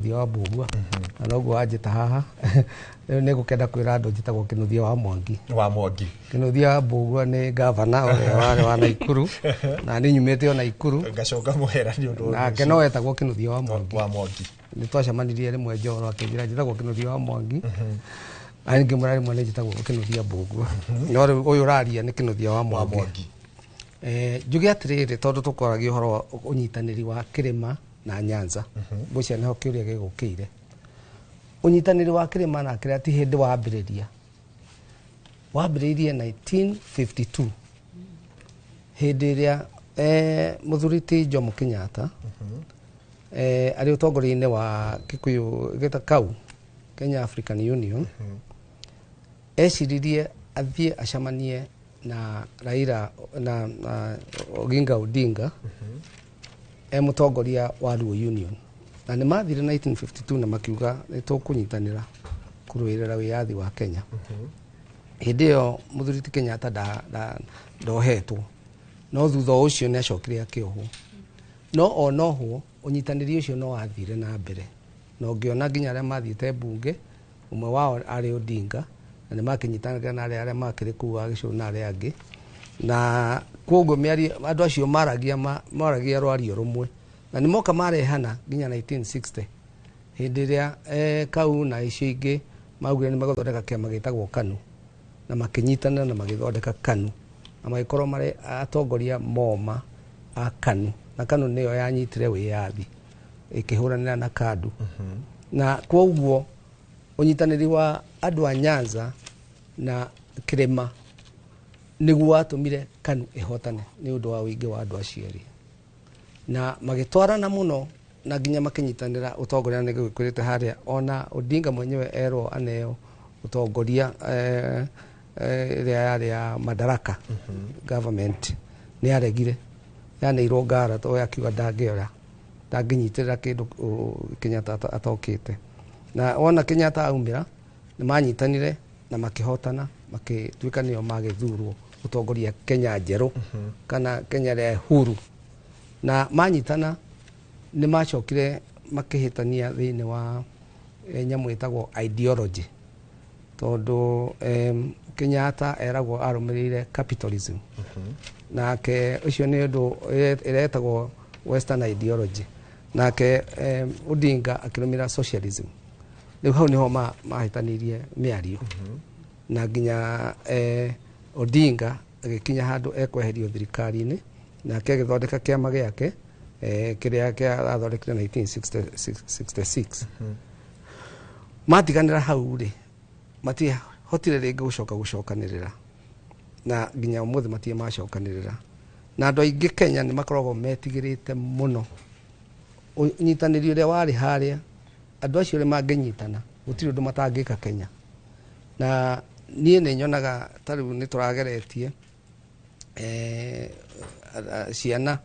Kĩnuthia wa Mbũgua, na noguo wanjĩta haha. Rĩu nĩ ngũkenda kwĩra andũ njĩtagwo Kĩnuthia wa Mwangi. Wa Mwangi. Kĩnuthia wa Mbũgua nĩ gavana ũrĩa warĩ wa Naikuru, na niĩ nyumĩte o Naikuru. Ngacoka mũhera nĩ ũndũ nake no etagwo Kĩnuthia wa Mwangi. Wa Mwangi. Nĩ twacemanirie rĩmwe Njoro, akĩnjĩra njĩtagwo Kĩnuthia wa Mwangi, na ngĩmwĩra rĩmwe nĩ njĩtagwo Kĩnuthia Mbũgua, no rĩu ũyũ ũraria nĩ Kĩnuthia wa wa Mwangi. Mwangi. Njuge atĩrĩrĩ, tondũ tũkwaragia ũhoro wa ũnyitanĩri wa kĩrĩma na Nyanza, ngwĩciria nĩho kĩũria gĩgũkĩire. Ũnyitanĩri wa kĩrĩma na kĩrĩa ti hĩndĩ wambĩrĩria, wambĩrĩirie 1952 hĩndĩ ĩrĩa mũthuri ti Jomo Kenyatta arĩ ũtongoria-inĩ wa Kikuyu gĩta kau Kenya African Union, eciririe athiĩ acemanie na Raila na Oginga Odinga e mũtongoria wa Luo Union, na nĩ mathire 1952 na makiuga nĩ tũkũnyitanĩra kũrũĩrĩra wĩyathi wa Kenya. Hĩndĩ ĩyo mũthuri ti Kenyatta ndohetwo, no thutha ũcio nĩ acokire akĩohwo, no onohwo ũnyitanĩri ũcio no wathire na mbere, na ũngĩona nginya arĩa mathiĩte mbunge, ũmwe wao arĩ Odinga, na nĩ makĩnyitanagĩra na arĩa makĩrĩ kũu Wagĩcũrũ na arĩa angĩ, na koguo mĩario andũ acio maragia maragia rwario rũmwe, na nĩ moka marehana nginya 1960 hĩndĩ ĩrĩa kau na icio ingĩ maugire nĩ megũthondeka kĩama gĩtagwo KANU, na makĩnyitanĩra na magĩthondeka KANU, na magĩkorwo marĩ atongoria moma a KANU, na KANU nĩyo yanyitire wĩyathi ĩkĩhũranĩra na KADU. Na koguo ũnyitanĩri wa andũ a Nyanza na kĩrĩma nĩguo watũmire KANU ĩhotane nĩ ũndũ wa ũingĩ wa andũ acio erĩ, na magĩtwarana mũno na nginya makĩnyitanĩra ũtongoria. Nĩ gũkwĩrĩte harĩa ona Odinga mwenyewe erwo aneo ũtongoria ĩrĩa yarĩ ya Madaraka government, nĩ aregire, yaneirwo ngara to akiuga ndangĩoya, ndangĩnyitĩrĩra kĩndũ Kenyatta atokĩte. Na wona Kenyatta aumĩra, nĩ manyitanire na makĩhotana, makĩtuĩka nĩo magĩthurwo gũtongoria Kenya njerũ kana Kenya ĩrĩa huru. Na manyitana nĩ macokire makĩhĩtania thĩinĩ wa nyamũ ĩtagwo ideology, tondũ Kenyatta eragwo arũmĩrĩire capitalism, nake ũcio nĩ ũndũ ĩretagwo western ideology, nake Odinga akĩrũmĩrĩra socialism. Rĩu hau nĩho mahĩtanirie mĩario, na nginya Odinga agĩkinya handũ ekweherio thirikari-inĩ, nake agĩthondeka kĩama gĩake kĩrĩa kĩathondekire 1966. Matiganĩra hau rĩ, matihotire rĩngĩ gũcoka gũcokanĩrĩra, na nginya ũmũthĩ matirĩ macokanĩrĩra. Na andũ aingĩ Kenya nĩ makoragwo metigĩrĩte mũno ũnyitanĩri ũrĩa warĩ harĩa. Andũ acio ũrĩa mangĩnyitana, gũtirĩ ũndũ matangĩka Kenya. Na niĩ nĩ nyonaga ta rĩu nĩ tũrageretie ciana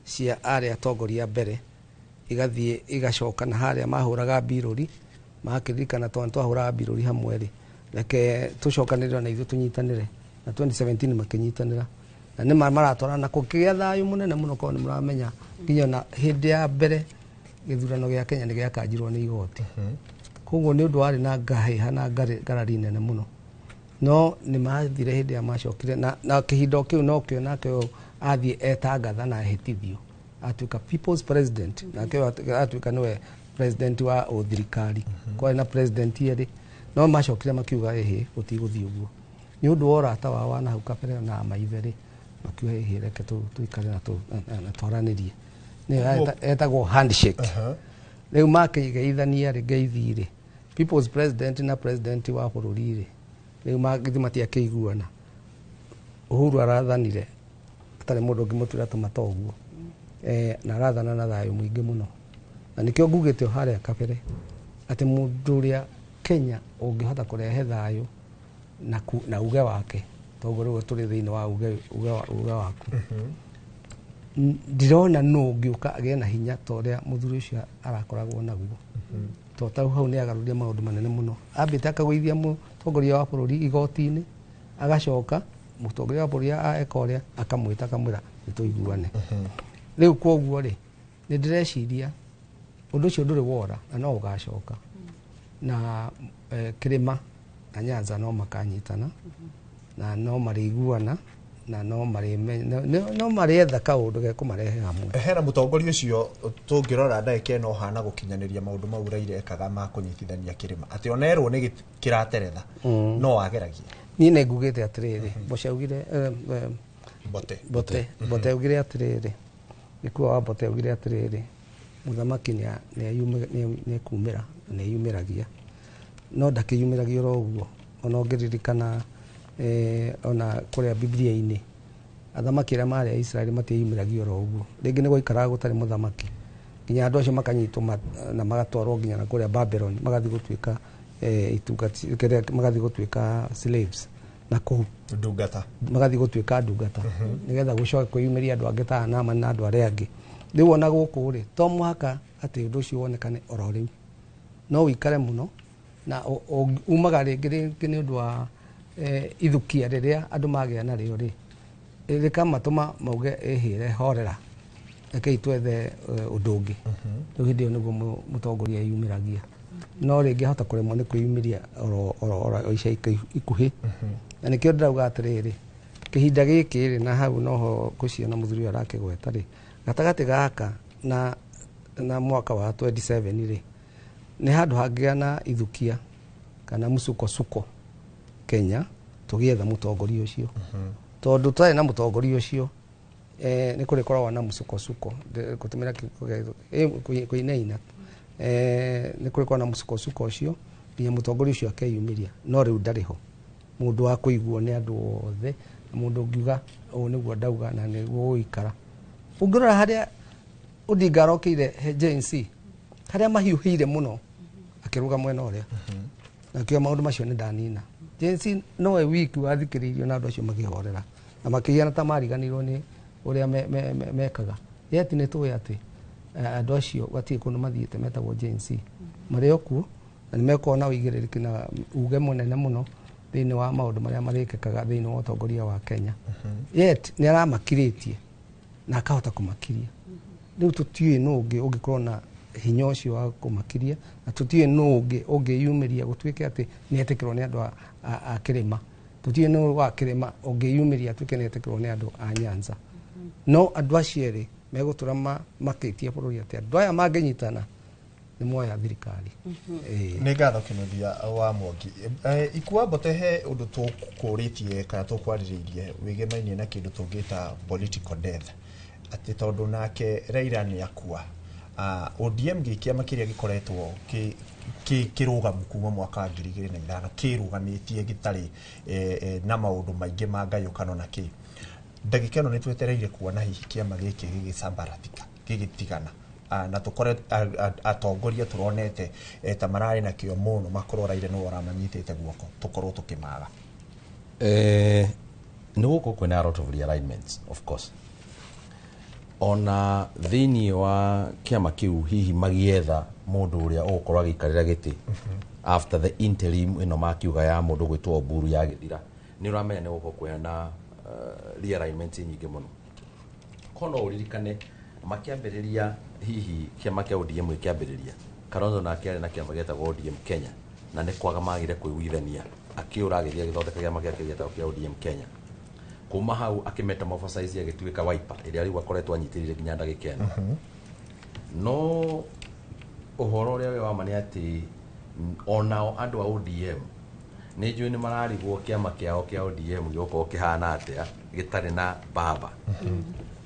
cia arĩa atongoria mbere igathiĩ igacoka na harĩa mahũraga mbirũri, makĩririkana tondũ twahũraga mbirũri hamwe rĩ, reke tũcokanĩrĩre na ithuĩ tũnyitanĩre. Na 2017 makĩnyitanĩra na nĩ maratwarana na kũkĩgĩa thayũ mũnene mũno. Korwo nĩ mũramenya, nginya na hĩndĩ ya mbere gĩthurano gĩa Kenya nĩ gĩakanjirwo nĩ igoti. Koguo nĩ ũndũ warĩ na ngahĩha na ngarari nene mũno, no nĩ mathire hĩndĩ ya macokire na kĩhinda o kĩu nokĩo nake ũyũ athiĩ etangatha na ehĩtithio atuĩka people's president, nake ũyũ atuĩka nĩwe president wa ũthirikari. Kwarĩ na president erĩ, no macokire makiuga ĩhĩ, gũtigũthiĩ ũguo nĩ ũndũ wa ũrata wao wa nahau kabere na maithe rĩ, makiuga ĩhĩ, reke tũikare na twaranĩrie. Nĩyo etagwo handshake. Rĩu makĩgeithania rĩ, ngeithi rĩ, people's president na president wa bũrũri rĩ, rĩu githĩ matiakĩiguana? Uhuru arathanire atarĩ mũndũ ũngĩmũtuĩra tũmata ũguo, na arathana na thayũ mũingĩ mũno, na nĩkĩo ngugĩte o harĩa kabere atĩ mũndũ ũrĩa Kenya ũngĩhota kũrehe thayũ na uge wake, toguo rĩu tũrĩ thĩinĩ wa uge waku, ndirona nũ ũngĩũka agĩe na hinya ta ũrĩa mũthuri ũcio arakoragwo naguo, to tau hau nĩ agarũrire maũndũ manene mũno. Ambĩte akagũithia mũtongoria wa bũrũri igoti-inĩ, agacoka mũtongoria wa bũrũri eka ũrĩa akamwĩta akamwĩra nĩ tũiguane. Rĩu koguo rĩ, nĩ ndĩreciria Ũndũ ũcio ndũrĩ wora na no ũgacoka. Na Kĩrĩma na Nyanza no makanyitana na no marĩiguana na no no marĩetha kaũndũ gekũmarehe hamwe. Hena mũtongoria ũcio tũngĩrora ndagĩka ĩno ũhana gũkinyanĩria maũndũ mau Raila ekaga ma kũnyitithania kĩrĩma, atĩ ona erwo nĩ kĩrateretha no ageragia. Niĩ nĩ ngugĩte atĩrĩrĩ, Mboce augire Mbote. Mbote augire atĩrĩrĩ, Gĩkua wa Mbote augire atĩrĩrĩ, mũthamaki nĩ ekumĩra na nĩ eyumĩragia, no ndakĩyumĩragia oro ũguo. Ona ũngĩririkana ona kũrĩa Biblia-inĩ athamaki arĩa marĩ a Israeli matieyumĩragia oro ũguo, rĩngĩ nĩ gwaikaraga gũtarĩ mũthamaki nginya andũ acio makanyitwo na magatwarwo nginya na kũrĩa Babylon, magathiĩ gũtuĩka itungati, magathiĩ gũtuĩka slaves na kũu ndungata, magathiĩ gũtuĩka ndungata nĩgetha gũcoke kwĩyumĩria andũ angĩ ta Naamani na andũ arĩa angĩ. Rĩu ona gũkũ rĩ, to mũhaka atĩ ũndũ ũcio wonekane oro rĩu, no ũikare mũno na umaga rĩngĩ rĩngĩ nĩ ũndũ wa ithukia rĩrĩa andũ magĩa narĩo rĩ, rĩkamatũma mauge ĩhĩre horera, rekei twethe ũndũ ũngĩ. Rĩu hĩndĩ ĩyo nĩguo mũtongoria eyumĩragia, no rĩngĩ ahota kũremwo nĩ kwĩyumĩria oro ica ikuhĩ. Na nĩkĩo ndĩrauga atĩrĩrĩ, kĩhinda gĩkĩ rĩ, na hau noho ngũciona mũthuri ũyũ arakĩgweta rĩ, gatagatĩ gaka na mwaka wa 27 rĩ, nĩ handũ hangĩgĩa na ithukia kana mũsukosuko Kenya tũgĩetha mũtongoria ũcio. Tondũ tũtarĩ na mũtongoria ũcio, nĩ kũrĩkoragwo na mũsukosuko, gũtũmĩra kũinaina, nĩ kũrĩkoragwo na mũsukosuko ũcio nginya mũtongoria ũcio akeyumĩria. No rĩu ndarĩ ho mũndũ wa kũiguo nĩ andũ othe, na mũndũ ũngiuga ũũ nĩguo ndauga na nĩguo gũikara. Ũngĩrora harĩa Odinga arokĩire he Gen Z, harĩa mahiũhĩire mũno akĩruga mwena ũrĩa, na akiuga maũndũ macio nĩ ndanina. Gen Z nowe wiki wathikĩrĩirio na andũ acio makĩhorera na makĩhiana ta mariganĩirwo nĩ ũrĩa mekaga. Yet nĩ tũĩ atĩ andũ acio gatirĩ kũndũ mathiĩte metagwo Gen Z, marĩ o kuo na nĩ mekorwo na ũigĩrĩrĩki na uge mũnene mũno thĩinĩ wa maũndũ marĩa marĩkĩkaga thĩinĩ wa ũtongoria wa Kenya. Yet nĩ aramakirĩtie na akahota kũmakiria. Rĩu tũtiũĩ nũ ũngĩ ũngĩkorwo na hinya ũcio wa kũmakiria, na tũtiũĩ nũ ũngĩ ũngĩyumĩria gũtuĩke atĩ nĩ etĩkĩrwo nĩ andũ a kĩrĩma. Tũtiũĩ nũ wa kĩrĩma ũngĩyumĩria atuĩke nĩ etĩkĩrwo nĩ andũ a Nyanza. No andũ acio erĩ megũtũra makĩtie bũrũri atĩ andũ aya mangĩnyitana nĩ moya thirikari. Nĩ ngatho Kĩnuthia wa Mwangi. Ikua Mbote, he ũndũ tũkũrĩtie kana tũkwarĩrĩirie wĩgemainie na kĩndũ tũngĩta political death, atĩ tondũ nake Raila nĩ akua, ODM gĩ kĩama kĩrĩa gĩkoretwo kĩrũgamu kuma mwaka wa 2005, kĩrũgamĩtie gĩtarĩ na maũndũ maingĩ ma ngayũkano na kĩ. Ndagĩka ĩno nĩ twetereire kuona hihi kĩama gĩkĩ gĩgĩcambaratika, gĩgĩtigana, na tũkore atongoria tũronete ta mararĩ na kĩo mũno makorwo Raila nĩwe ũramanyitĩte guoko, tũkorwo tũkĩmaga. Nĩ gũkũ kwĩna a lot of realignments, of course, ona thĩinĩ wa kĩama kĩu hihi magĩetha mũndũ ũrĩa ũgũkorwo agĩikarĩra gĩtĩ after the interim ĩno makiuga ya mũndũ gwĩtwo Oburu yagĩthira, nĩ ũramenya nĩ gũkorwo kwĩna realignment nyingĩ mũno. Ko no ũririkane makĩambĩrĩria hihi kĩama kĩa ODM gĩkĩambĩrĩria, Kalonzo nake arĩ na kĩama gĩetagwo ODM Kenya, na nĩ kwaga magire kũiguithania, akĩũra agĩthiĩ agĩthondeka kĩama gĩake gĩetagwo kĩa ODM Kenya. Kuma hau akĩmetamorphosize agĩtuĩka Wiper ĩrĩa rĩu akoretwo anyitĩrĩire nginya ndagĩka ĩno. No ũhoro ũrĩa wĩ wa ma nĩ atĩ onao andũ a ODM nĩ njũĩ nĩ mararigwo kĩama kĩao kĩa ODM gĩgũkorwo kĩhana atĩa gĩtarĩ na baba,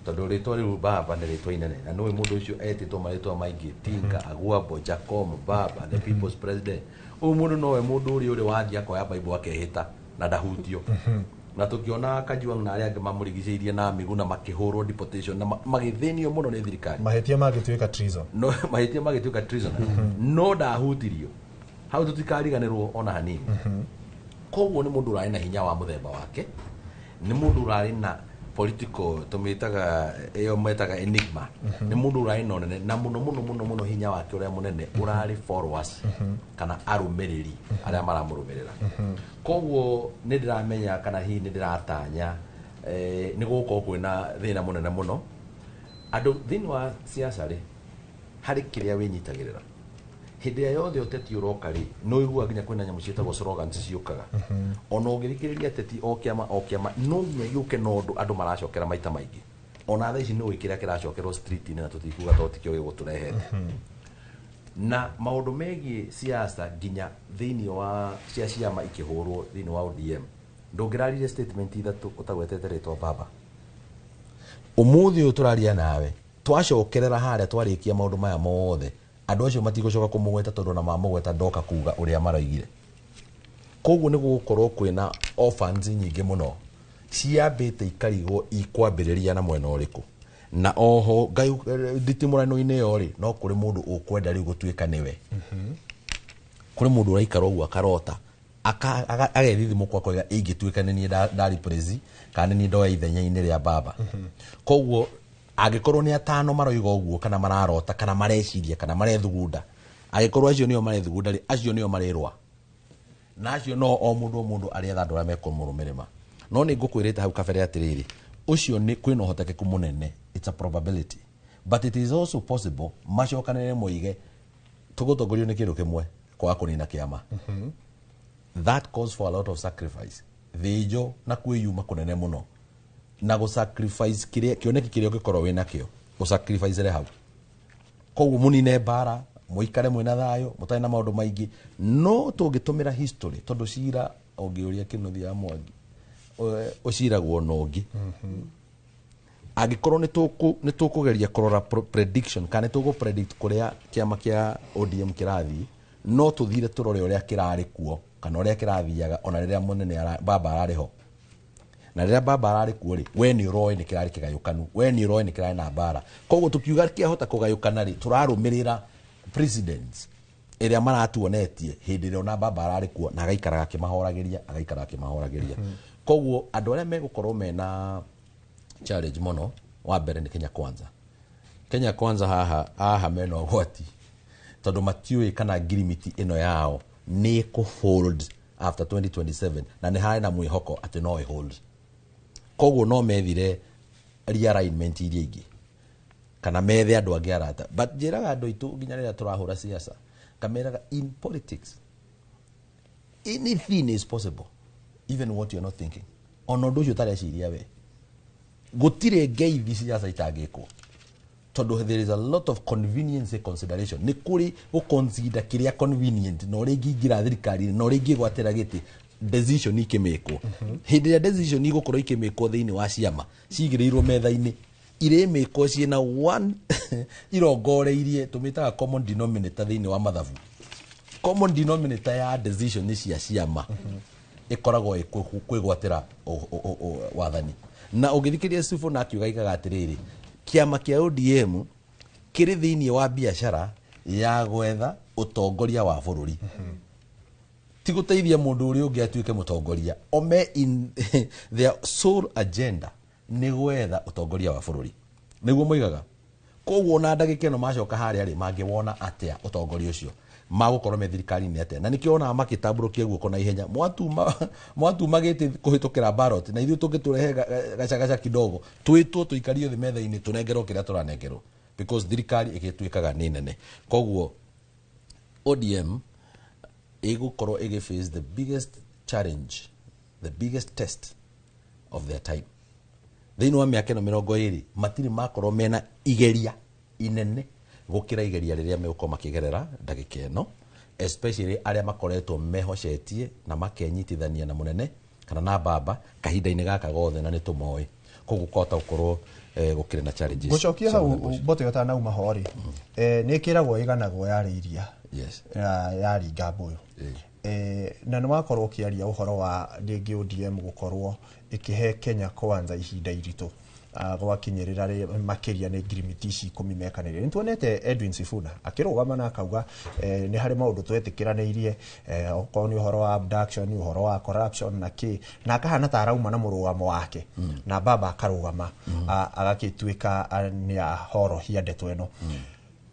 tondũ rĩtwa rĩu baba nĩ rĩtwa inene, na nĩũĩ mũndũ ũcio etĩtwo marĩtwa maingĩ, Tinga, Agwambo, Jacom, Baba, the people's president. Ũyũ mũndũ nowe mũndũ ũrĩa ũrĩ wathiĩ akoya Bible akehĩta na ndahutio, na tũkĩona Kajwang na arĩa angĩ mamũrigicĩirie na mĩgũ na makĩhũrwo deportation na magĩthĩnio mũno nĩ thirikari, mahĩtia mangĩtuĩka treason, no mahĩtia magĩtuĩka treason, no ndahutirio hau, tũtikariganĩrwo ona hanini. Koguo nĩ mũndũ ũrarĩ na hinya wa mũthemba wake, nĩ mũndũ ũrarĩ na political tũmĩtaga ĩyo metaga enigma, nĩ mũndũ ũrarĩ na ũnene na mũno mũno mũno mũno hinya wake ũrĩa mũnene ũrarĩ followers kana arũmĩrĩri arĩa maramũrũmĩrĩra. Koguo nĩ ndĩramenya kana hihi nĩ ndĩratanya nĩ gũgũkorwo kwĩna thĩna mũnene mũno andũ thĩinĩ wa siasa rĩ. Harĩ kĩrĩa wĩnyitagĩrĩra hĩndĩ ĩrĩa yothe ũteti ũroka rĩ, nĩ ũiguaga nginya kwĩna nyamũ ciĩtagwo slogans ciũkaga. Ona ũngĩthikĩrĩria ateti o kĩama o kĩama, no nginya gĩũke na ũndũ andũ maracokera maita maingĩ. Ona thaa ici nĩ ũĩ kĩrĩa kĩracokerwo street-inĩ, na tũtikuga tondũ tikĩo gĩgũtũrehete na maũndũ megiĩ siasa nginya thĩinĩ wa cia ciama ikĩhũrwo thĩinĩ wa ODM. Ndũngĩrarire statement ithatũ ũtagwetete rĩtwa baba. Ũmũthĩ ũyũ tũraria nawe, twacokerera harĩa twarĩkia maũndũ maya mothe, andũ acio matigũcoka kũmũgweta, tondũ ona mamũgweta ndoka kuga ũrĩa maroigire. Koguo nĩ gũgũkorwo kwĩna orphans nyingĩ mũno ciambĩte ikarigwo ikwambĩrĩria na mwena ũrĩkũ. Na oho nditimũrano-inĩ ĩyo rĩ, no kũrĩ mũndũ ũkwenda rĩu gũtuĩka nĩwe. Kũrĩ mũndũ ũraikara ũguo akarota, agethithimũkwo, akoiga ingĩtuĩka nĩ niĩ nda replace kana nĩ niĩ ndoya ithenya-inĩ rĩa baba. Koguo angĩkorwo nĩ atano maroiga ũguo, kana mararota, kana mareciria, kana marethugunda, angĩkorwo acio nĩo marethugunda rĩ, acio nĩo marĩrũa na acio. No o mũndũ o mũndũ arĩetha andũ arĩa mekũmũrũmĩrĩma. No nĩ ngũkwĩrĩte hau kabere atĩrĩrĩ, ũcio nĩ kwĩna ũhotekeku mũnene. It's a probability, but it is also possible macokanĩrĩre moige tũgũtongorio nĩ kĩndũ kĩmwe, kwaga kũnina kĩama. That calls for a lot of sacrifice, thĩnjo na kwĩyuma kũnene mũno, na gũ sacrifice kĩrĩa kĩoneki kĩrĩa ũngĩkorwo wĩ nakĩo, gũ sacrifice hau. Koguo mũnine mbara, mũikare mwĩna thayũ, mũtarĩ na maũndũ maingĩ. No tũngĩtũmĩra history, tondũ cira ũngĩũria Kĩnuthia ya Mwangi, ũciragwo na ũngĩ. Angĩkorwo nĩ tũkũgeria kũrora prediction, kana nĩ tũgũ predict kũrĩa kĩama kĩa ODM kĩrathiĩ, no tũthire tũrore ũrĩa kĩrarĩ kuo kana ũrĩa kĩrathiaga ona rĩrĩa mũnene baba ararĩ ho. Na rĩrĩa baba ararĩ kuo rĩ, we nĩ ũroĩ nĩ kĩrarĩ kĩgayũkanu, we nĩ ũroĩ nĩ kĩrarĩ na mbara. Koguo tũkiuga kĩahota kũgayũkana rĩ, tũrarũmĩrĩra precedents ĩrĩa maratuonetie hĩndĩ ĩrĩa ona baba ararĩ kuo na agaikaraga akĩmahoragĩria, agaikaraga akĩmahoragĩria. Koguo andũ arĩa megũkorwo mena challenge mũno, wa mbere nĩ Kenya Kwanza. Kenya Kwanza haha haha mena ũgwati, tondũ matiũĩ kana ngirimiti ĩno yao nĩ ĩkũ after 2027, na nĩ harĩ na mwĩhoko atĩ no ĩhold. Koguo no methire realignment iria ingĩ, kana methe andũ angĩ arata. But njĩraga andũ aitũ nginya rĩrĩa tũrahũra siasa, kameraga in politics anything is possible, even what you're not thinking. Ona ũndũ ũcio ũtareciria we, gũtirĩ ngeithi siasa itangĩkwo, tondũ there is a lot of convenience consideration. Nĩ kũrĩ gũconsider kĩrĩa convenient na ũrĩa ingĩingĩra thirikari-inĩ na ũrĩa ingĩgwatĩra gĩtĩ, decision ikĩmĩkwo. Hĩndĩ ĩrĩa decision igũkorwo ikĩmĩkwo thĩinĩ wa ciama cigĩrĩirwo metha-inĩ, irĩmĩkwo ciĩna one irongoreirie, tũmĩtaga common denominator thĩinĩ wa mathabu. Common denominator ya decision cia ciama ĩkoragwo ĩ kwĩgwatĩra wathani. Na ũngĩthikĩrĩria Sifuna akiuga igaga atĩrĩrĩ, kĩama kĩa ODM kĩrĩ thĩinĩ wa biacara ya gwetha ũtongoria wa bũrũri, ti gũteithia mũndũ ũrĩa ũngĩ atuĩke mũtongoria. Ome in their sole agenda nĩ gwetha ũtongoria wa bũrũri, nĩguo moigaga. Koguo ona ndagĩka ĩno macoka harĩa rĩ, mangĩwona atĩa ũtongoria ũcio magũkorwo me thirikari-inĩ atĩa? Na nĩkĩo wonaga makĩtambũrũkia guoko na ihenya, mwatuma mwatuma gĩtĩ kũhĩtũkĩra ballot, na ithuĩ tũngĩtũrehe gacagaca kidogo, twĩtwo tũikario thĩ metha-inĩ, tũnengerwo kĩrĩa tũranengerwo, because thirikari ĩgĩtuĩkaga nĩ nene. Koguo ODM ĩgũkorwo ĩgĩ face the biggest challenge, the biggest test of their time thĩinĩ wa mĩaka ĩno 20. Matirĩ makorwo mena igeria inene gũkĩra igeria rĩrĩa megũkorwo makĩgerera ndagĩka ĩno, especially arĩa makoretwo mehocetie na makenyitithania na mũnene kana na baba kahinda-inĩ gaka gothe, na nĩ tũmoĩ. Koguo kwahota gũkorwo gũkĩrĩ na challenges Ngũcokia cia hau mũthemba ũcio. Mbote ũtanauma ho rĩ, nĩ ĩkĩragwo ĩganagwo yarĩ iria yaringa mbũyũ. Na nĩ wakorwo ũkĩaria ũhoro wa rĩngĩ ODM gũkorwo ĩkĩhe Kenya Kwanza ihinda iritũ, gwakinyĩrĩra makĩria nĩ ngirimiti ici 10 mekanĩire. Nĩ tuonete Edwin Sifuna akĩrũgama na akauga nĩ harĩ maũndũ twetĩkĩranĩirie, okorwo nĩ ũhoro wa abduction, ũhoro wa corruption na kĩ, na akahana ta arauma na mũrũgamo wake, na baba akarũgama, agagĩtuĩka nĩ ahorohia ndeto ĩno.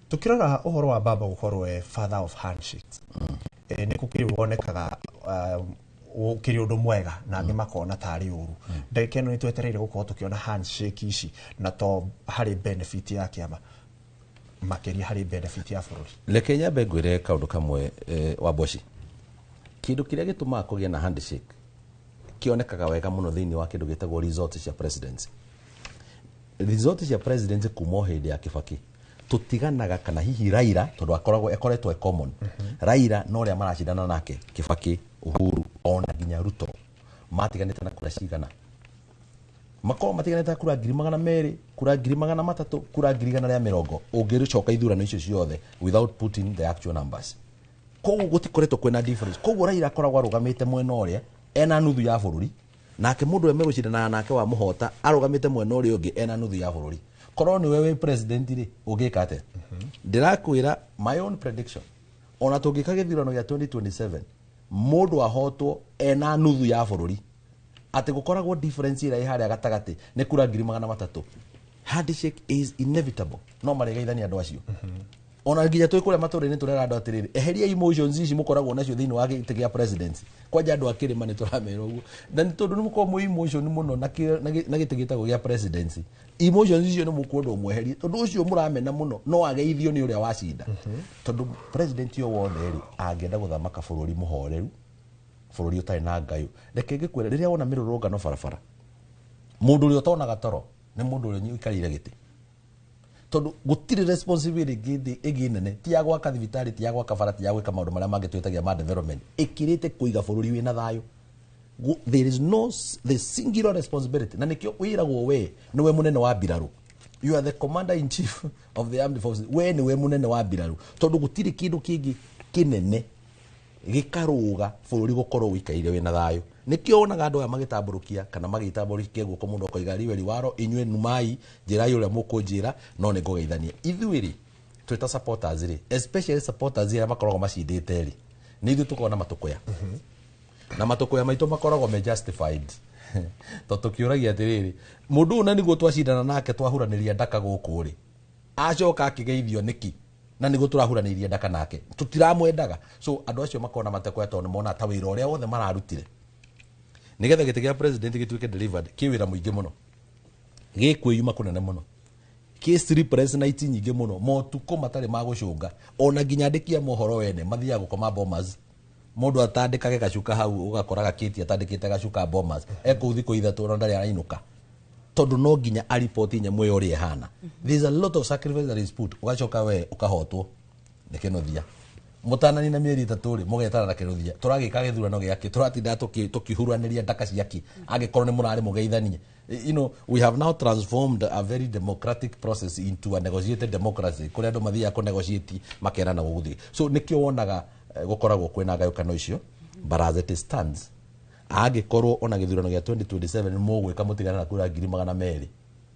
Tukirora ũhoro wa baba gũkorwo e father of handshakes, nĩ gũkĩrĩ wonekaga ũkĩrĩ ũndũ mwega na angĩ makona tarĩ ũru. Ndagĩka ĩno nĩ twetereire gũkorwo tũkĩona handshake ici na to harĩ benefit ya kĩama. Makĩria harĩ benefit ya bũrũri. Reke nyambe ngwĩre kaũndũ kamwe, wa Mboci. Kĩndũ kĩrĩa gĩtũmaga kũgĩe na handshake kĩonekaga wega mũno thĩinĩ wa kĩndũ gĩtagwo results cia presidency. Results cia presidency kuma o hĩndĩ ya Kibaki tũtiganaga kana hihi Raila, tondũ akoragwo ekoretwo e common Raila na ũrĩa maracindana nake Kibaki, Uhuru ona nginya Ruto matiganĩte na kura cigana, makorwo matiganĩte na kura 200,000, kura 300,000, kura 120,000, ũngĩcoka ithurano icio ciothe without putting the actual numbers. Koguo gũtikoretwo kwĩna difference. Koguo Raila akoragwo arũgamĩte mwena ũrĩa ena nuthu ya bũrũri, nake mũndũ ũrĩa megũcindanaga nake wa mũhota arũgamĩte mwena ũrĩa ũngĩ ena nuthu ya bũrũri. Korwo nĩwe wĩ president rĩ, ũngĩka atĩa? Ndĩrakwĩra my own prediction, ona tũngĩka gĩthurano gĩa 2027, mũndũ ahotwo ena nuthu ya bũrũri, atĩ gũkoragwo difference ĩrĩa ĩ harĩa gatagatĩ nĩ kura 300,000, handshake is inevitable. No marĩgeithania andũ acio. Ona nginya twĩ kũrĩa matũra-inĩ tũrera andũ atĩrĩrĩ, eheria emotions ici mũkoragwo nacio thĩinĩ wa gĩtĩ gĩa presidency. Kwanja andũ a kĩrĩma nĩ tũramera ũguo, na nĩ tondũ nĩ mũkoragwo mwĩ emotion mũno na gĩtĩ gĩtagwo gĩa presidency. Emotions icio nĩ mũkwenda ũmweherie, tondũ ũcio mũramena mũno no ageithio nĩ ũrĩa wacinda, tondũ president o wothe rĩ angĩenda gũthamaka bũrũri mũhoreru, bũrũri ũtarĩ na ngayũ. Reke ngĩkwĩre, rĩrĩa wona mĩrũrũngano barabara, mũndũ ũrĩa ũtonaga toro nĩ mũndũ ũrĩa ũikarĩire gĩtĩ, tondũ gũtirĩ responsibility ĩngĩ nene, ti ya gwaka thibitarĩ, ti ya gwaka bara, ti ya gwĩka maũndũ marĩa mangĩ twĩtagia ma development, ĩkĩrĩte kũiga bũrũri wĩna thayũ. There is no the singular responsibility, na nĩkĩo wĩragwo we nĩwe mũnene wa mbirarũ. You are the commander in chief of the armed forces. We nĩwe mũnene wa mbirarũ, tondũ gũtirĩ kĩndũ kĩngĩ kĩnene gĩkarũga bũrũri gũkorwo ũikaire wĩna thayũ. Nĩkĩo wonaga andũ aya magĩtambũrũkia kana magĩtambũrũkia guoko, mũndũ akoiga riwe riwaro, inyuĩ numai njĩrai ũrĩa mũkũnjĩra, no nĩ ngũgeithania. Ithuĩ rĩ twĩta supporters rĩ, especially supporters arĩa makoragwo macindĩte rĩ, nĩ ithuĩ tũkoragwo na matũkũya, na matũkũya maitũ makoragwo me justified, tondũ tũkĩũragia atĩrĩrĩ, mũndũ ũyũ na nĩguo twacindana nake twahuranĩria ndaka gũkũ rĩ, acoka akĩgeithio nĩkĩ na nĩguo tũrahuranĩirie ndaka nake tũtiramwendaga? So andũ acio makoragwo na matũkũya tondũ nĩmona ta wĩra ũrĩa wothe mararutire nĩgetha gĩtĩ gĩa president gĩtuĩke delivered kĩ wĩra mũingĩ mũno, gĩkwĩyuma kũnene mũno, kĩ sleepless night nyingĩ mũno, motukũ matarĩ ma gũcũnga. Ona nginya andĩki a mohoro wene mathiaga gũkoma Bomas, mũndũ atandĩkage gacuka hau, ũgakora gakĩti atandĩkĩte gacuka Bomas, ekũu thikũ 3 ona ndarĩ arainũka, tondũ no nginya aripoti nyamũ ĩyo ũrĩa ĩhana. There is a lot of sacrifice that is put. Ũgacoka we ũkahotwo nĩ kĩnuthia, mũtanani na mĩeri 3 rĩ, mũgetana na kĩnuthia, tũragĩka gĩthurano gĩake, tũratinda tũkĩhuranĩria ndaka ciake, angĩkorwo nĩ mũrarĩ mũgeithanie. We have now transformed a very democratic process into a negotiated democracy, kũrĩa andũ mathiaga kũ negotiate makerana gũgũthiĩ. So nĩkĩo wonaga gũkoragwo kwĩna ngayũkano icio. But as it stands, angĩkorwo ona gĩthurano gĩa 2027 nĩ mũgwĩka mũtigane na kura 200,000,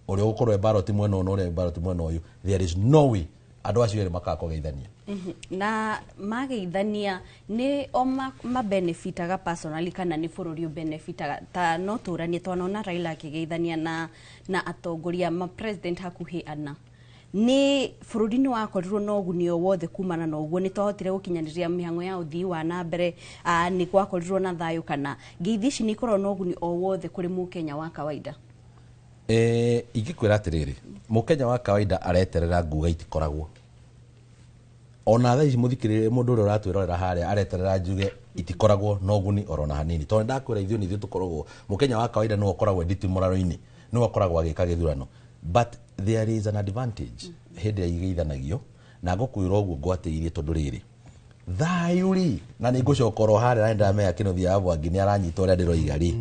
ũrĩa ũgũkorwo e ballot mwena ũyũ na ũrĩa e ballot mwena ũyũ, there is no way andũ acio erĩ makaga kũgeithania. Na mageithania nĩ o mabenefitaga personally kana nĩ bũrũri ũbenefitaga? Ta no tũranie, twanona Raila akĩgeithania na atongoria ma president hakuhĩ ana, nĩ bũrũri nĩ wakorirwo na ũguni o wothe kumana na ũguo? Nĩ twahotire gũkinyanĩria mĩhang'o ya ũthii wa na mbere? Nĩ gwakorirwo na thayũ, kana ngeithi ici nĩ ikoragwo na ũguni o wothe kũrĩ mũkenya wa kawaida? Ingĩkwĩra atĩrĩrĩ, mũkenya wa kawaida areterera nguga itikoragwo. Ona thaa ici mũthikĩrĩrie, mũndũ ũrĩa ũratwĩrorera harĩa areterera njuge itikoragwo na ũguni oro na hanini, tondũ ndakwĩra ithuĩ nĩ ithuĩ tũkoragwo, mũkenya wa kawaida nĩwe ũkoragwo nditi mũraro-inĩ, nĩwe ũkoragwo agĩka gĩthurano. But there is an advantage hĩndĩ ĩrĩa igeithanagio, na ngũkwĩra ũguo ngwatĩirie, tondũ rĩrĩ thayũ rĩ, na nĩ ngũcoka oro harĩa na nĩndamenya kĩnuthia wa Mwangi nĩ aranyita ũrĩa ndĩroiga rĩ,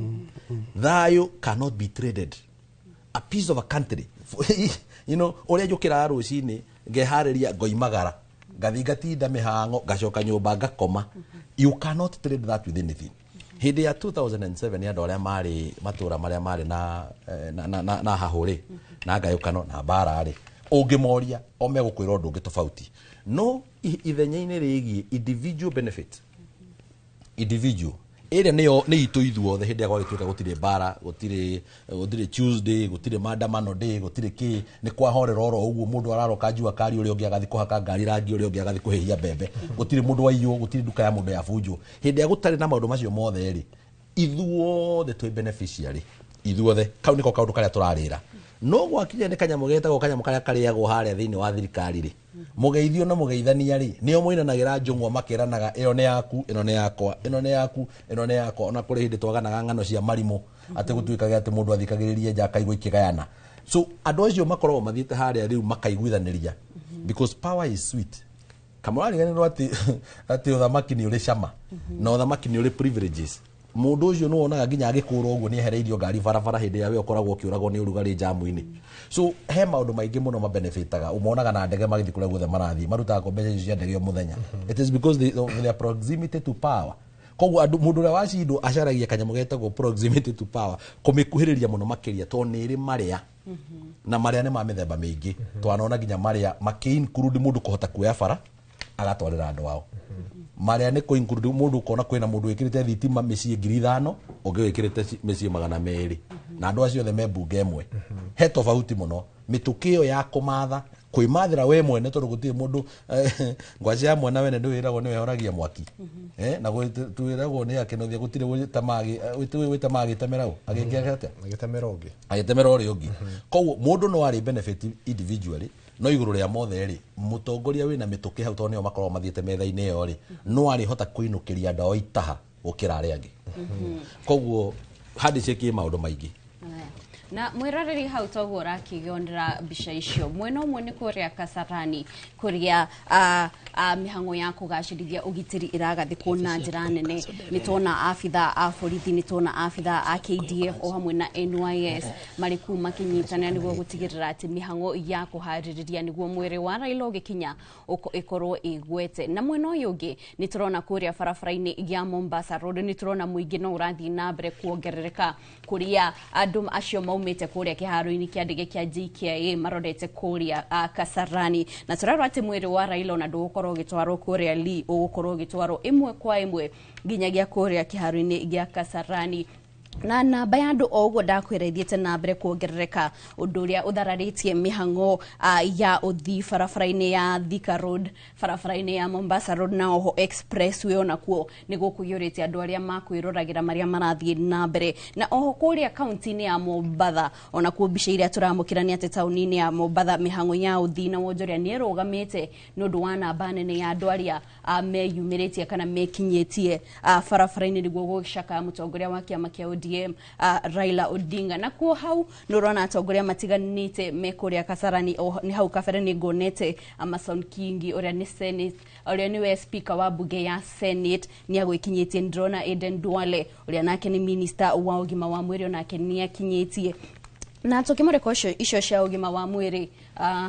thayũ cannot be traded. A piece of a country, ũrĩa njũkĩraga rũcinĩ ngeharĩria ngoimagara ngathi ngatinda mĩhang'o ngacoka nyũmba ngakoma, you cannot trade that with anything. Hĩndĩ ya 2007 andũ arĩa marĩ matũra marĩa marĩ na hahũ rĩ, na ngayũkano na mbara rĩ, ũngĩmoria o megũkwĩra ũndũ ũngĩ tofauti. No ithenya-inĩ rĩgiĩ individual benefit, individual ĩrĩa nĩyo nĩ itũ ithuothe, hĩndĩ ĩrĩa gwagĩtuĩka gũtirĩ mbara, gũtirĩ Tuesday, gũtirĩ maandamano day, gũtirĩ kĩ, nĩ kwahorera oro ũguo, mũndũ araroka njua kari, ũrĩa ũngĩ agathi kũhaka ngari rangi, ũrĩa ũngĩ agathi kũhĩhia mbembe, gũtirĩ mũndũ waiywo, gũtirĩ nduka ya mũndũ yabunjwo, hĩndĩ ĩrĩa gũtarĩ na maũndũ macio mothe rĩ, ithuothe twĩ beneficiary. Ithuothe kau niko kaundu karia turarira. No gwakinya nĩ kanyamũ getagwo kanyamũ karĩa karĩagwo harĩa thĩinĩ wa thirikari rĩ, mũgeithio na mũgeithania rĩ, nĩo moinanagĩra njũng'wa makĩranaga ĩyo nĩ yaku, ĩno nĩ yakwa, ĩno nĩ yaku, ĩno nĩ yakwa. Ona kũrĩ hĩndĩ twaganaga ng'ano cia marimũ atĩ gũtuĩkage atĩ mũndũ athikagĩrĩria nja akaigua ikĩgayana. So andũ acio makoragwo mathiĩte harĩa rĩu makaiguithanĩria, because power is sweet. Kamũrariganĩrwo atĩ ũthamaki nĩ ũrĩ cama na ũthamaki nĩ ũrĩ privileges. Mũndũ ũcio nĩ wonaga nginya agĩkũrwo ũguo nĩ ehereirio ngari barabara hĩndĩ ĩrĩa we ũkoragwo ũkĩũragwo nĩ ũrugarĩ njamu-inĩ. So he maũndũ maingĩ mũno mabenefitaga. Ũmonaga na ndege magĩthiĩ kũrĩa guothe marathiĩ, marutaga mbeca icio cia ndege o mũthenya. It is because of their proximity to power. Koguo andũ, mũndũ ũrĩa wacindwo acaragia kanyamũ getagwo proximity to power, kũmĩkuhĩrĩria mũno makĩria, tondũ nĩ ĩrĩ marĩa na marĩa nĩ ma mĩthemba mĩingĩ. Twanona nginya marĩa makĩ include mũndũ kũhota kuoya bara agatwarĩra andũ ao. Marĩa nĩ kũ include mũndũ ũkona kwĩna mũndũ wĩkĩrĩte thitima mĩciĩ 5,000, ũngĩ wĩkĩrĩte mĩciĩ 200, na andũ acio othe me mbunge ĩmwe. He tofauti mũno mĩtũkĩ ĩyo ya kũmatha kwĩmathĩra we mwene, tondũ gũtirĩ mũndũ ngwaci ya mwana wene ndwĩragwo nĩ wehoragia mwaki. Na twĩragwo nĩ akĩnothia gũtirĩ wĩtamaga agĩtemera ũ agĩkĩra atĩa Agĩtemera ũngĩ. Agĩtemera ũrĩa ũngĩ. Koguo mũndũ no arĩ benefit individually, no igũrũ rĩa mothe rĩ, mũtongoria wĩna mĩtũkĩ hau, tondũ nĩo makoragwo mathiĩte metha-inĩ ĩyo rĩ, no arĩhota kũinũkĩria andũ ao itaha gũkĩra arĩa angĩ. Koguo handshake ĩ maũndũ maingĩ. Aya. Na mwĩroreri, hau toguo ũrakĩonera mbica icio, mwena ũmwe nĩ kũrĩa Kasarani kũrĩa mĩhang'o ya kũgacĩrithia ũgitĩri ĩragathĩkwo na njĩra nene. Nĩ tuona abitha a borithi, nĩ tuona abitha a KDF o hamwe na NYS marĩ kuu makĩnyitanĩra nĩguo gũtigĩrĩra atĩ mĩhang'o ya kũharĩrĩria nĩguo mwĩrĩ wa Raila ũgĩkinya ĩkorwo ĩgwete. Na mwena ũyũ ũngĩ nĩ tũrona kũrĩa barabara-inĩ ya Mombasa Road, nĩ tũrona mũingĩ no ũrathiĩ na mbere kuongerereka, kũrĩa andũ acio maumĩte kũrĩa kĩharo-inĩ kĩa ndege kĩa JKIA marorete kũrĩa Kasarani. Na tũrerwo atĩ mwĩrĩ wa Raila ona ndũgũkorwo ũgĩtwarwo kũrĩa Lee, ũgũkorwo ũgĩtwarwo ĩmwe kwa ĩmwe nginyagia kũrĩa kĩharo-inĩ gĩa Kasarani. Na namba ya andũ o ũguo ndakwĩra ithiĩte na mbere kuongerereka, ũndũ ũrĩa ũthararĩtie mĩhang'o ya ũthii barabara-inĩ ya Thika Road, barabara-inĩ ya Mombasa Road na oho expressway onakuo nĩ gũkũiyũrĩte andũ arĩa makwĩroragĩra marĩa marathiĩ na mbere. Na oho kũrĩa kaunti-inĩ ya Mombatha onakuo mbica iria tũramũkĩra nĩ atĩ taũni-inĩ ya Mombatha mĩhang'o ya ũthii na wonjoria nĩ ĩrũgamĩte nĩ ũndũ wa namba nene ya andũ arĩa meyumĩrĩtie kana mekinyĩtie barabara-inĩ nĩguo gũcakaya mũtongoria wa kĩama kĩa ODM, Raila Odinga. Na kuo hau nĩ ũrona atongoria matiganĩte me kũrĩa Kasarani. Nĩ hau kabere nĩ nguonete Amason Kingi, ũrĩa nĩ Senate, ũrĩa nĩwe speaker wa bunge ya Senate, nĩ agwĩkinyĩtie. Ndĩrona Aden Duale, ũrĩa nake nĩ minister wa ũgima wa mwĩrĩ, onake nĩ akinyĩtie. Na tukimurika ũcio icio cia ũgima wa mwĩrĩ,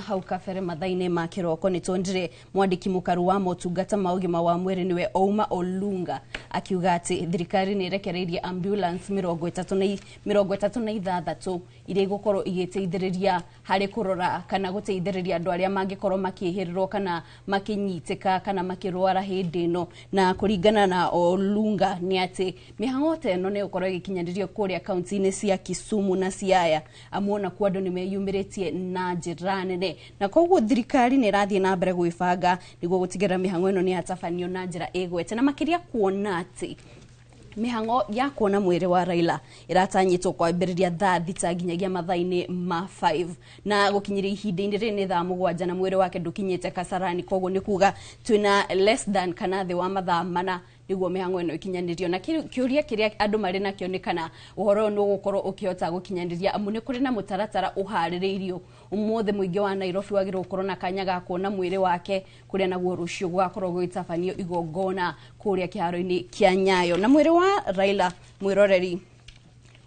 hau kabere mathaa-inĩ ma kĩroko nĩ tuonire mwandĩki mũkaru wa motungata ma ũgima wa mwĩrĩ, nĩwe Ouma Olunga, akiuga atĩ thirikari nĩ ĩrekereirie ambulance 36 iria igũkorwo igĩteithĩrĩria harĩ kũrora kana gũteithĩrĩria andũ arĩa mangĩkorwo makĩhĩrĩrwo kana makĩnyitĩka kana makĩrwara hĩndĩ ĩno. Na kũringana na Olunga nĩ atĩ mĩhang'o ta ĩno nĩ ĩgũkorwo ĩgĩkinyanĩrio kũrĩa kaunti-inĩ cia Kisumu na Siaya, amu ona kuo andũ nĩ meyumĩrĩtie na njĩra nene, na koguo thirikari nĩ ĩrathiĩ na mbere gwĩbanga nĩguo gũtigĩrĩra mĩhang'o ĩno nĩ yatabanio na njĩra ĩgwete, na makĩria kuona atĩ mĩhang'o ya kuona mwĩrĩ wa Raila ĩratanyĩtwo kwambĩrĩria thaa 6 nginyagia mathaa-inĩ ma 5, na gũkinyĩria ihinda-inĩ rĩrĩ nĩ thaa 7 na mwĩrĩ wake ndũkinyĩte Kasarani. Koguo nĩ kuga twĩna less than kana thĩ wa mathaa 4 nĩguo mĩhang'o ĩno ĩkinyanĩrio. Na kĩũria kĩrĩa andũ marĩ nakĩo nĩ kana ũhoro ũyũ nĩ ũgũkorwo ũkĩhota gũkinyanĩria, amu nĩ kũrĩ na mũtaratara ũharĩrĩirio. Ũmũthĩ mũingĩ wa Nairobi wagĩrĩirwo gũkorwo na kanya ga kuona mwĩrĩ wake, kũrĩa naguo rũciũ gũgakorwo gũgĩtabanio igongona kũrĩa kĩharo-inĩ kĩa Nyayo. Na mwĩrĩ wa Raila, mwĩroreri,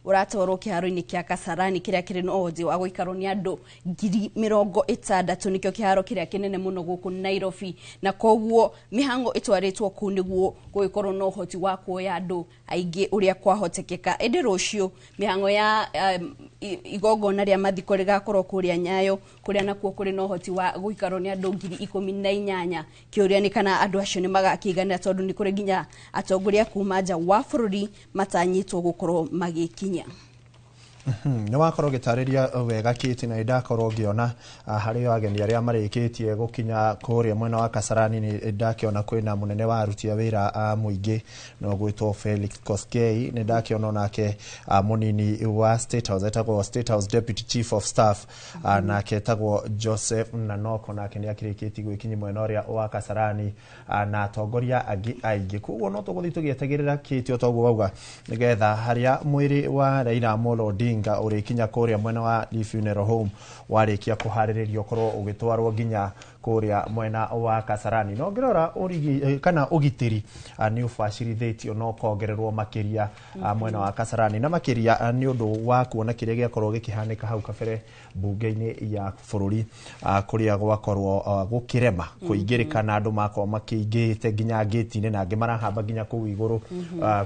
ũratwarwo kĩharo-inĩ kĩa Kasarani kĩrĩa kĩrĩ na ũhoti wa gũikarwo nĩ andũ 60,000. Nĩkĩo kĩharo kĩrĩa kĩnene mũno gũkũ Nairobi, na koguo mĩhang'o ĩtwarĩtwo kũu nĩguo gũgĩkorwo na ũhoti wa kuoya andũ aingĩ ũrĩa kwahotekeka. Ĩndĩ rũciũ mĩhang'o ya igongona rĩa mathiko rĩgakorwo kũrĩa Nyayo, kũrĩa nakuo kũrĩ na ũhoti wa gũikarwo nĩ andũ 18,000. Kĩũria nĩ kana andũ acio nĩ magakĩiganĩra, tondũ nĩ kũrĩ nginya atongoria kuma nja wa bũrũri matanyĩtwo gũkorwo magĩkinya. Nĩ wakorwo ũgĩtarĩria wega Kate, na nĩndakorwo ngĩona harĩ ageni arĩa marĩkĩtie gũkinya kũrĩa mwena wa Kasarani. Nĩ ndakĩona kwĩna mũnene wa aruti a wĩra a mũingĩ no gwĩtwo Felix Koskei. Nĩ ndakĩona onake mũnini wa State House, etagwo State House Deputy Chief of Staff, nake etagwo Joseph Nanoko, nake nĩ akĩrĩkĩtie gwĩkinyia mwena ũrĩa wa Kasarani, na atongoria angĩ aingĩ. Koguo no tũgũthiĩ tũgĩetagĩrĩra, Kate, o toguo wauga, nĩgetha harĩa mwĩrĩ wa Raila Amolo Odinga ũrĩkinya kũrĩa mwena wa Lee Funeral Home, warĩkia kũharĩrĩrio ũkorwo ũgĩtwarwo nginya kũrĩa mwena wa Kasarani. No ngĩrora ũrigi kana ũgitĩri nĩ ũbacĩrithĩtio na ũkongererwo makĩria mwena wa Kasarani, na makĩria nĩ ũndũ wa kuona kĩrĩa gĩakorwo gĩkĩhanĩka hau kabere mbunge-inĩ ya bũrũri, kũrĩa gwakorwo gũkĩrema kũingĩrĩka na andũ makorwo makĩingĩrĩte nginya ngĩti-inĩ na angĩ marahamba nginya kũu igũrũ.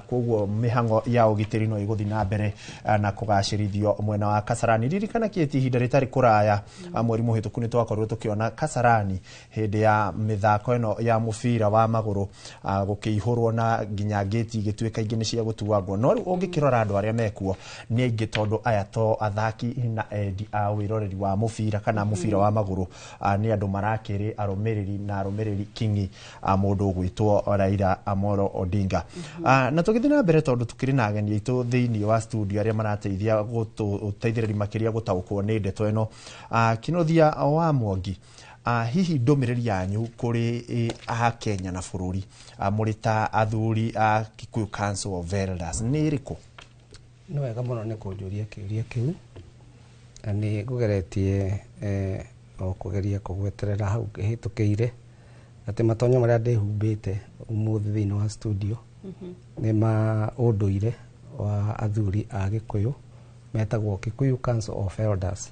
Koguo mĩhang'o ya ũgitĩri no ĩgũthiĩ na mbere na kũgacĩrithio mwena wa Kasarani. Ririkana, Kĩti, ihinda rĩtarĩ kũraya, mweri mũhĩtũku, nĩ twakorirwo tũkĩona Kasarani hĩndĩ ya mĩthako ĩno ya mũbira wa magũrũ, gũkĩihũrwo na nginya ngĩti igĩtuĩka ingĩ nĩ cia gũtuangwo. No rĩu ũngĩkĩrora andũ arĩa mekuo nĩ aingĩ, tondũ aya to athaki na endi a wĩroreri wa mũbira kana mũbira wa magũrũ, nĩ andũ marakĩrĩ arũmĩrĩri na arũmĩrĩri kingi a mũndũ ũgwĩtwo Raila Amolo Odinga. Na tũgĩthiĩ na mbere, tondũ tũkĩrĩ na ageni aitũ thĩinĩ wa studio arĩa marateithia gũtũteithĩrĩria makĩria gũtaũkwo nĩ ndeto ĩno, Kinuthia wa Mwangi, hihi ndũmĩrĩri yanyu kũrĩ Akenya na bũrũri, mũrĩ ta athuri a Kikuyu Council of Elders, nĩ ĩrĩkũ? Nĩ wega mũno nĩ kũnjũria kĩũria kĩu, na nĩ ngũgeretie o kũgeria kũgweterera hau hĩtũkĩire atĩ matonyo marĩa ndĩhumbĩte ũmũthĩ thĩinĩ wa studio nĩ ma ũndũire wa athuri a Gĩkũyũ metagwo Kikuyu Council of Elders.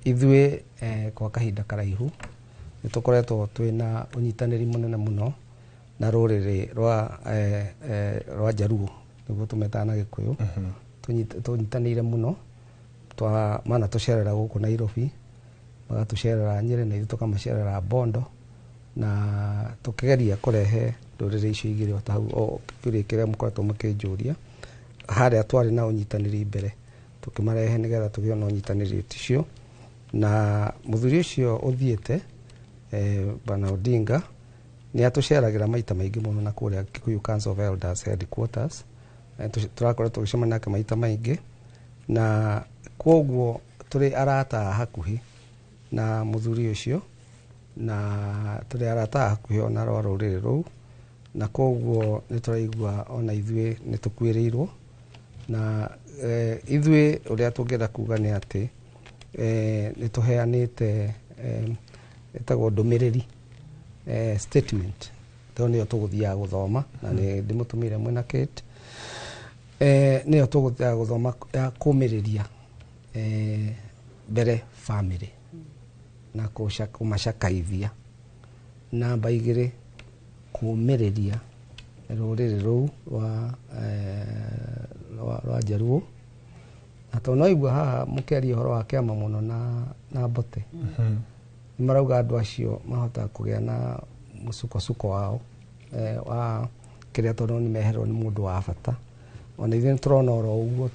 Ithuĩ kwa kahinda karaihu nĩ tũkoretwo twĩna ũnyitanĩri mũnene mũno na rũrĩrĩ rwa Jaruo, nĩguo tũmetaga na Gĩkũyũ. Tũnyitanĩire mũno twa mana tũcerera gũkũ Nairobi, magatũcerera Nyĩrĩ, na ithuĩ tũkamacerera Bondo, na tũkĩgeria kũrehe ndũrĩrĩ icio igĩrĩ o ta hau o kĩũria kĩrĩa mũkoretwo mũkĩnjũria. Harĩa twarĩ na ũnyitanĩri mbere, tũkĩmarehe nĩgetha tũgĩe na ũnyitanĩri ũcio. Na mũthuri ũcio ũthiĩte, Bwana Odinga, nĩ atũceragĩra maita maingĩ mũno na kũrĩa Kikuyu Council of Elders headquarters. Tũrakoretwo tũgĩcemania nake maita maingĩ, na kwoguo tũrĩ arata a hakuhĩ na mũthuri ũcio, na tũrĩ arata a hakuhĩ ona rwa rũrĩrĩ rũu, na kwoguo nĩ tũraigua ona ithuĩ nĩ tũkuĩrĩirwo. Na ithuĩ ũrĩa tũngĩenda kuga nĩ atĩ nĩ tũheanĩte ĩtagwo ndũmĩrĩri, statement, tondũ nĩyo tũgũthiaga gũthoma na nĩ ndĩmũtũmĩire mwĩna Kate, nĩyo tũgũthiaga gũthoma ya kũmĩrĩria mbere family na kũmacakaithia, namba igĩrĩ kũmĩrĩria rũrĩrĩ rũu rwa Jaruo. Na tondũ no igua haha mũkĩaria ũhoro wa kĩama mũno na Mbote, nĩ marauga andũ acio mahota kũgĩa na mũsukosuko wao wa kĩrĩa, tondũ nĩ meherwo nĩ mũndũ wa bata. Ona ithuĩ nĩ tũrona oro ũguo,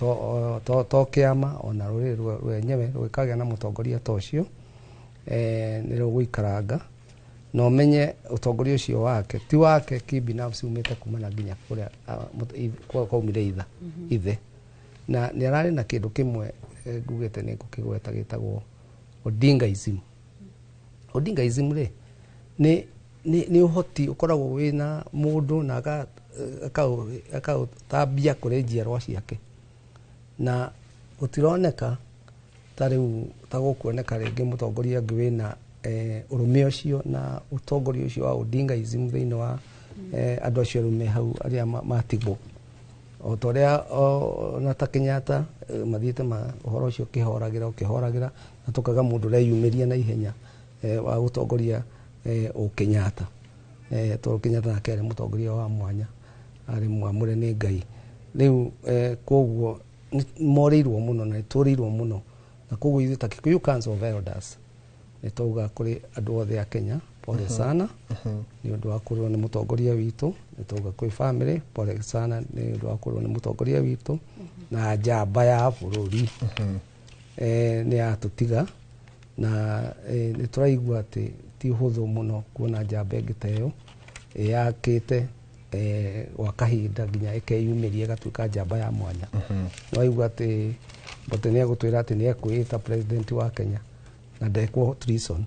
to kĩama ona rũrĩrĩ rwenyewe rũgĩkagĩa na mũtongoria ta ũcio, nĩ rũgũikaranga na ũmenye ũtongoria ũcio wake ti wake kibinafsi, umĩte kumana nginya kũrĩa kwaumire ithe. Na nĩ ararĩ na kĩndũ kĩmwe ngugĩte nĩ ngũkĩgweta gĩtagwo Odingaism. Odingaism rĩ, nĩ ũhoti ũkoragwo wĩna mũndũ na akaũtambia kũrĩ njiarwa ciake, na gũtironeka ta rĩu ta gũkuoneka rĩngĩ mũtongoria ũngĩ wĩna ũrũme ũcio na ũtongoria ũcio wa Odingaism thĩinĩ wa andũ acio rĩu me hau arĩa matigwo, o ta ũrĩa ona ta Kenyatta mathiĩte ũhoro ũcio ũkĩhoragĩra ũkĩhoragĩra, na tũkaga mũndũ ũreyumĩria na ihenya wa gũtongoria o Kenyatta, tondũ Kenyatta nake arĩ mũtongoria wa mwanya, arĩ mwamũre nĩ Ngai. Rĩu koguo morĩirwo mũno na nĩtũrĩirwo mũno, na koguo ithuĩ ta Kikuyu Council of Elders nĩ twauga kũrĩ andũ othe a Kenya, pole sana nĩ ũndũ wa kũrĩrwo nĩ mũtongoria witũ. Nĩ twauga kwĩ family, pole sana nĩ ũndũ wa kũrĩrwo nĩ mũtongoria witũ. Na njamba ya bũrũri nĩ yatũtiga na nĩ tũraigua atĩ ti ũhũthũ mũno kuona njamba ĩngĩ ta ĩyo ĩyakĩte gwa kahinda nginya ĩkeyumĩria ĩgatuĩka njamba ya mwanya. Nĩ waigua atĩ Mbote nĩ egũtwĩra atĩ nĩ ekwĩĩta president wa Kenya na ndekwo treason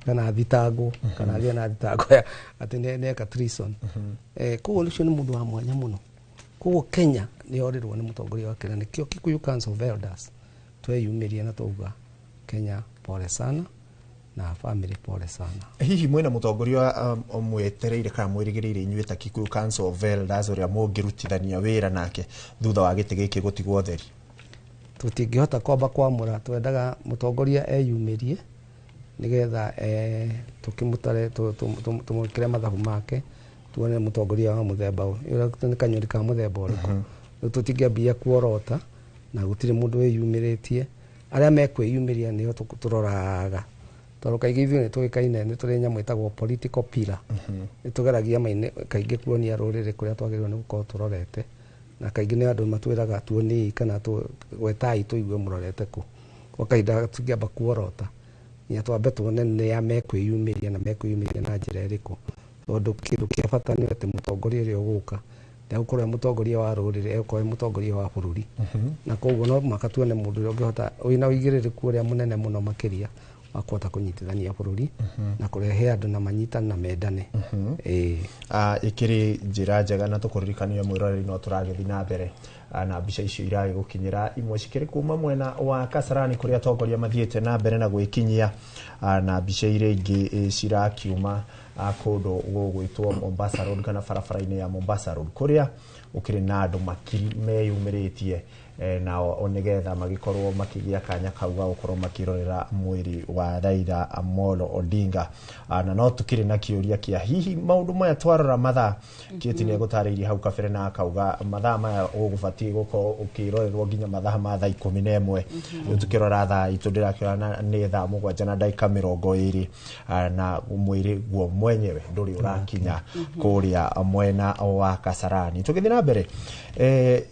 kana thitangwo kana agĩe na thitango ya atĩ nĩ eka treason. Koguo ũcio nĩ mũndũ wa mwanya mũno. Koguo Kenya nĩ yorĩrwo nĩ mũtongoria wa Kenya. Nĩkĩo Kikuyu Council of Elders tweyumĩria na twauga Kenya pole sana na family pole sana. Hihi mwina mutongoria mwetereire kana mwĩrĩgĩrĩire inyuĩ ta Kikuyu Council of Elders ũrĩa mũngĩrutithania wĩra nake thutha wa gĩtĩ gĩkĩ gũtigwo theri? Tũtingĩhota kwamba kwamũra, twendaga mũtongoria eyumĩrie nĩgetha tũkĩmũtare tũmwĩkĩre mathabu make tuone mũtongoria wa mũthemba ũyũ nĩ kanyoni ka mũthemba ũrĩkũ. Rĩu tũtingĩambia kuorota na gũtirĩ mũndũ wĩyumĩrĩtie. Arĩa mekwĩyumĩria nĩo tũroraga tondũ kaingĩ ithuĩ nĩ tũĩkaine nĩ tũrĩ nyamũ ĩtagwo political pillar. Nĩ tũgeragia maine kaingĩ kuonia rũrĩrĩ kũrĩa twagĩrĩirwo nĩ gũkorwo tũrorete, na kaingĩ nĩ andũ matwĩraga tuoniei kana gwetai tũigue mũrorete kũ. Kwa kahinda tũngĩamba kuorota nginya twambe tuone nĩa mekwĩyumĩria na mekwĩyumĩria na njĩra ĩrĩkũ, tondũ kĩndũ kĩa bata nĩ atĩ mũtongoria ũrĩa ũgũka ndegũkorwo e mũtongoria wa rũrĩrĩ, egũkorwo e mũtongoria wa bũrũri. Na koguo no mũhaka tuone mũndũ ũrĩa ũngĩhota wĩna ũigĩrĩrĩku ũrĩa mũnene mũno makĩria wa kũhota kũnyitithania bũrũri na kũrehe andũ na manyitane na mendane. Ĩkĩrĩ njĩra njega na tũkũririkania mwĩroreri no tũragĩthiĩ na mbere na mbica icio iragĩgũkinyĩra imwe cikĩrĩ kuma mwena wa Kasarani kũrĩa atongoria mathiĩte na mbere na gwĩkinyia, na mbica iria ingĩ cirakiuma kũndũ gũgwĩtwo Mombasa Road kana barabara-inĩ ya Mombasa Road kũrĩa gũkĩrĩ na andũ makiri meyumĩrĩtie nao nĩgetha magĩkorwo makĩgĩa kanya kau ga gũkorwo makĩrorera mwĩrĩ wa Raila Amolo Odinga. Na no tukĩrĩ na kĩũria kĩa hihi maũndũ maya twarora mathaa Kĩti nĩ egũtarĩirie hau kabere na akauga mathaa maya ũgũbatiĩ gũkorwo ũkĩrorerwo nginya mathaa ma thaa 11. Rĩu tukĩrora thaa itũ ndĩrakĩona nĩ thaa 7:20, na mwĩrĩ guo mwenyewe ndũrĩ ũrakinya kũrĩa mwena wa Kasarani. Tũgĩthiĩ na mbere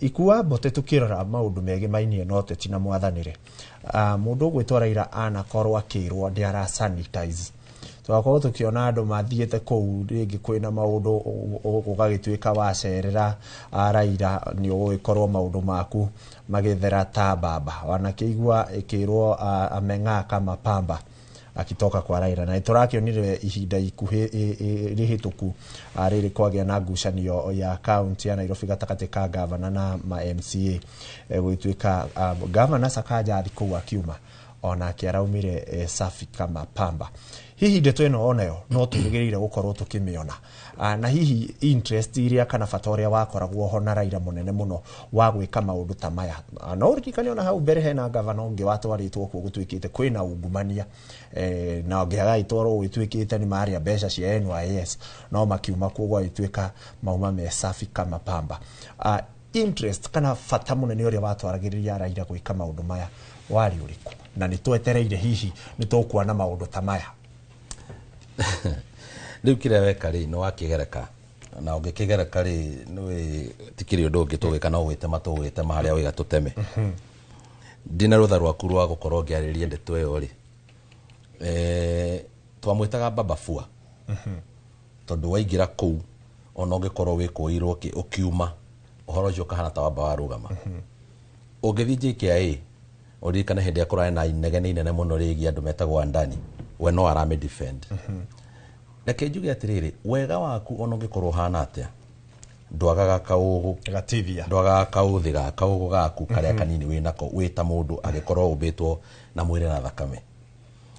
Ikua Mbote tukĩrora maũndũ megemainie na ũteti na mwathanĩre, mũndũ ũgwĩtwo Raila anakorwo akĩrwo ndĩara sanitize. Twakorwo tukiona andũ mathiĩte kũu rĩngĩ kwĩna maũndũ ũgagĩtuĩka wacerera Raila nĩ ũgũgĩkorwo maũndũ maku magĩthera ta mbamba. Wanakĩigua ĩkĩrwo ameng'aa kama pamba akitoka kwa Raila, na tũrakĩonire ihinda ikuhĩ rĩhĩtũku rĩrĩ kwagĩa na ngucanio ya kaunti ya Nairobi gatagatĩ ka gavana na ma MCA, gũgĩtuĩka gavana Sakaja athi kũu akiuma onake araumire safi kama pamba. Hihi ndeto ĩno onayo no tũrĩgĩrĩire gũkorwo tũkĩmĩona, na hihi interest iria kana bata ũrĩa wakoragwo ho na Raila mũnene mũno wa gwĩka maũndũ ta maya. No ũririkane ona hau mbere hena gavana ũngĩ watwarĩtwo kuo gũtuĩkĩte kwĩna ungumania, na ũngĩ agagĩtwarwo gũgĩtuĩkĩte nĩ marĩa mbeca cia NYS, no makiuma kuo gwagĩtuĩka mauma me safi kama pamba. Interest kana bata mũnene ũrĩa watwaragĩrĩria Raila gwĩka maũndũ maya warĩ ũrĩkũ, na nĩ twetereire hihi nĩ tũkuona maũndũ ta maya? Rĩu kĩrĩa weka rĩ nĩ wakĩgereka, na ũngĩkĩgereka rĩ nĩ tikĩrĩ ũndũ ũngĩ tũgĩka no gwĩtema tũgwĩtema harĩa waiga tũteme. Ndina rũtha rwaku rwa gũkorwo ngĩarĩrĩria ndeto ĩyo rĩ, twamwĩtaga Baba Fua tondũ waingĩra kũu ona ũngĩkorwo wĩkũĩirwo ũkiuma ũhoro ũcio ũkahana ta wamba warũgama. Ũngĩthiĩ JKIA ũririkane hĩndĩ ĩrĩa kũrarĩ na inegene inene mũno rĩgiĩ andũ metagwo Andani, we no arame defend. Reke njuge atĩrĩrĩ, wega waku ona ũngĩkorwo ũhana atĩa ndwagaga kaũgũ Gativia, ndwagaga kaũthĩ ga kaũgũ gaku karĩa kanini wĩnako wĩ ta mũndũ agĩkorwo ũmbĩtwo na mwĩrĩ na thakame.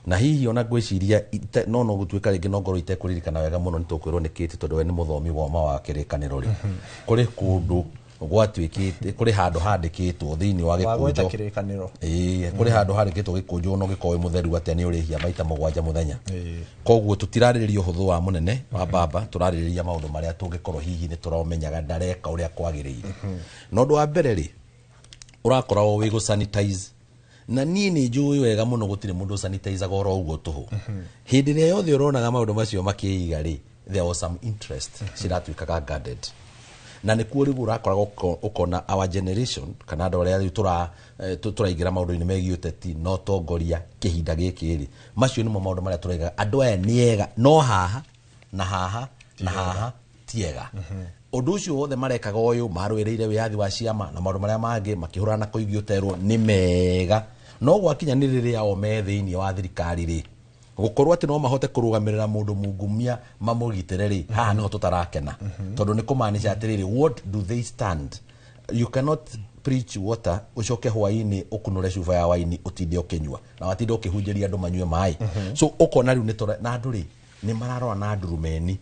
Na hihi ona ngwĩciria no gũtuĩka rĩngĩ no ngorwo itekũririkana wega mũno nĩ tũkwĩrwo nĩ kĩti tondũ we nĩ mũthomi woma wa kĩrĩkanĩro rĩ, kũrĩ kũndũ gwatuĩkĩte kũrĩ handũ handĩkĩtwo thĩinĩ wa gĩkũnjo, kũrĩ handũ handĩkĩtwo gĩkũnjo ona ũngĩkorwo wĩ mũtheru atĩa nĩ ũrĩhia maita 7 mũthenya. Koguo tũtirarĩrĩria ũhũthũ wa mũnene wa baba, tũrarĩrĩria maũndũ marĩa tũngĩkorwo hihi nĩ tũramenyaga ndareka ũrĩa kwagĩrĩire. Na ũndũ wa mbere rĩ, ũrakoragwo wĩ gũ sanitize, na niĩ nĩ njũĩ wega mũno gũtirĩ mũndũ sanitizaga oro ũguo tũhũ. Hĩndĩ ĩrĩa yothe ũronaga maũndũ macio makĩiga rĩ, there was some interest ciratuĩkaga guarded. Na nĩkuo rĩu ũrakoraga ũkona our generation kana andũ arĩa rĩu tũraingĩra maũndũ-inĩ megiĩ ũteti na ũtongoria kĩhinda gĩkĩ rĩ, macio nĩmo maũndũ marĩa tũraigaga andũ aya nĩ ega no haha na haha na haha ti ega. Ũndũ ũcio wothe marekaga ũyũ marũĩrĩire wĩyathi wa ciama na maũndũ marĩa mangĩ makĩhũrana na kũigio terwo nĩ mega, no gwakinya nĩ rĩrĩa o me thĩinĩ wa thirikari rĩ, gũkorwo atĩ no mahote kũrũgamĩrĩra mũndũ mungumia mamũgitĩre rĩ, haha nĩho tũtarakena, tondũ nĩ kũmaanisha atĩrĩrĩ, what do they stand? You cannot preach water ucoke hwaini ukunure cuba ya waini utinde ukinyua na watinde ukihunjĩria andũ manyue maĩ. So ũkona rĩu nĩ na andũ rĩ nĩ mararora na ndurumeni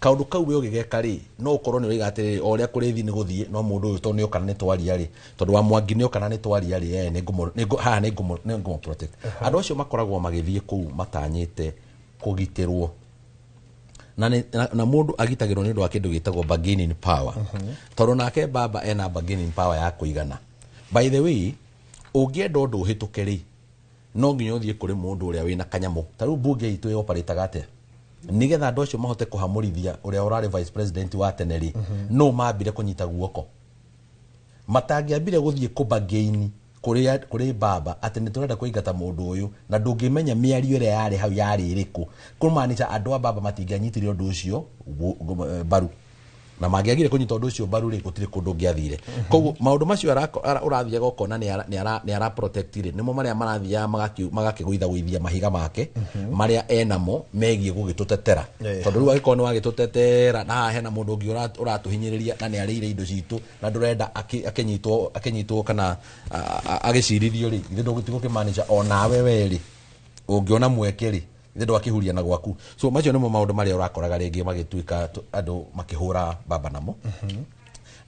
kaundu kau we ũgĩgeka rĩ, no ũkorwo nĩ ũraiga atĩrĩrĩ, o ũrĩa kũrĩthi nĩ gũthiĩ, no mũndũ ũyũ tondũ nĩ oka na nĩ twaria rĩ, tondũ wa Mwangi nĩ oka na nĩ twaria rĩ, haha nĩ ngũmũ protect. Andũ acio makoragwo magĩthiĩ kũu matanyĩte kũgitĩrwo na mũndũ agitagĩrwo nĩ ũndũ wa kĩndũ gĩtagwo bargaining power, tondũ nake baba ena bargaining power ya kũigana. By the way, ũngĩenda ũndũ ũhĩtũke rĩ, no nginya ũthiĩ kũrĩ mũndũ ũrĩa wĩna kanyamũ. Ta rĩu mbunge itũ ĩoparĩtaga atĩa nigetha andũ acio mahote kũhamũrithia ũrĩa ũrarĩ vice president wa tene rĩ, no mambire kũnyita guoko matangĩambire gũthiĩ kũbagaini kũrĩ baba atĩ nĩ tũrenda kũingata mũndũ ũyũ, na ndũngĩmenya mĩario ĩrĩa yarĩ hau yarĩ ĩrĩkũ, kũmaanisha andũ a baba matingĩanyitire ũndũ ũcio mbaru, na mangĩagire kũnyita ũndũ ũcio mbaru rĩ, gũtirĩ kũndũ ũngĩathire. Koguo maũndũ macio ũrathiaga ũkona nĩ ara protect rĩ, nĩmo marĩa marathiaga magakĩgũithagũithia mahiga make marĩa enamo megiĩ gũgĩtũtetera, tondũ rĩu angĩkorwo nĩ wagĩtũtetera na haha hena mũndũ ũngĩ ũratũhinyĩrĩria na nĩ arĩire indo citũ na ndũrenda akĩnyitwo kana agĩcirithio rĩ, ithe ndũgũtigũkĩmaanisha onawe we rĩ ũngĩona mweke rĩ, ithe ndwakĩhuria na gwaku. So macio nĩmo maũndũ marĩa ũrakoraga rĩngĩ magĩtuĩka andũ makĩhũra baba namo,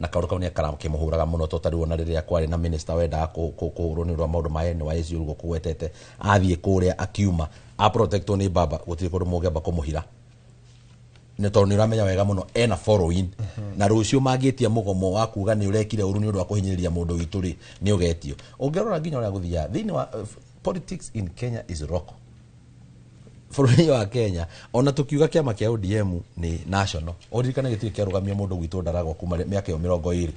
na kaũndũ kau nĩ karakĩmũhũraga mũno, to tarĩu ona rĩrĩa kwarĩ na minister wendaga kũhũrwo nĩ ũndũ wa maũndũ ma NYS ũguo kũgwetete, athiĩ kũrĩa akiuma aprotectwo nĩ baba, gũtirĩ kũndũ mũngĩamba kũmũhira nĩ tondũ nĩ ũramenya wega mũno ena following, na rũciũ mangĩtia mũgomo wa kuga nĩ ũrekire ũru nĩ ũndũ wa kũhinyĩrĩria mũndũ witũ rĩ, nĩ ũgetio. Ũngĩrora nginya ũrĩa gũthiaga thĩinĩ wa politics in Kenya is local. Bũrũri wa Kenya ona tukiuga kĩama kĩa ODM nĩ national, ũririkane gĩtirĩ kĩarũgamia mũndũ gwitũ Ndaragwa kuma mĩaka ĩyo 20.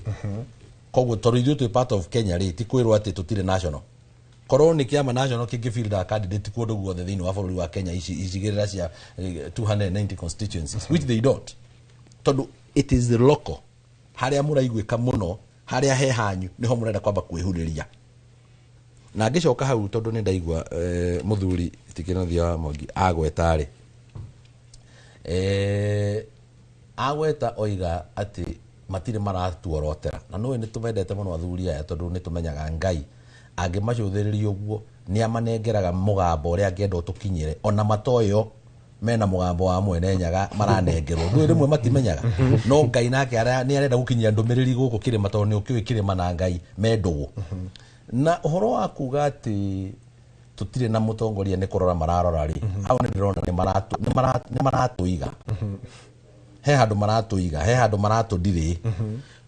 Koguo tondũ ithuĩ twĩ part of Kenya rĩ, ti kwĩrwo atĩ tũtirĩ national. Korwo nĩ kĩama national kĩngĩfield candidate kũndũ guothe thĩinĩ wa bũrũri wa Kenya, ici icigĩrĩra cia 290 constituencies, which they don't, tondũ it is the local harĩa mũraiguĩka mũno, harĩa he hanyu nĩho mũrenda kwamba kwĩhurĩria. Na ngĩcoka hau tondũ nĩ ndaigua mũthuri Tikinothia wa Mwangi agweta rĩ, agweta oiga atĩ matirĩ maratuorotera, na nũĩ nĩ tũmendete mũno athuri aya tondũ nĩ tũmenyaga Ngai angĩmacũthĩrĩria ũguo nĩ amanengeraga mũgambo ũrĩa angĩenda ũtũkinyĩre, ona matoyo mena mũgambo wa mwene Nyaga maranengerwo, ndũĩ rĩmwe matimenyaga, no Ngai nake nĩ arenda gũkinyia ndũmĩrĩri gũkũ kĩrĩma tondũ nĩ ũkĩũĩ kĩrĩma na Ngai me ndũgũ. Na ũhoro wa kuga atĩ tũtirĩ na mũtongoria nĩ kũrora mararora rĩ, hau nĩ ndĩrona nĩ maratũiga, he handũ maratũiga, he handũ maratũndirĩ,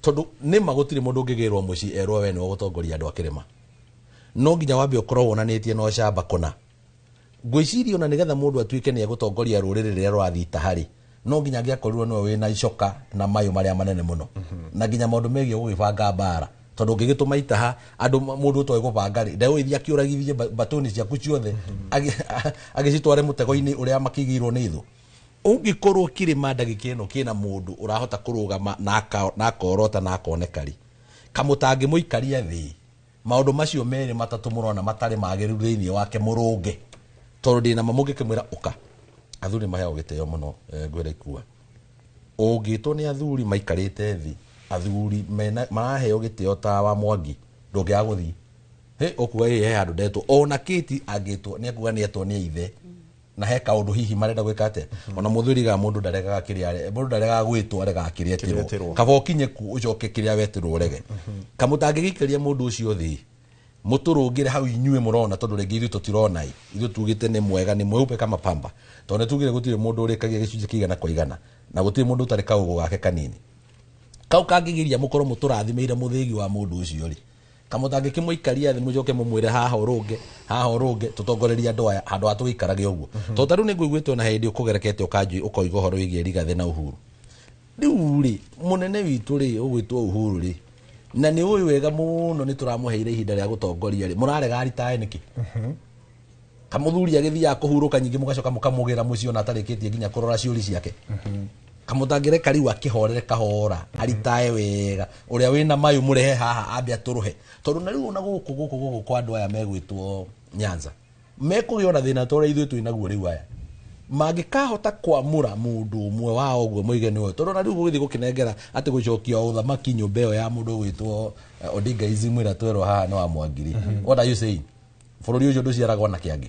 tondũ nĩma gũtirĩ mũndũ ũngĩgĩrwo mũciĩ erwo we nĩwe ũgũtongoria andũ a kĩrĩma, no nginya wambe ũkorwo wonanĩtie na ũcamba kũna. Ngwĩciria ona nĩgetha mũndũ atuĩke nĩ egũtongoria rũrĩrĩ rĩrĩa rũrathiĩ itaha-rĩ, no nginya angĩakorirwo nĩwe wĩna icoka na mayũ marĩa manene mũno, na nginya maũndũ megiĩ gũgĩbanga mbara, tondũ ũngĩgĩtũma itaha andũ mũndũ ũtoĩ gũbanga rĩ, ndegũgĩthiĩ akĩũragithie mbatũni ciaku ciothe agĩcitware mũtego-inĩ ũrĩa makĩigĩirwo nĩ thũ. Ũngĩkorwo kĩrĩma ndagĩka ĩno kĩna mũndũ ũrahota kũrũgama na akorota na akoneka rĩ, kamũtangĩmũikaria thĩ, maũndũ macio merĩ matatũ mũrona matarĩ magĩrĩru thĩinĩ wake mũrũnge, tondũ ndĩna ma mũngĩkĩmwĩra ũka. Athuri maheagwo gĩtĩo mũno, ngwĩra ikua ũngĩtwo nĩ athuri maikarĩte thĩ, athuri maraheo gĩtĩo ta wa Mwangi, ndũngĩaga gũthiĩ hĩ ũkuga ĩ he handũ ndetwo, ona Kĩti angĩtwo nĩ ekuga nĩ etwo nĩ ithe, na he kaũndũ hihi marenda gwĩka atĩa. Ona mũthuri ga mũndũ ndaregaga kĩrĩa, mũndũ ndaregaga gwĩtwo, aregaga kĩrĩa etirwo, kaba ũkinye ku ũcoke kĩrĩa wetirwo ũrege. Kamũtangĩgĩikĩria mũndũ ũcio thĩ, mũtũrũngĩre hau inyuĩ mũrona, tondũ rĩngĩ ithuĩ tũtirona ĩ, ithuĩ tugĩte nĩ mwega, nĩ mweupe kama pamba, tondũ nĩ tugire gũtirĩ mũndũ ũrĩkagia gĩcunjĩ kĩigana kwa igana, na gũtirĩ mũndũ ũtarĩ kaũgũ gake kanini kau kangĩgiria mũkorwo mũtũrathimĩire mũthĩgi wa mũndũ ũcio rĩ, kamũtangĩkĩmũikaria thĩ mũcoke mũmwĩre haha ũrũnge, haha ũrũnge, tũtongorerie andũ aya handũ ha tũgĩikarage ũguo. Tondũ ta rĩu nĩ ngũiguĩte ona hĩndĩ ũkũgerekete ũkanjui ũkoiga ũhoro wĩgiĩ Rigathĩ na Uhuru. Rĩu rĩ, mũnene witũ rĩ, ũgwĩtwo Uhuru rĩ, na nĩ ũĩ wega mũno nĩ tũramũheire ihinda rĩa gũtongoria rĩ, mũrarega aritae nĩkĩ? Kamũthuri agĩthiaga kũhurũka nyingĩ, mũgacoka mũkamũgĩra mũciĩ ona atarĩkĩtie nginya kũrora ciũri ciake. Kamũtangĩreka rĩu akĩhorere kahora, aritae wega, ũrĩa wĩna mayũ mũrehe haha ambe atũrũhe, tondũ na rĩu ona gũkũ gũkũ gũkũ kwa andũ aya megwĩtwo Nyanza mekũgĩa ona thĩna ta ũrĩa ithuĩ twĩ naguo. Rĩu aya mangĩkahota kwamũra mũndũ ũmwe wao ũguo moige nĩwe, tondũ ona rĩu gũgĩthiĩ gũkĩnengera atĩ gũcokia ũthamaki nyũmba ĩyo ya mũndũ ũgwĩtwo Odinga Ism ĩrĩa twerwo haha nĩ wa Mwangiri. What are you saying? Bũrũri ũcio ndũciaragwo na kĩangĩ.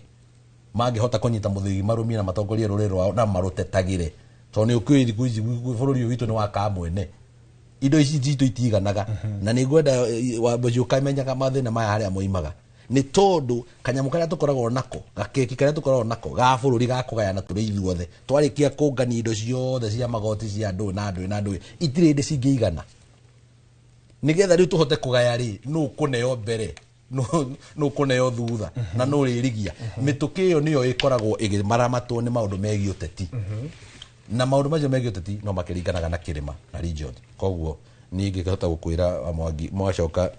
Mangĩhota kũnyita mũthĩgi marũmie na matongorie rũrĩrĩ rwao na marũtetagĩre, tondũ nĩ ũkĩũĩ thikũ ici bũrũri ũyũ witũ nĩ wa kamwene, indo ici citũ itiganaga, na nĩ ngwenda wamboci ũkamenyaga mathĩna maya harĩa moimaga, nĩ tondũ kanyamũ karĩa tũkoragwo nako, gakeki karĩa tũkoragwo nako ga bũrũri ga kũgayana tũrĩ ithuothe, twarĩkia kũngania indo ciothe cia magoti cia andũ na andũ na andũ, itirĩ hĩndĩ cingĩigana. Nĩgetha rĩu tũhote kũgaya rĩ, nũ kũneo mbere, nũ kũneo thutha, na nũ rĩrigia mĩtũkĩ ĩyo nĩyo ĩkoragwo ĩgĩmaramatwo nĩ maũndũ megiĩ ũteti, na maũndũ macio megiĩ ũteti no makĩringanaga na kĩrĩma na region. Koguo niĩ ingĩhota gũkwĩra, Mwangi, mwacoka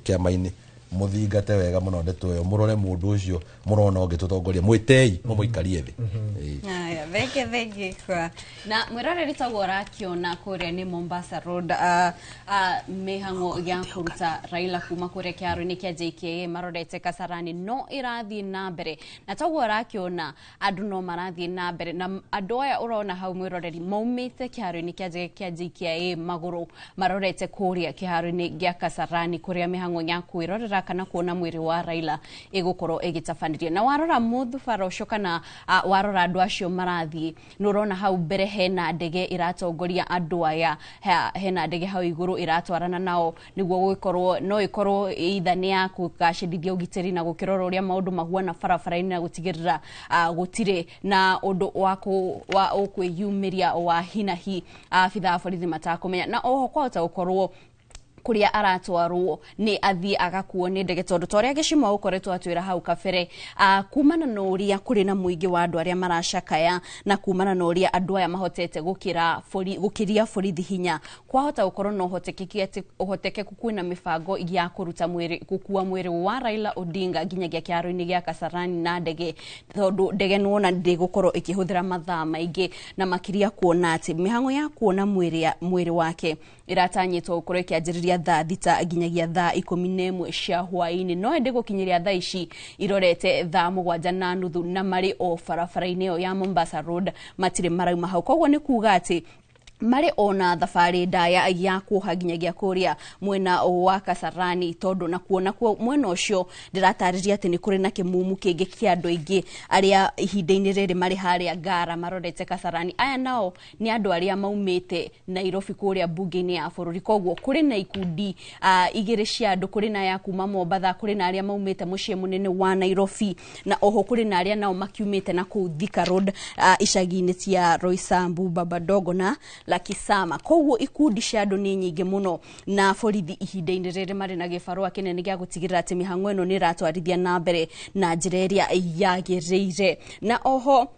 kĩama-inĩ, mũthingate wega mũno ndeto ĩyo, mũrore mũndũ ũcio mũrona ũngĩtũtongoria, mwĩtei mũmũikarie thĩ. Ĩĩ. Aya, thengi thengi kwa na mwĩroreri, taguo ũrakĩona kũrĩa nĩ Mombasa Road, mĩhang'o ya kũruta Raila kuma kũrĩa kĩharo-inĩ kĩa JKIA marorete Kasarani no ĩrathiĩ na mbere, na taguo ũrakĩona andũ no marathiĩ na mbere, na andũ aya ũrona hau, mwĩroreri, maumĩte kĩharo-inĩ kĩa JKIA magũrũ marorete kũrĩa kĩharo-inĩ gĩa Kasarani, kũrĩa mĩhang'o ya kwĩrorera kana kuona mwĩrĩ wa Raila ĩgũkorwo ĩgĩtabanĩrio. Na warora mũthubara ũcio kana warora andũ acio marathiĩ, nĩ ũrona hau mbere hena ndege ĩratongoria andũ aya. Hena ndege hau igũrũ ĩratwarana nao nĩguo gũgĩkorwo no ĩkorwo either nĩ ya kũgacĩrithia ũgitĩri na gũkĩrora ũrĩa maũndũ mahuana barabara-inĩ na gũtigĩrĩra gũtirĩ na ũndũ wa ũkwĩyumĩria wa hinahi abithaa a borithi matakũmenya. Na oho kwahota gũkorwo kuria aratwarwo nĩ athiĩ agakuo nĩ ndege, tondũ ta ũrĩa gĩcimo gũkoretwo atwĩra hau kabere, kumana na ũrĩa kũrĩ na mũingĩ wa andũ arĩa maracakaya na kumana na ũrĩa andũ aya mahotete gũkĩra gũkĩria borithi hinya, kwahota gũkorwo na ũhotekeku atĩ ũhotekeku kwĩna mĩbango ya kũruta mwĩrĩ, gũkua mwĩrĩ wa Raila Odinga nginyagia kĩharo-inĩ gĩa Kasarani na ndege, tondũ ndege nĩwona ndĩgũkorwo ĩkĩhũthĩra mathaa maingĩ, na makĩria kuona atĩ mĩhang'o ya kuona mwĩrĩ wake ĩratanyĩtwo gũkorwo ĩkĩanjĩrĩria thaa 6 nginyagia thaa 11 cia hwaĩ-inĩ, no ĩndĩ gũkinyĩria thaa ici irorete thaa 7:30 na marĩ o barabara-inĩ ĩyo ya Mombasa Road, matirĩ marauma hau. Koguo nĩ kuga atĩ marĩ ona thabarĩ ndaya ya kuoha nginyagia kũrĩa mwena wa Kasarani, tondũ na kuona kuo mwena ũcio ndĩratarĩria atĩ nĩ kũrĩ na kĩmumu kĩngĩ kĩa andũ aingĩ arĩa ihinda-inĩ rĩrĩ marĩ harĩa Ngara marorete Kasarani. Aya nao nĩ andũ arĩa maumĩte Nairobi kũrĩa mbunge-inĩ ya bũrũri. Koguo kũrĩ na ikundi igĩrĩ cia andũ, kũrĩ na ya kuma Mombatha, kũrĩ na arĩa maumĩte mũciĩ mũnene wa Nairobi, na oho kũrĩ na arĩa nao makiumĩte na kũu Thika Road, icagi-inĩ cia Roysambu, Babadogo na Lakisama. Koguo ikundi cia andũ nĩ nyingĩ mũno, na borithi ihinda-inĩ rĩrĩ marĩ na gĩbarũa kĩnene gĩa gũtigĩrĩra atĩ mĩhang'o ĩno nĩ ĩratwarithia na mbere na njĩra ĩrĩa yagĩrĩire. Na oho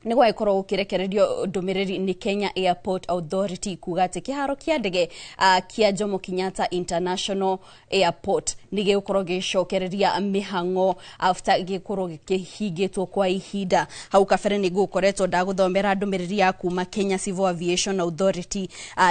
nĩ gwagĩkorwo gũkĩrekererio ndũmĩrĩri nĩ Kenya Airport Authority kuga atĩ kĩharo kĩa ndege kĩa Jomo Kenyatta International Airport nĩ gĩgũkorwo gĩgĩcokereria mĩhang'o after gĩkorwo gĩkĩhingĩtwo kwa ihinda. Hau kabere nĩ ngũkoretwo ndagũthomera ndũmĩrĩri ya kuma Kenya Civil Aviation Authority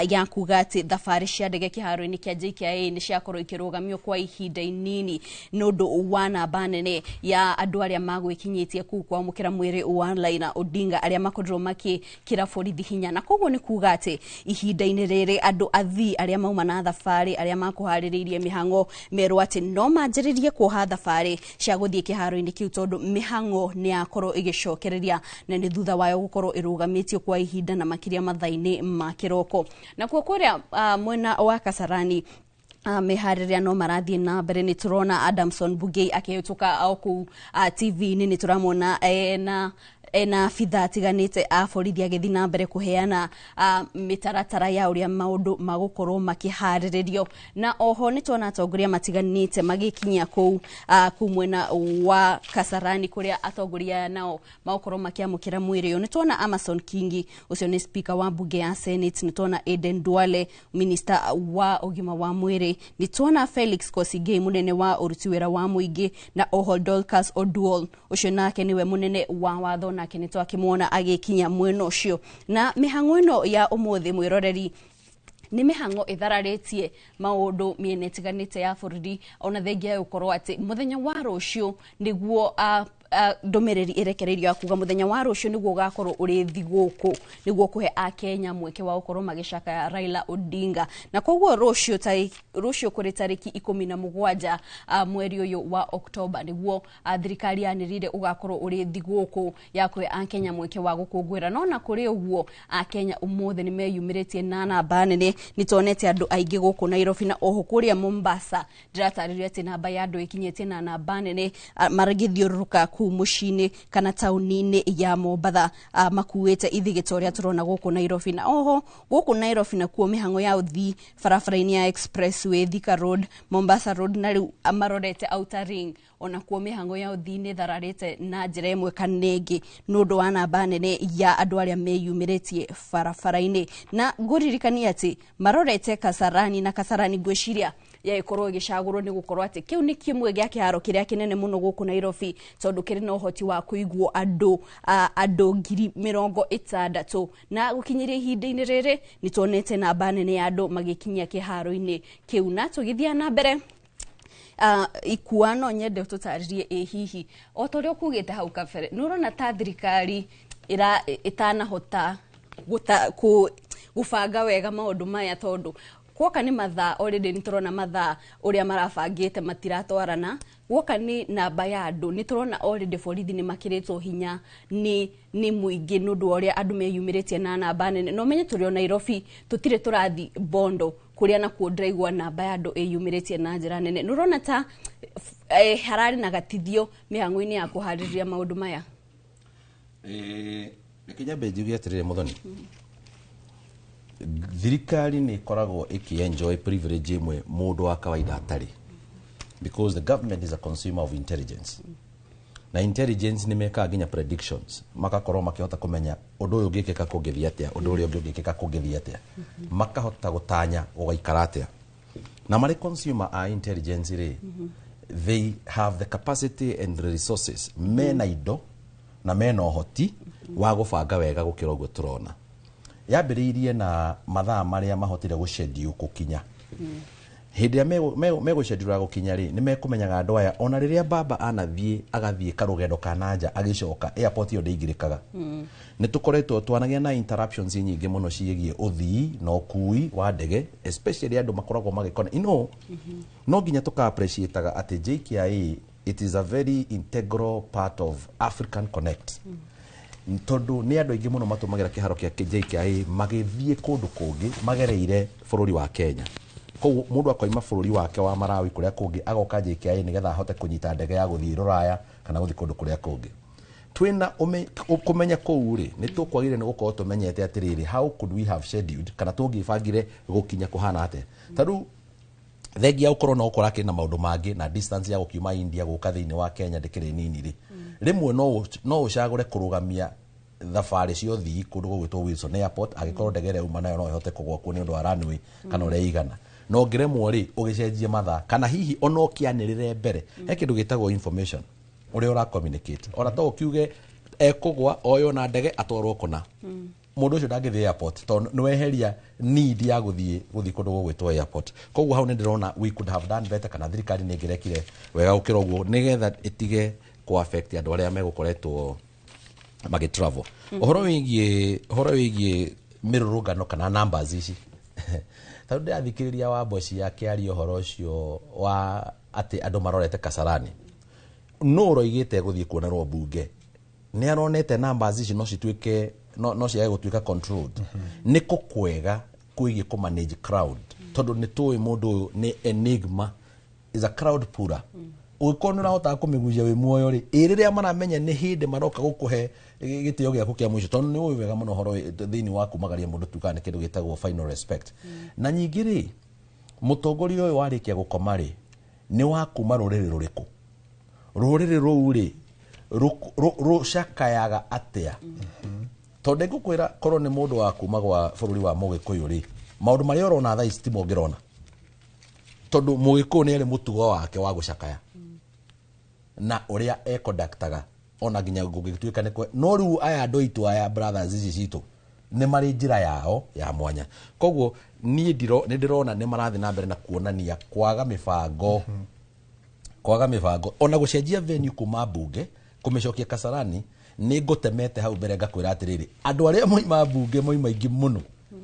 ya kuga atĩ thabarĩ cia ndege kĩharo-inĩ kĩa JKIA nĩ ciakorwo ikĩrũgamio kwa ihinda inini nĩ ũndũ wa namba nene ya andũ arĩa magwĩkinyĩtie kũu kwamũkĩra mwĩrĩ wa Raila Odinga, arĩa makorirwo makĩkĩra borithi hinya. Na koguo nĩ kuga atĩ ihinda-inĩ rĩrĩ andũ athii arĩa mauma na thabarĩ, arĩa makũharĩrĩirie mĩhang'o, merwo atĩ no manjĩrĩrie kuoha thabarĩ cia gũthiĩ kĩharo-inĩ kĩu, tondũ mĩhang'o nĩ yakorwo ĩgĩcokereria na nĩ thutha wayo gũkorwo ĩrũgamĩtio kwa ihinda, na makĩria mathaa-inĩ ma kĩroko. Nakuo kũrĩa mwena wa Kasarani, meharĩria no marathiĩ na mbere. Nĩ tũrona Adamson Bugei akĩhĩtũka o kũu TV-inĩ, nĩ tũramwona na Ena abitha atiganĩte a borithi agĩthiĩ na mbere kũheana mĩtaratara ya ũrĩa maũndũ magũkorwo makĩharĩrĩrio. Na oho nĩ tuona atongoria matiganĩte magĩkinyia kũu kũu mwena wa Kasarani, kũrĩa atongoria aya nao magũkorwo makĩamũkĩra mwĩrĩ ũyũ. Nĩ tuona Amason Kingi, ũcio nĩ speaker wa mbunge ya Senate. Nĩ tuona Aden Duale, minister wa ũgima wa mwĩrĩ. Nĩ tuona Felix Kosigei, mũnene wa ũruti wĩra wa mũingĩ, na oho Dorcas Oduol, ũcio nake nĩwe mũnene wa watho, nake nĩ twakĩmuona agĩkinya mwena ũcio. Na mĩhang'o ĩno ya ũmũthĩ, mwĩroreri, nĩ mĩhang'o ĩthararĩtie maũndũ mĩena ĩtiganĩte ya bũrũri, ona thengia ya gũkorwo atĩ mũthenya wa rũciũ nĩguo ndũmĩrĩri ĩrekereirio ya kuga mũthenya wa rũciũ nĩguo ũgakorwo ũrĩ thigũkũ, nĩguo kũhe akenya mweke wa gũkorwo magĩcakaya Raila Odinga. Na koguo rũciũ, rũciũ kũrĩ tarĩki 17 mweri ũyũ wa Oktoba, nĩguo thirikari yanĩrĩire ũgakorwo ũrĩ thigũkũ ya kũhe akenya mweke wa gũkũngũĩra. No na kũrĩ ũguo, akenya ũmũthĩ nĩ meyumĩrĩtie na namba nene. Nĩ tuonete andũ aingĩ gũkũ Nairobi na oho kũrĩa Mombasa. Ndĩratarĩrio atĩ namba ya andũ ĩkinyĩtie na namba nene maragĩthiũrũrũka kũu mũciĩ-inĩ kana taũni-inĩ ya Mombatha, makuĩte ithigĩto ũrĩa tũrona gũkũ Nairobi. Na oho gũkũ Nairobi nakuo mĩhang'o ya ũthii barabara-inĩ ya Expressway, Thika Road, Mombasa Road, na rĩu marorete Outer Ring, onakuo mĩhang'o ya ũthii nĩ ĩthararĩte na njĩra ĩmwe kana ĩngĩ nĩ ũndũ wa namba nene ya andũ arĩa meyumĩrĩtie barabara-inĩ. Na ngũririkania atĩ marorete Kasarani, na Kasarani ngwĩciria yagĩkorwo ĩgĩcagũrwo nĩ gũkorwo atĩ kĩu nĩ kĩmwe gĩa kĩharo kĩrĩa kĩnene mũno gũkũ Nairobi, tondũ kĩrĩ na ũhoti wa kũigwo andũ 60,000. Na gũkinyĩria ihinda-inĩ rĩrĩ nĩ tuonete namba nene ya andũ magĩkinyia kĩharo-inĩ kĩu. Na tũgĩthiĩ na mbere, ikua no nyende tũtarĩrie, ĩ hihi o ta ũrĩa ũkugĩte hau kabere, nĩ ũrona ta thirikari ĩtanahota gũbanga wega maũndũ maya? Tondũ guoka nĩ mathaa, already nĩ tũrona mathaa ũrĩa marabangĩte matiratwarana. Guoka nĩ namba ya andũ, nĩ tũrona already borithi nĩ makĩrĩtwo hinya nĩ mũingĩ nĩ ũndũ wa ũrĩa andũ meyumĩrĩtie na namba nene. Na ũmenye tũrĩ o Nairobi, tũtirĩ tũrathi Bondo, kũrĩa nakuo ndĩraigua namba ya andũ ĩyumĩrĩtie na njĩra nene. Nĩ ũrona ta hararĩ na gatithio mĩhang'o-inĩ ya kũharĩrĩria maũndũ maya? Reke nyambe njuge atĩrĩrĩ, Mũthoni, thirikari nĩ ĩkoragwo ĩkĩ-enjoy privilege ĩmwe mũndũ wa kawaida atarĩ, because the government is a consumer of intelligence, na intelligence nĩ mekaga nginya predictions, makakorwo makĩhota kũmenya ũndũ ũyũ ũngĩkĩka kũngĩthiĩ atĩa, ũndũ ũrĩa ũngĩ ũngĩkĩka kũngĩthiĩ atĩa, makahota gũtanya gũgaikara atĩa. Na marĩ consumer a intelligence rĩ, they have the capacity and the resources, mena indo na mena ũhoti wa gũbanga wega gũkĩra ũguo tũrona. Yambĩrĩirie na mathaa marĩa mahotire gũschedule gũkinya. Hĩndĩ ĩrĩa megũschedule gũkinya rĩ, nĩ mekũmenyaga andũ aya, ona rĩrĩa baba anathiĩ agathiĩ karũgendo ka nanja, agĩcoka airport ĩyo ndĩingĩrĩkaga. Nĩ tũkoretwo twanagĩa na interruptions nyingĩ mũno ciĩgiĩ ũthii na ũkui wa ndege, especially andũ makoragwo magĩkona no nginya tũka appreciate atĩ JKIA, it is a very integral part of African Connect, tondũ nĩ andũ aingĩ mũno matũmagĩra kĩharo kĩa JKIA magĩthiĩ kũndũ kũngĩ magereire bũrũri wa Kenya. Koguo mũndũ akoima bũrũri wake wa Malawi kũrĩa kũngĩ, agoka JKIA nĩgetha ahote kũnyita ndege ya gũthiĩ Rũraya kana gũthiĩ kũndũ kũrĩa kũngĩ. Twĩna kũmenya kũu rĩ, nĩ tũkwagĩrĩire nĩ gũkorwo tũmenyete atĩrĩrĩ, how could we have scheduled, kana tũngĩbangire gũkinya kũhana atĩa? Ta rĩu thengia gũkorwo no ũkorwo akĩrĩ na maũndũ mangĩ, na distance ya gũkiuma India gũka thĩinĩ wa Kenya ndĩkĩrĩ nini rĩ, rĩmwe no ũcagũre kũrũgamia thabarĩ cia ũthii kũndũ gũgwĩtwo Wilson Airport, angĩkorwo ndege ĩrĩa uma nayo no ĩhote kũgwa kuo nĩ ũndũ wa runway kana ũrĩa ĩigana. No ũngĩremwo rĩ, ũgĩcenjie mathaa, kana hihi ona ũkĩanĩrĩre mbere. He kĩndũ gĩtagwo information ũrĩa ũra communicate. Ona to ũkiuge ekũgwa oywo na ndege atwarwo kũna, mũndũ ũcio ndangĩthiĩ airport tondũ nĩ weheria need ya gũthiĩ kũndũ gũgwĩtwo airport. Koguo hau nĩ ndĩrona we could have done better, kana thirikari nĩ ĩngĩrekire wega gũkĩra ũguo, nĩgetha ĩtige kũ affect andũ arĩa megũkoretwo magĩ travel. Ũhoro wĩgiĩ mĩrũrũngano kana numbers ici, tondũ ndĩrathikĩrĩria wa Mboci akĩaria ũhoro ũcio wa atĩ andũ marorete Kasarani, no ũroigĩte gũthiĩ kuonerwo mbunge nĩ aronete numbers ici no cituĩke no ciage gũtuĩka controlled. Nĩ kũ kwega kwĩgiĩ kũ manage crowd, tondũ nĩ tũĩ mũndũ ũyũ nĩ enigma, is a crowd puller. Ũngĩkorwo nĩ ũrahotaga kũmĩgucia wĩ muoyo rĩ, ĩ rĩrĩa maramenya nĩ hĩndĩ maroka gũkũhe gĩtĩo gĩaku kĩa mũico, tondũ nĩ ũĩ wega mũno ũhoro thĩinĩ wa kumagaria mũndũ tugaga nĩ kĩndũ gĩtagwo final respect. Na nyingĩ rĩ, mũtongoria ũyũ warĩkia gũkoma rĩ, nĩ wa kuma rũrĩrĩ rũrĩkũ? Rũrĩrĩ rũu rĩ, rũcakayaga atĩa? Tondũ ngũkwĩra, korwo nĩ mũndũ wa kuma gwa bũrũri wa mũgĩkũyũ rĩ, maũndũ marĩa ũrona thaa ici timo ũngĩrona, tondũ mũgĩkũyũ nĩ arĩ mũtugo wake wa gũcakaya na ũrĩa ekondaktaga, ona nginya gũgĩtuĩka nĩ kwe. No rĩu aya andũ aitũ aya, brothers ici citũ, nĩ marĩ njĩra yao ya mwanya. Koguo niĩ nĩ ndĩrona nĩ marathiĩ na mbere na kuonania kwaga mĩbango, kwaga mĩbango, ona gũcenjia venue kuma mbunge kũmĩcokia Kasarani. Nĩ ngũtemete hau mbere ngakwĩra atĩrĩrĩ, andũ arĩa moima mbunge moima aingĩ mũno,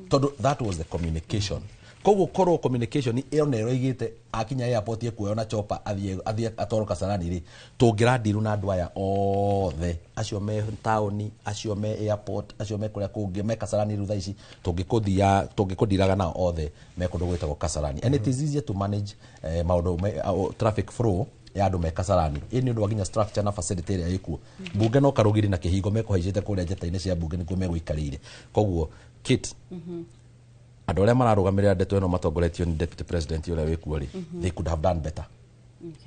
tondũ that was the communication. Koguo korwo communication ĩyo na ĩroigĩte akinya airport ekuoywo na chopper athiĩ atwarwo Kasarani rĩ, tũngĩrandiru na andũ aya othe acio me taũni, acio me airport, acio me kũrĩa kũngĩ me Kasarani. Rĩu thaa ici tũngĩkũthia tũngĩkũndiraga nao othe me kũndũ gwĩtagwo Kasarani, and it is easier to manage maũndũ traffic flow ya andũ me Kasarani. Ĩ nĩ ũndũ wa nginya structure na facility ĩrĩa ĩkuo mbunge, no karũgiri na kĩhingo mekũhaicĩte kũrĩa njata-inĩ cia mbunge nĩkuo megũikarĩire. Koguo kit andũ arĩa mararũgamĩrĩra ndeto ĩno matongoretio nĩ deputy president ũrĩa wĩkuo rĩ, they could have done better.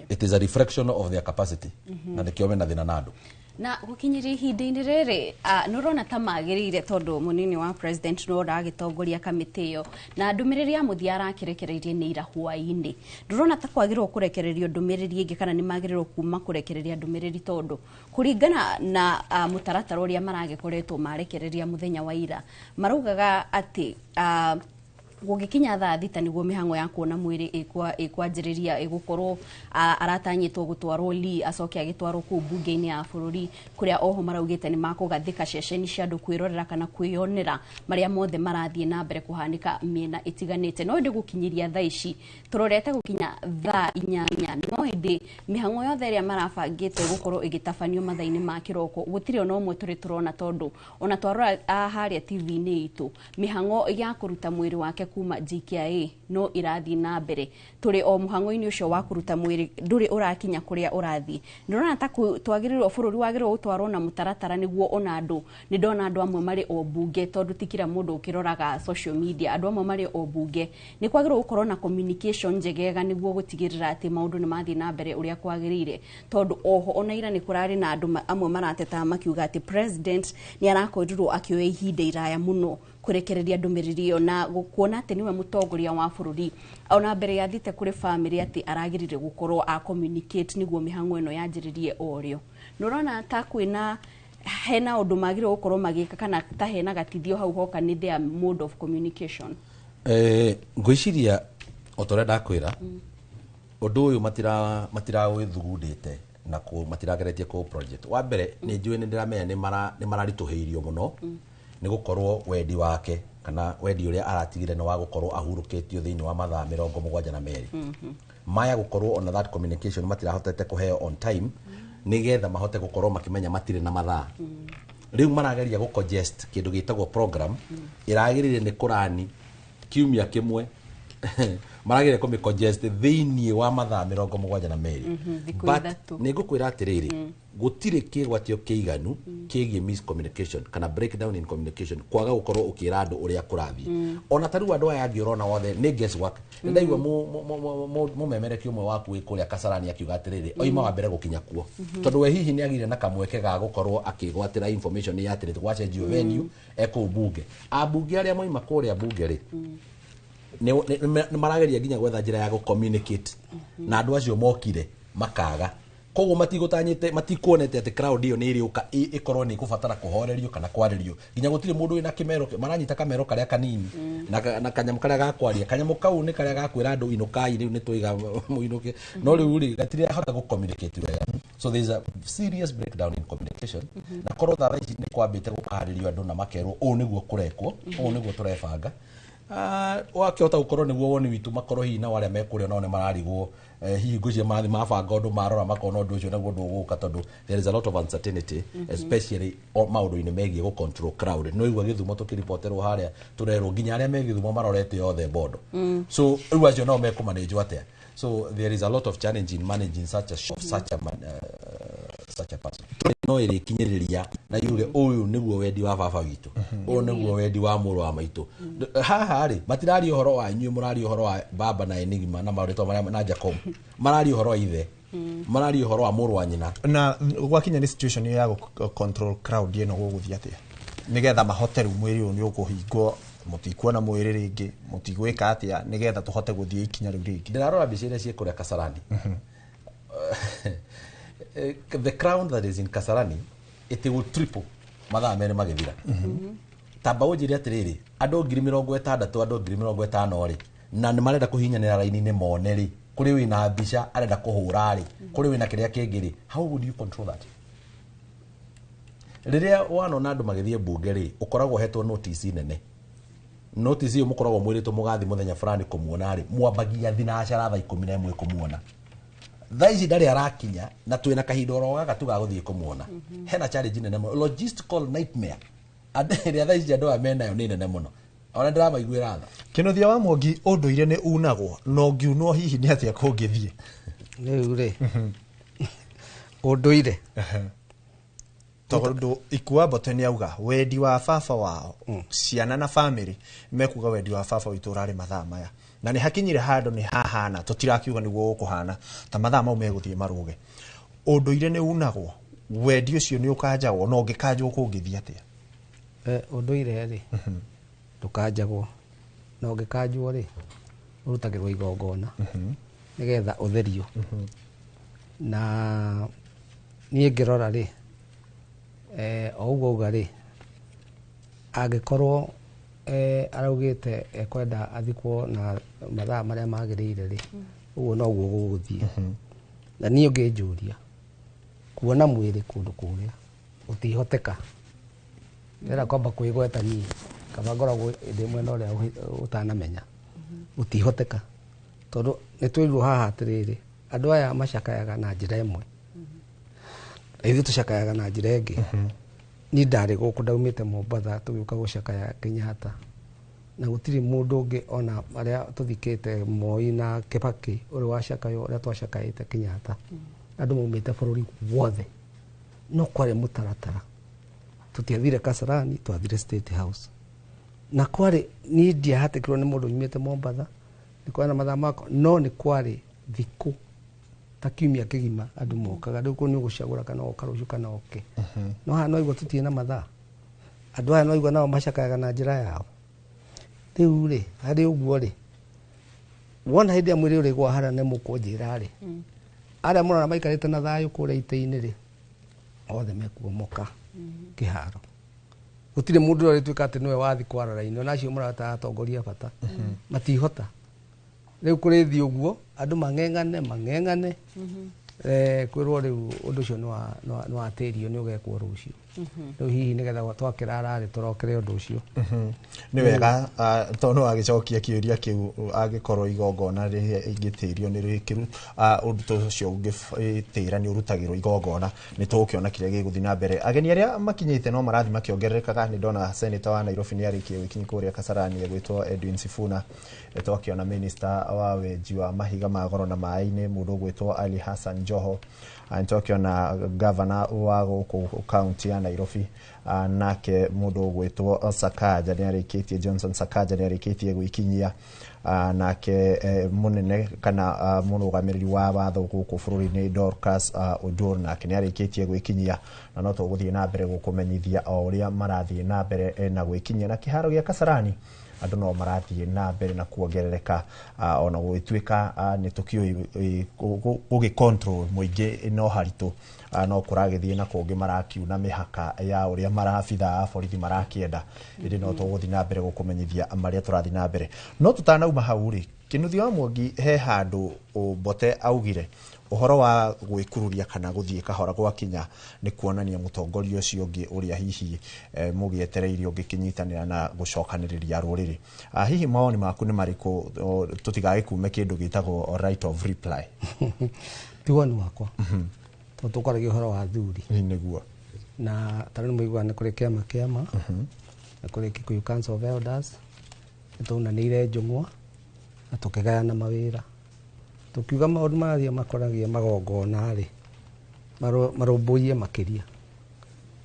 It is a reflection of their capacity, na nĩkĩo mena thĩna na andũ. Na gũkinyĩria ihinda-inĩ rĩrĩ, nĩ ũrona ta magĩrĩire, tondũ mũnini wa president no ũragĩtongoria kamĩtĩ ĩyo, na ndũmĩrĩri ya mũthia arakĩrekereirie nĩ ira hwaĩ-inĩ, ndũrona ta kwagĩrĩirwo kũrekererio ndũmĩrĩri ĩngĩ, kana nĩ magĩrĩirwo kuma kũrekereria ndũmĩrĩri, tondũ kũringana na mũtaratara ũrĩa maragĩkoretwo marekereria mũthenya wa ira, maraugaga atĩ gũgĩkinya thaa 6 nĩguo mĩhang'o ya kuona mwĩrĩ ĩkwanjĩrĩria, ĩgũkorwo aratanyĩtwo gũtwarwo Lee, acoke agĩtwarwo kũu mbunge-inĩ ya bũrũri, kũrĩa oho maraugĩte nĩ makũgathĩka ceceni cia andũ kwĩrorera kana kwĩyonera marĩa mothe marathiĩ na mbere kũhanĩka mĩena ĩtiganĩte. No ĩndĩ gũkinyĩria thaa ici tũrorete gũkinya thaa 8, no ĩndĩ mĩhang'o yothe ĩrĩa marabangĩte gũkorwo ĩgĩtabanio mathaa-inĩ ma kĩroko, gũtirĩ ona ũmwe tũrĩ tũrona, tondũ ona twarora harĩa TV-inĩ itũ, mĩhang'o ya kũruta mwĩrĩ wake kuma JKIA no ĩrathiĩ na mbere. Tũrĩ o mũhang'o-inĩ ũcio wa kũruta mwĩrĩ, ndũrĩ ũrakinya kũrĩa ũrathiĩ. Ndĩrona ta twagĩrĩirwo, bũrũri wagĩrĩirwo gũtwarwo na mũtaratara, nĩguo ona andũ, nĩ ndona andũ amwe marĩ o mbunge, tondũ ti kila mũndũ ũkĩroraga social media, andũ amwe marĩ o mbunge. Nĩ kwagĩrĩirwo gũkorwo na communication njegega nĩguo gũtigĩrĩra atĩ maũndũ nĩ mathiĩ na mbere ũrĩa kwagĩrĩire, tondũ oho ona ira nĩ kũrarĩ na andũ amwe maratetaga makiuga atĩ president nĩ arakorirwo akĩoya ihinda iraya mũno kũrekereria ndũmĩrĩri ĩyo, na kuona atĩ nĩwe mũtongoria wa bũrũri, ona mbere ya thiĩte kũrĩ family, atĩ aragĩrĩire gũkorwo a communicate nĩguo mĩhang'o ĩno yanjĩrĩrie o rĩo. Nĩ ũrona ta kwĩna hena ũndũ magĩrĩirwo gũkorwo magĩka, kana ta hena gatithio hau hoka nĩ their mode of communication? Ngwĩciria o ta ũrĩa ndakwĩra, ũndũ ũyũ matirawĩthugundĩte na matirageretie kũ project. Wa mbere, nĩ njũĩ, nĩ ndĩramenya nĩ mararitũhĩirio mũno nĩ gũkorwo wendi wake kana wendi ũrĩa aratigire nĩ wa gũkorwo ahurũkĩtio thĩinĩ wa mathaa 72 maya, gũkorwo ona that communication matirahotete kũheo on time nĩgetha mahote gũkorwo makĩmenya matirĩ na mathaa. Rĩu marageria gũ congest kĩndũ gĩtagwo program ĩragĩrĩire nĩ kũrani kiumia kĩmwe, marageria kũmĩ congest thĩinĩ wa mathaa 72. Thikũ But 3. Nĩ ngũkwĩra atĩrĩrĩ, gũtirĩ kĩgwatio kĩiganu kĩgiĩ miscommunication kana breakdown in communication, kwaga gũkorwo ũkĩra andũ ũrĩa kũrathiĩ. Ona ta rĩu andũ aya angĩ ũrona wothe nĩ guesswork. Nĩ ndaigua mũmemereki ũmwe waku wĩ kũrĩa Kasarani akiuga atĩrĩrĩ, oima wa mbere gũkinya kuo, tondũ we hihi nĩ agire na kamweke ga gũkorwo akĩgwatĩra information ya atĩrĩ gwacenjio venue ekũu bunge. Ambunge arĩa moima kũrĩa bunge rĩ, nĩ marageria nginya gwetha njĩra ya gũ-communicate na andũ acio mokire makaga. Koguo matigũtanyĩte, matikuonete atĩ crowd ĩyo nĩ ĩrĩũka ĩkorwo nĩ ĩkũbatara kũhorerio kana kwarĩrio. Nginya gũtirĩ mũndũ wĩna kĩmero, maranyita kamero karĩa kanini na kanyamũ karĩa ga kwaria. Kanyamũ kau nĩ karĩa ga kwĩra andũ inũkai, rĩu nĩ twaiga mũinũke, no rĩu rĩ, gatirahota gũ communicate wega. So there is a serious breakdown in communication, na korwo thaa ici nĩ kwambĩte gũkaharĩrio andũ na makerwo ũũ nĩguo kũrekwo, ũũ nĩguo tũrebanga. Wakĩhota gũkorwo nĩguo woni witũ, makorwo hihi nao arĩa mekũrĩa nao nĩ mararigwo, hihi ngwĩciria mathi mabanga ũndũ, marora makona ũndũ ũcio naguo ndũgũka, tondũ there is a lot of uncertainty, especially maũndũ-inĩ megiĩ gũ control crowd. Nĩ waigua Gĩthumo tũkĩripoterwo harĩa, tũrerwo nginya arĩa me Gĩthumo marorete othe bondo. So rĩu acio nao mekũmanĩnjwo atĩa? So there is a lot of challenge in managing such a such a man, such a person. No ĩrĩkinyĩrĩria na yuge ũyũ nĩguo wendi wa baba witũ, ũyũ nĩguo wendi wa mũrũ wa maitũ. Haha rĩ, matiraria ũhoro wa inyuĩ, mũraria ũhoro wa baba na Enigma na marĩtwa marĩa na Jacob, mararia ũhoro wa ithe, mararia ũhoro wa mũrũ wa nyina. Na gwakinya nĩ situation ya gũ control crowd ĩno, gũgũthiĩ atĩa nĩgetha mahote rĩu mwĩrĩ ũyũ nĩ ũkũhingwo, mũtikuona mwĩrĩ rĩngĩ, mũtigwĩka atĩa nĩgetha tũhote gũthiĩ ikinya rĩu rĩngĩ? Ndĩrarora mbica iria ciĩ kũrĩa Kasarani. The crowd that is in Kasarani, it will triple mathaa merĩ magĩthira. Tamba ũnjĩre atĩrĩrĩ, andũ 60,000, andũ 50,000 rĩ, na nĩ marenda kũhinyanĩra raini-inĩ mone rĩ, kũrĩ wĩna mbica arenda kũhũra rĩ, kũrĩ wĩna kĩrĩa kĩngĩ rĩ, how would you control that? Rĩrĩa wanona andũ magĩthiĩ mbunge rĩ, ũkoragwo ũhetwo notice nene. Notice ĩyo mũkoragwo mwĩrĩtwo mũgathiĩ mũthenya fulani kũmuona rĩ, mwambagia thinacara thaa 11 kũmuona. Thaa ici ndarĩ arakinya na twĩna kahinda oro gaka tu ga gũthiĩ kũmuona. Hena challenge nene mũno, logistical nightmare andũ ĩrĩa thaa ici andũ aya menayo nĩ nene mũno, ona ndĩramaiguĩra tha. Kĩnuthia wa Mwangi, ũndũire nĩ unagwo, na ũngiunwo hihi nĩ atĩa kũngĩthiĩ? Rĩu rĩ, ũndũire Tondũ Ikua Mbote nĩ auga wendi wa baba wao, ciana na famĩlĩ mekuga wendi wa baba witũ ũrarĩ mathaa maya, na nĩ hakinyire handũ nĩ hahana tũtirakiuga nĩguo gũkũhana ta mathaa mau megũthiĩ marũge. Ũndũire nĩ unagwo, wendi ũcio nĩ ũkanjagwo, na ũngĩkanjwo kũngĩthiĩ atĩa? Ũndũire rĩ, ndũkanjagwo, na ũngĩkanjwo rĩ, ũrutagĩrwo igongona nĩgetha ũtherio. Na niĩ ngĩrora rĩ, o ũguo auga rĩ, angĩkorwo araugĩte ekwenda athikwo na mathaa marĩa magĩrĩire rĩ, ũguo noguo gũgũthiĩ. Na niĩ ũngĩnjũria, kuona mwĩrĩ kũndũ kũrĩa gũtihoteka. Ndĩrenda kwamba kwĩgweta niĩ, kaba ngoragwo ndĩ mwena ũrĩa ũtanamenya, gũtihoteka, tondũ nĩ twĩrirwo haha atĩrĩrĩ, andũ aya macakayaga na njĩra ĩmwe na ithuĩ tũcakayaga na njĩra ĩngĩ. Niĩ ndarĩ gũkũ, ndaumĩte Mombatha tũgĩũka gũcakaya Kenyatta, na gũtirĩ mũndũ ũngĩ ona arĩa tũthikĩte Moi na Kibaki ũrĩ wacakaywo ũrĩa twacakaĩte Kenyatta. Andũ maumĩte bũrũri wothe, no kwarĩ mũtaratara. Tũtiathire Kasarani, twathire State House, na kwarĩ niĩ ndiahatĩkirwo nĩ mũndũ nyumĩte Mombatha, nĩ kwarĩ na mathaa makwa, no nĩ kwarĩ thikũ ta kiumia kĩgima andũ mokaga. Rĩu kũu nĩ ũgũcagũra kana oka rũciũ kana oke. No haha no igua tũtirĩ na mathaa. Andũ aya no igua nao macakayaga na njĩra yao. Rĩu rĩ, harĩ ũguo rĩ, wona hĩndĩ ĩrĩa mwĩrĩ ũrĩgwa harĩa nĩ mũkũnjĩra rĩ, arĩa mũrona maikarĩte na thayũ kũrĩa itĩ-inĩ rĩ, othe mekuomoka kĩharo. Gũtirĩ mũndũ ũrĩa ũrĩtuĩka atĩ nĩwe wathi kwara raini, ona acio mũrata atongoria bata matihota. Rĩu kũrĩthiĩ ũguo, andũ mang'eng'ane mang'eng'ane, kwĩrwo rĩu ũndũ ũcio nĩ watĩrio, nĩ ũgekwo rũciũ. Rĩu hihi nĩgetha twakĩrara rĩ, tũrokere ũndũ ũcio. Nĩ wega, tondũ nĩ wagĩcokia kĩũria kĩu, angĩkorwo igongona rĩrĩa ingĩtĩrio nĩ rĩkĩru, ũndũ ta ũcio ũngĩtĩra nĩ ũrutagĩrwo igongona, nĩ tũgũkĩona kĩrĩa gĩgũthiĩ na mbere. Ageni arĩa makinyĩte no marathiĩ makĩongererekaga. Nĩ ndona senator wa Nairobi nĩ arĩkia gwĩkinyia kũrĩa Kasarani, agwĩtwo Edwin Sifuna. Twakĩona minister wa wenji wa mahiga ma goro na maĩ-inĩ, mũndũ ũgwĩtwo Ali Hassan Joho. Nĩ twakĩona governor wa gũkũ kaunti ya Nairobi, nake mũndũ ũgwĩtwo Sakaja nĩ arĩkĩtie, Johnson Sakaja nĩ arĩkĩtie gwĩkinyia. Nake mũnene kana mũrũgamĩrĩri wa watho gũkũ bũrũri-inĩ Dorcas Odur nake nĩ arĩkĩtie gwĩkinyia, na no tũgũthiĩ na mbere gũkũmenyithia o ũrĩa marathiĩ na mbere na gwĩkinyia. Na kĩharo gĩa Kasarani andũ no marathiĩ na mbere na kuongerereka, ona gũgĩtuĩka nĩ tũkĩũĩ gũgĩ control mũingĩ no haritũ, no kũragĩthiĩ na kũngĩ marakiuna mĩhaka ya ũrĩa marabitha a borithi marakĩenda. Ĩndĩ no tũgũthiĩ na mbere gũkũmenyithia marĩa tũrathiĩ na mbere. No tũtanauma hau rĩ, Kĩnuthia wa Mwangi, he handũ Mbote augire ũhoro wa gwĩkururia kana gũthiĩ kahora gwakinya nĩ kuonania mũtongoria ũcio ũngĩ ũrĩa hihi mũgĩetereire ũngĩkĩnyitanĩra na gũcokanĩrĩria rũrĩrĩ. Hihi mawoni maku nĩ marĩkũ, tũtigagĩkume kĩndũ gĩtagwo right of reply? Ti woni wakwa, tondũ tũkwaragia ũhoro wa athuri. Nĩguo. Na ta rĩu nĩ mũiguaga nĩ kũrĩ kĩama, nĩ kũrĩ Kikuyu Council of Elders, nĩ twaunanĩire njũng'wa na tũkĩgayana mawĩra. Tũkiuga maũndũ marĩa makoragia magongona rĩ, marũmbũiye makĩria.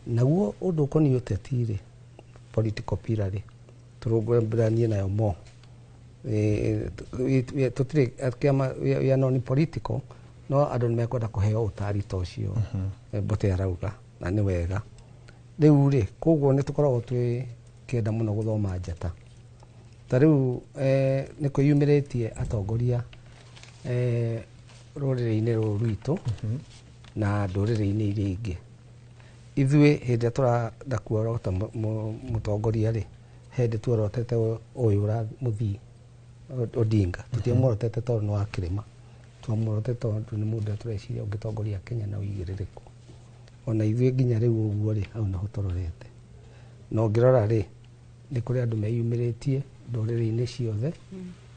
Naguo ũndũ ũkoniĩ ũteti rĩ, political pillar rĩ, tũrũmbũyanie nayo mo. Tũtirĩ kĩama, we are non political, no andũ nĩ mekwenda kũheo ũtari ta ũcio. Mbote arauga na nĩ wega. Rĩu rĩ, koguo nĩ tũkoragwo twĩkĩenda mũno gũthoma njata. Ta rĩu nĩ kwĩyumĩrĩtie atongoria rũrĩrĩ-inĩ rũrũ rwitũ na ndũrĩrĩ-inĩ iria ingĩ. Ithuĩ hĩndĩ ĩrĩa tũrenda kuorota mũtongoria rĩ, he hĩndĩ tuorotete ũyũ ũramũthii Odinga. Tũtiamuorotete tondũ nĩ wa kĩrĩma, twamuorotete tondũ nĩ mũndũ ũrĩa tũreciria ũngĩtongoria Kenya na ũigĩrĩrĩku. Ona ithuĩ nginya rĩu ũguo rĩ, hau nĩho tũrorete. Na ũngĩrora rĩ, nĩ kũrĩ andũ meyumĩrĩtie ndũrĩrĩ-inĩ ciothe,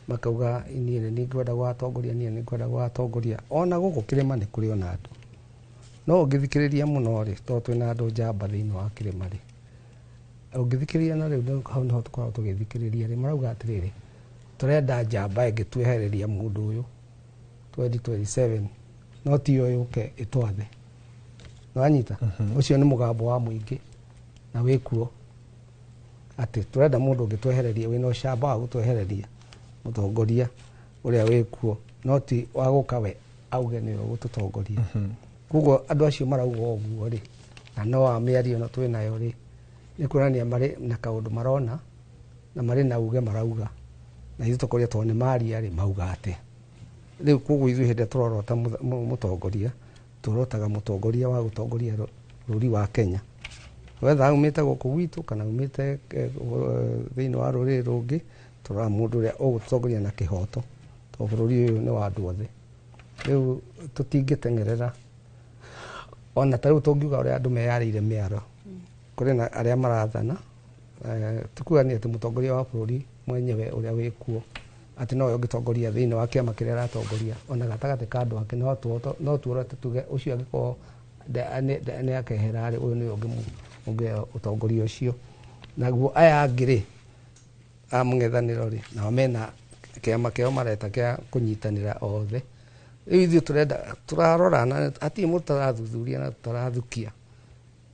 makauga niĩ nĩ ngwenda gũgatongoria, niĩ nĩ ngwenda gũgatongoria. Ona gũkũ kĩrĩma nĩ kũrĩ ona andũ. No ũngĩthikĩrĩria mũno rĩ, tondũ twĩna andũ njamba thĩinĩ wa kĩrĩma rĩ, ũngĩthikĩrĩria na rĩu hau nĩho tũkoragwo tũgĩthikĩrĩria rĩ, marauga atĩrĩrĩ, tũrenda njamba ĩngĩtwehereria mũndũ ũyũ 2027, no ti yo yũke ĩtwathe. Nĩwanyita? Ũcio nĩ mũgambo wa mũingĩ na wĩkuo atĩ tũrenda mũndũ ũngĩtwehereria wĩna ũcamba wa gũtwehereria mũtongoria ũrĩa wĩkuo, no ti wa gũka we auge nĩwe ũgũtũtongoria. Koguo andũ acio marauga ũguo rĩ, na no a mĩario ĩno twĩ nayo rĩ, nĩ kuonania marĩ na kaũndũ marona na marĩ na uge marauga, na ithuĩ tũkoria tondũ nĩ maria rĩ, mauga atĩa. Rĩu koguo ithuĩ hĩndĩ ĩrĩa tũrorota mũtongoria, tũrotaga mũtongoria wa gũtongoria bũrũri wa Kenya, wetha aumĩte gũkũ gwitũ kana aumĩte thĩinĩ wa rũrĩrĩ rũngĩ, tũroraga mũndũ ũrĩa ũgũtongoria na kĩhoto, tondũ bũrũri ũyũ nĩ wa andũ othe. Rĩu tũtingĩteng'erera ona ta rĩu tũngiuga ũrĩa andũ meyarĩire mĩaro, kũrĩ na arĩa marathana. Tikuga nĩ atĩ mũtongoria wa bũrũri mwenyewe ũrĩa wĩkuo atĩ nowe ũngĩtongoria thĩinĩ wa kĩama kĩrĩa aratongoria, ona gatagatĩ ka andũ ake no tuorote tuge ũcio angĩkorwo nĩ akehera rĩ, ũyũ nĩwe ũngĩoya ũtongoria ũcio. Naguo aya angĩ rĩ, a mũng'ethanĩro rĩ, nao mena kĩama kĩao mareta kĩa kũnyitanĩra othe. Rĩu ithuĩ tũrenda tũrarora na hatirĩ mũndũ tũrathuthuria na tũtarathukia,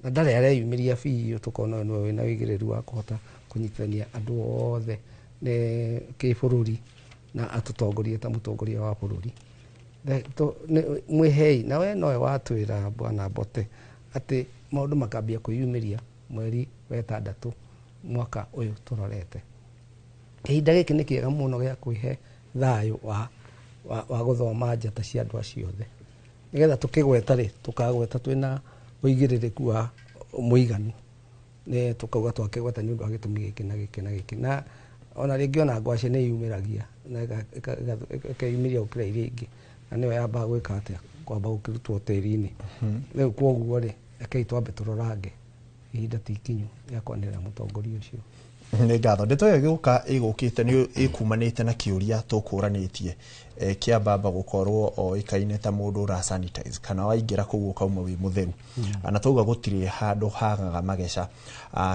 na ndarĩ areyumĩria biũ, tũkona ũyũ nĩwe wĩna ũigĩrĩru wa kũhota kũnyitithania andũ othe nĩ kĩbũrũri na atũtongorie ta mũtongoria wa bũrũri. Mwĩhei na we nowe watwĩra Bwana Mbote atĩ maũndũ makambia kwĩyumĩria mweri wa ĩtandatũ mwaka ũyũ tũrorete. Ihinda gĩkĩ nĩ kĩega mũno gĩa kwĩhe thayũ wa gũthoma njata cia andũ acio othe, nĩgetha tũkĩgweta rĩ, tũkagweta twĩna ũigĩrĩrĩku wa mũiganu, nĩ tũkauga twakĩgweta nĩ ũndũ wa gĩtũmi gĩkĩ na gĩkĩ na gĩkĩ. Na ona rĩngĩ ona ngwacĩ nĩ yumĩragia na ĩkeyumĩria gũkĩra iria ingĩ, na nĩyo yambaga gwĩka atĩa, kwamba gũkĩrutwo tĩri-inĩ. Rĩu koguo rĩ, rekei twambe tũrorange, ihinda ti ikinyu rĩa kwanĩrĩra mũtongoria ũcio. Nĩ ngatho. Ndeto ĩyo ĩgũka ĩgũkĩte nĩ ĩkumanĩte na kĩũria tũkũranĩtie kĩa baba gũkorwo oĩkaine ta mũndũ ũra sanitize, kana waingĩra kũu ũkauma wĩ mũtheru. Na twauga gũtirĩ handũ hagaga mageca.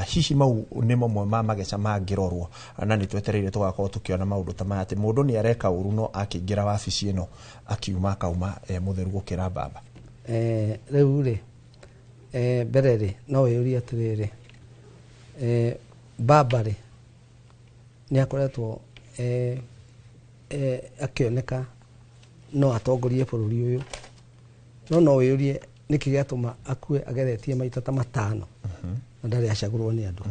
Hihi mau nĩ mamwe ma mageca mangĩrorwo, na nĩ twetereire tũgakorwo tũkĩona maũndũ ta maya atĩ mũndũ nĩ areka ũru no akĩingĩra wabici ĩno akiuma akauma mũtheru gũkĩra baba. Rĩu rĩ, mbere rĩ, no wĩyũrie atĩrĩrĩ, baba rĩ nĩ akoretwo akĩoneka no atongorie bũrũri ũyũ, no wĩyũrie nĩkĩ gĩatũma akue ageretie maita ta matano na ndarĩ acagũrwo nĩ andũ,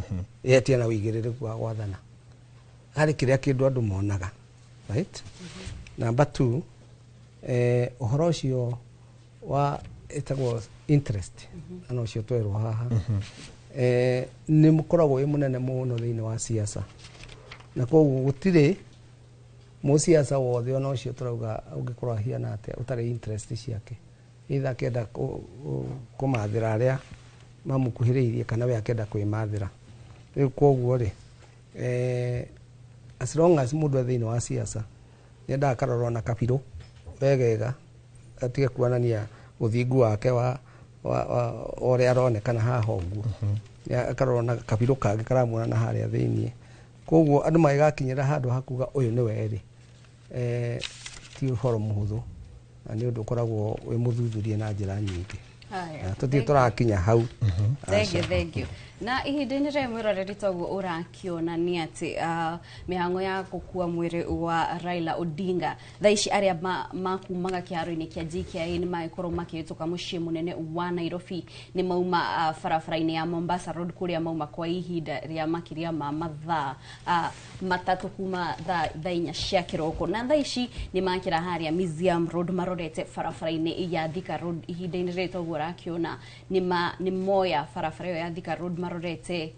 etie na ũigĩrĩrĩku wa gwathana harĩ kĩrĩa kĩndũ andũ monaga, right? Number 2, ũhoro ũcio wa ĩtagwo interest, na no ũcio twerwo haha, nĩ mũkoragwo wĩ mũnene mũno thĩinĩ wa siasa, na koguo gũtirĩ mũsiasa wothe ona ũcio tũrauga ũngĩkorwo ahiana atĩa ũtarĩ interest ciake, either akĩenda kũmathĩra arĩa mamũkuhĩrĩirie kana we akĩenda kwĩmathĩra. Rĩu koguo rĩ, as long as mũndũ e thĩinĩ wa siasa nĩendaga akarorwo na kabirũ wegega, atige kuonania ũthingu wake wa ũrĩa aronekana haha ũguo, akarorwo na kabirũ kangĩ karamuona na harĩa thĩiniĩ. Koguo andũ magĩgakinyĩra handũ ha kuga ũyũ nĩwe rĩ, Ti ũhoro mũhũthũ na nĩ ũndũ ũkoragwo wĩ mũthuthurie na njĩra nyingĩ. Haya. Tũtirĩ tũrakinya hau. Thank you, thank you. Na ihinda-inĩ rĩa mwĩroreri toguo ũrakĩona nĩ atĩ mĩhang'o ya gũkua mwĩrĩ wa Raila Odinga thaa ici arĩa makumaga kĩharo-inĩ kĩa JKIA nĩ magĩkorwo makĩhĩtũka mũciĩ mũnene wa Nairobi, nĩ mauma barabara-inĩ ya Mombasa Road kũrĩa mauma kwa ihinda rĩa makĩria ma mathaa 3 kuma thaa 4 cia kĩroko, na thaa ici nĩ makĩra harĩa Museum Road marorete barabara-inĩ ya Thika Road. Ihinda-inĩ rĩrĩ toguo ũrakĩona nĩ moya barabara ĩyo ya Thika Road marorete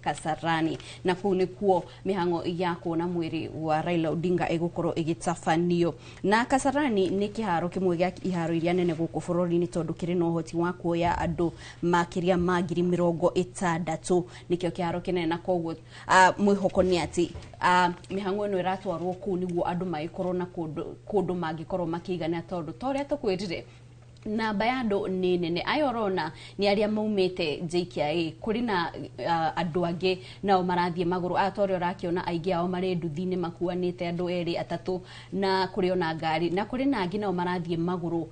Kasarani, na kũu nĩkuo mĩhang'o ya kuona mwĩrĩ wa Raila Odinga ĩgũkorwo ĩgĩtabanio. Na Kasarani nĩ kĩharo kĩmwe gĩa iharo iria nene gũkũ bũrũri-inĩ tondũ kĩrĩ na ũhoti wa kuoya andũ makĩria ma 60,000, nĩkĩo kĩharo kĩnene, na koguo mwĩhoko nĩ atĩ mĩhang'o ĩno ĩratwarwo kũu nĩguo andũ magĩkorwo na kũndũ mangĩkorwo makĩigana, tondũ ta ũrĩa tũkwĩrire namba ya andũ nĩ nene. Aya ũrona nĩ arĩa maumĩte JKIA, kũrĩ na andũ angĩ nao marathiĩ magũrũ. Aya ta ũrĩa ũrakĩona aingĩ ao marĩ nduthi-inĩ makuanĩte andũ 2 3, na kũrĩ ona ngari, na kũrĩ na angĩ nao marathiĩ magũrũ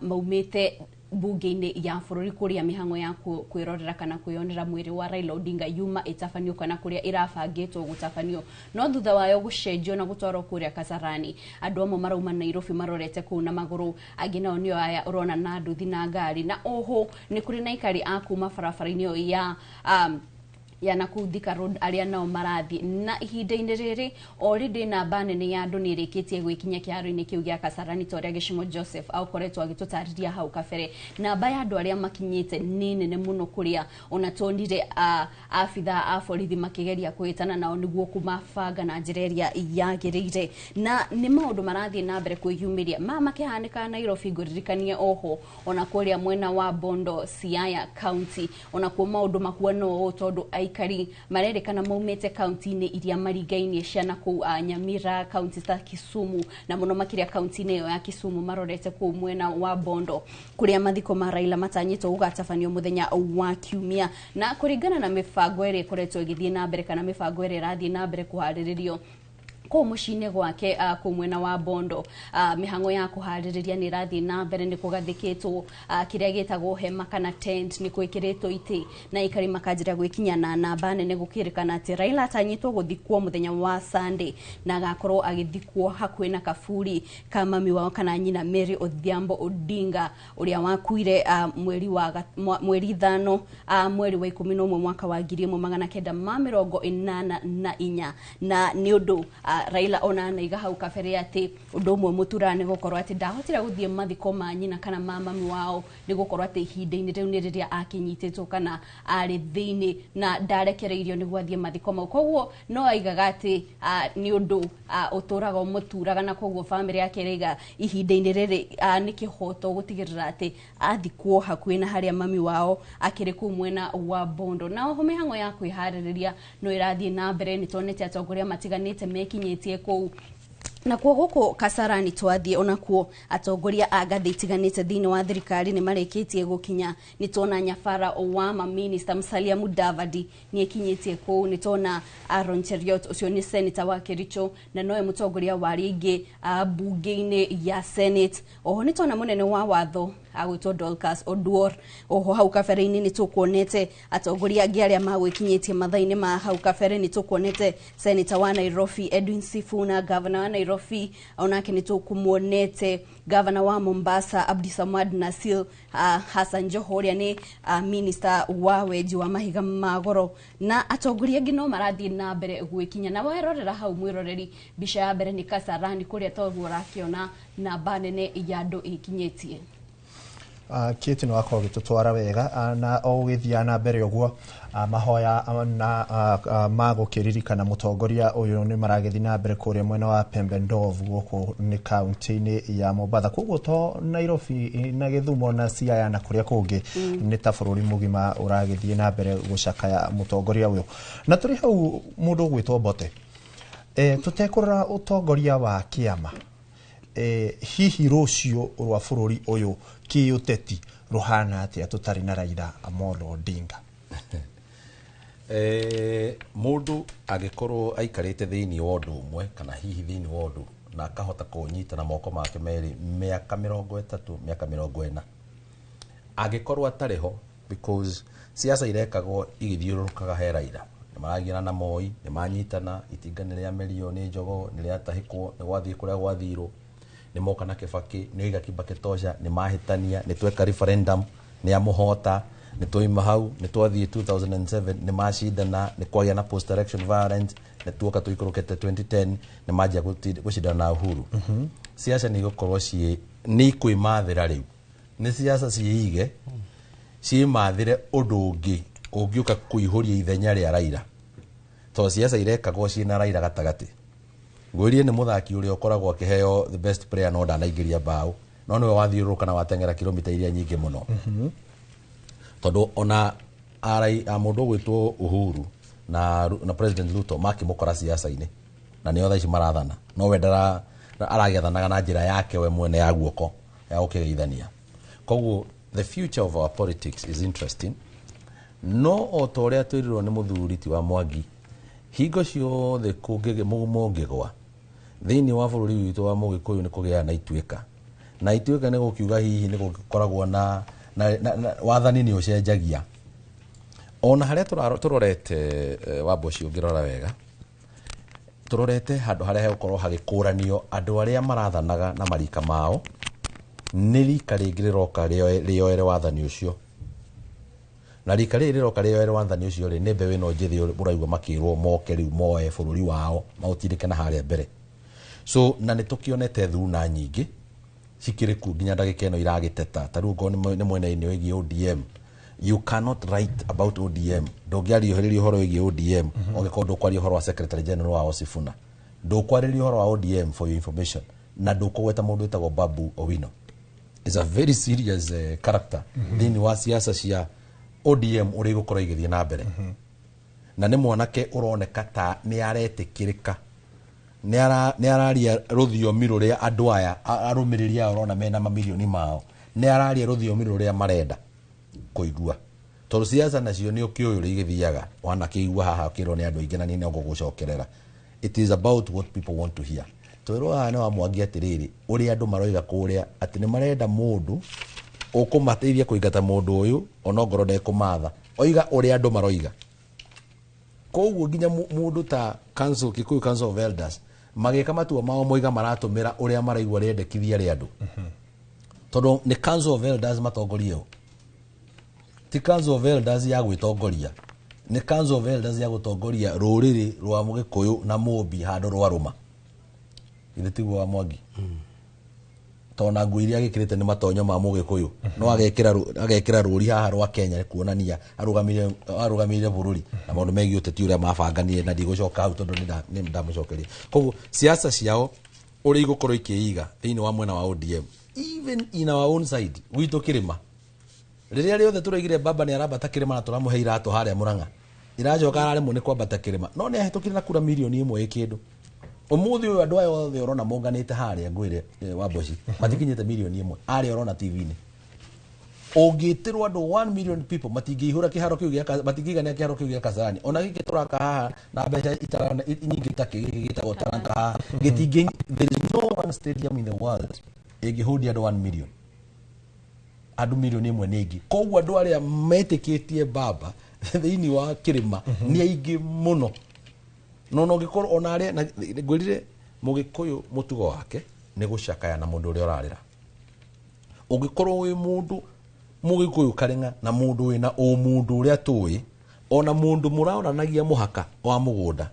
maumĩte bunge-inĩ ya bũrũri kũrĩa mĩhang'o ya kwĩrorera kana kwĩyonera mwĩrĩ wa Raila Odinga yuma ĩtabanio kana kũrĩa ĩrabangĩtwo gũtabanio, no thutha wayo gũcenjio na gũtwarwo kũrĩa Kasarani. Andũ amwe marauma Nairobi marorete kũu na magũrũ, angĩ nao nĩo aya ũrona na nduthi na ngari, na oho nĩ kũrĩ na aikari a kuma barabara-inĩ ĩyo ya nakũu Thika Road arĩa nao marathiĩ. Na ihinda-inĩ rĩrĩ already namba nene ya andũ nĩ ĩrĩkĩtie gwĩkinya kĩharo-inĩ kĩu gĩa Kasarani ta ũrĩa Gĩcimo Joseph akoretwo agĩtũtarĩria hau kabere. Namba ya andũ arĩa makinyĩte nĩ nene mũno, kũrĩa ona tuonire abithaa a borithi makĩgeria kwĩtana nao nĩguo kũmabanga na njĩra ĩrĩa yagĩrĩire, na nĩ maũndũ marathiĩ na mbere kwĩyumĩria ma makĩhanĩka Nairobi. Ngũririkanie oho ona kũrĩa mwena wa Bondo, Siaya County, onakuo maũndũ mahuana ũũ tondũ aikari marerĩkana maumĩte kaunti-inĩ iria maringainie cia nakũu Nyamira, kaunti ta Kisumu, na mũno makĩria kaunti-inĩ ĩyo ya Kisumu marorete kũu mwena wa Bondo kũrĩa mathiko ma Raila matanyĩtwo gũgatabanio mũthenya wa Kiumia. Na kũringana na mĩbango ĩrĩa ĩkoretwo ĩgĩthiĩ na mbere kana mĩbango ĩrĩa ĩrathiĩ na mbere kũharĩrĩrio kũu mũciĩ-inĩ gwake kũu mwena wa Bondo, mĩhang'o ya kũharĩrĩria nĩ ĩrathiĩ na mbere, nĩ kũgathĩkĩtwo kĩrĩa gĩtagwo hema kana tent, nĩ gwĩkĩrĩtwo itĩ na aikari makanjĩra gwĩkinya na namba nene, gũkĩrĩkana atĩ Raila atanyĩtwo gũthikwo mũthenya wa Sunday na agakorwo agĩthikwo hakuhĩ na kaburi ka mami wao kana nyina Mary Odhiambo Odinga ũrĩa wakuire mweri 5 mweri wa 11 mwaka wa 1984. Na nĩ ũndũ Raila ona anaiga hau kabere atĩ ũndũ ũmwe mũturaga nĩ gũkorwo atĩ ndahotire gũthiĩ mathiko ma nyina kana ma mami wao, nĩ gũkorwo atĩ ihinda-inĩ rĩu nĩ rĩrĩa akĩnyitĩtwo kana arĩ thĩinĩ na ndarekereirio nĩguo athiĩ mathiko mau. Koguo no aigaga atĩ nĩ ũndũ ũtũraga ũmũturaga, na koguo bamĩrĩ yake ĩraiga ihinda-inĩ rĩrĩ nĩ kĩhoto gũtigĩrĩra atĩ athikwo hakuhĩ na harĩa mami wao akĩrĩ kũu mwena wa Bondo. Na oho mĩhang'o ya kwĩharĩrĩria no ĩrathiĩ na mbere, nĩ tuonete atongoria matiganĩte mekinyĩtie kũu. Na kuo gũkũ Kasarani twathiĩ onakuo atongoria a ngathĩ itiganĩte thĩinĩ wa thirikari nĩ marĩkĩtie gũkinya. Nĩ tuona nyabara wa maminista Musalia Mudavadi nĩ ekinyĩtie kũu, nĩ tuona Aaron Cheruiyot ũcio nĩ senator wa Kericho na nowe mũtongoria wa arĩa aingĩ bunge-inĩ ya Senate. Oho nĩ tuona mũnene wa watho agwĩtwo Dorcas Oduor. Oho hau kabere-inĩ nĩ tũkuonete atongoria angĩ arĩa magwĩkinyĩtie mathaa-inĩ ma hau kabere, nĩ tũkuonete senator wa Nairobi Edwin Sifuna, governor wa Nairobi onake nĩ tũkũmuonete, governor wa Mombasa Abdisamad Nasil, Hassan Joho ũrĩa nĩ minister wa wenji wa mahiga ma goro, na atongoria angĩ no marathiĩ na mbere gwĩkinya. Na werorera hau mwĩroreri, mbica ya mbere nĩ Kasarani kũrĩa toguo ũrakĩona namba nene ya andũ ĩkinyĩtie. Kate nĩ wakorwo gĩtũtwara wega, na o ũgĩthiaga na mbere ũguo mahoya na ma gũkĩririkana mũtongoria ũyũ nĩ maragĩthiĩ na mbere kũrĩa mwena wa Pembe Ndovu gũkũ nĩ kaunti-inĩ ya Mombatha. Koguo to Nairobi na Gĩthumo na Siaya na kũrĩa kũngĩ, nĩ ta bũrũri mũgima ũragĩthiĩ na mbere gũcakaya mũtongoria ũyũ. Na tũrĩ hau mũndũ ũgwĩtwo Mbote, tũtekũrora ũtongoria wa kĩama, hihi rũciũ rwa bũrũri ũyũ kĩũteti rũhana atĩa tũtarĩ na Raila Amolo Odinga? Mũndũ angĩkorwo aikarĩte thĩinĩ wa ũndũ ũmwe kana hihi thĩinĩ wa ũndũ Na akahota kũũnyita na moko make merĩ mĩaka 30, mĩaka 40 angĩkorwo atarĩ ho, because siasa irekagwo igĩthiũrũrũkaga he Raila. Nĩ maragiana na Moi, nĩ manyitana, itinga nĩ rĩamerio nĩ jogoo, nĩ rĩatahĩkwo, nĩ gwathiĩ kũrĩa gwathirwo, nĩ moka na Kibaki, nĩ oiga Kibaki tosha, nĩ mahĩtania, nĩ tweka referendum, nĩ amũhota, nĩ twaima hau, nĩ twathiĩ 2007, nĩ macindana, nĩ kwagĩa na post election violence, nĩ tuoka tũikũrũkĩte 2010, nĩ manjia gũcindana na Uhuru. Siasa nĩ igũkorwo ciĩ nĩ ikwĩmathĩra rĩu, nĩ siasa ciĩige ciĩmathĩre ũndũ ũngĩ ũngĩũka kũihũria ithenya rĩa Raila, tondũ siasa irekagwo ciĩna Raila gatagatĩ. Ngwĩrie nĩ mũthaki ũrĩa ũkoragwo akĩheo the best player no ndanaingĩria mbaũ, no nĩwe wathiũrũrũka na wateng'era kilomita iria nyingĩ mũno, tondũ ona arai a mũndũ ũgwĩtwo Uhuru na President Ruto makĩmũkora siasa-inĩ na nĩo thaa ici marathana, no we ndara aragĩathanaga na njĩra yake we mwene ya guoko ya gũkĩgeithania. Koguo the future of our politics is interesting, no o ta ũrĩa twĩrirwo nĩ mũthuri ti wa Mwangi, hingo ciothe kũngĩgĩ mũgumo ũngĩgwa thĩinĩ wa bũrũri witũ wa Mũgĩkũyũ, nĩ kũgĩaga na ituĩka, na ituĩka nĩ gũkiuga hihi nĩ gũkoragwo na wathani nĩ ũcenjagia. Ona harĩa tũrorete Wamboci, ũngĩrora wega, tũrorete handũ harĩa hegũkorwo hagĩkũranio andũ arĩa marathanaga na marika mao, nĩ rika rĩngĩ rĩroka rĩoere wathani ũcio, na rika rĩrĩ rĩroka rĩoere wathani ũcio rĩ, nĩ mbeũ ĩno njĩthĩ ũraigua makĩrwo moke rĩu moe bũrũri wao maũtindĩke na harĩa mbere. So na nĩ tũkĩonete thuna nyingĩ cikĩrĩ kuo nginya ndagĩka ĩno iragĩteta. Ta rĩu okorwo nĩ mwena-inĩ wĩgiĩ ODM, you cannot write about ODM, ndũngĩarĩria ũhoro wĩgiĩ ODM ũngĩkorwo ndũkwaria ũhoro wa secretary general wao Sifuna, ndũkwarĩria ũhoro wa ODM, for your information, na ndũkũgweta mũndũ wĩtagwo Babu Owino. Is a very serious character thĩinĩ wa siasa cia ODM ũrĩa igũkorwo igĩthiĩ na mbere, na nĩ mwanake ũroneka ta nĩ aretĩkĩrĩka, nĩ araria rũthiomi rũrĩa andũ aya arũmĩrĩri aya ũrona mena mamirioni mao, nĩ araria rũthiomi rũrĩa marenda kũigua, tondũ siasa nacio nĩ ũkĩũĩ ũrĩa igĩthiaga. Wanakĩigua haha ũkĩrwo nĩ andũ aingĩ na niĩ no ngũgũcokerera, it is about what people want to hear. Twĩrwo haha nĩ wa Mwangi atĩrĩrĩ, ũrĩa andũ maroiga kũrĩa atĩ nĩ marenda mũndũ ũkũmateithia kũingata mũndũ ũyũ onongorwo ndekũmatha, oiga ũrĩa andũ maroiga. Koguo nginya mũndũ ta council, Kikuyu Council of Elders, magĩka matua mao moiga maratũmĩra ũrĩa maraigua rĩendekithia rĩa andũ, tondũ nĩ Council of Elders matongorie ũ, ti Council of Elders ya gwĩtongoria, nĩ Council of Elders ya gũtongoria rũrĩrĩ rwa Mũgĩkũyũ na Mũmbi handũ rwarũma. Githĩ tiguo, wa Mwangi? Tondũ nguo iria agĩkĩrĩte nĩ matonyo ma Mũgĩkũyũ, no agekĩra rũri haha rwa Kenya kuonania arũgamĩrĩire bũrũri na maũndũ megiĩ ũteti ũrĩa mabanganire, na ndigũcoka hau tondũ nĩ ndamũcokeria. Koguo siasa ciao ũrĩa igũkorwo ikĩiga thĩinĩ wa mwena wa ODM, even in our own side gwitũ kĩrĩma, rĩrĩa rĩothe tũraigire baba nĩ arambata kĩrĩma na tũramũhe iratũ harĩa Mũrang'a, iracoka araremwo nĩ kwambata kĩrĩma, no nĩ ahĩtũkire na kura 1 mirioni ĩ kĩndũ. Ũmũthĩ ũyũ andũ aya othe ũrona monganĩte harĩa, ngwĩre Wamboci, matikinyĩte 1 mirioni arĩa ũrona TV-inĩ. Ũngĩtĩrwo andũ 1 million people matingĩihũra kĩharo kĩu gĩa matingĩigania kĩharo kĩu gĩa Kasarani, ona gĩkĩ tũraka haha na mbeca nyingĩ ta gĩkĩ gĩtagwo Talanta haha gĩtingĩ. There is no one stadium in the world ĩngĩhũndia andũ 1 million. Andũ 1 mirioni nĩ aingĩ. Koguo andũ arĩa metĩkĩtie baba thĩinĩ wa kĩrĩma nĩ aingĩ mũno, no no ũngĩkorwo ona arĩa na ngwĩrire Mũgĩkũyũ mũtugo wake nĩ gũcakaya na mũndũ ũrĩa ũrarĩra. Ũngĩkorwo wĩ mũndũ Mũgĩkũyũ karĩng'a na mũndũ wĩna ũmũndũ ũrĩa tũĩ, ona mũndũ mũraoranagia mũhaka wa mũgũnda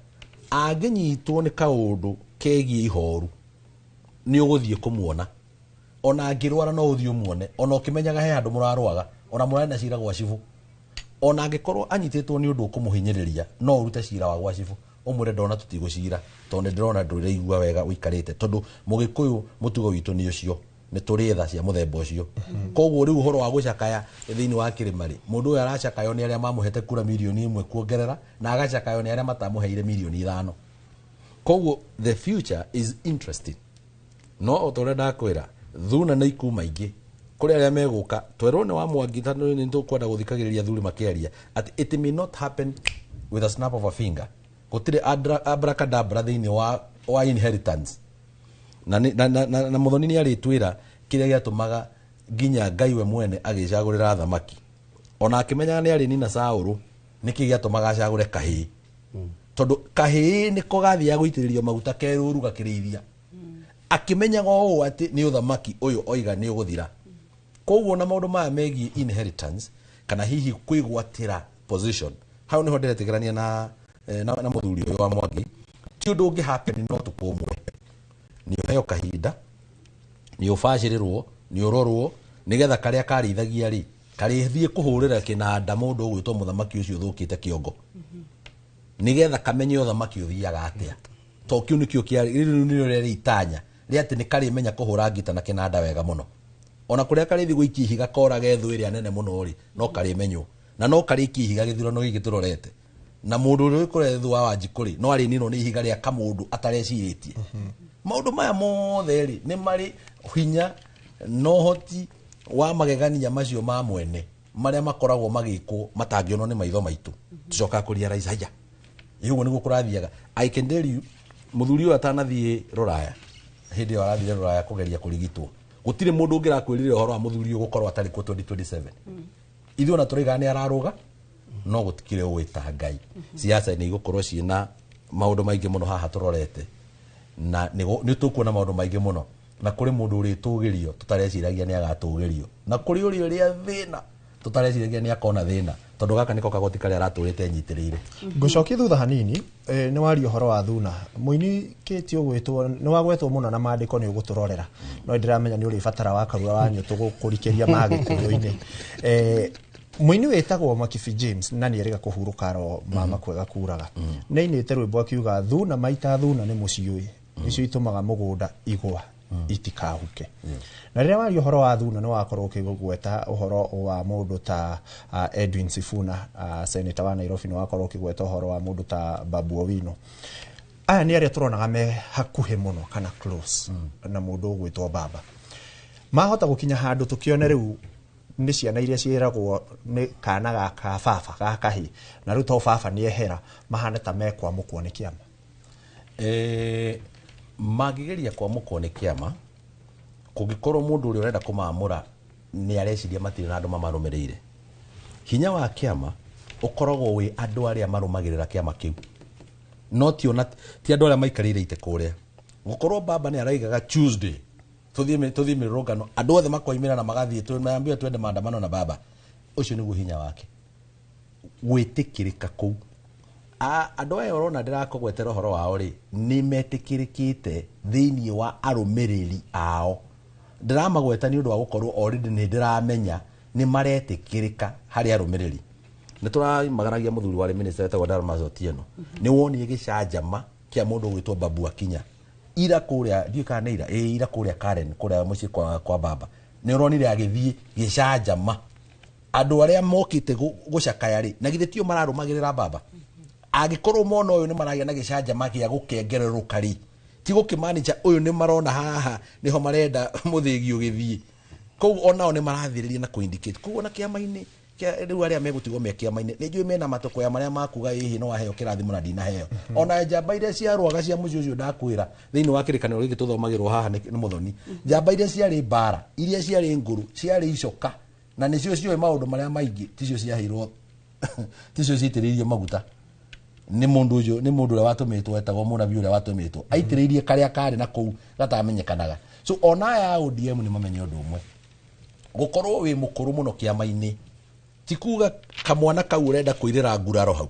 angĩnyitwo nĩ kaũndũ kegiĩ ihoru, nĩ ũgũthiĩ kũmuona. Ona angĩrwara no ũthiĩ ũmuone, ona ũkĩmenyaga he handũ mũrarũaga, ona mũrarĩ na cira gwa cibũ. Ona angĩkorwo anyitĩtwo nĩ ũndũ ũkũmũhinyĩrĩria, no ũrute cira wa gwa cibũ ũmwĩre ndona tũtigũcira tondũ nĩ ndĩrona ndũraigua wega ũikarĩte, tondũ Mũgĩkũyũ mũtugo witũ nĩ ũcio, nĩ tũrĩ tha cia mũthemba ũcio. Koguo rĩu ũhoro wa gũcakaya thĩinĩ wa kĩrĩma rĩ, mũndũ ũyũ aracakayo nĩ arĩa mamũhete kura 1 mirioni kuongerera, na agacakayo nĩ arĩa matamũheire 5 mirioni. Koguo the future is interesting, no o ta ũrĩa ndakwĩra, thuna nĩ ikuma ingĩ kũrĩ arĩa megũka. Twerwo nĩ wa Mwangi, tondũ nĩ tũkwenda gũthikagĩrĩria athuri makĩaria atĩ it may not happen with a snap of a finger. Gũtirĩ abracadabra thĩinĩ wa inheritance. Na na Muthoni nĩ arĩtwĩra kĩrĩa gĩatũmaga nginya Ngai we mwene agĩcagũrĩra thamaki, ona akĩmenyaga nĩ arĩ nina Saũlũ, nĩkĩ gĩatũmaga acagũre kahĩĩ? Tondũ kahĩĩ nĩko gathiaga gũitĩrĩrio maguta kerũru gakĩrĩithia, akĩmenyaga ũũ atĩ nĩ ũthamaki ũyũ oiga nĩ ũgũthira. Koguo na maũndũ maya megiĩ inheritance kana hihi kwĩgwatĩra position, hau nĩho ndĩretĩkĩrania na mũthuri ũyũ wa Mwangi. Ti ũndũ ũngĩ happen no ũtukũ ũmwe. Nĩ ũheo kahinda, nĩ ũbacĩrĩrwo, nĩ ũrorwo, nĩgetha karĩa karĩithagia rĩ karĩthiĩ kũhũrĩra kĩnanda mũndũ ũgwĩtwo mũthamaki ũcio ũthũkĩte kĩongo, nĩgetha kamenye ũthamaki ũthiaga atĩa. To kĩu nĩkĩo kĩarĩ rĩu nĩrĩo rĩarĩ itanya rĩa atĩ nĩ karĩmenya kũhũra ngita na kĩnanda wega mũno. Ona kũrĩa karĩthiĩ gũikia ihiga korage thũ ĩrĩa nene mũno rĩ, no karĩmenywo na no karĩikia ihiga gĩthurano gĩkĩ tũrorete, na mũndũ ũrĩa ũrĩ thũ wa Wanjikũ rĩ, no arĩninwo nĩ ihiga rĩa kamũndũ atarecirĩtie. Maũndũ maya mothe rĩ, nĩ marĩ hinya na ũhoti wa magegania macio ma mwene marĩa makoragwo magĩkwo matangĩonwo nĩ maitho maitũ. Tũcokaga kũrealize haya, ũguo nĩguo kũrathiaga. I can tell you, mũthuri ũyũ atanathiĩ rũraya, hĩndĩ ĩyo arathire rũraya kũgeria kũrigitwo, gũtirĩ mũndũ ũngĩrakwĩrire ũhoro wa mũthuri ũyũ gũkorwo atarĩ kuo 2027. Ithuĩ ona tũraiga nĩ ararũga, no gũtikĩrĩ ũĩ ta Ngai. Siasa nĩ igũkorwo ciĩna maũndũ maingĩ mũno haha tũrorete, na nĩ tũkuona maũndũ maingĩ mũno, na kũrĩ mũndũ ũrĩtũgĩrio tũtareciragia nĩ agatũgĩrio, na kũrĩ ũrĩa ũrĩa thĩna tũtareciragia nĩ akona thĩna, tondũ gaka nĩko kagoti karĩa aratũrĩte nyitĩrĩire. Ngũcokia thutha hanini, nĩ waria ũhoro wa Thuna mũini kĩti ũgwĩtwo nĩ wagwetwo mũno na maandĩko nĩ ũgũtũrorera, no ndĩramenya nĩ ũrĩbatara wa karua wa nyũtũ gũkũrikĩria magĩkũyũ-inĩ. Mũini wĩtagwo Makibi James na nĩ erĩga kũhurũka ro mama kwega kuraga, nĩ ainĩte rwĩmbo akiuga Thuna maita Thuna nĩ mũciũĩ nĩcio itũmaga mũgũnda igwa itikahuke. Na rĩrĩa waria ũhoro wa Thuna nĩ wakorwo ũkĩgweta ũhoro wa mũndũ ta Edwin Sifuna, senator wa Nairobi, nĩ wakorwo ũkĩgweta ũhoro wa mũndũ ta Babu Owino. Aya nĩ arĩa tũronaga me hakuhĩ mũno kana close na mũndũ ũgwĩtwo baba. Mahota gũkinya handũ tũkĩone rĩu nĩ ciana iria ciĩragwo nĩ kana gaka baba ga kahĩ, na rĩu to baba nĩ ehera, mahane ta mekwamũkwo nĩ kĩama. Mangĩgeria kwamũkwo nĩ kĩama, kũngĩkorwo mũndũ ũrĩa ũrenda kũmamũra nĩ areciria matirĩ na andũ mamarũmĩrĩire, hinya wa kĩama ũkoragwo wĩ andũ arĩa marũmagĩrĩra kĩama kĩu, no ti ona ti andũ arĩa maikarĩire itĩ kũrĩa. Gũkorwo baba nĩ araigaga Tuesday tũthiĩ mĩrũrũngano, andũ othe makoimĩra na magathiĩ, tumeambiwa twende maandamano na baba, ũcio nĩguo hinya wake gwĩtĩkĩrĩka kũu. Andũ aya ũrona ndĩrakũgwetera ũhoro wao rĩ, nĩ metĩkĩrĩkĩte thĩinĩ wa arũmĩrĩri ao. Ndĩramagweta nĩ ũndũ wa gũkorwo already nĩ ndĩramenya nĩ maretĩkĩrĩka harĩ arũmĩrĩri. Nĩ tũramagaragia mũthuri warĩ minister wetagwo Dalmas Otieno, nĩ wonire gĩcanjama kĩa mũndũ ũgwĩtwo Babu Akinya ira kũrĩa, ndiũĩ kana nĩ ira, ĩĩ ira kũrĩa Karen, kũrĩa mũciĩ kwa baba, nĩ ũronire agĩthiĩ gĩcanjama. Andũ arĩa mokĩte gũcakaya rĩ, na githĩ tio mararũmagĩrĩra baba? Angĩkorwo mona ũyũ nĩ maragĩa na gĩcanjama gĩa gũkengererũka rĩ, ti gũkĩmanĩcha ũyũ nĩ marona haha nĩho marenda mũthĩgi ũgĩthiĩ. Koguo onao nĩ marathĩrĩria na kũ-indicate. Koguo na kĩama-inĩ rĩu arĩa megũtigwo me kĩama-inĩ nĩ njũĩ mena matũkũya marĩa makuga ĩhĩ no waheo kĩrathimo na ndinaheo. Ona njamba iria ciarũaga cia mũciĩ ũcio ndakwĩra thĩinĩ wa kĩrĩkanĩro gĩkĩ tũthomagĩrwo haha nĩ Mũthoni, njamba iria ciarĩ mbara, iria ciarĩ ngũrũ, ciarĩ icoka, na nĩcio ciũĩ maũndũ marĩa maingĩ, ticio ciaheirwo, ticio ciitĩrĩirio maguta nĩ mũndũ ũcio, nĩ mũndũ ũrĩa watũmĩtwo etagwo mũnabii ũrĩa watũmĩtwo aitĩrĩirie karĩa karĩ na kũu gatamenyekanaga. So ona aya a ODM nĩ mamenye ũndũ ũmwe, gũkorwo wĩ mũkũrũ mũno kĩama-inĩ ti kuga kamwana kau ũrenda kũirĩra nguraro hau,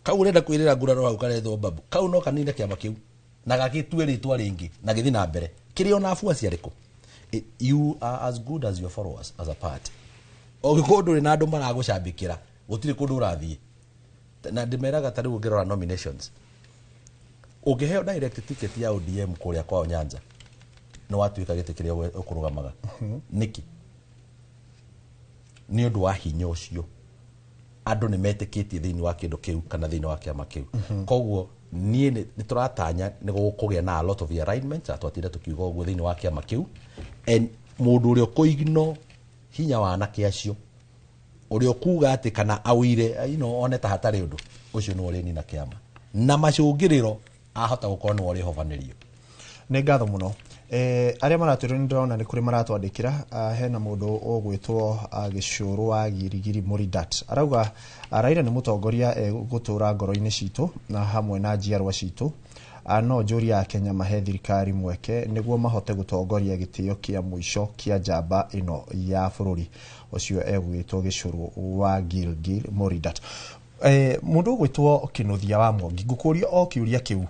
kau ũrenda kũirĩra nguraro hau karetwo Babu, kau no kanine kĩama kĩu na gagĩtue rĩtwa rĩngĩ na gĩthiĩ na mbere kĩrĩ ona afuasi arĩkũ. You are as good as your followers as a party. Ũngĩkorwo ndũrĩ na andũ maragũcambĩkĩra, gũtirĩ kũndũ ũrathiĩ. Na ndĩmeraga ta rĩu ũngĩrora nominations, ũngĩheo direct ticket ya ODM kũrĩa kwao Nyanza, nĩ watuĩka gĩtĩ kĩrĩa ũkũrũgamaga. Nĩkĩ? Nĩ ũndũ wa hinya ũcio andũ nĩ metĩkĩtie thĩinĩ wa kĩndũ kĩu kana thĩinĩ wa kĩama kĩu. Koguo niĩ nĩ tũratanya nĩ gũkũgĩa na a lot of realignment, na twatinda tũkiuga ũguo thĩinĩ wa kĩama kĩu. And mũndũ ũrĩa ũkũignore hinya wa anake acio, ũrĩa ũkuga atĩ kana awire, one ta hatarĩ ũndũ, ũcio nĩwe ũrĩnina kĩama na macũngĩrĩro ahota gũkorwo nĩwe ũrĩhobanĩrio. Nĩ ngatho mũno. Arĩa maratwĩrwo nĩ ndĩrona nĩ kũrĩ maratwandĩkĩra. Hena mũndũ ũgwĩtwo Gĩcũrũ wa Girigiri Mũridat arauga, Raila nĩ mũtongoria egũtũra ngoro-inĩ citũ na hamwe na njiarwa citũ. No njũria ya Kenya mahe thirikari mweke nĩguo mahote gũtongoria gĩtĩo kĩa mũico kĩa njamba ĩno ya bũrũri. Ũcio egwĩtwo Gĩcũrũ wa Gilgil Mũridat. Mũndũ ũgwĩtwo Kĩnuthia wa Mwangi, ngũkũria o kĩũria kĩu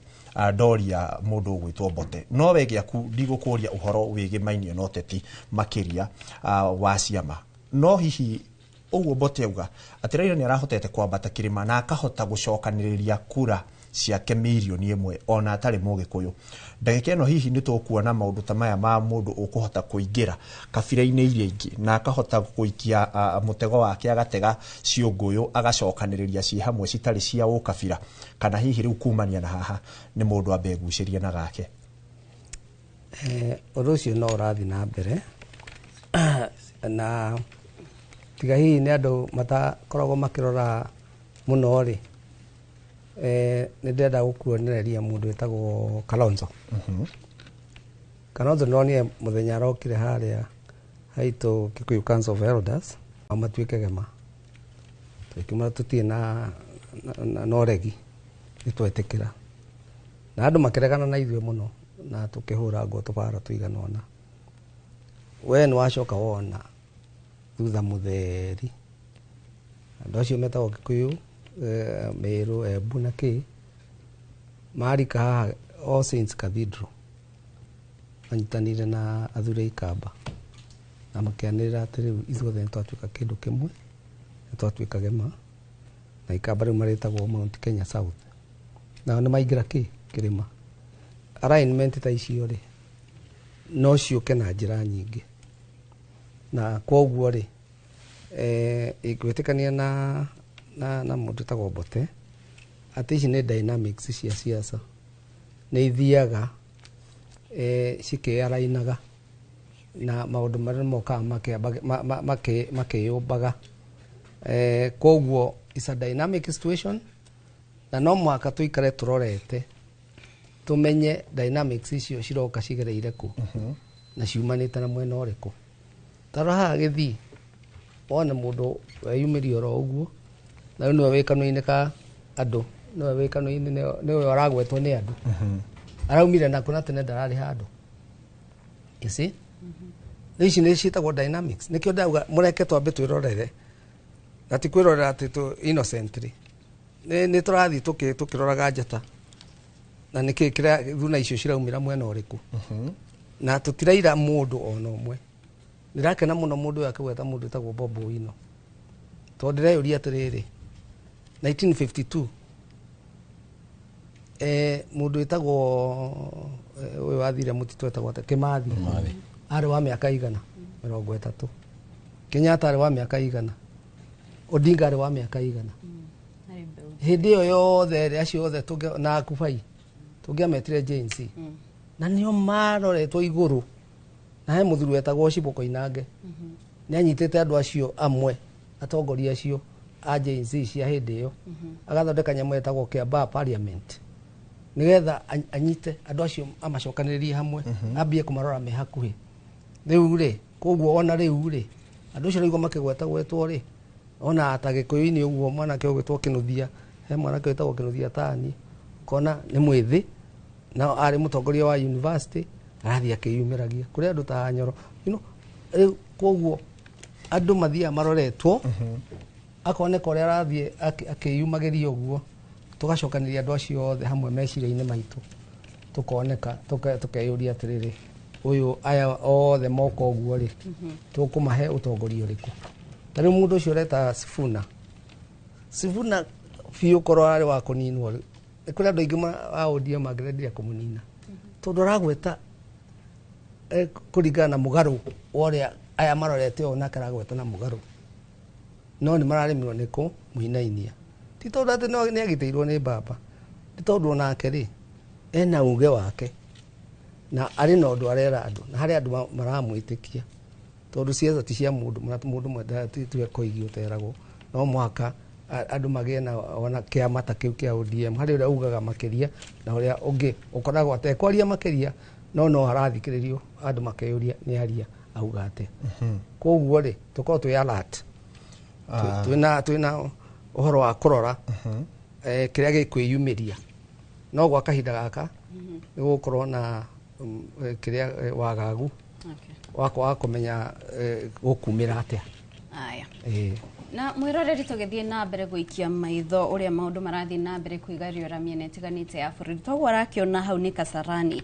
ndoria mũndũ ũgwĩtwo Mbote, no we gĩaku ndigũkũria ũhoro wĩgĩmainie na ũteti makĩria wa ciama, no hihi ũguo Mbote auga atĩ Raila nĩ arahotete kwambata kĩrĩma na akahota gũcokanĩrĩria kura ciake 1 million ona atarĩ mũgĩkũyũ, ndagĩka ĩno hihi nĩ tũkuona maũndũ ta maya ma mũndũ ũkũhota kũingĩra kabira-inĩ iria ingĩ na akahota gũikia mũtego wake, agatega ciũngũyũ, agacokanĩrĩria ciĩ hamwe citarĩ cia ũkabira, kana hihi rĩu kumania na haha nĩ mũndũ ambe egucĩrie na gake? Ũndũ ũcio no ũrathiĩ na mbere, na tiga hihi nĩ andũ matakoragwo makĩrora mũno rĩ, nĩ ndĩrenda gũkuonereria mũndũ wĩtagwo Kalonzo. Kalonzo ndonire mũthenya arokire harĩa haitũ Kikuyu Council of Elders matuĩke gema, tũkiuma tũtirĩ na ũregi, nĩ twetĩkĩra, na andũ makĩregana na ithuĩ mũno na tũkĩhũra nguo tũbara tũigana ũna. We nĩ wacoka wona thutha mũtheri andũ acio metagwo Kikuyu, Meru, Embu na kĩ marika haha All Saints Cathedral manyitanĩire na athuri a Ikamba na makĩanĩrĩra atĩ rĩu ithuothe nĩ twatuĩka kĩndũ kĩmwe, nĩ twatuĩka gema, na Ikamba rĩu marĩtagwo Mount Kenya South, nao nĩ maingĩra kĩ kĩrĩma. Alignment ta icio rĩ, no ciũke na njĩra nyingĩ, na kwoguo rĩ, ingwĩtĩkania na mũndũ wĩtagwo Mbote atĩ ici nĩ dynamics cia siasa, nĩ ithiaga cikĩarainaga na maũndũ marĩa mokaga makĩyũmbaga. Kwoguo it's a dynamic situation, na no mũhaka tũikare tũrorete tũmenye dynamics icio ciroka cigereire kũ na ciumanĩte na mwena ũrĩkũ. Tarora haha gĩthii wone mũndũ weyumĩria oro ũguo, na rĩu nĩwe wĩ kanua-inĩ ka andũ, nĩwe wĩ kanua-inĩ, nĩwe ũragwetwo nĩ andũ. Araumire nakũ na tene ndararĩ handũ? You see, rĩu ici nĩ ciĩtagwo dynamics. Nĩkĩo ndauga mũreke twambe twĩrorere, na ti kwĩrorera atĩ tũ innocently, nĩ tũrathiĩ tũkĩroraga njata na nĩkĩ kĩrĩa thuna icio ciraumĩra mwena ũrĩkũ, na tũtiraira mũndũ ona ũmwe. Ndĩrakena mũno mũndũ ũyũ akĩgweta mũndũ wĩtagwo Bob Owino, tondũ ndĩreyũria atĩrĩrĩ, 1952 mũndũ wĩtagwo ũyũ wathire mũtitũ etagwo atĩa? Kĩmathi. Kĩmathi. Arĩ wa mĩaka igana 30, Kenyatta arĩ wa mĩaka igana, Odinga arĩ wa mĩaka igana. Arĩ mbeũ. Hĩndĩ ĩyo yothe rĩ, acio othe na Kubai tũngĩametire Gen Z, na nĩo maroretwo igũrũ, na he mũthuri wetagwo Cibo Koinange nĩ anyitĩte andũ acio amwe, atongoria acio a Gen Z cia hĩndĩ ĩyo, agathondeka nyamũ yetagwo Kiambaa Parliament nigetha anyite andũ acio amacokanĩrĩrie hamwe, ambie kũmarora me hakuhĩ. Rĩu rĩ, koguo ona rĩu rĩ, andũ acio raigua makĩgweta gwetwo rĩ, ona ta Gĩkũyũ-inĩ ũguo, mwanake ũgwĩtwo Kĩnuthia, he mwanake wĩtagwo Kĩnuthia tani, ũkona nĩ mwĩthĩ na arĩ mũtongoria wa university, arathiĩ akĩyumĩragia kũrĩ andũ ta Nyoro. Rĩu koguo andũ mathiaga maroretwo, akoneka ũrĩa arathiĩ akĩyumagĩria ũguo, tũgacokanĩria andũ acio othe hamwe meciria-inĩ maitũ, tũkoneka tũkeyũria atĩrĩrĩ, ũyũ aya othe moka ũguo rĩ, tũkũmahe ũtongoria ũrĩkũ? Ta rĩu mũndũ ũcio ũreta Sifuna, Sifuna biũ korwo arĩ wa kũninwo rĩ, nĩ kũrĩ andũ aingĩ a ODM mangĩrendire kũmũnina, tondũ aragweta kũringana na mũgarũ wa ũrĩa aya marorete ũũ, nake aragweta na mũgarũ, no nĩ mararemirwo nĩ kũmũinainia, ti tondũ atĩ nĩ agitĩirwo nĩ baba, nĩ tondũ onake rĩ ena uge wake na arĩ na ũndũ arera andũ, na harĩ andũ maramwĩtĩkia, tondũ ciaca ti cia mũndũ mũndũ tiwe koigi ũteragwo, no mũhaka andũ magĩe na ona kĩama ta kĩu kĩa ODM harĩ ũrĩa ugaga makĩria na ũrĩa ũngĩ ũkoragwo atekwaria makĩria. No harathikĩrĩrio andũ makeyũria nĩ aria auga atĩa. Koguo rĩ, tũkorwo twĩ alert, twĩna ũhoro wa kũrora kĩrĩa gĩkwĩyumĩria, no gwa kahinda gaka nĩ gũgũkorwo na kĩrĩa wagagu wa kwaga kũmenya gũkumĩra atĩa. Aya. Ĩĩ. Na mwiroreri, tũgĩthiĩ na mbere gũikia maitho ũrĩa maũndũ marathiĩ na mbere kwĩgariũra mĩena ĩtiganĩte ya bũrũri, toguo arakĩona hau nĩ Kasarani,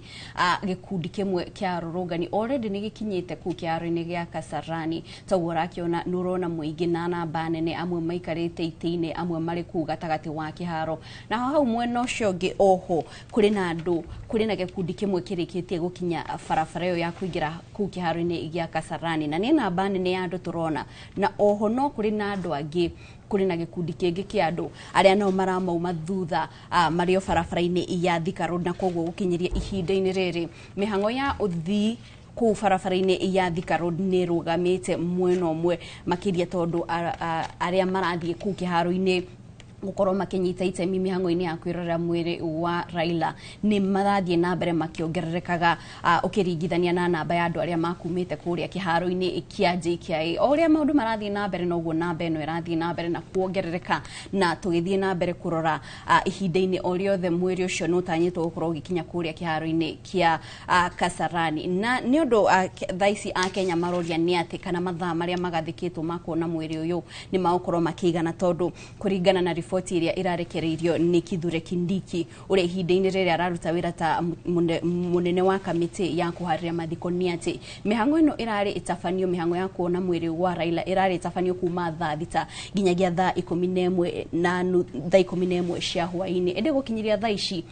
gĩkundi kĩmwe kĩa arũrũngani already nĩ gĩkinyĩte kũu kĩharo-inĩ gĩa Kasarani. Toguo ũrakĩona, nĩ ũrona mũingĩ na namba nene, amwe maikarĩte itĩ-inĩ, amwe marĩ kũu gatagatĩ wa kĩharo, na hau mwena ũcio ũngĩ oho kũrĩ na andũ, kũrĩ na gĩkundi kĩmwe kĩrĩkĩtie gũkinya barabara ĩyo ya kũingĩra kũu kĩharo-inĩ gĩa Kasarani, na nĩ namba nene ya andũ tũrona. Na oho no kũrĩ na andũ angĩ, kũrĩ na gĩkundi kĩngĩ kĩa andũ arĩa nao maramauma thutha, marĩ o barabara-inĩ ya Thika Road. Na koguo gũkinyĩria ihinda-inĩ rĩrĩ, mĩhang'o ya ũthii kũu barabara-inĩ ya Thika Road nĩ ĩrũgamĩte mwena ũmwe, makĩria tondũ arĩa marathiĩ kũu kĩharo-inĩ gũkorwo makĩnyita itemi mĩhang'o-inĩ ya kwĩrorera mwĩrĩ wa Raila nĩ marathiĩ na mbere makĩongererekaga, ũkĩringithania na namba ya andũ arĩa makumĩte kũrĩa kĩharo-inĩ kĩa JKIA. O ũrĩa maũndũ marathiĩ na mbere, noguo namba ĩno ĩrathiĩ na mbere na kuongerereka. Na tũgĩthiĩ na mbere kũrora, ihinda-inĩ o rĩothe mwĩrĩ ũcio nĩ ũtanyĩtwo gũkorwo ũgĩkinya kũrĩa kĩharo-inĩ kĩa Kasarani. Na nĩ ũndũ thaa ici Akenya maroria nĩ atĩ kana mathaa marĩa magathĩkĩtwo ma kuona mwĩrĩ ũyũ nĩ magũkorwo makĩigana, tondũ kũringana na riboti ĩrĩa ĩrarekereirio nĩ Kithure Kindiki, ũrĩa ihinda-inĩ rĩrĩa araruta wĩra ta mũnene wa kamĩtĩ ya kũharĩria mathiko, nĩ atĩ mĩhang'o ĩno ĩrarĩ ĩtabanio, mĩhang'o ya kuona mwĩrĩ wa Raila ĩrarĩ ĩtabanio kuma thaa 6 nginyagia thaa 11 na thaa 11 cia hwaĩ-inĩ, ĩndĩ gũkinyĩria thaa ici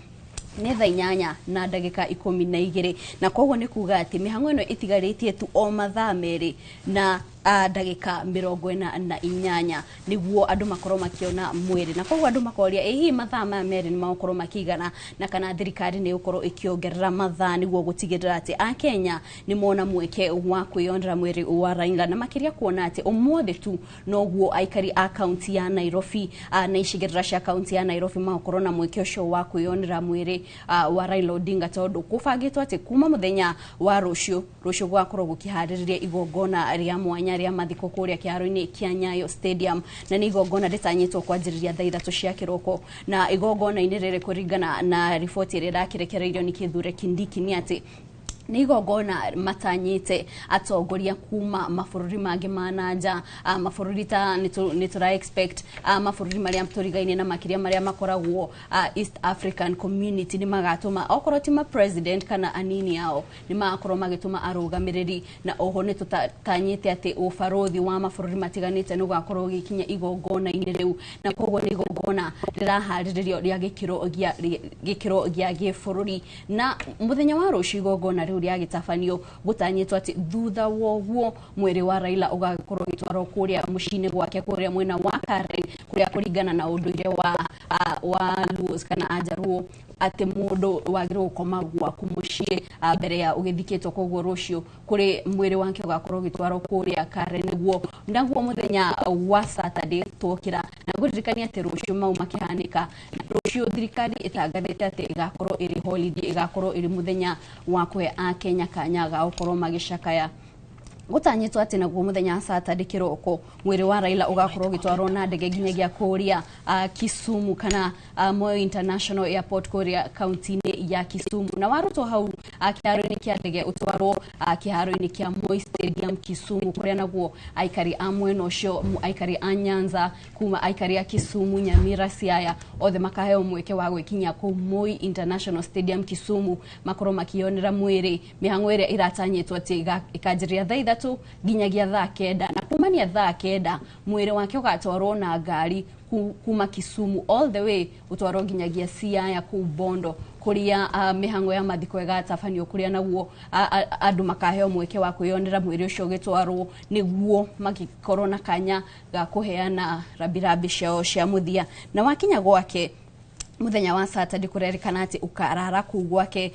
nĩ thaa 8 na ndagĩka 12, na koguo nĩ kuga atĩ mĩhang'o ĩno ĩtigarĩtie tu o mathaa 2 na ndagĩka 48 nĩguo andũ makorwo makĩona mwĩrĩ. Na koguo andũ makoria, ĩ hihi mathaa maya 2 nĩ magũkorwo makĩigana, na kana thirikari nĩ ĩgũkorwo ĩkĩongerera mathaa nĩguo gũtigĩrĩra atĩ Akenya nĩ mona mweke wa kwĩyonera mwĩrĩ wa Raila, na makĩria kuona atĩ ũmũthĩ tu noguo aikari a kaunti ya Nairobi na icigĩrĩra cia kaunti ya Nairobi magũkorwo na mweke ũcio wa kwĩyonera mwĩrĩ wa Raila Odinga, tondũ kũbangĩtwo atĩ kuma mũthenya wa rũciũ, rũciũ gũgakorwo gũkĩharĩrĩria igongona rĩa mwanya rĩa mathiko kũrĩa kĩharo-inĩ kĩa Nyayo Stadium, na nĩ igongona rĩtanyĩtwo kwanjĩrĩria thaa 3 cia kĩroko. Na igongona-inĩ rĩrĩ, kũringana na riboti ĩrĩa ĩrakĩrekereirio nĩ Kithure Kindiki, nĩ atĩ nĩ igongona matanyĩte atongoria kuma mabũrũri mangĩ ma nanja, mabũrũri ta nĩ tũra expect mabũrũri marĩa tũrigainie na makĩria marĩa makoragwo East African Community nĩ magatũma, okorwo ti ma president kana anini ao, nĩ magakorwo magĩtũma arũgamĩrĩri. Na oho nĩ tũtanyĩte atĩ ũbarũthi wa mabũrũri matiganĩte nĩ ũgakorwo ũgĩkinya igongona-inĩ rĩu. Na koguo nĩ igongona rĩraharĩrĩrio rĩa gĩkĩro gĩa gĩbũrũri. Na mũthenya wa rũciũ igongona rĩu rĩagĩtabanio, gũtanyĩtwo atĩ thutha wa ũguo mwĩrĩ wa Raila ũgakorwo ũgĩtwarwo kũrĩa mũciĩ-inĩ gwake kũrĩa mwena wa Karen, kũrĩa kũringana na ũndũire wa Luos kana Ajaruo atĩ mũndũ wagĩrĩirwo gũkoma gwaku mũciĩ mbere ya ũgĩthikĩtwo. Koguo rũciũ kũrĩ mwĩrĩ wake ũgakorwo ũgĩtwarwo kũrĩa Karen, nĩguo naguo mũthenya wa Saturday twokĩra. Na ngũririkania atĩ rũciũ mau makĩhanĩka, rũciũ thirikari ĩtangathĩte atĩ ĩgakorwo ĩrĩ holiday, ĩgakorwo ĩrĩ mũthenya wa kũhe Akenya kanya ga gũkorwo magĩcakaya. Gũtanyĩtwo atĩ naguo mũthenya wa Saturday kĩroko mwĩrĩ wa Raila ũgakorwo ũgĩtwarwo na ndege nginyagia kũrĩa Kisumu kana Moi International Airport kũrĩa kaunti-inĩ ya Kisumu, na warutwo hau kĩharo-inĩ kĩa ndege ũtwarwo kĩharo-inĩ kĩa Moi Stadium Kisumu, kũrĩa naguo aikari a mwena ũcio, aikari a Nyanza, kuma aikari a Kisumu, Nyamira, Siaya, othe makaheo mweke wa gwĩkinyia kũu Moi International Stadium Kisumu makorwo makĩonera mwĩrĩ. Mĩhang'o ĩrĩa ĩratanyĩtwo atĩ ĩkanjĩrĩria thaa 3 nginyagia thaa 9, na kumania thaa 9 mwĩrĩ wake ũgatwarwo na ngari kuma Kisumu all the way ũtwarwo nginyagia Siaya kũu Bondo, kũrĩa mĩhang'o ya mathiko ĩgatabanio, kũrĩa naguo andũ makaheo mweke wa kwĩyonera mwĩrĩ ũcio ũgĩtwarwo nĩguo magĩkorwo na kanya ga kũheana rambirambi ciao cia mũthia. Na wakinya gwake mũthenya wa Saturday, kũrerĩkana atĩ ũkarara kũu gwake.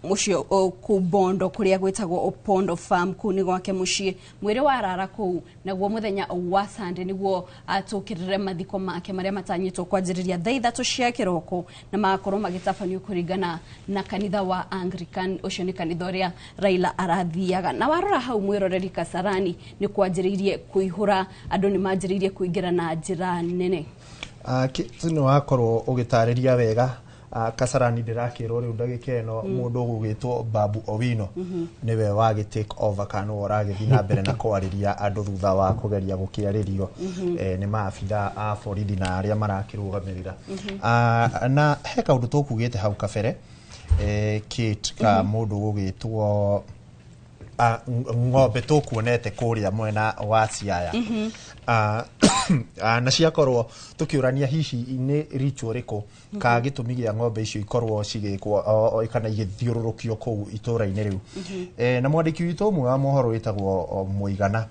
Mũciĩ kũu Bondo kũrĩa gwĩtagwo Opondo Farm, kũu nĩ gwake mũciĩ. Mwĩrĩ warara kũu, naguo mũthenya wa Sunday nĩguo atũkĩrĩre mathiko make marĩa matanyĩtwo kwanjĩrĩria thaa 3 cia kĩroko, na magakorwo magĩtabanio kũringana na kanitha wa Anglican. Ũcio nĩ kanitha ũrĩa Raila arathiaga. Na warora hau, mwĩroreri, Kasarani nĩ kwanjĩrĩirie kũihũra, andũ nĩ manjĩrĩirie kũingĩra na njĩra nene. Nĩ wakorwo ũgĩtarĩria wega. Kasarani ndĩrakĩrwo rĩu ndagĩka ĩno mũndũ ũgũgĩtwo Babu Owino nĩwe wagĩ take over, kana nĩwe ũragĩthiĩ na mbere na kwarĩria andũ thutha wa kũgeria gũkĩarĩrio nĩ maabitha a borithi na arĩa marakĩrũgamĩrĩra. Na he kaũndũ tũkugĩte hau kabere, Kate, ka mũndũ ũgũgĩtwo ng'ombe tũkuonete kũrĩa mwena wa Siaya. Na ciakorwo tũkĩũrania hihi nĩ ritual ĩrĩkũ ka gĩtũmi gĩa ng'ombe icio ikorwo cigĩkwo kana igĩthiũrũrũkio kũu itũũra-inĩ rĩu. Na mwandĩki witũ ũmwe wa mohoro wĩtagwo Mũigana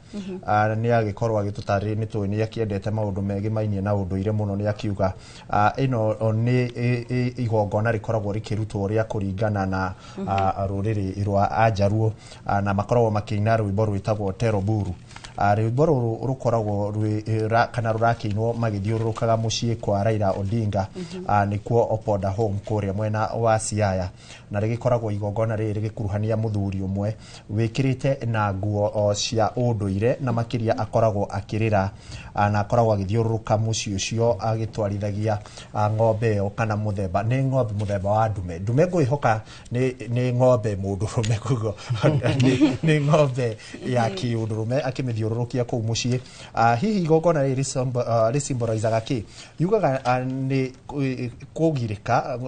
nĩ agĩkorwo agĩtũtarĩria, nĩ tũĩ nĩ akĩendete maũndũ megĩmainie na ũndũire mũno, nĩ akiuga ĩno nĩ igongona rĩkoragwo rĩkĩrutwo rĩa kũringana na rũrĩrĩ rwa Ajaruo, na makoragwo makĩina rwĩmbo rwĩtagwo Teroburu. Rwĩmbo rũrũ rũkoragwo kana rũrakĩinwo magĩthiũrũrũkaga mũciĩ kwa Raila Odinga, nĩkuo Opoda Home kũrĩa mwena wa Siaya, na rĩgĩkoragwo igongona rĩrĩ rĩgĩkuruhania mũthuri ũmwe wĩkĩrĩte na nguo cia ũndũire, na makĩria akoragwo akĩrĩra, na akoragwo agĩthiũrũrũka mũciĩ ũcio agĩtwarithagia ng'ombe ĩyo, kana mũthemba nĩ ng'ombe mũthemba wa ndume. Ndume ngwĩhoka nĩ ng'ombe mũndũrũme, koguo nĩ ng'ombe ya kĩũndũrũme akĩmĩthiũrũrũkia kũu mũciĩ. Hihi igongona rĩrĩ rĩsymbolizaga kĩ? Yugaga nĩ kũgirĩka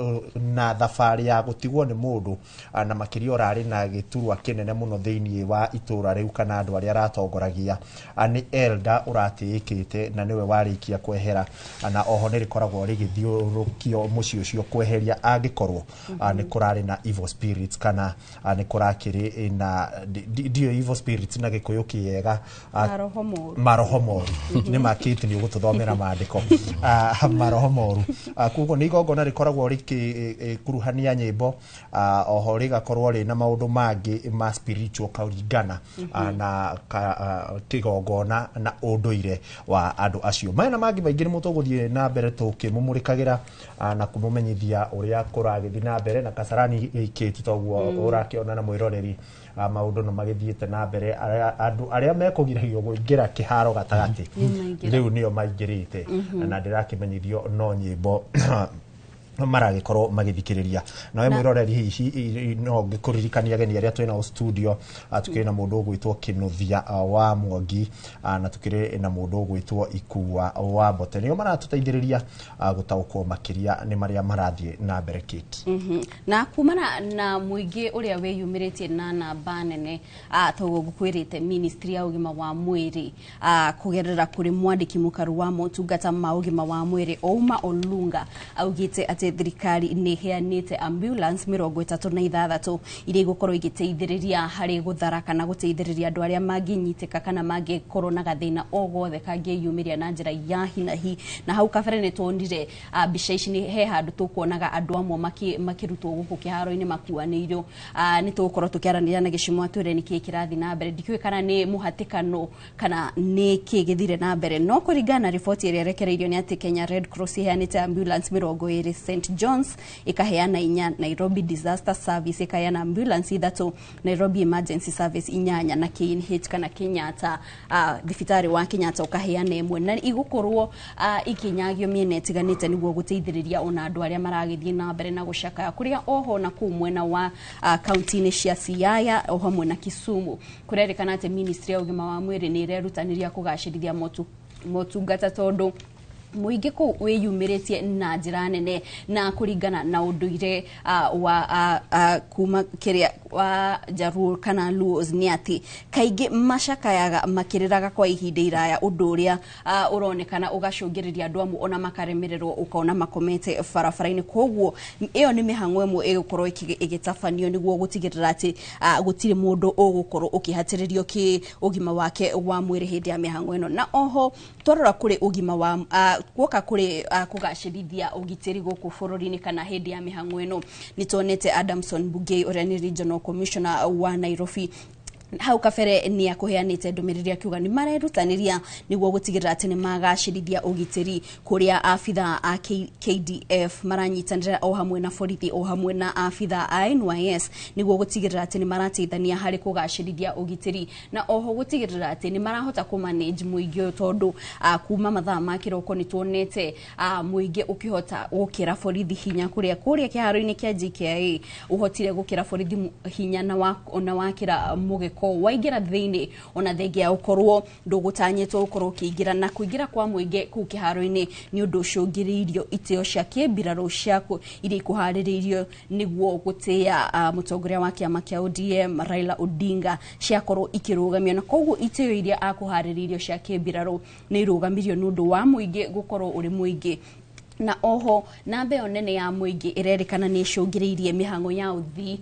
na thabarĩ ya gũtigwo nĩ mũndũ, na makĩria ũrarĩ na gĩturwa kĩnene mũno thĩinĩ wa itũra rĩu kana andũ arĩa aratongoragia. Nĩ elder ũratĩĩkĩte na nĩwe warĩkia kwehera. Na oho nĩ rĩkoragwo rĩgĩthiũrũrũkio mũciĩ ũcio kweheria angĩkorwo nĩ kũrarĩ na evil spirits kana nĩ kũrakĩrĩ na ndiũĩ evil spirits na Gĩkũyũ kĩega. Maroho moru. Maroho moru nĩ makĩti nĩ ũgũtũthomera maandĩko. Maroho moru. Koguo nĩ igongona rĩkoragwo rĩkĩkuruhania nyĩmbo, oho rĩgakorwo rĩna maũndũ mangĩ ma spiritual kũringana na kĩgongona na ũndũire wa andũ acio. Maya na mangĩ maingĩ nĩ tũgũthiĩ na mbere tũkĩmũmũrĩkagĩra na kũmũmenyithia ũrĩa kũragĩthiĩ na mbere na Kasarani Kate, toguo ũrakĩona na mwĩroreri, maũndũ nĩ magĩthiĩte na mbere. Andũ arĩa mekũgiragio kũingĩra kĩharo gatagatĩ Nĩ maingĩra. Rĩu nĩo maingĩrĩte, na ndĩrakĩmenyithio no nyĩmbo maragĩkorwo magĩthikĩrĩria. Nawe mwĩroreri, hihi no ngĩkũririkania ageni arĩa twĩ nao studio. Tukĩrĩ na mũndũ ũgwĩtwo Kĩnuthia wa Mwangi, na tukĩrĩ na mũndũ ũgwĩtwo Ikua wa Mbote, nĩo maratũteithĩrĩria gũtaũkwo makĩria nĩ marĩa marathiĩ na mbere, Kate. Na kumana na mũingĩ ũrĩa wĩyumĩrĩtie na namba nene, toguo ngũkwĩrĩte, ministry ya ũgima wa mwĩrĩ kũgerera kũrĩ mwandĩki mũkaru wa motungata ma ũgima wa mwĩrĩ Ouma Olunga augĩte atĩ thirikari nĩ ĩheanĩte ambulance 36 iria igũkorwo igĩteithĩrĩria harĩ gũthara kana gũteithĩrĩria andũ arĩa mangĩnyitĩka kana mangĩkorwo na gathĩna o gothe kangĩyumĩria na njĩra ya hinahi. Na hau kabere nĩ tuonire mbica ici, nĩ he handũ tũkuonaga andũ amwe makĩrutwo gũkũ kĩharo-inĩ makuanĩirwo. Nĩ tũgũkorwo tũkĩaranĩria na gĩcimo atwĩre nĩkĩĩ kĩrathiĩ na mbere. Ndikĩũĩ kana nĩ mũhatĩkano kana nĩ kĩ gĩthire na mbere, no kũringana na riboti ĩrĩa ĩrekereirio nĩ atĩ Kenya Red Cross ĩheanĩte ambulance 20, St Johns ĩkaheana 4, Nairobi Disaster Service ĩkaheana ambulance 3, Nairobi Emergency Service 8, na KNH kana Kenyatta, thibitarĩ wa Kenyatta ũkaheana 1, na igũkorwo ikinyagio mĩena ĩtiganĩte nĩguo gũteithĩrĩria ona andũ arĩa maragĩthiĩ na mbere na gũcakaya kũrĩa oho na kũu mwena wa kaunti-inĩ cia Siaya o hamwe na Kisumu. Kũrerĩkana atĩ ministry ya ũgima wa mwĩrĩ nĩ ĩrerutanĩria kũgacĩrithia motungata tondũ mũingĩ kũu wĩyumĩrĩtie na njĩra nene, na kũringana na ũndũire wa kuma kĩrĩa wa Jaruo kana Luos nĩ atĩ kaingĩ macakayaga makĩrĩraga kwa ihinda iraya, ũndũ ũrĩa ũronekana ũgacũngĩrĩria andũ amwe ona makaremererwo, ũkona makomete barabara-inĩ. Koguo ĩyo nĩ mĩhang'o ĩmwe ĩgũkorwo ĩgĩtabanio nĩguo gũtigĩrĩra atĩ gũtirĩ mũndũ ũgũkorwo ũkĩhatĩrĩrio kĩ ũgima wake wa mwĩrĩ hĩndĩ ya mĩhang'o ĩno. Na oho twarora kũrĩ ũgima wa Kuoka kuri kugacĩrithia ũgitĩri gũkũ bũrũri-inĩ kana hĩndĩ ya mĩhang'o ĩno, nĩ tuonete Adamson Bungei ũrĩa nĩ regional commissioner wa Nairobi hau kabere nĩ akũheanĩte ndũmĩrĩri akiuga nĩ marerutanĩria nĩguo gũtigĩrĩra atĩ nĩ magacĩrithia ũgitĩri, kũrĩa abitha a KDF maranyitanĩra o hamwe na borithi o hamwe na abitha a NYS nĩguo gũtigĩrĩra atĩ nĩ marateithania harĩ kũgacĩrithia ũgitĩri, na oho gũtigĩrĩra atĩ nĩ marahota kũ manage mũingĩ ũyũ, tondũ kuma mathaa ma kĩroko nĩ tuonete mũingĩ ũkĩhota gũkĩra borithi hinya kũrĩa kũrĩa kĩharo-inĩ kĩa JKIA, ũhotire gũkĩra borithi hinya na wakĩra mũgĩko waingĩra thĩinĩ, ona thengia ya ũkorwo ndũgũtanyĩtwo gũkorwo ũkĩingĩra. Na kũingĩra kwa mũingĩ kũu kĩharo-inĩ nĩ ũndũ ũcũngĩrĩirio itĩo cia kĩmbirarũ cia iria ikũharĩrĩirio nĩguo gũtĩĩa mũtongoria wa kĩama kĩa ODM Raila Odinga ciakorwo ikĩrũgamio, na koguo itĩo iria akũharĩrĩirio cia kĩmbirarũ nĩ irũgamirio nĩ ũndũ wa mũingĩ gũkorwo ũrĩ mũingĩ. Na oho namba ĩyo nene ya mũingĩ ĩrerĩkana nĩ ĩcũngĩrĩirie mĩhang'o ya ũthii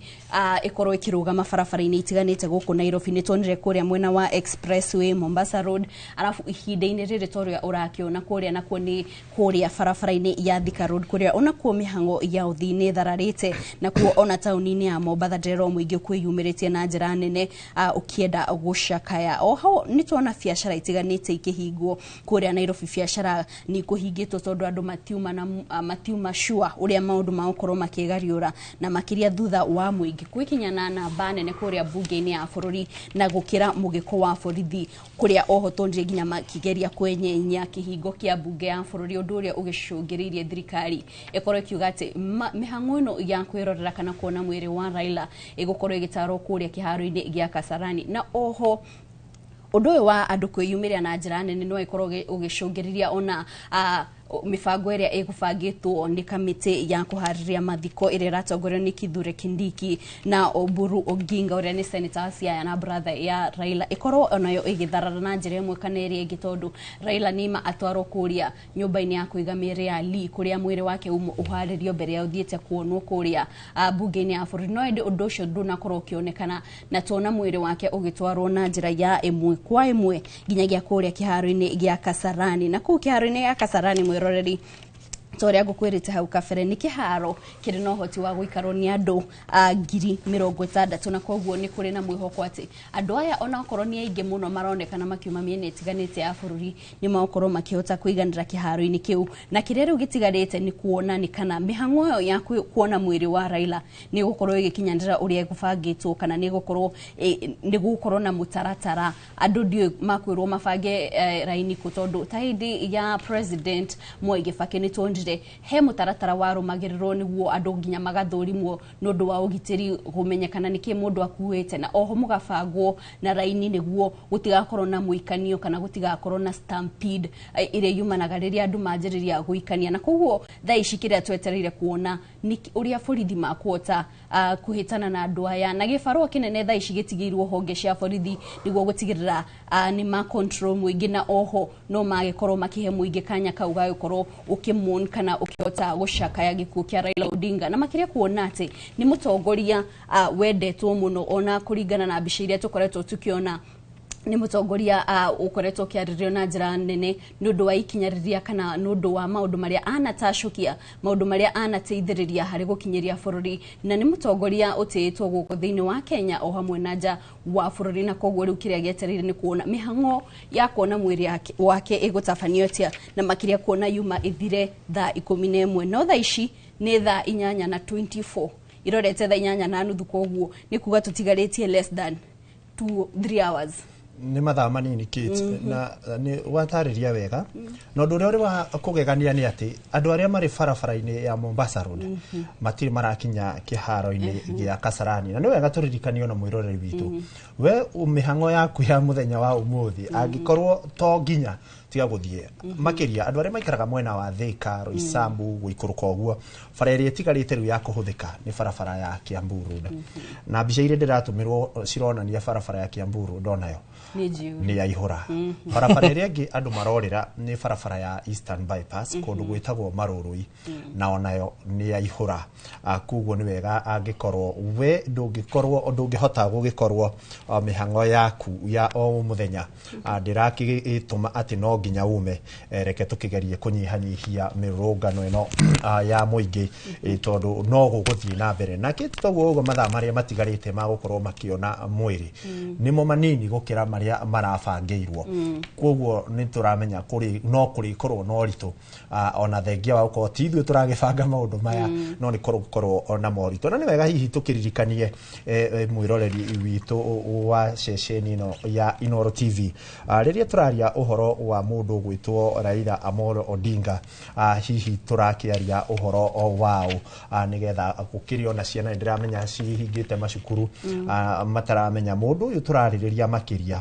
ĩkorwo ĩkĩrũgama barabara-inĩ itiganĩte gũkũ Nairobi. Nĩ tuonire kũrĩa mwena wa Expressway, Mombasa Road, arabu ihinda-inĩ rĩrĩ torĩa ũrakĩona kũrĩa nakuo nĩ kũrĩa barabara-inĩ ya Thika Road, kũrĩa onakuo mĩhang'o ya ũthii nĩ ĩthararĩte. Nakuo ona taũni-inĩ ya Mombatha ndĩrerwo mũingĩ kwĩyumĩrĩtie na njĩra nene ũkĩenda gũcakaya. Oho nĩ tuona biacara itiganĩte ikĩhingwo kũrĩa Nairobi, biacara nĩ ikũhingĩtwo tondũ andũ matiuma na matiuma sure ũrĩa maũndũ magũkorwo makĩgariũra, na makĩria thutha wa mũingĩ gwĩkinya na namba nene kũrĩa mbunge-inĩ ya bũrũri na gũkĩra mũgĩko wa borithi, kũrĩa oho tuonire nginya makĩgeria kwenyenya kĩhingo kĩa mbunge ya bũrũri, ũndũ ũrĩa ũgĩcũngĩrĩirie thirikari ĩkorwo ĩkiuga atĩ mĩhang'o ĩno ya kwĩrorera kana kuona mwĩrĩ wa Raila ĩgũkorwo ĩgĩtarwo kũrĩa kĩharo-inĩ gĩa Kasarani. Na oho ũndũ ũyũ wa andũ kwĩyumĩria na njĩra nene no ĩkorwo ũgĩcũngĩrĩria ona mĩbango ĩrĩa ĩgũbangĩtwo nĩ kamĩtĩ ya kũharĩria mathiko ĩrĩa ĩratongorio nĩ Kithure Kindiki na Oburu Oginga ũrĩa nĩ senator wa Siaya na brother ya Raila ĩkorwo onayo ĩgĩtharara na njĩra ĩmwe kana ĩrĩa ĩngĩ, tondũ Raila nĩma atwarwo kũrĩa nyũmba-inĩ ya kũiga mĩĩrĩ ya Lee kũrĩa mwĩrĩ wake ũharĩrio mbere ya ũthiĩte kuonwo kũrĩa mbunge-inĩ ya bũrũri. No ĩndĩ ũndũ ũcio ndũnakorwo ũkĩonekana, na tuona mwĩrĩ wake ũgĩtwarwo na njĩra ya ĩmwe kwa ĩmwe nginyagia kũrĩa kĩharo-inĩ gĩa Kasarani. Na kũu kĩharo-inĩ gĩa Kasarani, mwĩroreri, ta ũrĩa ngũkwĩrĩte hau kabere, nĩ kĩharo kĩrĩ na ũhoti wa gũikarwo nĩ andũ 60,000, na koguo nĩ kũrĩ na mwĩhoko atĩ andũ aya onakorwo nĩ aingĩ mũno maronekana makiuma mĩena ĩtiganĩte ya bũrũri nĩ magũkorwo makĩhota kũiganĩra kĩharo-inĩ kĩu. Na kĩrĩa rĩu gĩtigarĩte nĩ kuona nĩ kana mĩhang'o ĩyo ya kuona mwĩrĩ wa Raila nĩ ĩgũkorwo ĩgĩkinyanĩra ũrĩa ĩgũbangĩtwo, kana nĩ ĩgũkorwo nĩ gũgũkorwo na mũtaratara, andũ ndiũĩ makwĩrwo mabange raini kũ, tondũ ta hĩndĩ ya President Mwai Kibaki nĩ tuonire he mũtaratara warũmagĩrĩrwo nĩguo andũ nginya magathũrimwo nĩ ũndũ wa ũgitĩri kũmenyekana nĩkĩ mũndũ akuĩte, na oho mũgabangwo na raini nĩguo gũtigakorwo na mũikanio kana gũtigakorwo na stampede ĩrĩa yumanaga rĩrĩa andũ manjĩrĩria gũikania. Na koguo thaa ici kĩrĩa twetereire kuona nĩ ũrĩa borithi makuhota kũhĩtana na andũ aya, na gĩbarũa kĩnene thaa ici gĩtigĩirwo honge cia borithi nĩguo gũtigĩrĩra nĩ ma control mũingĩ, na oho no magĩkorwo makĩhe mũingĩ kanya kau ga gũkorwo ũkĩmourn kana ũkĩhota gũcakaya gĩkuũ kĩa Raila Odinga, na makĩria kuona atĩ nĩ mũtongoria wendetwo mũno, ona kũringana na mbica iria tũkoretwo tũkĩona nĩ mũtongoria ũkoretwo ũkĩarĩrio na njĩra nene nĩ ũndũ wa ikinya rĩrĩa kana nĩ ũndũ wa maũndũ marĩa anatacũkia, maũndũ marĩa anateithĩrĩria harĩ gũkinyĩria bũrũri, na nĩ mũtongoria ũtĩĩtwo gũkũ thĩinĩ wa Kenya o hamwe na nja wa bũrũri. Na koguo rĩu kĩrĩa gĩetereire nĩ kuona mĩhang'o ya kuona mwĩrĩ wake ĩgũtabanio atĩa, na makĩria kuona yuma ĩthire thaa 11, no thaa ici nĩ thaa 8:24, irorete thaa 8:30, koguo nĩ kuga tũtigarĩtie less than 2 3 hours. Nĩ mathaa manini, Kate, na nĩ watarĩria wega. Na ũndũ ũrĩa ũrĩ wa kũgegania nĩ atĩ andũ arĩa marĩ barabara-inĩ ya Mombasa Road matirĩ marakinya kĩharo-inĩ gĩa Kasarani. Na nĩ wega tũririkanio na mwĩroreri witũ, we mĩhang'o yaku ya mũthenya wa ũmũthĩ angĩkorwo to nginya, tiga gũthiĩ, makĩria andũ arĩa maikaraga mwena wa Thika, Roysambu gũikũrũka ũguo. Bara ĩrĩa ĩtigarĩte rĩu ya kũhũthĩka nĩ barabara ya Kiambu Road, na mbica iria ndĩratũmĩrwo cironania barabara ya Kiambu Road onayo nĩ njiyũru. Nĩ yaihũra. Barabara ĩrĩa ĩngĩ andũ marorĩra nĩ barabara ya Eastern Bypass kũndũ gwĩtagwo Marũrũi, na onayo nĩ yaihũra. Koguo nĩ wega angĩkorwo we ndũngĩkorwo ndũngĩhota gũgĩkorwo mĩhang'o yaku ya o mũthenya ndĩrakĩtũma atĩ no nginya ume. Reke tũkĩgerie kũnyihanyihia mĩrũrũngano ĩno ya mũingĩ, tondũ no gũgũthiĩ na mbere na kĩ toguo ũguo. Mathaa marĩa matigarĩte magũkorwo makĩona mwĩrĩ nĩmo manini gũkĩra marĩa marabangĩirwo. Koguo nĩ tũramenya kũrĩ no kũrĩkorwo na ũritũ, ona thengia wa gũkorwo ti ithuĩ tũragĩbanga maũndũ maya, no nĩ kũrĩkorwo na moritũ. Na nĩ wega hihi tũkĩririkanie mwĩroreri witũ wa ceceni ĩno ya Inooro TV, rĩrĩa tũraria ũhoro wa mũndũ ũgwĩtwo Raila Amolo Odinga, hihi tũrakĩaria ũhoro o waũ, nĩgetha gũkĩrĩ ona ciana nĩ ndĩramenya cihingĩte macukuru, mataramenya mũndũ ũyũ tũrarĩrĩria makĩria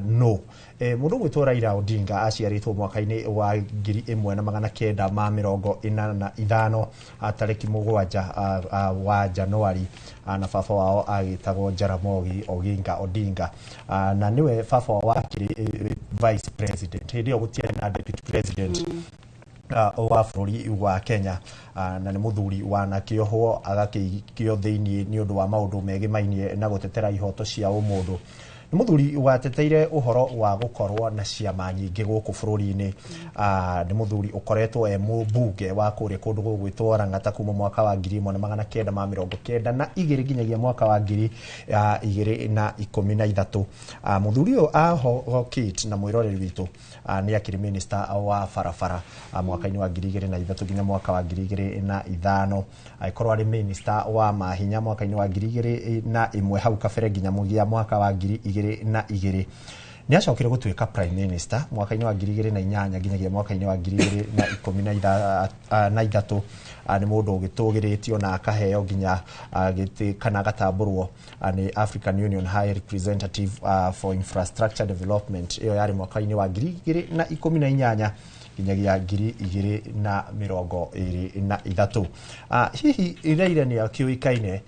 no mũndũ ũgwĩtwo Raila Odinga aciarĩtwo mwaka-inĩ wa 1985, tarĩki 7 wa Januari, na baba wao agĩtagwo Jaramogi Oginga Odinga, na nĩwe baba wao wakĩrĩ vice president hĩndĩ ĩyo gũtiarĩ na deputy president wa bũrũri wa Kenya, na nĩ mũthuri wanakĩohwo agakĩikio thĩinĩ nĩ ũndũ wa maũndũ megĩmainie na gũtetera ihoto cia ũmũndũ. Nĩ mũthuri wateteire ũhoro wa gũkorwo na ciama nyingĩ gũkũ bũrũri-inĩ. Nĩ mũthuri ũkoretwo e mũmbunge wa kũrĩa kũndũ gũgwĩtwo Lang'ata kuma mwaka wa 1992 nginyagia mwaka wa 2013. Mũthuri ũyũ aho Kate na mwĩroreri witũ, nĩ akĩrĩ minister wa barabara mwaka-inĩ wa 2003 nginya mwaka wa 2005, agĩkorwo arĩ minister wa mahinya mwaka-inĩ wa 2001 hau kabere nginya mũthia mwaka wa 2002. Nĩ acokire gũtuĩka prime minister mwaka-inĩ wa 2008 nginyagia mwaka-inĩ wa 2013. Nĩ mũndũ ũgĩtũgĩrĩtio na akaheo nginya gĩtĩ kana agatambũrwo nĩ African Union High Representative for Infrastructure Development. Ĩyo yarĩ mwaka-inĩ wa 2018 nginyagia 2023. Hihi Raila nĩ akĩũĩkaine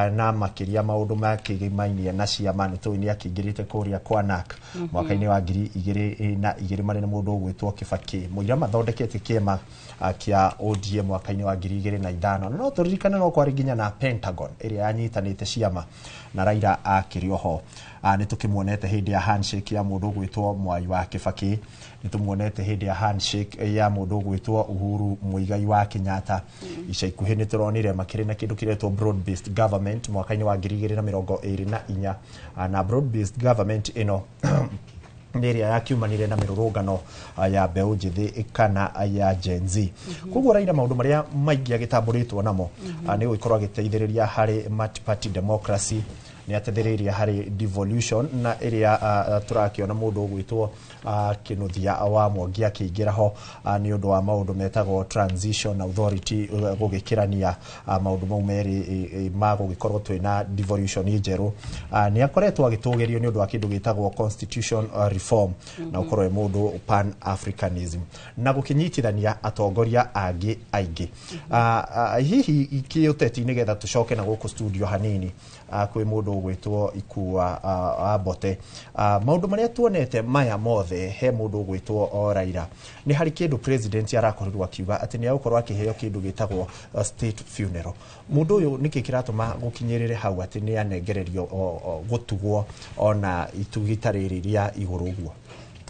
na makĩria maũndũ makĩgĩmainie na ciama. Nĩ tũĩ nĩ akĩingĩrĩte kũrĩa kwa NARC mwaka-inĩ wa 2002 marĩ na mũndũ ũgwĩtwo Kibaki mũira mathondekete kĩama kĩa ODM mwaka-inĩ wa 2005. Na no tũririkane no kwarĩ nginya na Pentagon ĩrĩa yanyitanĩte ciama na Raila akĩrĩ oho. Nĩ tũkĩmuonete hĩndĩ ya handshake ya mũndũ ũgwĩtwo Mwai wa Kibaki, nĩ tũmuonete hĩndĩ ya handshake ya mũndũ ũgwĩtwo Uhuru Muigai wa Kenyatta. Ica ikuhĩ nĩ tũronire makĩrĩ na kĩndũ kĩretwo broad based government mwaka-inĩ wa 2024. Na broad based government ĩno nĩ ĩrĩa yakiumanire na mĩrũrũngano ya mbeũ njĩthĩ kana ya Gen Z. Koguo Raila maũndũ marĩa maingĩ agĩtambũrĩtwo namo nĩ gũgĩkorwo agĩteithĩrĩria harĩ multi-party democracy, nĩ ateithĩrĩirie harĩ devolution na ĩrĩa tũrakĩona mũndũ ũgwĩtwo Kĩnuthia wa Mwangi akĩingĩra ho nĩ ũndũ wa maũndũ metagwo transition authority, gũgĩkĩrania maũndũ mau merĩ ma gũgĩkorwo twĩna devolution njerũ. Nĩ akoretwo agĩtũgĩrio nĩ ũndũ wa kĩndũ gĩtagwo constitution reform na gũkorwo e mũndũ pan africanism na gũkĩnyitithania atongoria angĩ aingĩ. Hihi kĩũteti, nĩgetha tũcoke na gũkũ studio hanini, kwĩ mũndũ ũgwĩtwo Ikua Mbote, maũndũ marĩa tuonete maya mothe he mũndũ ũgwĩtwo o Raila, nĩ harĩ kĩndũ president arakorirwo akiuga atĩ nĩ egũkorwo akĩheo kĩndũ gĩtagwo state funeral. Mũndũ ũyũ nĩkĩ kĩratũma gũkinyĩrĩre hau atĩ nĩ anengererio gũtugwo ona itugi ta rĩrĩ rĩa igũrũ ũguo?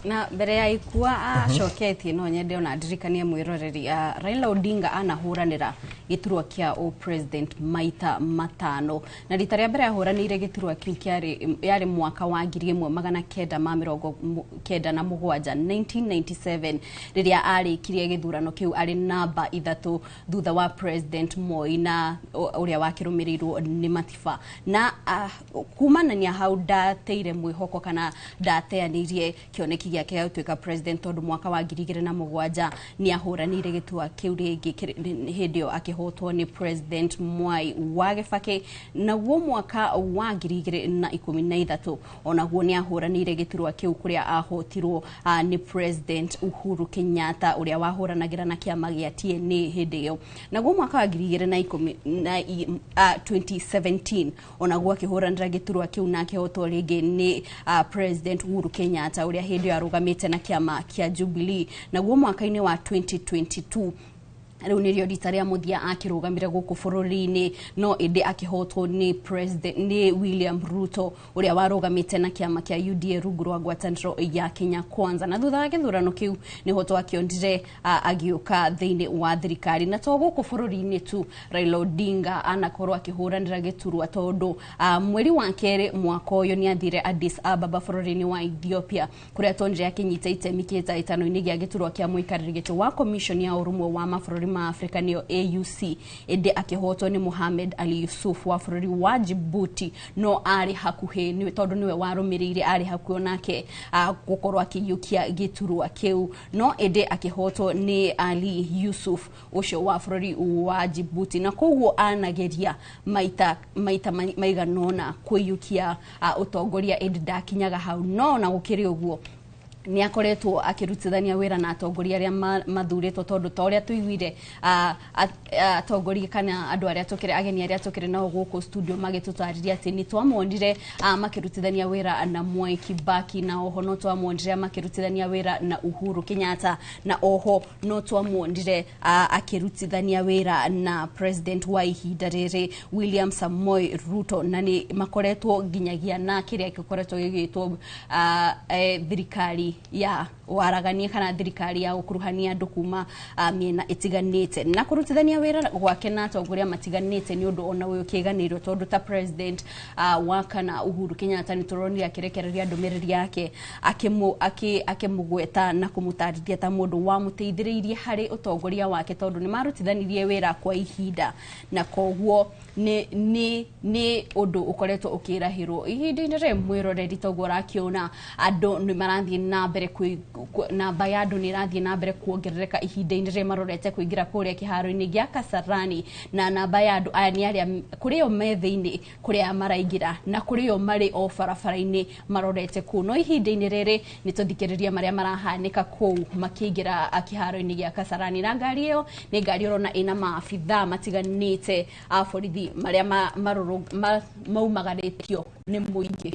Na mbere ya Ikua acoketie, no nyende ona ndirikanie mwiroreri, Raila Odinga anahũranĩra gĩturwa kĩa o president maita 5, na rita rĩa mbere ahũranĩire gĩturwa kĩu kĩarĩ yarĩ mwaka wa 1997, 1997, rĩrĩa arĩkirie gĩthurano kĩu arĩ namba 3 thutha wa President Moi na ũrĩa wakĩrũmĩrĩirwo nĩ Matiba. Na kumanania hau ndateire mwĩhoko kana ndateanĩirie kĩoneki gĩake gĩa gũtuĩka president, tondũ mwaka wa 2007 nĩ ahũranĩire gĩturwa kĩu rĩngĩ, hĩndĩ ĩyo akĩhotwo nĩ President Mwai wa Kibaki. Naguo mwaka wa 2013 onaguo nĩ ahũranĩire gĩturwa kĩu kũrĩa ahotirwo nĩ President Uhuru Kenyatta ũrĩa wahũranagĩra na kĩama gĩa TNA hĩndĩ ĩyo. Naguo mwaka wa 2010 na 2017 onaguo akĩhũranĩra gĩturwa kĩu na akĩhotwo rĩngĩ nĩ President Uhuru Kenyatta ũrĩa hĩndĩ ĩyo arũgamĩte na kĩama kĩa Jubilee. Naguo mwaka-inĩ wa 2022 Rĩu nĩrĩo rita rĩa mũthia akĩrũgamire gũkũ bũrũri-inĩ, no ĩndĩ akĩhotwo nĩ president, nĩ William Ruto ũrĩa warũgamĩte na kĩama kĩa UDA rungu rwa ngwatanĩro ya Kenya Kwanza. Na thutha wa gĩthurano kĩu nĩho twakĩonire agĩũka thĩinĩ wa thirikari. Na to gũkũ bũrũri-inĩ tu Raila Odinga anakorwo akĩhũranĩra gĩturwa, tondũ mweri wa kerĩ mwaka ũyũ nĩ athire Addis Ababa bũrũri-inĩ wa Ethiopia, kũrĩa tonire akĩnyita itemi kĩhĩtahĩtano-inĩ gĩa gĩturwa kĩa mũikarĩri gĩtĩ wa commission ya ũrũmwe wa mabũrũri ma Afrika nĩyo AUC, ĩndĩ akĩhotwo nĩ Mohamed Ali Yusuf wa bũrũri wa Djibouti. No arĩ hakuhĩ tondũ nĩwe warũmĩrĩire, arĩ hakuhĩ onake gũkorwo akĩiyũkia gĩturwa kĩu, no ĩndĩ akĩhotwo nĩ Ali Yusuf ũcio wa bũrũri wa Djibouti. Na koguo anageria maita maigana ũna kũiyũkia ũtongoria, ĩndĩ ndakinyaga hau. No na gũkĩrĩ ũguo nĩ akoretwo akĩrutithania wĩra na atongoria arĩa mathurĩtwo, tondũ ta ũrĩa tũiguire atongoria kana andũ arĩa tũkĩrĩ ageni arĩa tũkĩrĩ nao gũkũ studio magĩtũtarĩria atĩ nĩ twamonire makĩrutithania wĩra na Mwai Kibaki, na oho no twamonire makĩrutithania wĩra na Uhuru Kenyatta, na oho no twamonire akĩrutithania wĩra na president wa ihinda rĩrĩ William Samoei Ruto. Na nĩ makoretwo nginyagia na kĩrĩa gĩkoretwo gĩgĩtwo thirikari ya waragania kana thirikari ya gũkuruhania andũ kuma mĩena ĩtiganĩte. Na kũrutithania wĩra gwake na atongoria matiganĩte nĩ ũndũ ona ũyũ ũkĩganĩirwo, tondũ ta president wa kana Uhuru Kenyatta nĩ tũronire akĩrekereria ndũmĩrĩri yake akĩmũgweta na kũmũtarĩria ta mũndũ wamũteithĩrĩirie harĩ ũtongoria wake, tondũ nĩ marutithanirie wĩra kwa ihinda, na koguo nĩ ũndũ ũkoretwo ũkĩrahĩrwo ihinda-inĩ rĩrĩ. Mwĩroreri, toguo ũrakĩona andũ nĩ marathiĩ na mbere, namba ya andũ nĩ ĩrathiĩ na mbere kuongerereka ihinda-inĩ rĩrĩ marorete kũingĩra kũrĩa kĩharo-inĩ gĩa Kasarani, na namba ya andũ aya nĩ arĩa kũrĩ o me thĩinĩ kũrĩa maraingĩra na kũrĩ o marĩ o barabara-inĩ marorete kũu. No ihinda-inĩ rĩrĩ nĩ tũthikĩrĩria marĩa marahanĩka kũu makĩingĩra kĩharo-inĩ gĩa Kasarani. Na ngari ĩyo nĩ ngari ũrona ĩna maabithaa matiganĩte a borithi marĩa maumagarĩtio nĩ mũingĩ.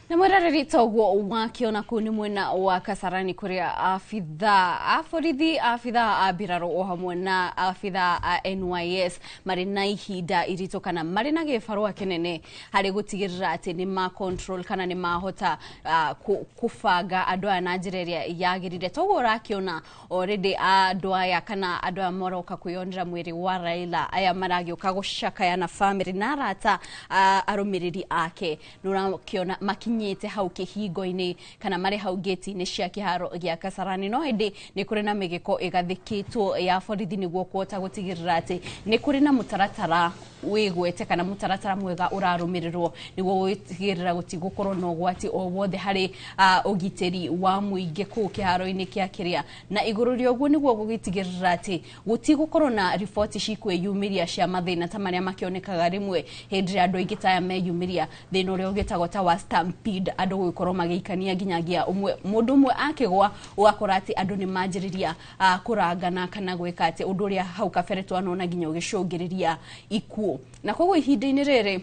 Na mwiroreri toguo wakiona kuu ni mwena wa Kasarani kuria abithaa a borithi, abithaa a mbirarũ o hamwe na abithaa a NYS marĩ na ihinda iritũ kana marĩ na gĩbarũa kĩnene harĩ gũtigĩrĩra atĩ nĩ ma control kana nĩ mahota kũbanga andũ aya na njĩra ĩrĩa yagĩrĩire. Toguo ũrakĩona already andũ aya kana andũ aya maroka kwĩyonera mwĩrĩ wa Raila, aya maragĩũka gũcakaya na famĩlĩ na arata, arũmĩrĩri ake, nĩ ũrakĩona makinyĩte hau kĩhingo-inĩ kana marĩ hau gate-inĩ cia kĩharo gĩa Kasarani. No ĩndĩ nĩ kũrĩ na mĩgĩko ĩgathĩkĩtwo ya borithi nĩguo kũhota gũtigĩrĩra atĩ nĩ kũrĩ na mũtaratara wĩgwete kana mũtaratara mwega ũrarũmĩrĩrwo nĩguo gũtigĩrĩra gũtigũkorwo na ũgwati o wothe harĩ ũgitĩri wa mũingĩ kũu kĩharo-inĩ kĩa kĩrĩa. Na igũrũ rĩa ũguo nĩguo gũgĩtigĩrĩra atĩ gũtigũkorwo na riboti cikwĩyumĩria cia mathĩna ta marĩa makĩonekaga rĩmwe hĩndĩ ĩrĩa andũ aingĩ ta aya meyumĩria, thĩna ũrĩa ũgĩtagwo ta wa stampede, andũ gũgĩkorwo magĩikania nginyagia ũmwe mũndũ ũmwe akĩgwa ũgakora atĩ andũ nĩ manjĩrĩria kũrangana kana gwĩka atĩ ũndũ ũrĩa hau kabere twanona nginya ũgĩcũngĩrĩria ikuũ. Na koguo ihinda-inĩ rĩrĩ,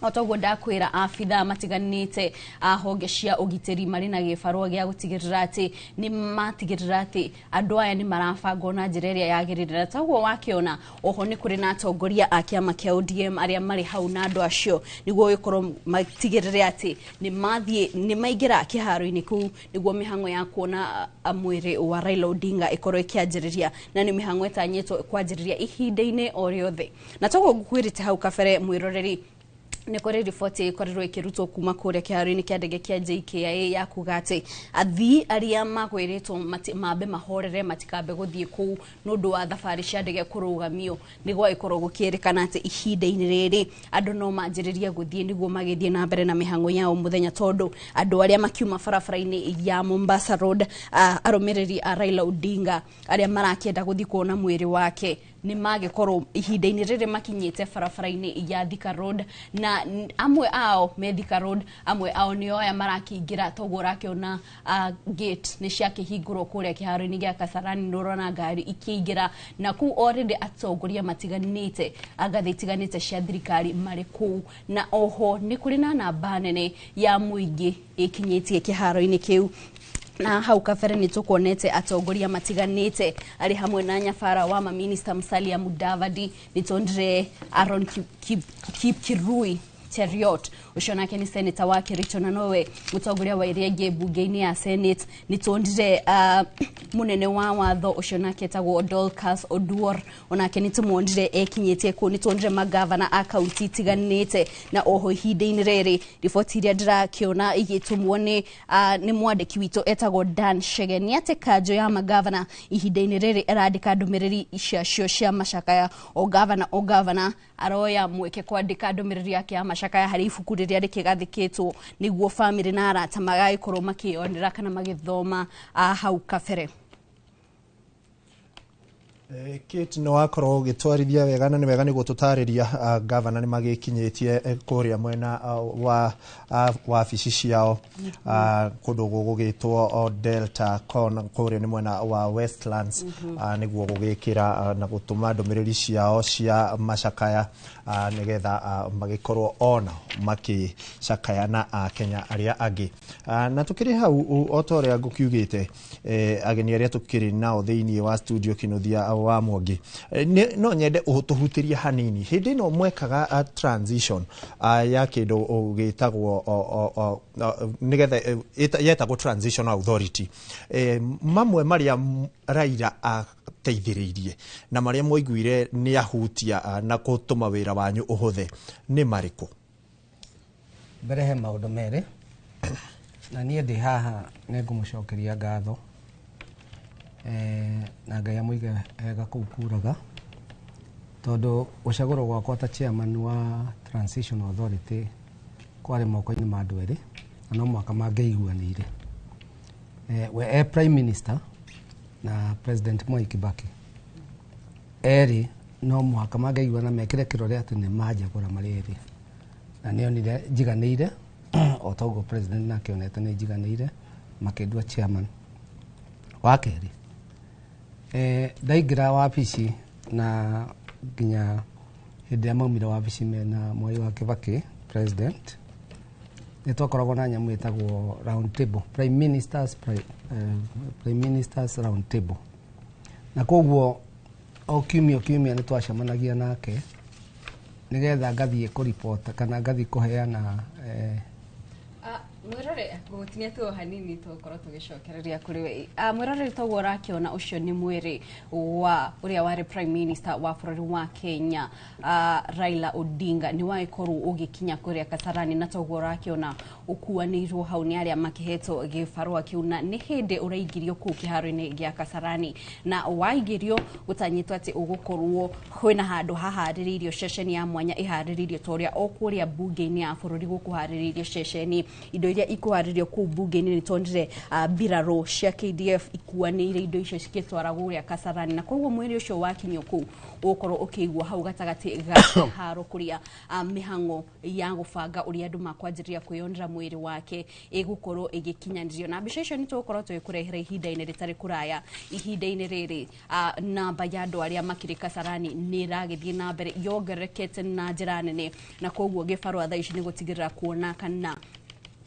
o toguo ndakwĩra, abithaa matiganĩte a honge cia ũgitĩri marĩ na gĩbarũa gĩa gũtigĩrĩra atĩ nĩ matigĩrĩra atĩ andũ aya nĩ marabangwo na njĩra ĩrĩa yagĩrĩire. Na toguo wakĩona oho nĩ kũrĩ na atongoria a kĩama kĩa ODM arĩa marĩ hau na andũ acio nĩguo gĩkorwo matigĩrĩre atĩ nĩ mathiĩ nĩ maingĩra kĩharo-inĩ kũu nĩguo mĩhang'o ya kuona mwĩrĩ wa Raila Odinga ĩkorwo ĩkĩanjĩrĩria, na nĩ mĩhang'o ĩtanyĩtwo kwanjĩrĩria ihinda-inĩ o rĩothe. Na toguo ngũkwĩrĩte hau kabere, mwĩroreri, nĩ kũrĩ riboti ĩkorirwo ĩkĩrutwo kuma kũrĩa kĩharo-inĩ kĩa ndege kĩa JKIA ya kuga atĩ athii arĩa magwĩrĩtwo mambe mahorere matikambe gũthiĩ kũu nĩ ũndũ wa thabarĩ cia ndege kũrũgamio, nĩ gwagĩkorwo gũkĩrĩkana atĩ ihinda-inĩ rĩrĩ andũ no manjĩrĩrie gũthiĩ nĩguo magĩthiĩ na mbere na mĩhang'o yao mũthenya, tondũ andũ arĩa makiuma barabara-inĩ ya Mombasa Road, arũmĩrĩri a Raila Odinga arĩa marakĩenda gũthiĩ kuona mwĩrĩ wake, nĩ magĩkorwo ihinda-inĩ rĩrĩ makinyĩte barabara-inĩ ya Thika Road, na amwe ao me Thika Road, amwe ao nĩo aya marakĩingĩra. Toguo ũrakĩona gate nĩ ciakĩhingũrwo kũrĩa kĩharo-inĩ gĩa Kasarani, nĩ ũrona ngari ikĩingĩra, na kũu already atongoria matiganĩte a ngathĩ itiganĩte cia thirikari marĩ kũu. Na oho nĩ kũrĩ na namba nene ya mũingĩ ĩkinyĩtie kĩharo-inĩ kĩu, na hau kabere nĩ tũkuonete atongoria matiganĩte arĩ hamwe na nyabara wa maminista Musalia Mudavadi, nĩ tuonire Aaron Kipkirui Cheruiyot, ũcio nake nĩ senator wa Kericho na nowe mũtongoria wa ĩrĩa ĩngĩ mbunge-inĩ ya Senate. Nĩ tuonire mũnene wa watho, ũcio nake etagwo Dorcas Oduor, onake nĩ tũmuonire ekinyĩtie kũu. Nĩ tuonire magavana a kaunti itiganĩte. Na oho ihinda-inĩ rĩrĩ riboti iria ndĩrakĩona igĩtũmwo nĩ mwandĩki witũ etagwo Dan Shege nĩ atĩ kanjũ ya magavana ihinda-inĩ rĩrĩ ĩrandĩka ndũmĩrĩri ciacio cia macakaya. O gavana, o gavana aroya mweke kwandĩka ndũmĩrĩri yake ya macakaya harĩ ibuku rĩrĩa rĩkĩgathĩkĩtwo nĩguo famĩlĩ na arata magagĩkorwo makĩyonera kana magĩthoma hau kabere. Kate, nĩ wakorwo ũgĩtwarithia wega na nĩ wega nĩ gũtũtarĩria gavana nĩ magĩkinyĩtie kũrĩa mwena wa wabici ciao kũndũ gũgũgĩtwo Delta Con, kũrĩa nĩ mwena wa Westlands, nĩguo gũgĩkĩra na gũtũma ndũmĩrĩri ciao cia macakaya nĩgetha magĩkorwo ona makĩcakaya na akenya arĩa angĩ. Na tũkĩrĩ hau, o ta ũrĩa ngũkiugĩte, ageni arĩa tũkĩrĩ nao thĩinĩ wa studio, Kĩnuthia wa Mwangi, no nyende ũtũhutĩrie hanini hĩndĩ ĩno mwekaga transition ya kĩndũ gĩtagwo nĩgetha yetagwo Transition Authority, mamwe marĩa Raila ateithĩrĩirie na marĩa mwaiguire nĩ ahutia na gũtũma wĩra wanyu ũhũthe nĩ marĩkũ? Mbere he maũndũ merĩ, na niĩ ndĩ haha nĩ ngũmũcokeria ngatho na Ngai amũige wega kũu kuraga, tondũ gũcagũrwo gwakwa ta chairman wa Transition Authority kwarĩ moko-inĩ ma andũ erĩ na no mũhaka mangĩiguanĩire, we e prime minister na President Mwai Kibaki. Erĩ no mũhaka mangĩiguana mekĩre kĩrore atĩ nĩ manjagũra marĩ erĩ, na nĩonire njiganĩire o ta ũguo president nake onete nĩ njiganĩire, makĩndua chairman. Wa kerĩ, ndaingĩra wabici na nginya hĩndĩ ĩrĩa maumire wabici mena Mwai wa Kibaki president, Nĩ twakoragwo na nyamũ ĩtagwo round table, prime ministers round table, na koguo o kiumia o kiumia nĩ twacemanagia nake nĩgetha ngathiĩ kũripota kana ngathiĩ kũheana Mwirore, ngũgũtinia tu o hanini tũgũkorwo tũgĩcokereria kũrĩ we. Mwirore, toguo ũrakĩona, ũcio nĩ mwĩrĩ wa ũrĩa warĩ prime minister wa bũrũri wa Kenya, Raila Odinga, nĩ wagĩkorwo ũgĩkinya kũrĩa Kasarani, na toguo ũrakĩona ũkuanĩirwo hau nĩ arĩa makĩhetwo gĩbarũa kĩu, na nĩ hĩndĩ ũraingĩrio kũu kĩharo-inĩ gĩa Kasarani, na waingĩrio gũtanyĩtwo atĩ ũgũkorwo kwĩna handũ haharĩrĩirio, ceceni ya mwanya ĩharĩrĩirio ta ũrĩa o kũrĩa mbunge-inĩ ya bũrũri gũkũharĩrĩirio ceceni, indo iria ikũharĩrio kũu mbunge-inĩ. Nĩ tuonire mbirarũ cia KDF ikuanĩire indo icio cikĩtwaragwo kũrĩa Kasarani, na koguo mwĩrĩ ũcio wakinyio kũu ũgũkorwo ũkĩigwo hau gatagatĩ ga kĩharo kũrĩa mĩhang'o ya gũbanga ũrĩa andũ makwanjĩrĩria kwĩyonera mwĩrĩ wake ĩgũkorwo ĩgĩkinyanĩrio, na mbica icio nĩ tũgũkorwo tũgĩkũrehera ihinda-inĩ rĩtarĩ kũraya. Ihinda-inĩ rĩrĩ, namba ya andũ arĩa makĩrĩ Kasarani nĩ ĩragĩthiĩ na mbere yongererekete na njĩra nene, na koguo gĩbarũa thaa ici nĩ gũtigĩrĩra kuona kana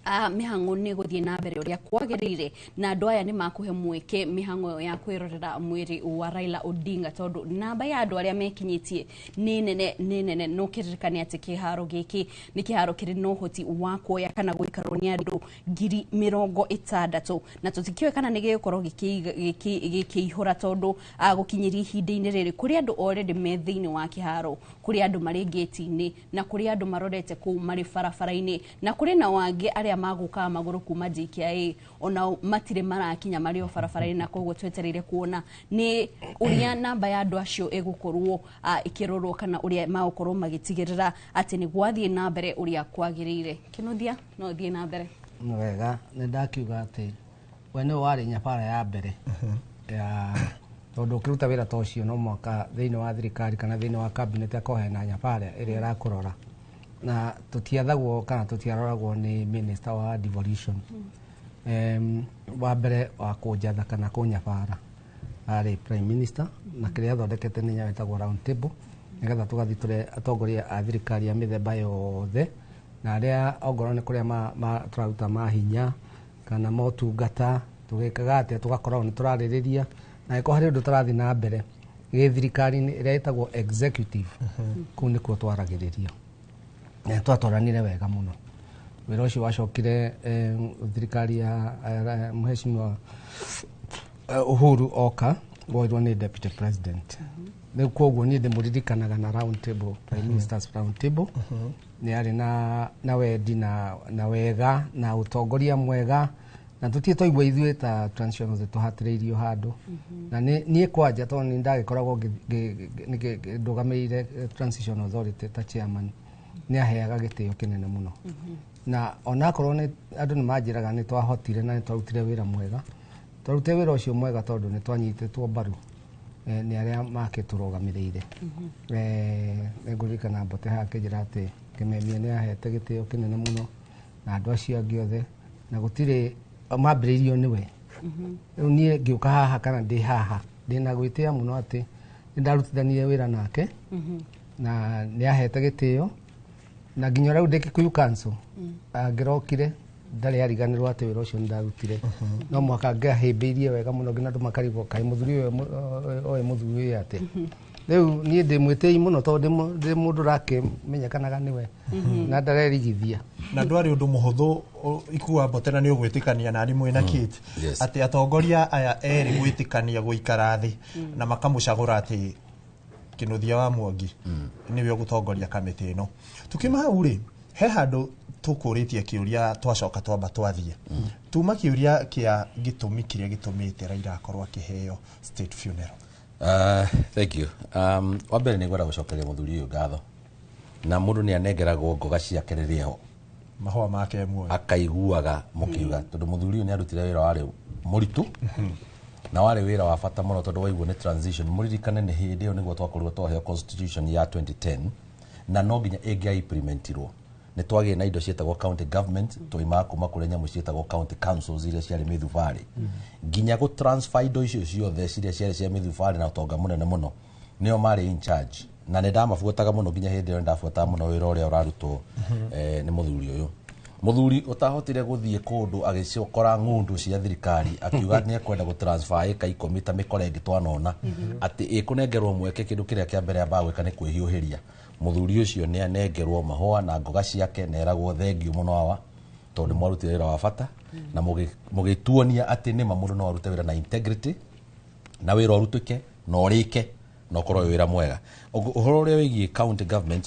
mĩhang'o nĩ gũthiĩ na mbere ũrĩa kwagĩrĩire, na andũ aya nĩ makũhe mweke mĩhang'o ĩyo ya kwĩrorera mwĩrĩ wa Raila Odinga, tondũ namba ya andũ arĩa mekinyĩtie nĩ nene, nĩ nene. No kĩririkane atĩ kĩharo gĩkĩ nĩ kĩharo kĩrĩ na ũhoti wa kuoya kana gũikarwo nĩ andũ 60,000, na tũtikĩũĩ kana nĩ gĩgũkorwo gĩkĩihũra, tondũ gũkinyĩria ihinda-inĩ rĩrĩ kũrĩ andũ already me thĩinĩ wa kĩharo, kũrĩ andũ marĩ ngĩti-inĩ, na kũrĩ andũ marorete kũu marĩ barabara-inĩ, na kũrĩ na wangĩ arĩa magũkaga magũrũ kuma JKIA, onao matirĩ marakinya, marĩ o barabara-inĩ, na koguo twetereire kuona nĩ ũrĩa namba ya andũ acio ĩgũkorwo ĩkĩrorwo kana ũrĩa magũkorwo magĩtigĩrĩra atĩ nĩ gwathiĩ na mbere ũrĩa kwagĩrĩire. Kĩnuthia, no ũthiĩ na mbere. Nĩ wega, nĩ ndakiuga atĩ we nĩwe warĩ nyabara ya mbere ya, tondũ ũkĩruta wĩra ta ũcio no mwaka thĩinĩ wa thirikari kana thĩinĩ wa cabinet akorwo hena nyabara ĩrĩa ĩrakũrora, na tũtiathagwo kana tũtiaroragwo nĩ minister wa devolution. Wa mbere wa kũnjatha kana kũnyabara arĩ prime minister, na kĩrĩa athondekete nĩ nyamũ ĩtagwo round table, nĩgetha tũgathiĩ tũrĩ atongoria a thirikari a mĩthemba yothe, na arĩa ongorwo nĩ kũrĩa tũraruta mahinya kana motungata, tũgĩkaga atĩa, tũgakorwo nĩ tũrarĩrĩria, na angĩkorwo harĩ ũndũ tũrathiĩ na mbere gĩthirikari-inĩ ĩrĩa ĩtagwo executive, kũu nĩkuo twaragĩrĩria, na twatwaranire wega mũno. Wĩra ũcio wacokire thirikari ya mheshimiwa Uhuru oka woirwo nĩ deputy president. Rĩu koguo niĩ ndĩmũririkanaga na round table, prime ministers round table. Nĩ arĩ na wendi na wega na ũtongoria mwega, na tũtirĩ twaigua ithuĩ ta transitionals tũhatĩrĩirio handũ. Na niĩ kwanja, tondũ nĩ ndagĩkoragwo ndũgamĩrĩire transition authority ta chairman, nĩ aheaga gĩtĩo kĩnene mũno, na onakorwo nĩ andũ nĩ manjĩraga nĩ twahotire na nĩ twarutire wĩra mwega, twarutire wĩra ũcio mwega tondũ nĩ twanyitĩtwo mbaru nĩ arĩa makĩtũrũgamĩrĩire. Nĩ ngũririkana Mbote haha akĩnjĩra atĩ Kĩmemia nĩ ahete gĩtĩo kĩnene mũno na andũ acio angĩ othe, na gũtirĩ mambĩrĩirio nĩwe. Rĩu niĩ ngĩũka haha kana ndĩ haha ndĩna gwĩtĩa mũno atĩ nĩ ndarutithanirie wĩra nake na nĩ ahete gĩtĩo, na nginya rĩu ndĩ Kikuyu Council angĩrokire ndarĩ ariganĩrwo atĩ wĩra ũcio nĩ ndarutire. No mũhaka ngĩahĩmbĩirie wega mũno nginya andũ makarigwo kaĩ mũthuri ũyũ oĩ mũthuri ũyũ atĩa. Rĩu niĩ ndĩ mwĩtĩi mũno tondũ ndĩ mũndũ ũrakĩmenyekanaga nĩwe na ndarerigithia. Na ndwarĩ ũndũ mũhũthũ ikua Mbote, na nĩ ũgwĩtĩkania na nĩ mwĩna Kate atĩ atongoria aya erĩ gwĩtĩkania gũikara thĩ na makamũcagũra atĩ Kĩnuthia wa Mwangi nĩwe ũgũtongoria kamĩtĩ ĩno. Tukiuma hau rĩ, he handũ tũkũrĩtie kĩũria, twacoka twamba twathiĩ tuma kĩũria kĩa gĩtũmi kĩrĩa gĩtũmĩte Raila akorwo akĩheo state funeral. Thank you. Wa mbere nĩ ngwenda gũcokeria mũthuri ũyũ ngatho, na mũndũ nĩ anengeragwo ngoga ciake rĩrĩa ho mahũa make muoyo akaiguaga mũkiuga, tondũ mũthuri ũyũ nĩ arutire wĩra warĩ mũritũ na warĩ wĩra wa bata mũno, tondũ waiguo nĩ transition. Mũririkane nĩ hĩndĩ ĩyo nĩguo twakorirwo twaheo constitution ya 2010, na no nginya ĩngĩa implementirwo. Nĩ twagĩire na indo ciĩtagwo county government, twoimaga kuma kũrĩ nyamũ ciĩtagwo county councils iria ciarĩ mĩthubarĩ, nginya gũ transfer indo icio ciothe ciria ciarĩ cia mĩthubarĩ na ũtonga mũnene mũno, nĩo marĩ in charge, na nĩ ndamabuataga mũno nginya hĩndĩ ĩyo nĩ ndabuataga mũno wĩra ũrĩa ũrarutwo nĩ mũthuri ũyũ. Muthuri utahotire guthie kundu agicokora ng'undu cia thirikari akiuga ni ekwenda gutransfer eka 10 ta mikore ĩngĩ twanona ati ikunengerwo mweke kindu kiria kia mbere ambaga gwika ni kwihiuhiria. Muthuri ucio ni anengerwo mahũa na ngoga ciake na eragwo thengiũ mũno awa tondu mwarutire wĩra wa bata na mũgĩtuonia atĩ nĩma mũndũ no arute wĩra na integrity na wĩra ũrutĩke na ũrĩke na ũkorwo wĩ wĩra mwega. Ũhoro ũrĩa wĩgiĩ county government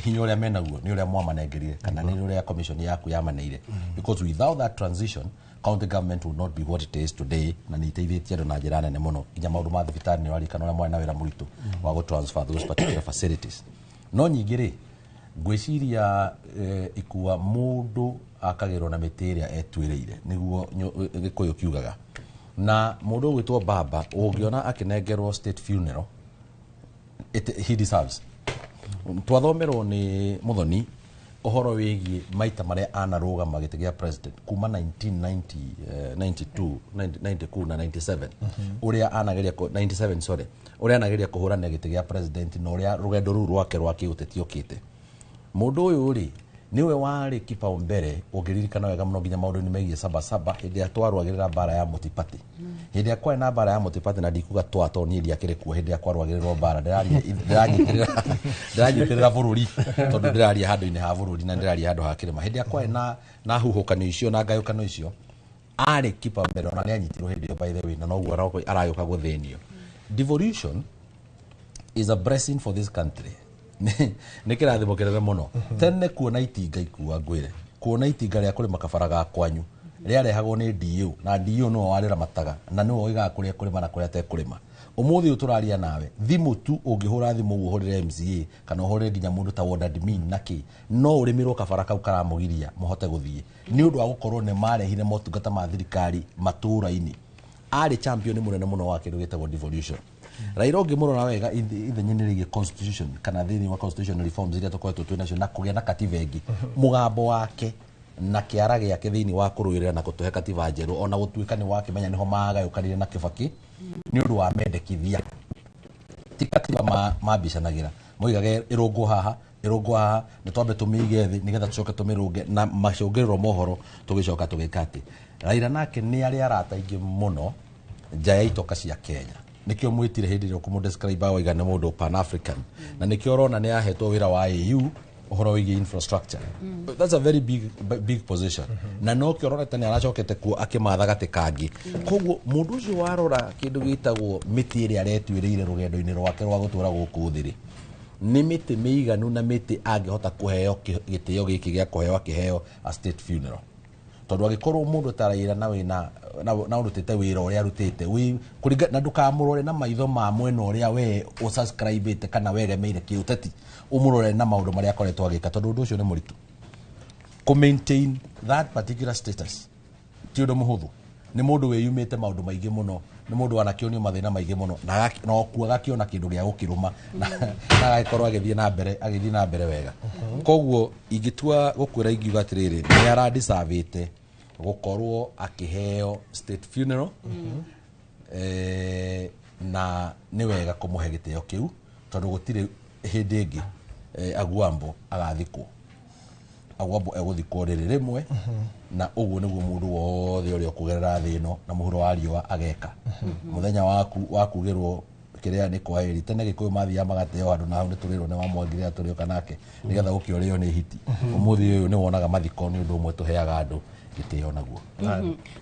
hinya ũrĩa menaguo nĩ ũrĩa mwamanengerire kana nĩ ũrĩa commission yaku yamaneire, because without that transition county government would not be what it is today, na nĩ iteithĩtie andũ na njĩra nene mũno nginya maũndũ ma thibitarĩ nĩ ũrarikana ũrĩa mwarĩ na wĩra mũritũ wa gũ transfer those particular facilities. No nyingĩ rĩ ngwĩciria ikua mũndũ akagĩrwo na mĩtĩ ĩrĩa etuĩrĩire nĩguo Gĩkũyũ kiugaga. Na mũndũ ũgwĩtwo Baba ũngĩona akĩnengerwo state funeral he deserves. Twathomerwo nĩ Muthoni ũhoro wĩgiĩ maita marĩa anarũgama gĩtĩ gĩa president kuma 1990 92 90 kuu na 97 ũrĩa anageria 97 sorry ũrĩa anageria kũhũrana gĩtĩ gĩa president na ũrĩa rũgendo rũu rwake rwa kĩũteti ũkĩte. Mũndũ ũyũ rĩ niwe warĩ kipaumbele ũngĩririkana wega mũno nginya maũndũ-inĩ megiĩ Sabasaba hĩndĩ ĩrĩa twarũagĩrĩra mbara ya mũtipati. Hĩndĩ ĩrĩa kwarĩ na mbara ya mũtipati na ndikuga twa tondũ niĩ ndiakĩrĩ kuo hĩndĩ ĩrĩa kwarũagĩrĩrwo mbara ndĩranyitĩrĩra bũrũri tondũ ndĩraria handũ-inĩ ha bũrũri na ndĩraria handũ ha kĩrĩma. Hĩndĩ ĩrĩa kwarĩ na huhũkanio icio na ngayũkano icio arĩ kipaumbele ona nĩanyitirwo hĩndĩ ĩyo by the way na noguo aragĩũka gũthĩnio. Devolution is a blessing for this country. Nĩ kĩrathimo kĩnene mũno. Tene kuona itinga ikua ngwĩre kuona itinga rĩa kũrĩma kabara ga kwanyu rĩarehagwo nĩ DU na DU nĩwe warĩramataga na nĩwe oigaga kũrĩa kũrĩma na kũrĩa atekũrĩma. Ũmũthĩ ũyũ tũraria nawe thimũ tu ũngĩhũra thimũ ũguo ũhũrĩre MCA kana ũhũrĩre nginya mũndũ ta ward admin na kĩ no ũrĩmĩrwo kabara kau karamũgiria mũhote gũthiĩ nĩ ũndũ wa gũkorwo nĩ marehire motungata ma thirikari matũũra-inĩ. Arĩ champion mũnene mũno wa kĩndũ gĩtagwo devolution. Raila ũngĩmũrora wega ithenya-inĩ rĩgiĩ constitution kana thĩinĩ wa constitution reforms iria tũkoretwo twĩ nacio na kũgĩa na katiba ĩngĩ mũgambo wake na kĩara gĩake thĩinĩ wa kũrũĩrĩra na gũtũhe katiba njerũ ona gũtuĩka nĩ wakĩmenya nĩho magayũkanire na Kibaki nĩ ũndũ wa mendekithia ti katiba mambicanagĩra moigaga ĩrũngwo haha ĩrũngwo haha nĩ twambe tũmĩige thĩ nĩgetha tũcoke tũmĩrũnge na macũngĩrĩro mohoro tũgĩcoka tũgĩka atĩ Raila nake nĩ arĩ arata aingĩ mũno nja ya itoka cia Kenya. Nikio mwitire hindi ĩrĩa ũkũmũ-describe waiga nĩ mũndũ pan African na nikio ũrona nĩ ahetwo wĩra wa AU ũhoro wĩgiĩ infrastructure. That's a very big position. Na nokĩo ũrona ta nĩ aracokete kuo akĩmatha gatĩ kangĩ. Koguo mũndũ ũcio warora kĩndũ gĩtagwo mĩtĩ ĩrĩa aretuĩrĩire rũgendo-inĩ rwake rwa gũtũra gũkũ thĩ rĩ nĩ mĩtĩ mĩiganu na mĩtĩ angĩhota kũheo gĩtĩo gĩkĩ gĩa kũheo akĩheo a state funeral. Tondũ angĩkorwo mũndũ ta Raila na wĩna na ũrutĩte wĩra ũrĩa arutĩte na ndũkamũrore na maitho ma mwena ũrĩa we ũsubscribĩte kana wegemeire kĩũteti ũmũrore na maũndũ marĩa akoretwo agĩka tondũ ũndũ ũcio nĩ mũritũ. Kũ maintain that particular status ti ũndũ mũhũthũ. Nĩ mũndũ wĩyumĩte maũndũ maingĩ mũno, nĩ mũndũ wanakĩonio mathĩna maingĩ mũno na okuo agakĩona kĩndũ gĩa gũkĩrũma na agagĩkorwo agĩthiĩ na mbere wega. Koguo ingĩtua gũkwĩra ingiuga atĩrĩrĩ nĩ aradeservĩte gũkorwo akĩheo state funeral na nĩ wega kũmũhe gĩtĩo kĩu tondũ gũtirĩ hĩndĩ ĩngĩ Agwambo agathikwo. Agwambo egũthikwo rĩrĩ rĩmwe na ũguo nĩguo mũndũ wothe ũrĩa ũkũgerera thĩ ĩno na mũhuro wa riũa ageka. Mũthenya waku wakugĩrwo kĩrĩa nĩ kwaheri tene Gĩkũyũ mathiaga magateo handũ na hau nĩ tũrĩrwo nĩ wa Mwangi rĩrĩa tũrĩũka nake nĩgetha gũkĩũrĩo nĩ hiti. Ũmũthĩ ũyũ nĩ wonaga mathiko nĩ ũndũ ũmwe tũheaga andũ gĩtĩo naguo.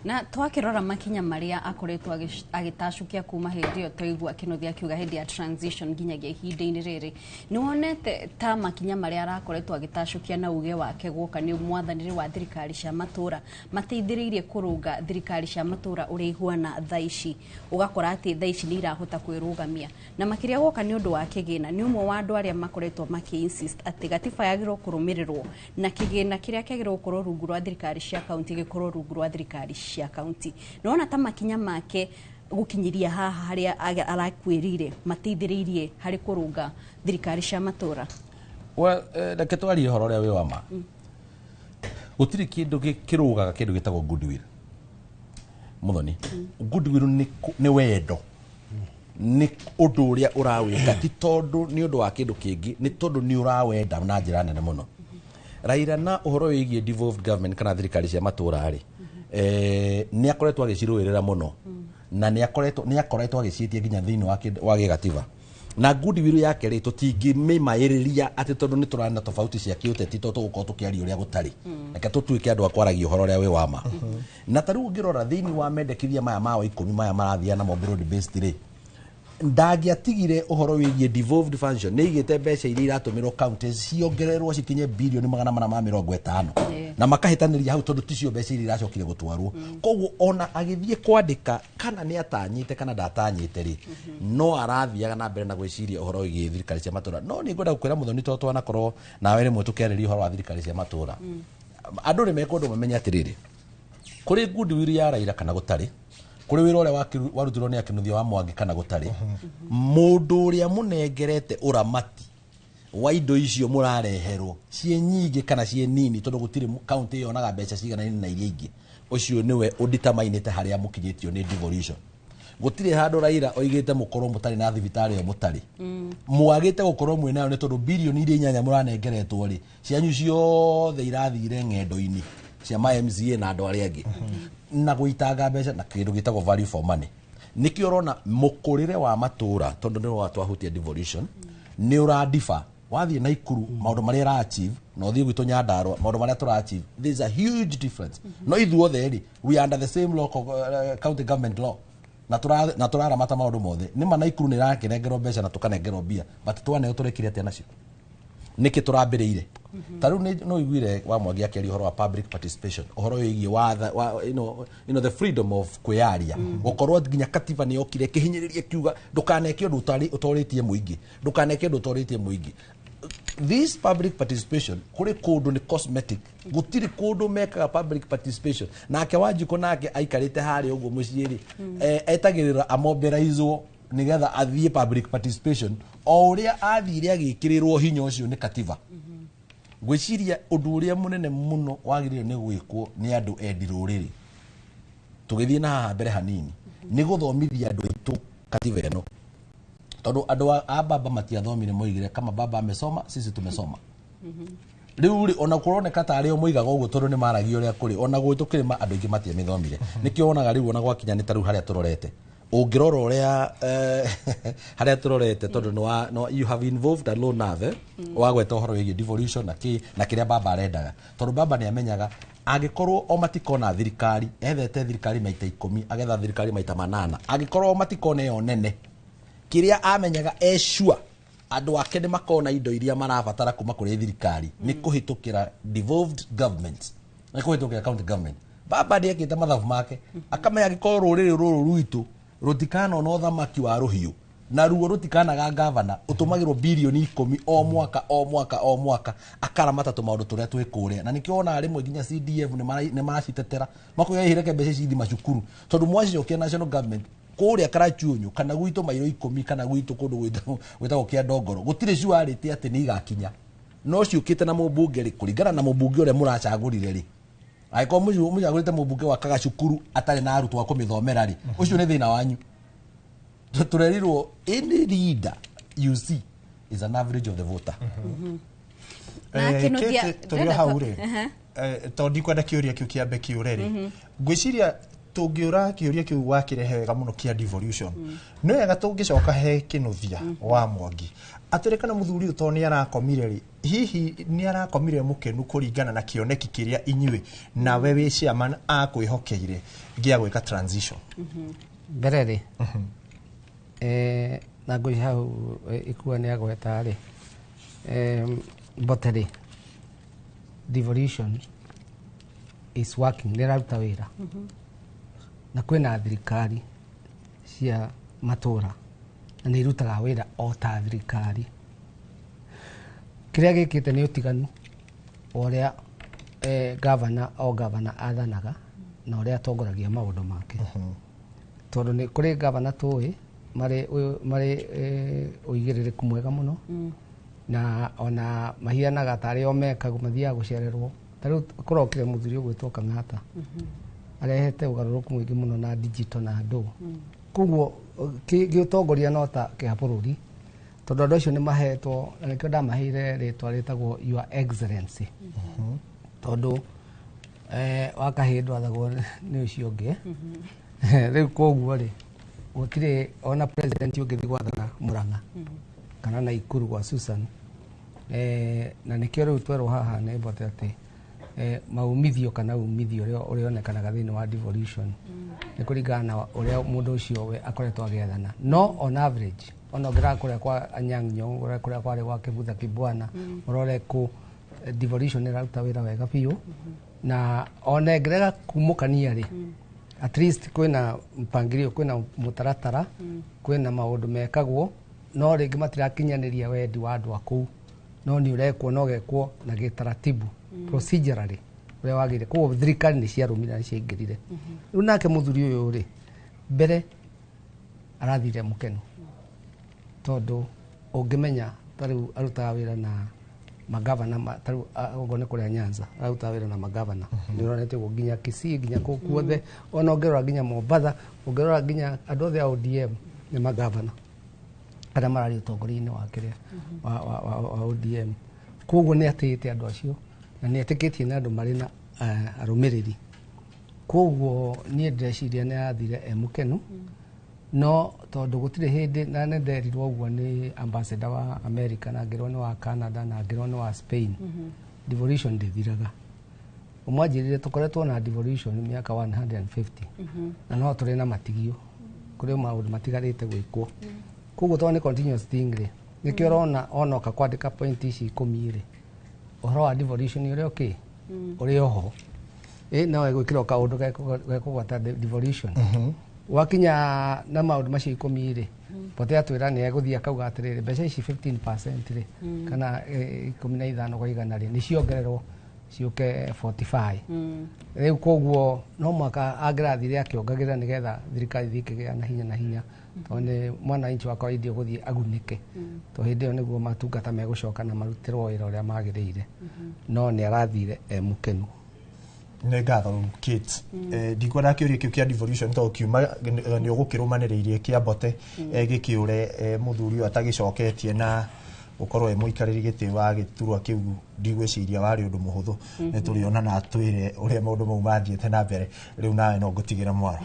Na twakĩrora makinya marĩa akoretwo agĩtacũkia kuma hĩndĩ ĩyo twaigua Kĩnuthia akiuga hĩndĩ ya transition nginyagia ihinda-inĩ rĩrĩ nĩ wonete ta makinya marĩa arakoretwo agĩtacũkia na uge wake gwoka nĩ mwathanĩre wa thirikari cia matũra mateithĩrĩirie kũrũnga thirikari cia matũra ũrĩa ihuana thaa ici ũgakora atĩ thaa ici nĩ irahota kwĩrũgamia na makĩria gwoka nĩ ũndũ wa kĩgĩna nĩ ũmwe wa andũ arĩa makoretwo makĩ insist atĩ gatiba yagĩrĩirwo kũrũmĩrĩrwo na kĩgĩna kĩrĩa kĩagĩrĩirwo gũkorwo rungu rwa thirikari cia kaunti gĩkorwo rungu rwa thirikari cia kaunti. Nĩwona ta makinya make gũkinyiria haha harĩa arakwĩrire mateithĩrĩirie harĩ kũrũnga thirikari cia matũra? Well, reke twarie ũhoro ũrĩa wĩ wa ma. Gũtirĩ kĩndũ kĩrũgaga kĩndũ gĩtagwo goodwill. Muthoni, goodwill nĩ wendo nĩ ũndũ ũrĩa ũrawĩka ti tondũ nĩ ũndũ wa kĩndũ kĩngĩ nĩ tondũ nĩ ũrawenda na njĩra nene mũno. Raila na ũhoro wĩgiĩ devolved government kana thirikari cia matũra rĩ, nĩ akoretwo agĩcirũĩrĩra mũno na nĩ akoretwo agĩciĩtia nginya thĩinĩ wa gĩgatiba na goodwill yake rĩ, tũtingĩmĩmaĩrĩria atĩ tondũ nĩ tũrarĩ na tofauti cia kĩũteti, to tũgũkorwo tũkĩaria ũrĩa gũtarĩ. Reke tũtuĩke andũ a kwaragia ũhoro ũrĩa wĩ wa ma. Na ta rĩu ũngĩrora thĩinĩ wa mendekithia maya ma wa 10 maya marathiana namo broad based rĩ, ndangĩatigire ũhoro wĩgiĩ devolved function. Nĩ igĩte mbeca iria iratũmĩrwo counties ciongererwo cikinye bilioni 450, na makahĩtanĩria hau tondũ ticio mbeca iria iracokire gũtwarwo. Koguo ona agĩthiĩ kwandĩka, kana nĩ atanyĩte kana ndatanyĩte rĩ, no arathiaga na mbere na gwĩciria ũhoro wĩgiĩ thirikari cia matũra. No nĩ ngwenda gũkwĩra, Mũthoni, tondũ twanakorwo nawe rĩmwe tũkĩarĩria ũhoro wa thirikari cia matũra, andũ nĩ mekwendwo mamenye atĩrĩrĩ, kũrĩ goodwill ya Raila kana gũtarĩ, kũrĩ wĩra ũrĩa warutirwo nĩ Akĩnuthia wa Mwangi kana gũtarĩ, mũndũ ũrĩa mũnengerete ũramati wa indo icio mũrareherwo ciĩ nyingĩ kana ciĩ nini, tondũ gũtirĩ kaunti yonaga mbeca ciganaine na iria ingĩ, ũcio nĩwe ũnditamainĩte harĩa mũkinyĩtio nĩ devolution. Gũtirĩ handũ Raila oigĩte mũkorwo mũtarĩ na thibitarĩ ĩyo, mũtarĩ mwagĩte gũkorwo mwĩ nayo nĩ tondũ bilioni iria 8 mũranengeretwo rĩ, cianyu ciothe irathire ng'endo-inĩ cia ma MCA na andũ arĩa angĩ na gũitanga mbeca na kĩndũ gĩtagwo value for money. Nĩkĩo ũrona mũkũrĩre wa matũra, tondũ nĩ wa twahutia devolution, nĩ ũrandiba. Wathiĩ Naikuru maũndũ marĩa ĩra achieve na ũthiĩ gwitũ Nyandarua maũndũ marĩa tũra achieve, there's a huge difference. No ithuothe rĩ, we are under the same law, county government law, na tũraramata maũndũ mothe. Nĩ ma Naikuru nĩ ĩrakĩnengerwo mbeca na tũkanengerwo mbia, but twaneo tũrekire atĩa nacio? Nĩkĩ tũrambĩrĩire? Ta rĩu no iguire wa Mwangi akĩaria ũhoro wa public participation, ũhoro wĩgiĩ watha wa, the freedom of kwĩyaria, gũkorwo nginya katiba nĩ yokire ĩkĩhinyĩrĩria kiuga ndũkaneke ũndũ ũtarĩ ũtorĩtie mũingĩ, ndũkaneke ũndũ ũtorĩtie mũingĩ. This public participation kũrĩ kũndũ nĩ cosmetic, gũtirĩ kũndũ mekaga public participation. Nake Wanjikũ nake aikarĩte harĩa ũguo mũciĩ rĩ, etagĩrĩra amobilizwo nigetha athiĩ public participation o ũrĩa athire agĩkĩrĩrwo hinya ũcio nĩ katiba. Ngwĩciria ũndũ ũrĩa mũnene mũno wagĩrĩire nĩ gwĩkwo nĩ andũ endi rũrĩrĩ, tũgĩthiĩ na haha mbere hanini, nĩ gũthomithia andũ aitũ katiba ĩno, tondũ andũ a baba matiathomire. Moigire kama baba amesoma, sisi tumesoma. Rĩu rĩ, ona kũroneka tarĩ o moigaga ũguo tondũ nĩ maragia ũrĩa kũrĩ. Ona gwitũ kĩrĩma andũ aingĩ matiamĩthomire. Nĩkĩo wonaga rĩu ona gwakinya nĩ ta rĩu harĩa tũrorete, ũngĩrora ũrĩa harĩa tũrorete, tondũ nĩ wa, no, you have involved a low nerve, wagweta ũhoro wĩgiĩ devolution na kĩ na kĩrĩa baba arendaga, tondũ baba nĩ amenyaga angĩkorwo o matikona thirikari, ethete thirikari maita 10, agetha thirikari maita 8, angĩkorwo o matikona ĩyo nene, kĩrĩa amenyaga e sure andũ ake nĩ makona indo iria marabatara kuma kũrĩ thirikari nĩ kũhĩtũkĩra devolved government, nĩ kũhĩtũkĩra county government. Baba nĩ ekĩte mathabu make akamenya angĩkorwo rũrĩrĩ rũrũ rwitũ rũtikanona ũthamaki wa rũhiũ na ruo rũtikanaga gavana ũtũmagĩrwo bilioni 10 o mwaka o mwaka o mwaka, akaramata tũmaũndũ tũrĩa twĩ kũrĩa. Na nĩkĩo wonaga rĩmwe nginya CDF nĩ maracitetera makoiga ihireke mbeca ici ithi macukuru, tondũ mwacicokia national government kũrĩa Karachuonyo kana gwitũ mairo 10 kana gwitũ kũndũ gwĩtagwo Kĩandongoro, gũtirĩ surety atĩ nĩ igakinya. No ciũkĩte na mũmbunge rĩ, kũringana na mũmbunge ũrĩa mũracagũrire rĩ, angĩkorwo mũcagũrĩte mũmbunge wakaga cukuru atarĩ na arutwo a kũmĩthomera rĩ, ũcio nĩ thĩna wanyu. Tũrerirwo any leader you see is an average of the voter. Na Kĩnuthia, Kate, tũrĩ o hau rĩ, tondũ ndikwenda kĩũria kĩu kĩambe kĩũre rĩ, ngwĩciria tũngĩũra kĩũria kĩu wakĩrehe wega mũno kĩa devolution. Nĩ wega tũngĩcoka he Kĩnuthia wa Mwangi atĩrĩ, kana mũthuri ũyũ tondũ nĩ arakomire rĩ, hihi nĩ arakomire mũkenu kũringana na kĩoneki kĩrĩa inyuĩ nawe wĩ chairman akwĩhokeire gĩa gwĩka transition? Mbere rĩ, na ngũi hau, ikua nĩ agweta rĩ, mbote rĩ, devolution is working, nĩ ĩraruta wĩra na kwĩna thirikari cia matũra na nĩ irutaga wĩra o ta thirikari. Kĩrĩa gĩkĩte nĩ ũtiganu wa ũrĩa gavana o gavana athanaga na ũrĩa atongoragia maũndũ make, tondũ nĩ kũrĩ gavana tũĩ marĩ ũigĩrĩrĩku mwega mũno na ona mahianaga tarĩ o mekaga mathiaga gũcererwo. Ta rĩu kũrokire mũthuri ũgwĩtwo Kang'ata, arehete ũgarũrũku mũingĩ mũno na digital na andũ. Koguo gĩũtongoria no ta kĩa bũrũri, Tondũ andũ acio nĩ mahetwo, na nĩkĩo ndamaheire rĩtwa rĩtagwo Your Excellency, tondũ wakahĩ ndwathagwo nĩ ũcio ũngĩ. Rĩu koguo rĩ, gũtirĩ ona president ũngĩthiĩ gwathana Murang'a kana Naikuru gwa Susan. Na nĩkĩo rĩu twerwo haha nĩ Mbote atĩ maumithio kana umithio ũrĩa ũrĩonekanaga thĩinĩ wa devolution nĩ kũringana na ũrĩa mũndũ ũcio we akoretwo agĩathana. No on average, ona ũngĩrora kũrĩa kwa Anyang' Nyong'o, kũrĩa kwarĩ gwa Kĩbutha Kibwana, ũrore kũ devolution ĩraruta wĩra wega biũ. Na ona ĩngĩrega kumũkania rĩ, at least kwĩna mpangilio, kwĩna mũtaratara, kwĩna maũndũ mekagwo. No rĩngĩ matirakinyanĩria wendi wa andũ a kũu, no nĩ ũrekwo no gekwo na gĩtaratibu, procedurally ũrĩa wagĩrĩire. Koguo thirikari nĩ ciarũmire na nĩ ciaingĩrire. Rĩu nake mũthuri ũyũ rĩ, mbere arathire mũkenu, tondũ ũngĩmenya ta rĩu arutaga wĩra na magavana ta rĩu okorwo nĩ kũrĩa Nyanza arutaga wĩra na magavana, nĩ ũronete ũguo nginya Kisii, nginya kũu kuothe. Ona ũngĩrora nginya Mombatha, ũngĩrora nginya andũ othe a ODM nĩ magavana arĩa mararĩ ũtongoria-inĩ wa kĩrĩa wa ODM. Koguo nĩ atĩĩte andũ acio na nĩ etĩkĩtie na andũ marĩ na arũmĩrĩri. Koguo niĩ ndĩreciria nĩ arathire e mũkenu. No tondũ gũtirĩ hĩndĩ, na nĩ nderirwo ũguo nĩ ambassador wa America, na ngĩrwo nĩ wa Canada, na ngĩrwo nĩ wa Spain, devolution ndĩthiraga. Ũmwe anjĩrire tũkoretwo na devolution mĩaka 150 na no tũrĩ na matigio, kũrĩ maũndũ matigarĩte gwĩkwo. Koguo tondũ nĩ continuous thing rĩ, nĩkĩo ũrona onoka kwandĩka point ici 10 rĩ, ũhoro wa devolution ũrĩa ũkĩ ũrĩ oho ĩ no egwĩkĩrwo kaũndũ gekũgwata devolution. Wakinya na maũndũ macio 10 rĩ, Mbote atwĩra nĩ egũthiĩ akauga atĩrĩrĩ, mbeca ici 15% rĩ, kana 15% rĩ, nĩ ciongererwo ciũke 45 rĩu. Koguo no mwaka angĩrathire akĩongagĩrĩra nĩgetha thirikari ithiĩ ĩkĩgĩa na hinya na hinya, tondũ nĩ mwananchi wa kawaida ũgũthiĩ agunĩke, tondũ hĩndĩ ĩyo nĩguo matungata megũcoka na marutĩrwo wĩra ũrĩa magĩrĩire. No nĩ arathire e mũkenu. Nĩ ngatho, Kate. Ndikwenda kĩũria kĩu kĩa devolution tondũ kiuma nĩ ũgũkĩrũmanĩrĩirie kĩa Mbote gĩkĩũre mũthuri ũyũ atagĩcoketie na gũkorwo e mũikarĩri gĩtĩ wa gĩturwa kĩu, ndigwĩciria warĩ ũndũ mũhũthũ. Nĩ tũrĩona na atwĩre ũrĩa maũndũ mau mathiĩte na mbere. Rĩu nawe no ngũtigĩra mwaro.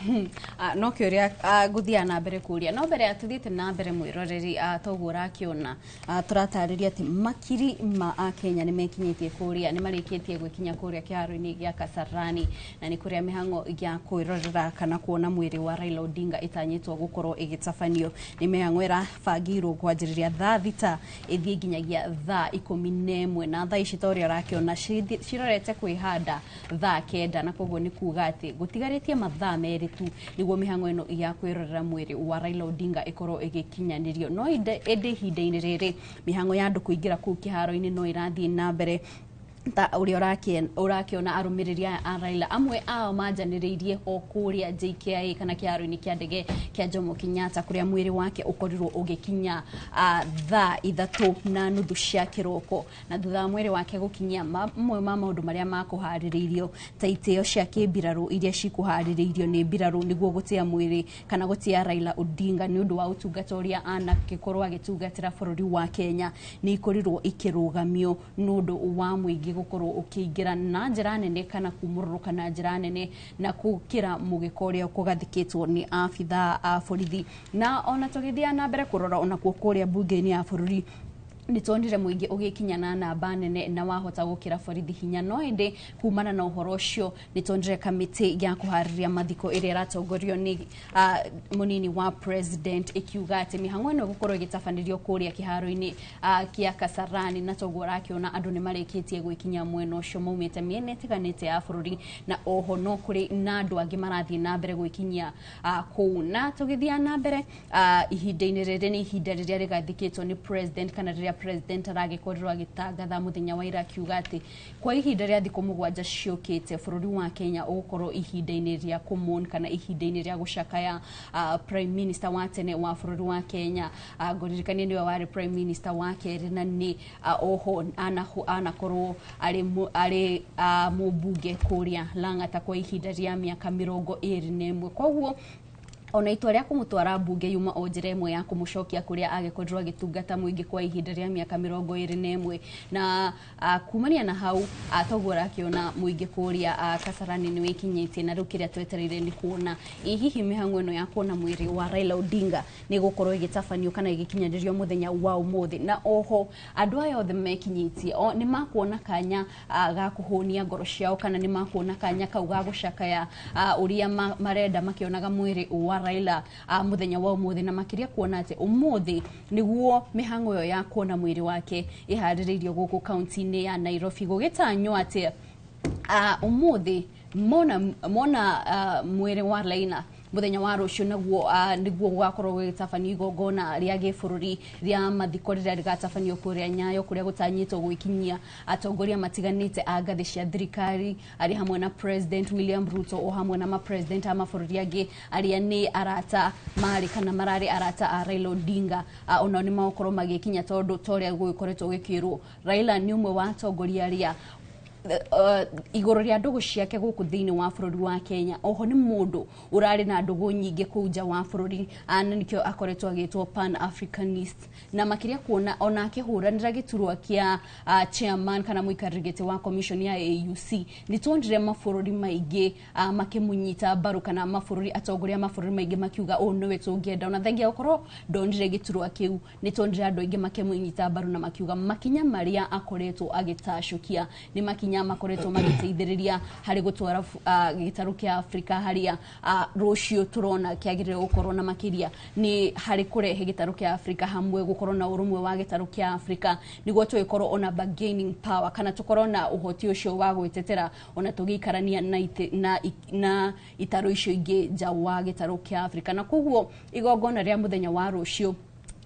No kĩũria ngũthiaga na mbere kũria, no mbere ya tũthiĩte na mbere, mwĩroreri, toguo ũrakĩona, tũratarĩria atĩ makiri ma akenya nĩ mekinyĩtie kũrĩa, nĩ marĩkĩtie gwĩkinya kũrĩa kĩharo-inĩ gĩa Kasarani, na nĩ kũrĩa mĩhang'o ya kwĩrorera kana kuona mwĩrĩ wa Raila Odinga ĩtanyĩtwo gũkorwo ĩgĩtabanio. Nĩ mĩhang'o ĩrabangĩirwo kwanjĩrĩria thaa 6 ĩthiĩ nginyagia thaa 11, na thaa ici ta ũrĩa ũrakĩona cirorete kwĩhanda thaa 9, na koguo nĩ kuga atĩ gũtigarĩtie mathaa 2 tu nĩguo mĩhang'o ĩno ya kwĩrorera mwĩrĩ wa Raila Odinga ĩkorwo ĩgĩkinyanĩrio. No ĩndĩ ihinda-inĩ rĩrĩ mĩhang'o ya andũ kũingĩra kũu kĩharo-inĩ no ĩrathiĩ na mbere, ta ũrĩa ũrakĩona arũmĩrĩri aya a Raila amwe ao manjanĩrĩirie o kũrĩa JKIA kana kĩharo-inĩ kĩa ndege kĩa Jomo Kenyatta, kũrĩa mwĩrĩ wake ũkorirwo ũgĩkinya thaa 3:30 cia kĩroko. Na thutha wa mwĩrĩ wake gũkinyia, mamwe ma maũndũ marĩa makũharĩrĩirio ta itĩo cia kĩmbirarũ iria cikũharĩrĩirio nĩ mbirarũ nĩguo gũtĩa mwĩrĩ kana gũtĩa Raila Odinga nĩ ũndũ wa ũtungata ũrĩa anagĩkorwo agĩtungatĩra bũrũri wa Kenya nĩ ikorirwo ikĩrũgamio nĩ ũndũ wa mũingĩ gũkorwo ũkĩingĩra na njĩra nene kana kumũrũrũka na njĩra nene na gũkĩra mũgĩko ũrĩa kũgathĩkĩtwo nĩ abithaa a borithi. Na ona tũgĩthiĩ na mbere kũrora onakuo kũrĩa mbunge-inĩ ya bũrũri, nĩ tuonire mũingĩ ũgĩkinya na namba nene na wahota gũkĩra borithi hinya. No ĩndĩ kumana na ũhoro ũcio nĩ tuonire kamĩtĩ ya kũharĩria mathiko ĩrĩa ĩratongorio nĩ mũnini wa president ĩkiuga atĩ mĩhang'o ĩno ĩgũkorwo ĩgĩtabanĩrio kũrĩa kĩharo-inĩ kĩa Kasarani. Na toguo ũrakĩona andũ nĩ marĩkĩtie gwĩkinya mwena ũcio maumĩte mĩena ĩtiganĩte ya bũrũri, na oho no kũrĩ na andũ angĩ marathiĩ na mbere gwĩkinyia kũu. Na tũgĩthiĩ na mbere, ihinda-inĩ rĩrĩ nĩ ihinda rĩrĩa rĩgathĩkĩtwo nĩ president kana rĩrĩa president aragĩkorirwo agĩtangatha mũthenya wa ira akiuga atĩ kwa ihinda rĩa thikũ 7 ciũkĩte bũrũri wa Kenya ũgũkorwo ihinda-inĩ rĩa kũmourn kana ihinda-inĩ rĩa gũcakaya prime minister wa tene wa bũrũri wa Kenya. Ngũririkanie nĩwe warĩ prime minister wa kerĩ, na nĩ oho anakorwo arĩ mũmbunge kũrĩa Lang'ata kwa ihinda rĩa mĩaka 21. Koguo Ona itua rĩa kũmũtwara mbunge yuma o njĩra ĩmwe ya kũmũcokia kũrĩa agĩkorirwo agĩtungata mũingĩ kwa ihinda rĩa mĩaka 21. Na kumania na hau, toguo ũrakĩona mũingĩ kũrĩa Kasarani nĩ wĩkinyĩtie, na rĩu kĩrĩa twetereire nĩ kuona ĩ hihi mĩhang'o ĩno ya kuona mwĩrĩ wa Raila Odinga nĩ gũkorwo ĩgĩtabanio kana ĩgĩkinyanĩrio mũthenya wa ũmũthĩ. Na oho andũ aya othe mekinyĩtie nĩ makuona kanya ga kũhũnia ngoro ciao, kana nĩ makuona kanya kau ga gũcakaya ũrĩa marenda makĩonaga mwĩrĩ wa Raila mũthenya wa ũmũthĩ, na makĩria kuona atĩ ũmũthĩ nĩguo mĩhang'o ĩyo ya kuona mwĩrĩ wake ĩharĩrĩirio gũkũ kaunti-inĩ ya Nairobi, gũgĩtanywo atĩ ũmũthĩ mona mwĩrĩ wa Raila, mũthenya wa rũciũ naguo nĩguo gũgakorwo gũgĩtabanio igongona rĩa gĩbũrũri rĩa mathiko rĩrĩa rĩgatabanio kũrĩa Nyayo, kũrĩa gũtanyĩtwo gwĩkinyia atongoria matiganĩte a ngathĩ cia thirikari, arĩ hamwe na President William Ruto, o hamwe na ma-president a mabũrũri angĩ arĩa nĩ arata marĩ kana mararĩ arata a Raila Odinga. Onao nĩ magũkorwo magĩkinya, tondũ ta ũrĩa gũgĩkoretwo gũkĩrwo, Raila nĩ ũmwe wa atongoria arĩa igũrũ rĩa ndũgũ ciake gũkũ thĩinĩ wa bũrũri wa Kenya, oho nĩ mũndũ ũrarĩ na ndũgũ nyingĩ kũu nja wa bũrũri, na nĩkĩo akoretwo agĩtwo Pan Africanist. Na makĩria kuona ona akĩhũranĩra gĩturwa kĩa chairman kana mũikarĩri gĩtĩ wa commission ya AUC, nĩ tuonire mabũrũri maingĩ makĩmũnyita mbaru, kana mabũrũri, atongoria a mabũrũri maingĩ makiuga ũũ nĩwe tũngĩenda. Ona thengia gũkorwo ndonire gĩturwa kĩu, nĩ tuonire andũ aingĩ makĩmũnyita mbaru na makiuga makinya marĩa akoretwo agĩtacũkia nĩ makinya makoretwo magĩteithĩrĩria harĩ gũtwara gĩtarũ kĩa Afrika harĩa rũciũ tũrona kĩagĩrĩire gũkorwo, na makĩria nĩ harĩ kũrehe gĩtarũ kĩa Afrika hamwe, gũkorwo na ũrũmwe wa gĩtarũ kĩa Afrika, nĩguo tũgĩkorwo ona bargaining power kana tũkorwo na ũhoti ũcio wa gwĩtetera ona tũgĩikarania na itarũ icio ingĩ nja wa gĩtarũ kĩa Afrika. Na koguo igongona rĩa mũthenya wa rũciũ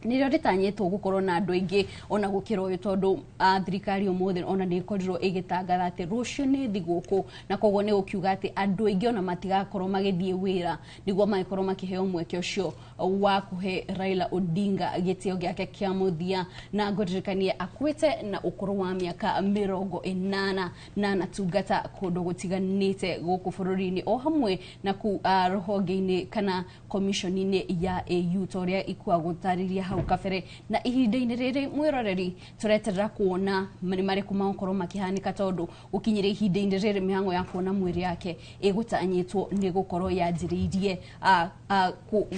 nĩrĩo rĩtanyĩtwo gũkorwo na andũ aingĩ ona gũkĩra ũyũ, tondũ thirikari ũmũthĩ ona nĩ ĩkorirwo ĩgĩtangatha atĩ rũciũ nĩ thigũkũ, na koguo nĩ gũkiuga atĩ andũ aingĩ ona matigakorwo magĩthiĩ wĩra nĩguo magĩkorwo makĩheo mweke ũcio wa kũhe Raila Odinga gĩtĩo gĩake kĩa mũthia. Na ngũririkanie akuĩte na ũkũrũ wa mĩaka 80 na anatungata kũndũ gũtiganĩte gũkũ bũrũri-inĩ, o hamwe na ku rũhonge-inĩ kana commission-inĩ ya AU, ta ũrĩa ikua gũtarĩria hau kabere. Na ihinda-inĩ rĩrĩ, mwĩroreri, tũreterera kuona nĩ marĩkũ magũkorwo makĩhanĩka, tondũ gũkinyĩra ihinda-inĩ rĩrĩ mĩhang'o ya kuona mwĩrĩ yake ĩgũtanyĩtwo nĩ gũkorwo yanjĩrĩirie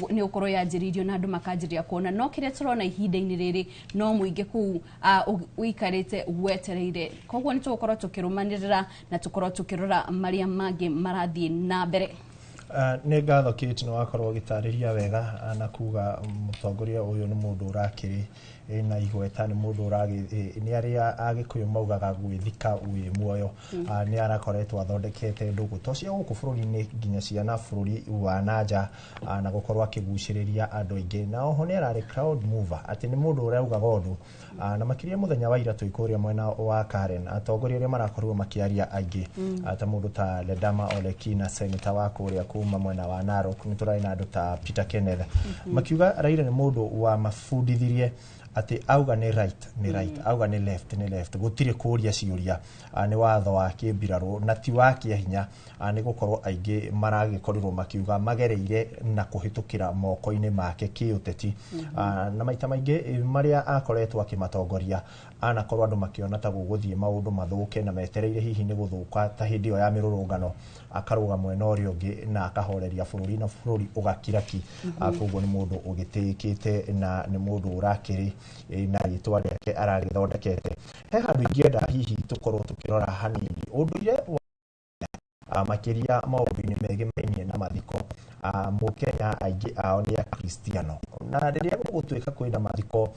nĩ gũkorwo yanjĩrĩirio na andũ makanjĩrĩria kuona. No kĩrĩa tũrona ihinda-inĩ rĩrĩ no mũingĩ kũu ũikarĩte wetereire. Koguo nĩ tũgũkorwo tũkĩrũmanĩrĩra na tũkorwo tũkĩrora marĩa mangĩ marathiĩ na mbere. Nĩ ngatho Kate, nĩ wakorwo ũgĩtarĩria wega na kuga mũtongoria ũyũ nĩ mũndũ ũrakĩrĩ na igweta, nĩ mũndũ nĩ arĩa Agĩkũyũ maugaga gwĩthika wĩ muoyo. Nĩ arakoretwo athondekete ndũgũ to cia gũkũ bũrũri-inĩ nginya cia na bũrũri wa nanja, na gũkorwo akĩgucĩrĩria andũ aingĩ. Na oho nĩ ararĩ crowd mover, atĩ nĩ mũndũ ũraugaga ũndũ, na makĩria mũthenya wa ira twĩ kũrĩa mwena wa Karen, atongoria arĩa marakorirwo makĩaria aingĩ, ta mũndũ ta Ledama Olekina, senator wa kũrĩa kuma mwena wa Narok, nĩ tũrarĩ na andũ ta Peter Kenneth, makiuga Raila nĩ mũndũ wa mabundithirie atĩ auga nĩ right nĩ right, auga nĩ left nĩ left, gũtirĩ kũria ciũria. Nĩ watho wa kĩmbirarũ na ti wa kĩahinya, nĩ gũkorwo aingĩ maragĩkorirwo makiuga magereire na kũhĩtũkĩra moko-inĩ make kĩũteti. Na maita maingĩ marĩa akoretwo akĩmatongoria, anakorwo andũ makĩona ta gũgũthiĩ maũndũ mathũke na metereire hihi nĩ gũthũka, ta hĩndĩ ĩyo ya mĩrũrũngano, akarũga mwena ũrĩa ũngĩ na akahoreria bũrũri na bũrũri ũgakira ki. Koguo nĩ mũndũ ũgĩtĩĩkĩte na nĩ mũndũ ũrakĩrĩ na rĩtwa rĩake aragĩthondekete. He handũ ingĩenda hihi tũkorwo tũkĩrora hanini ũndũire wa makĩria maũndũ-inĩ megemainie na mathiko. Mũkenya aingĩ ao nĩ Akristiano, na rĩrĩa gũgũtuĩka kwĩna mathiko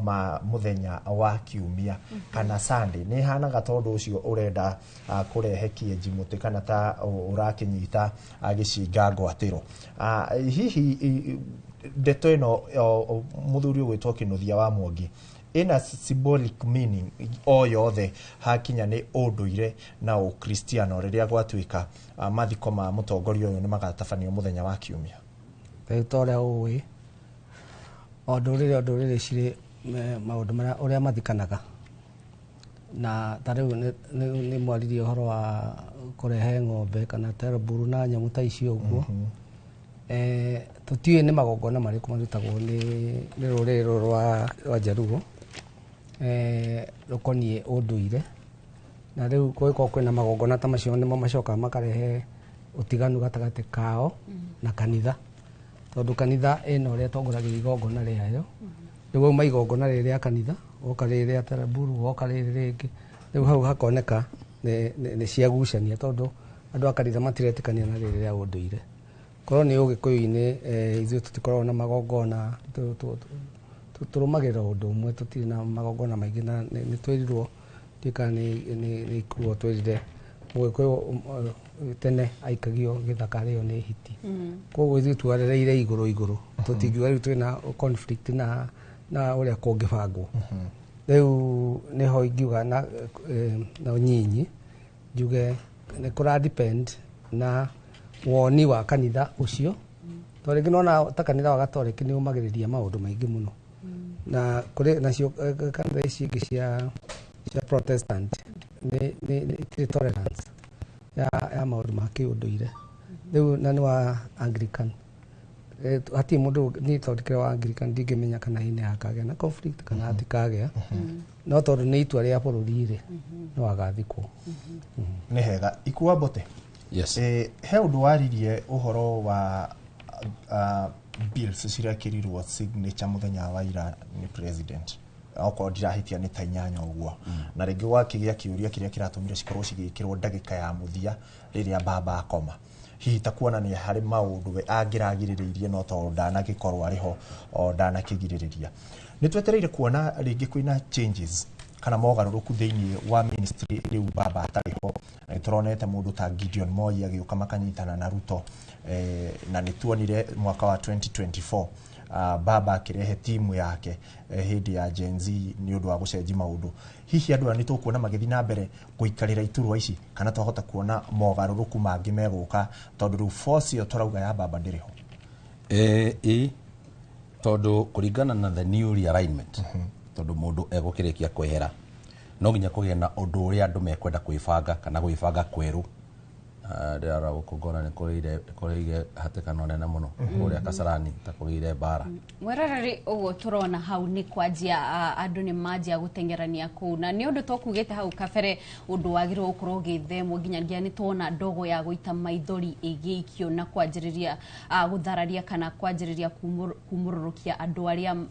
ma mũthenya wa Kiumia kana Sunday, nĩ hanaga tondũ ũcio ũrenda kũrehe kĩenji mũtĩ kana ta ũrakĩnyita gĩcinga ngwatĩro. Hihi ndeto ĩno, mũthuri ũgwĩtwo Kĩnuthia wa Mwangi, ĩna symbolic meaning o yothe hakinya nĩ ũndũire na Ũkristiano rĩrĩa gwatuĩka mathiko ma mũtongoria ũyũ nĩ magatabanio mũthenya wa Kiumia? Rĩu ta ũrĩa ũĩ, o ndũrĩrĩ cirĩ maũndũ marĩa ũrĩa mathikanaga. Na ta rĩu nĩ mwaririe ũhoro wa kũrehe ng'ombe kana teroburu na nyamũ ta icio ũguo. Tũtiũĩ nĩ magongona marĩkũ marutagwo nĩ rũrĩrĩ rũrũ rwa Jaluo rũkoniĩ ũndũire, na rĩu kũngĩkorwo kwĩna magongona ta macio nĩmo macokaga makarehe ũtiganu gatagatĩ kao na kanitha, tondũ kanitha ĩna ũrĩa ĩtongoragĩria igongona rĩayo. Rĩu wauma igongona rĩrĩ rĩa kanitha, woka rĩrĩ rĩa Taraburu, woka rĩrĩ rĩngĩ, rĩu hau hakoneka nĩ ciagucania, tondũ andũ a kanitha matiretĩkania na rĩrĩ rĩa ũndũire. Korwo nĩ ũgĩkũyũ-inĩ, ithuĩ tũtikoragwo na magongona, tũrũmagĩrĩra ũndũ ũmwe, tũtirĩ na magongona maingĩ, na nĩ twĩrirwo ndiũĩ kana nĩ ikuo twĩrire mũgĩkũyũ tene aikagio gĩthaka arĩo nĩ hiti. Koguo ithuĩ twarereire igũrũ igũrũ, tũtingiuga rĩu twĩna conflict na ũrĩa kũngĩbangwo. Rĩu nĩho ingiuga na ũnyinyi njuge nĩ kũra depend na woni wa kanitha ũcio, tondũ rĩngĩ nona ta kanitha wa Gatoreki nĩ ũmagĩrĩria maũndũ maingĩ mũno, na kũrĩ nacio kanitha ici ingĩ cia Protestant nĩ itirĩ tolerance ya maũndũ ma kĩũndũire. Rĩu na nĩ wa Anglican, hatirĩ mũndũ niĩ tondũ ndikĩrĩ wa Anglican ndingĩmenya kana hihi nĩ hakagĩa na conflict kana hatikagĩa, no tondũ nĩ itua rĩa bũrũri rĩ, no agathikwo. Nĩ hega. Ikua Mbote. Yes. He ũndũ waririe ũhoro wa bills cirekĩrirwo signature mũthenya wa ira nĩ president, okorwo ndirahĩtia nĩ ta 8 ũguo, na rĩngĩ gwakĩgĩa kĩũria kĩrĩa kĩratũmire cikorwo cigĩkĩrwo ndagĩka ya mũthia rĩrĩa baba akoma, hihi ta kuonania harĩ maũndũ we angĩragirĩrĩirie, no tondũ ndanagĩkorwo arĩ ho o ndanakĩgirĩrĩria. Nĩ twetereire kuona rĩngĩ kwĩna changes kana mogarũrũku thĩinĩ wa ministry rĩu baba atarĩ ho. Nĩ tũronete mũndũ ta Gideon Moi agĩũka makanyitana na Ruto, na nĩ tuonire mwaka wa 2024 baba akĩrehe timu yake hĩndĩ ya Gen Z nĩ ũndũ wa gũcenjia maũndũ. Hihi andũ aya nĩ tũkuona magĩthiĩ na mbere gũikarĩra iturwa ici, kana twahota kuona mogarũrũku mangĩ megũka, tondũ rĩu force ĩyo tũrauga ya baba ndĩrĩ ho? Ĩ tondũ kũringana na the new realignment, tondũ mũndũ egũkĩrĩkia kwehera no nginya kũgĩe na ũndũ ũrĩa andũ mekwenda kwĩbanga kana gwĩbanga kwerũ. Ndĩrarora gũkũ ngona nĩ kũrĩire hatĩkano nene mũno kũrĩa Kasarani, ta kũgĩire mbara. Mweroreri, ũguo tũrona hau nĩ kwanjia andũ nĩ manjia gũteng'erania kũu, na nĩ ũndũ tũkugĩte hau kabere ũndũ wagĩrĩirwo gũkorwo ũgĩthemwo nginyagia nĩ tuona ndogo ya gũita maithori ĩgĩikio na kwanjĩrĩria gũthararia kana kwanjĩrĩria kumũrũrũkia andũ arĩa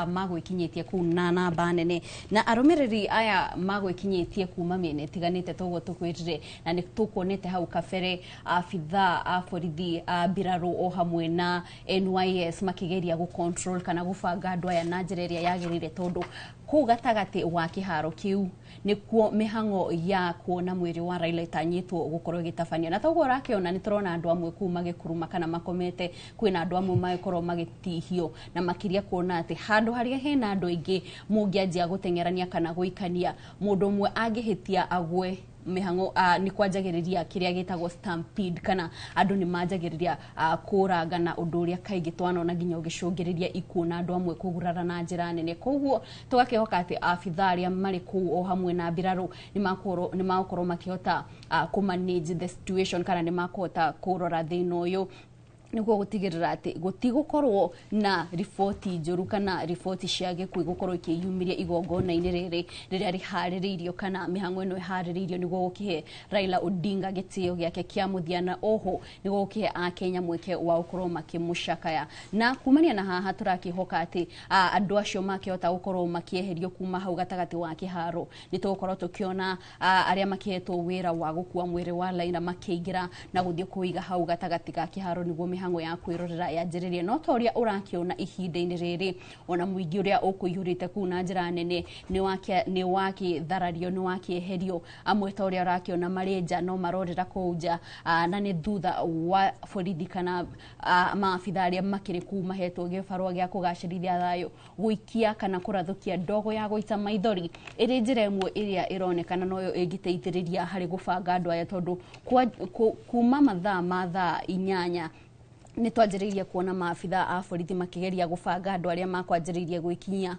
magwĩkinyĩtie kũu na namba nene, na arũmĩrĩri aya magwĩkinyĩtie kuma mĩena ĩtiganĩte toguo tũkwĩrire, na nĩ tũkuonete hau kabere abithaa a borithi a mbirarũ o hamwe na NYS makĩgeria gũ control kana gũbanga andũ aya na njĩra ĩrĩa yagĩrĩire, tondũ kũu gatagatĩ wa kĩharo kĩu nĩkuo mĩhang'o ya kuona mwĩrĩ wa Raila ĩtanyĩtwo gũkorwo ĩgĩtabanio. Na toguo ũrakĩona nĩ tũrona andũ amwe kũu magĩkuruma kana makomete, kwĩna andũ amwe magĩkorwo magĩtihio, na makĩria kuona atĩ handũ harĩa hena andũ aingĩ mũngĩanjia gũteng'erania kana gũikania, mũndũ ũmwe angĩhĩtia agwe mĩhang'o nĩ kwanjagĩrĩria kĩrĩa gĩtagwo stampede, kana andũ nĩ manjagĩrĩria kũrangana, ũndũ ũrĩa kaingĩ twanona nginya ũgĩcũngĩrĩria ikuũ na andũ amwe kũgurara na njĩra nene. Koguo tũgakĩhoka atĩ abithaa arĩa marĩ kũu o hamwe na mbirarũ nĩ magũkorwo makĩhota kũ manage the situation, kana nĩ makũhota kũrora thĩna ũyũ nĩguo gũtigĩrĩra atĩ gũtigũkorwo na riboti njũru kana riboti cia gĩkuũ igũkorwo ikĩyumĩria igongona-inĩ rĩrĩ rĩrĩa rĩharĩrĩirio kana mĩhang'o ĩno ĩharĩrĩirio nĩguo gũkĩhe Raila Odinga gĩtĩo gĩake kĩa mũthia, na oho nĩguo gũkĩhe akenya mweke wa gũkorwo makĩmũcakaya. Na kumania na haha tũrakĩhoka atĩ andũ acio makĩhota gũkorwo makĩeherio kuma hau gatagatĩ wa kĩharo, nĩ tũgũkorwo tũkĩona arĩa makĩhetwo wĩra wa gũkua mwĩrĩ wa Raila makĩingĩra na gũthiĩ kũiga hau gatagatĩ ga kĩharo nĩguo mĩhang'o ya kwĩrorera yanjĩrĩrie. No ta ũrĩa ũrakĩona ihinda-inĩ rĩrĩ, ona mũingĩ ũrĩa ũkũihũrĩte kũu na njĩra nene nĩ wakĩtharario, nĩ wakĩeherio. Amwe ta ũrĩa ũrakĩona marĩ nja no marorera kũu nja, na nĩ thutha wa borithi kana maabitha arĩa makĩrĩ kũu mahetwo gĩbarũa gĩa kũgacĩrithia thayũ gũikia kana kũrathũkia ndogo ya gũita maithori ĩrĩ njĩra ĩmwe ĩrĩa ĩronekana noyo ĩngĩteithĩrĩria harĩ gũbanga andũ aya, tondũ kuma mathaa ma thaa 8 Nĩ twanjĩrĩirie kuona maabitha a borithi makĩgeria gũbanga andũ arĩa makwanjĩrĩirie gwĩkinyia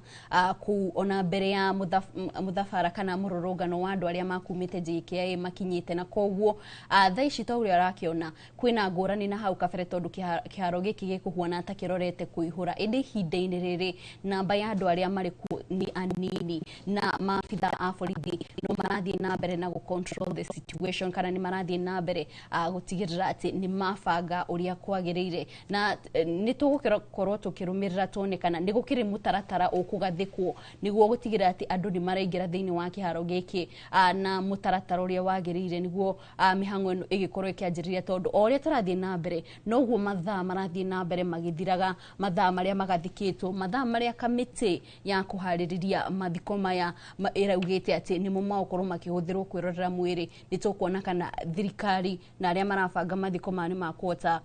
kũu ona mbere ya mũthabara kana mũrũrũngano wa andũ arĩa makumĩte JKIA makinyĩte. Na koguo thaa ici ta ũrĩa ũrakĩona kwĩna ngũrani na hau kabere, tondũ kĩharo gĩkĩ gĩkũhuana ta kĩrorete kũihũra, ĩndĩ ihinda-inĩ rĩrĩ namba ya andũ arĩa marĩ kuo nĩ anini, na maabitha a borithi no marathiĩ na mbere na gũ control the situation, kana nĩ marathiĩ na mbere gũtigĩrĩra atĩ nĩ mabanga ũrĩa kwagĩrĩire. Na nĩ tũgũkorwo tũkĩrũmĩrĩra tuone kana nĩ gũkĩrĩ mũtaratara ũkũgathĩkwo nĩguo gũtigĩrĩra atĩ andũ nĩ maraingĩra thĩinĩ wa kĩharo gĩkĩ na mũtaratara ũrĩa wagĩrĩire, nĩguo mĩhang'o ĩno ĩgĩkorwo ĩkĩanjĩrĩria, tondũ o ũrĩa tũrathiĩ na mbere noguo mathaa marathiĩ na mbere magĩthiraga, mathaa marĩa magathĩkĩtwo, mathaa marĩa kamĩtĩ ya kũharĩrĩria mathiko maya ĩraugĩte atĩ nĩmo magũkorwo makĩhũthĩrwo kwĩrorera mwĩrĩ. Nĩ tũkuona kana thirikari na arĩa marabanga mathiko maya nĩ makũhota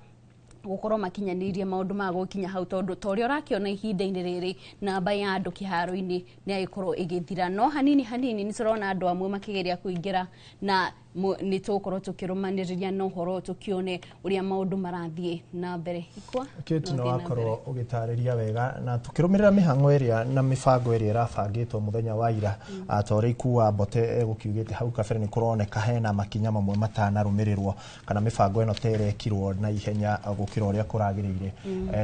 gũkorwo makinyanĩirie maũndũ ma gũkinya hau, tondũ ta ũrĩa ũrakĩona ihinda-inĩ rĩrĩ namba ya andũ kĩharo-inĩ nĩ yagĩkorwo ĩgĩthira, no hanini hanini nĩ tũrona andũ amwe makĩgeria kũingĩra, na nĩ tũgũkorwo tũkĩrũmanĩrĩria na ũhoro tũkĩone ũrĩa maũndũ marathiĩ na mbere. Ikwa Kate, no nĩ thiĩ na wakorwo mbere. Ũgĩtarĩria wega na tũkĩrũmĩrĩra mĩhang'o ĩrĩa na mĩbango ĩrĩa ĩrabangĩtwo mũthenya wa ira, ta ũrĩa Ikua Mbote egũkiugĩte hau kabere, nĩ kũroneka hena makinya mamwe matanarũmĩrĩrwo kana mĩbango ĩno ta ĩrekirwo na ihenya gũkĩra ũrĩa kũragĩrĩire.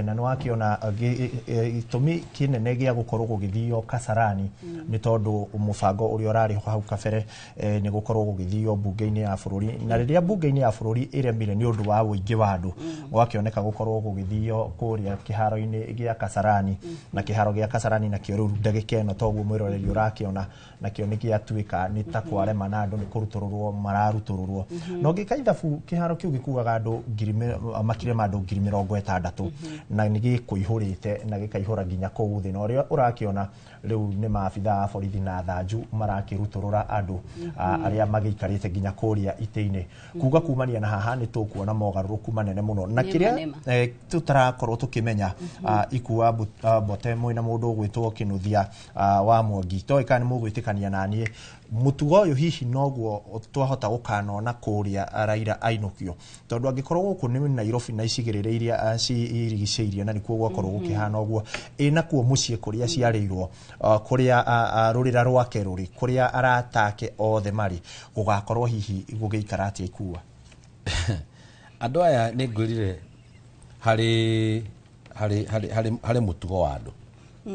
Na nĩ wakĩona gĩtũmi kĩnene gĩa gũkorwo gũgĩthio Kasarani nĩ tondũ mũbango ũrĩa ũrarĩ ho hau kabere nĩ gũkorwo gũgĩthio mbunge-inĩ ya bũrũri, na rĩrĩa mbunge-inĩ ya bũrũri ĩremire nĩ ũndũ wa ũingĩ wa andũ, gwakĩoneka gũkorwo gũgĩthio kũrĩa kĩharo-inĩ gĩa Kasarani. Na kĩharo gĩa Kasarani nakĩo rĩu ndagĩka ĩno toguo mwĩroreri ũrakĩona nakĩo nĩ gĩatuĩka nĩ ta kwarema na andũ nĩ kũrutũrũrwo mararutũrũrwo. Na ũngĩka ithabu, kĩharo kĩu gĩkuaga andũ makĩria ma andũ 60,000, na nĩ gĩkũihũrĩte na gĩkaihũra nginya kũu thĩ. Na ũrĩa ũrakĩona rĩu nĩ maabitha a borithi na thanju marakĩrutũrũra andũ arĩa magĩikarĩte nginya kũrĩa itĩ-inĩ. Kuga kumania na haha nĩ tũkuona mogarũrũku manene mũno na Nĩma, kĩrĩa nĩma. Tũtarakorwo tũkĩmenya, Ikua Mbote mwĩna mũndũ ũgwĩtwo Kĩnuthia wa Mwangi, toĩ kana nĩ mũgwĩtĩkania naniĩ mũtugo ũyũ hihi noguo twahota gũkanona kũrĩa Raila ainũkio, tondũ angĩkorwo gũkũ nĩ Nairobi na icigĩrĩra iria cirigicĩirie na nĩkuo gwakorwo gũkĩhana ũguo, ĩ nakuo mũciĩ kũrĩa ciarĩirwo, kũrĩa rũrĩra rwake rũrĩ, kũrĩa arata ake othe marĩ, gũgakorwo hihi gũgĩikara atĩa, Ikua? Andũ aya nĩ ngwĩrire harĩ mũtugo wa andũ,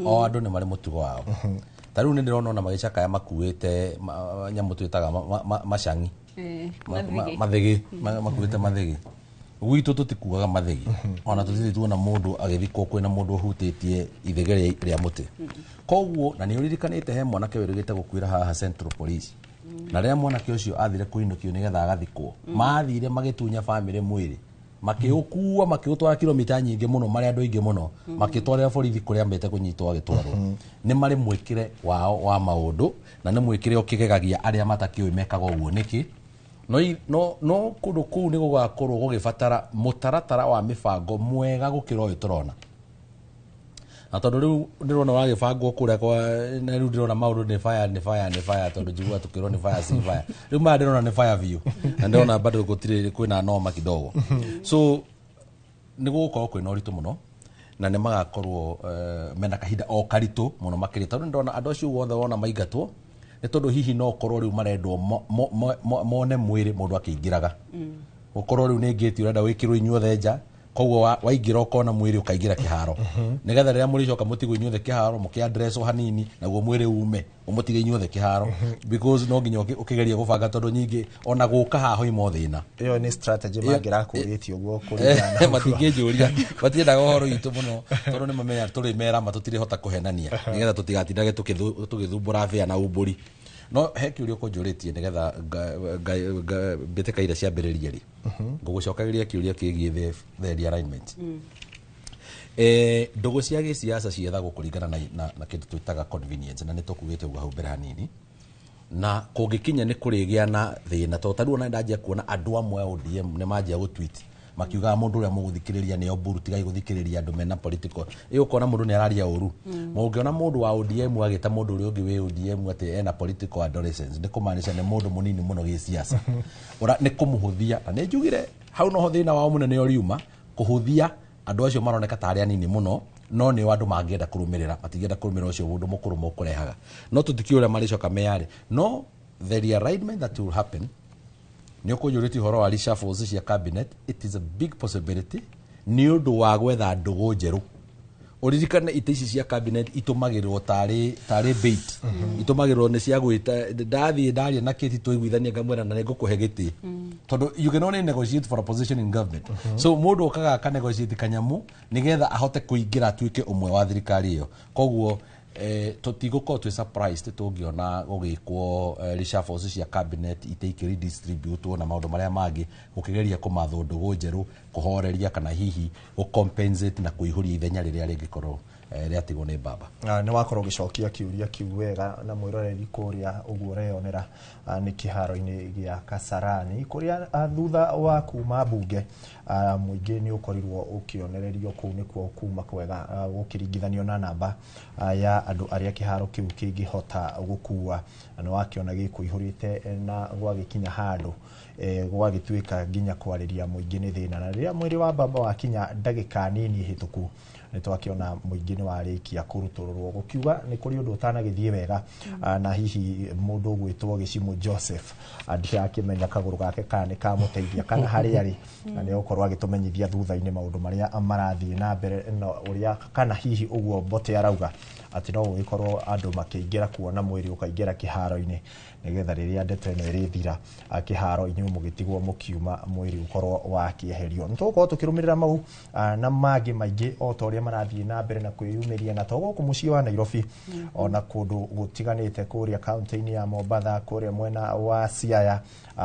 o andũ nĩ marĩ mũtugo wao. Ta rĩu nĩ ndĩrona ona magĩcakaya makuĩte nyamũ twĩtaga macangi. Mathĩgĩ. Mathĩgĩ, makuĩte mathĩgĩ. Gwitũ tũtikuaga mathĩgĩ, ona tũtirĩ tuona mũndũ agĩthikwo kwĩna mũndũ ũhutĩtie ithĩgĩ rĩa mũtĩ. Koguo na nĩ ũririkanĩte he mwanake wĩrĩgĩte gũkuĩra haha Central Police, na rĩrĩa mwanake ũcio athire kũinũkio nĩgetha agathikwo, mathire magĩtunya bamĩrĩ mwĩrĩ, makĩũkua, makĩũtwara kilomita nyingĩ mũno, marĩ andũ aingĩ mũno, makĩtwarĩra borithi kũrĩa ambĩte kũnyitwo agĩtwarwo. Nĩ marĩ mwĩkĩre wao wa maũndũ, na nĩ mwĩkĩre ũkĩgegagia arĩa matakĩũĩ mekaga ũguo nĩkĩ. No kũndũ kũu nĩ gũgakorwo gũgĩbatara mũtaratara wa mĩbango mwega gũkĩra ũyũ tũrona, na tondũ rĩu ndĩrona wagĩbangwo kũrĩa kwa, na rĩu ndĩrona maũndũ nĩ fire, nĩ fire, nĩ fire, tondũ njiguaga tũkĩrwo nĩ fire, si fire. Rĩu maya ndĩrona nĩ fire biũ, na ndĩrona bado gũtirĩ kwĩna noma kidogo, so nĩ gũgũkorwo kwĩna ũritũ mũno na nĩ magakorwo mena kahinda o karitũ mũno makĩria, tondũ nĩ ndĩrona andũ acio othe wona maingatwo nĩ tondũ hihi no korwo rĩu marendwo mone mwĩrĩ mũndũ akĩingĩraga, gũkorwo rĩu nĩ ngĩti ũrenda wĩkĩrwo inyuothe nja. Koguo waingĩra ũkona mwĩrĩ ũkaingĩra kĩharo, nĩgetha rĩrĩa mũrĩcoka mũtigwo inyuothe kĩharo mũkĩandresswo hanini, naguo mwĩrĩ ume ũmũtige inyuothe kĩharo, because no nginya ũkĩgerie gũbanga, tondũ nyingĩ ona gũka haha hoima o thĩna. Ĩyo nĩ strategy mangĩrakũrĩtie ũguo kũringana na Matingĩnjũria, matiendaga ũhoro witũ mũno, tondũ nĩ mamenya tũrĩ mera ma tũtirĩhota kũhenania, nĩgetha tũtigatindage tũgĩthumbũra bĩa na umbũri. No he kĩũria ũkũnjũrĩtie nĩgetha mbĩtĩka iria ciambĩrĩrie rĩ, ngũgũcokagĩria kĩũria kĩgiĩ the realignment. Ndũgũ cia gĩsiasa ciethagwo kũringana na kĩndũ twĩtaga convenience, na nĩ tũkugĩte ũguo hau mbere hanini. Na kũngĩkinya nĩ kũrĩgĩa na thĩna, tondũ ta rĩu ona ndanjia kuona andũ amwe a ODM nĩ manjia gũtweet makiugaga mũndũ ũrĩa mũgũthikĩrĩria nĩ Oburu, tigai gũthikĩrĩria andũ mena political. Ĩ ũkona mũndũ nĩ araria ũru. Mũngĩona mũndũ wa ODM agĩta mũndũ ũrĩa ũngĩ wĩ ODM atĩ ena political adolescence, nĩ kũmaanisha nĩ mũndũ mũnini mũno gĩsiasa. Ora nĩ kũmũhũthia, na nĩ njugire hau noho thĩna wao mũnene ũriuma kũhũthia. Andũ acio maroneka tarĩ anini mũno, no nĩo andũ mangĩenda kũrũmĩrĩra, matingĩenda kũrũmĩrĩra ũcio mũndũ mũkũrũ mũkũrehaga. No tũtikĩũĩ ũrĩa marĩcoka meyarĩ. No the realignment that will happen, nĩ ũkũnjũrĩtie ũhoro wa reshuffles cia cabinet, it is a big possibility nĩ ũndũ wa gwetha ndũgũ njerũ. Ũririkane itĩ ici cia cabinet itũmagĩrwo tarĩ bait, itũmagĩrwo nĩ cia gwĩta ndathiĩ ndaria na kĩti tũiguithanie ngamwĩra na nĩngũkũhe gĩtĩ, tondũ you can only negotiate for a position in government. So mũndũ okaga aka negotiate kanyamu nĩgetha ahote kũingĩra atuĩke ũmwe wa thirikari ĩyo. Koguo tũtigũkorwo twĩ surprised tũngĩona gũgĩkwo reshuffles cia cabinet, itĩ ikĩredistributwo na maũndũ marĩa mangĩ, gũkĩgeria kũmathwo ndũgũ njerũ, kũhoreria kana hihi gũcompensate na kũihũria ithenya rĩrĩa rĩngĩkorwo rĩatigwo nĩ baba. Nĩ wakorwo ũgĩcokia kĩũria kĩu wega. Na mwĩroreri kũrĩa ũguo ũreyonera, nĩ kĩharo-inĩ gĩa Kasarani kũrĩa, thutha wa kuma mbunge, mũingĩ nĩ ũkorirwo ũkĩonererio kũu nĩkuo kuma kwega, gũkĩringithanio na namba ya andũ arĩa kĩharo kĩu kĩngĩhota gũkua. Na nĩ wakĩona gĩkũihũrĩte na gwagĩkinya handũ gwagĩtuĩka nginya kwarĩria mũingĩ nĩ thĩna. Na rĩrĩa mwĩrĩ wa baba wakinya ndagĩka nini hĩtũku, nĩ twakĩona mũingĩ nĩ warĩkia kũrutũrũrwo, gũkiuga nĩ kũrĩ ũndũ ũtanagĩthiĩ wega. Na hihi mũndũ ũgwĩtwo Gĩcimũ Joseph, ndirakĩmenya kagũrũ gake kana nĩ kamũteithia kana harĩa arĩ, na nĩ egũkorwo agĩtũmenyithia thutha-inĩ maũndũ marĩa marathiĩ na mbere na ũrĩa kana hihi ũguo Mbote arauga atĩ no gũgĩkorwo andũ makĩingĩra kuona mwĩrĩ ũkaingĩra kĩharo-inĩ, nĩgetha rĩrĩa ndeto ĩno ĩrĩthira, kĩharo inyuĩ mũgĩtigwo mũkiuma mwĩrĩ ũkorwo wakĩeherio. Nĩ tũgũkorwo tũkĩrũmĩrĩra mau na mangĩ maingĩ o ta ũrĩa marathiĩ na mbere na kwĩyumĩria, na to gũkũ mũciĩ wa Nairobi, ona kũndũ gũtiganĩte kũrĩa kaunti-inĩ ya Mombatha, kũrĩa mwena wa Siaya,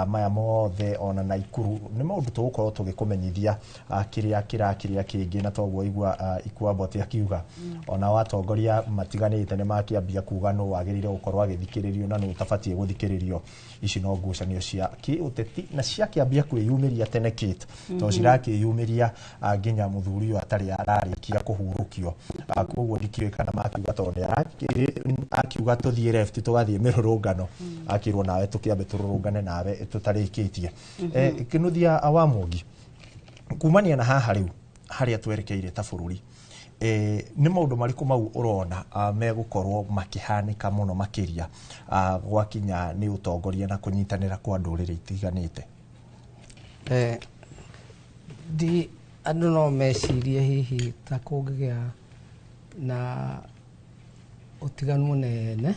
maya mothe ona Naikuru, nĩ maũndũ tũgũkorwo tũgĩkũmenyithia kĩrĩa kĩrakĩrĩa kĩngĩ. Na toguo igua Ikua Mbote akiuga ona watongoria matiganĩte nĩ makĩambia kuga nũ wagĩrĩire gũkorwo agĩthikĩrĩrio na nũ ũtabatiĩ gũthikĩrĩrio. Ici no ngucanio cia kĩũteti na ciakĩambia kwĩyumĩria tene kĩt tondũ cirakĩyumĩria nginya mũthuri ũyũ atarĩ ararĩkia kũhurũkio. Koguo ndikĩũĩ kana makiuga tondũ nĩ akiuga tũthiĩ left tũgathiĩ mĩrũrũngano, akĩrwo nawe tũkĩambe tũrũrũngane nawe tũtarĩkĩtie. Kĩnuthia wa Mwangi, kumania na haha rĩu harĩa twerekeire ta bũrũri, nĩ maũndũ marĩkũ mau ũrona megũkorwo makĩhanĩka mũno makĩria gwakinya nĩ ũtongoria na kũnyitanĩra kwa ndũrĩrĩ itiganĩte? Ndi andũ no mecirie hihi ta kũngĩgĩa na ũtiganu mũnene,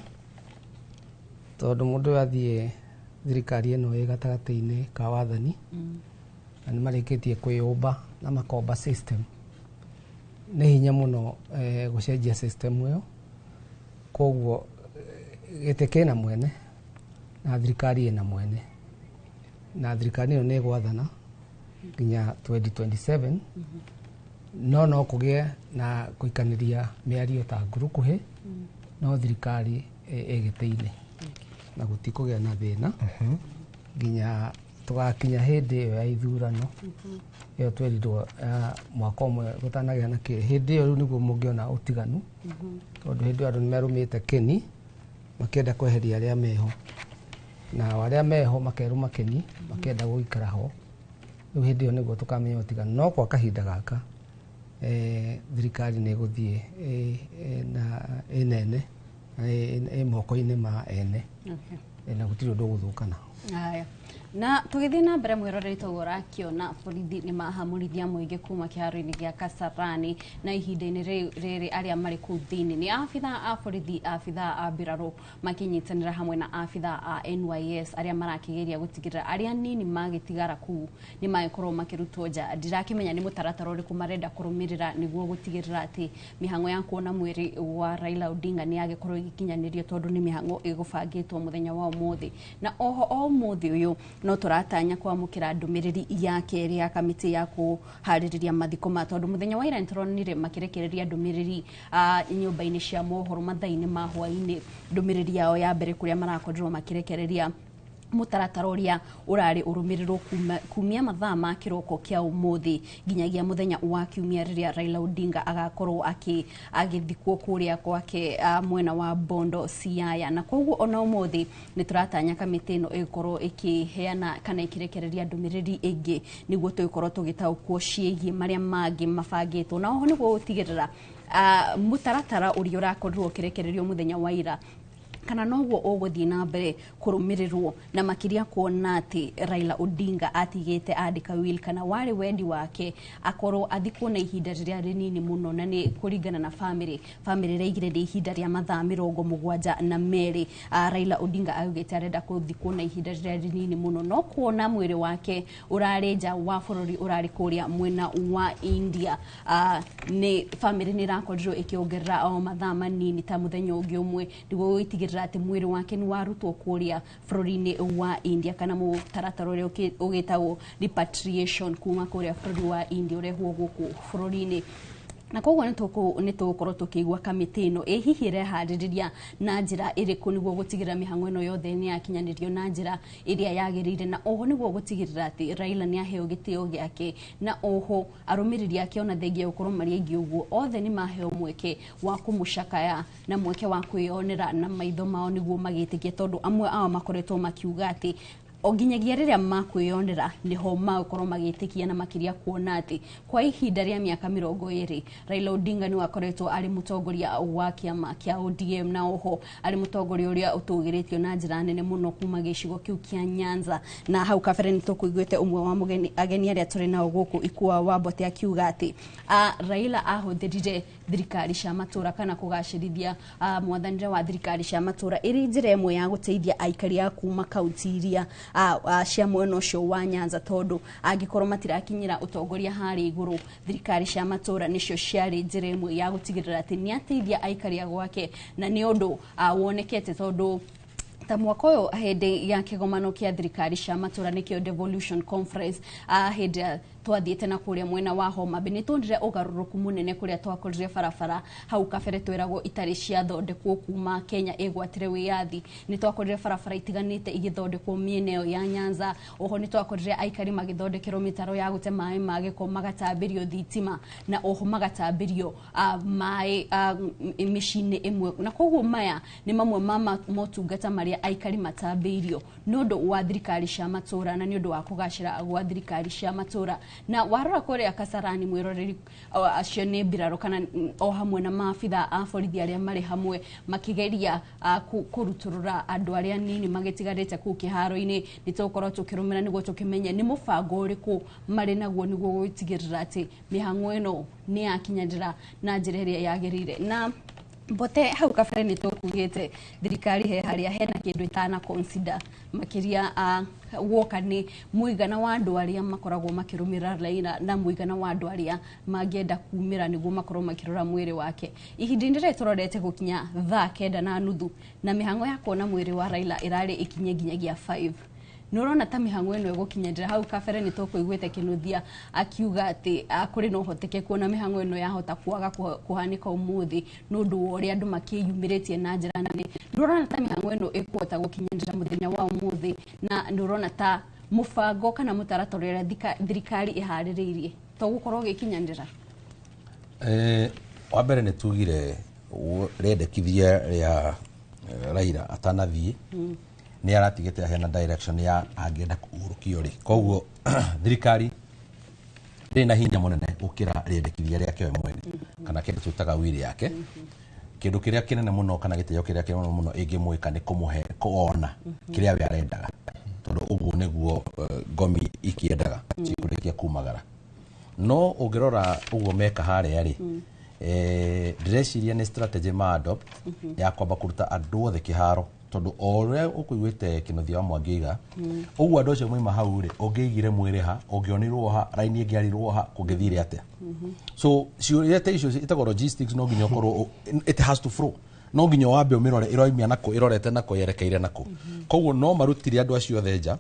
tondũ mũndũ ũyũ athiĩ thirikari ĩno ĩ gatagatĩ-inĩ ka wathani na nĩ marĩkĩtie kwĩyũmba na makomba system, nĩ hinya mũno gũcenjia system ĩyo. Koguo gĩtĩ kĩna mwene na thirikari ĩna mwene, na thirikari ĩyo nĩ ĩgwathana nginya 2027. No kũgĩe na kũikanĩria mĩario ta ngurukuhĩ, no thirikari ĩ gĩtĩ-inĩ na gũtikũgĩa na thĩna nginya tũgakinya hĩndĩ ĩyo ya ithurano ĩyo twerirwo mwaka ũmwe gũtanagĩa na kĩ. Hĩndĩ ĩyo rĩu nĩguo mũngĩona ũtiganu, tondũ hĩndĩ ĩyo andũ nĩ merũmĩte kĩni makĩenda kweheria arĩa meho, na arĩa meho makerũma kĩni makĩenda gũikara ho. Rĩu hĩndĩ ĩyo nĩguo tũkamenya ũtiganu. No kwa kahinda gaka thirikari nĩ ĩgũthiĩ na ĩnene ĩ moko-inĩ ma ene na gũtirĩ ũndũ ũgũthũkana. Haya. Na tũgĩthiĩ na mbere, mwĩroreri, toguo ũrakĩona borithi nĩ mahamũrithia mũingĩ kuma kĩharo-inĩ gĩa Kasarani, na ihinda-inĩ rĩrĩ arĩa marĩ kũu thĩinĩ nĩ abithaa a borithi, abithaa a mbirarũ makĩnyitanĩra hamwe na abithaa a NYS arĩa marakĩgeria gũtigĩrĩra arĩa nini magĩtigara kũu nĩ magĩkorwo makĩrutwo nja. Ndirakĩmenya nĩ mũtaratara ũrĩkũ marenda kũrũmĩrĩra nĩguo gũtigĩrĩra atĩ mĩhang'o ya kuona mwĩrĩ wa Raila Odinga nĩ yagĩkorwo ĩgĩkinyanĩrio, tondũ nĩ mĩhang'o ĩgũbangĩtwo mũthenya wa ũmũthĩ. Na oho o ũmũthĩ ũyũ no tũratanya kwamũkĩra ndũmĩrĩri ya kerĩ ya kamĩtĩ ya kũharĩrĩria mathiko ma, tondũ mũthenya wa ira nĩtũronire makĩrekereria ndũmĩrĩri nyũmba-inĩ cia mohoro mathaa-inĩ ma hwaĩ-inĩ, ndũmĩrĩri yao ya mbere kũrĩa marakorirwo makĩrekereria Mũtaratara ũrĩa ũrarĩ ũrũmĩrĩrwo kumia mathaa ma kĩroko kĩa ũmũthĩ nginyagia mũthenya wa kiumia rĩrĩa Raila Odinga agakorwo agĩthikwo kũrĩa gwake mwena wa Bondo, Siaya. Na koguo ona ũmũthĩ nĩ tũratanya kamĩtĩ ĩno ĩgũkorwo ĩkĩheana kana ĩkĩrekereria ndũmĩrĩri ĩngĩ nĩguo tũgĩkorwo tũgĩtaũkwo ciĩgiĩ marĩa mangĩ mabangĩtwo, na oho nĩguo gũtigĩrĩra mũtaratara ũrĩa ũrakorirwo ũkĩrekererio mũthenya wa ira kana noguo ũgũthiĩ na mbere kũrũmĩrĩrwo, na makĩria kuona atĩ Raila Odinga atigĩte andĩka will kana warĩ wendi wake akorwo athikwo na ihinda rĩrĩa rĩnini mũno, na nĩ kũringana na family ĩraigire nĩ ihinda rĩa mathaa 72. Raila Odinga augĩte arenda kũthikwo na ihinda rĩrĩa rĩnini mũno, no kuona mwĩrĩ wake ũrarĩ nja wa bũrũri, ũrarĩ kũrĩa mwena wa India, nĩ family nĩ ĩrakorirwo ĩkĩongerera o mathaa manini ta mũthenya ũngĩ ũmwe nĩguo gũtigĩrĩra atĩ mwĩrĩ wake nĩ warutwo kũrĩa bũrũri-inĩ wa India, kana mũtaratara ũrĩa ũgĩtagwo repatriation kuma kũrĩa bũrũri wa India ũrehwo gũkũ bũrũri-inĩ. Na koguo nĩ tũgũkorwo tũkĩigua kamĩtĩ ĩno ĩ hihi ĩreharĩrĩria na njĩra ĩrĩkũ nĩguo gũtigĩrĩra mĩhang'o ĩno yothe nĩ yakinyanĩrio na njĩra ĩrĩa yagĩrĩire, na oho nĩguo gũtigĩrĩra atĩ Raila nĩ aheo gĩtĩo gĩake, na oho arũmĩrĩri ake ona thengia gũkorwo marĩ aingĩ ũguo othe nĩ maheo mweke wa kũmũcakaya na mweke wa kwĩyonera na maitho mao nĩguo magĩtĩkie, tondũ amwe ao makoretwo makiuga atĩ o nginyagia rĩrĩa makwĩyonera nĩho magũkorwo magĩtĩkia, na makĩria kuona atĩ kwa ihinda rĩa mĩaka 20 Raila Odinga nĩwe akoretwo arĩ mũtongoria wa kĩama kĩa ODM, na oho arĩ mũtongoria ũrĩa ũtũgĩrĩtio na njĩra nene mũno kuma gĩcigo kĩu kĩa Nyanza. Na hau kabere nĩ tũkũiguĩte ũmwe wa ageni arĩa tũrĩ nao gũkũ Ikua wa Mbote akiuga atĩ Raila ahũthĩrire thirikari cia matũra kana kũgacĩrithia mwathanĩre wa thirikari cia matũra ĩrĩ njĩra ĩmwe ya gũteithia aikari a kuma kaunti iria cia mwena ũcio wa Nyanza, tondũ angĩkorwo matirakinyĩra ũtongoria harĩa igũrũ, thirikari cia matũra nĩcio ciarĩ njĩra ĩmwe ya gũtigĩrĩra atĩ nĩateithia aikari a gwake. Na nĩ ũndũ wonekete tondũ ta mwaka ũyũ hĩndĩ ya kĩgomano kĩa thirikari cia matũra nĩkĩo Devolution Conference, hĩndĩ ĩrĩa twathiĩte na kũrĩa mwena wa Homa Bay nĩ tuonire ũgarũrũku mũnene kũrĩa twakorire barabara hau kabere twĩragwo itarĩ ciathondekwo kuma Kenya ĩgwatire wĩyathi. Nĩ twakorire barabara itiganĩte igĩthondekwo mĩena ĩyo ya Nyanza. Oho nĩ twakorire aikari magĩthondekerwo mĩtaro ya gũte maĩ ma gĩko, magatambĩrio thitima, na oho magatambĩrio maĩ mĩciĩ-inĩ ĩmwe. Na koguo maya nĩ mamwe ma motungata marĩa aikari matambĩirio nĩ ũndũ wa thirikari cia matũra na nĩ ũndũ wa kũgacĩra gwa thirikari cia matũra. Na warora kũrĩa Kasarani mwĩroreri, acio nĩ mbirarũ kana o hamwe na maabitha a borithi arĩa marĩ hamwe makĩgeria kũrutũrũra andũ arĩa nini magĩtigarĩte kũu kĩharo-inĩ. Nĩ tũgũkorwo tũkĩrũmĩra nĩguo tũkĩmenye nĩ mũbango ũrĩkũ marĩ naguo nĩguo gũtigĩrĩra atĩ mĩhang'o ĩno nĩ yakinyanĩra na njĩra ĩrĩa yagĩrĩire. Na Mbote hau kabere nĩ tũkugĩte thirikari he harĩa hena kĩndũ ĩtana consider makĩria woka nĩ mũigana wa andũ arĩa makoragwo makĩrũmĩrĩra Raila na mũigana wa andũ arĩa mangĩenda kumĩra nĩguo makorwo makĩrora mwĩrĩ wake. Ihinda-inĩ rĩrĩ tũrorete gũkinya thaa 9:30 na mĩhang'o ya kuona mwĩrĩ wa Raila ĩrarĩ ĩkinye nginyagia 5. Nĩ ũrona ta mĩhang'o ĩno ĩgũkinyanĩra? Hau kabere nĩ tũkũiguĩte Kĩnuthia akiuga atĩ kũrĩ na ũhotekeku ona mĩhang'o ĩno yahota kwaga kũhanĩka ũmũthĩ nĩ ũndũ wa ũrĩa andũ makĩyumĩrĩtie na njĩra nene. Nĩ ũrona ta mĩhang'o ĩno ĩkũhota gũkinyanĩra mũthenya wa ũmũthĩ, na nĩ ũrona ta mũbango kana mũtaratara ũrĩa thirikari ĩharĩrĩirie to gũkorwo ũgĩkinyanĩra? Wa mbere nĩ tugire rĩendekithia rĩa Raila atanathiĩ nĩ aratigĩte aheana direction ya angĩenda kũhurũkio rĩ, koguo thirikari ndĩrĩ na hinya mũnene gũkĩra rĩendekithia rĩake we mwene kana kĩndũ twĩtaga will yake. Kĩndũ kĩrĩa kĩnene mũno kana gĩtĩo kĩrĩa kĩnene mũno ĩngĩmwĩka nĩ kũmũhe kuona kĩrĩa we arendaga, tondũ ũguo nĩguo ngomi ikĩendaga cikũrĩkia kumagara. No ũngĩrora ũguo meka harĩa rĩ, ndĩreciria nĩ strategy ma adopt ya kwamba kũruta andũ othe kĩharo, tondũ o ũrĩa ũkũiguĩte Kĩnuthia wa Mwangi oiga ũguo andũ acio moima hau rĩ, ũngĩigire mwĩrĩ ha, ũngĩonirwo ha, raini ĩngĩarirwo ha, kũngĩthire atĩa? So ciũria ta icio ĩtagwo logistics. No nginya ũkorwo it has to flow, no nginya wambe ũmĩrore ĩroimia nakũ, ĩrorete nakũ, yerekeire nakũ. Koguo no marutire andũ acio othe nja,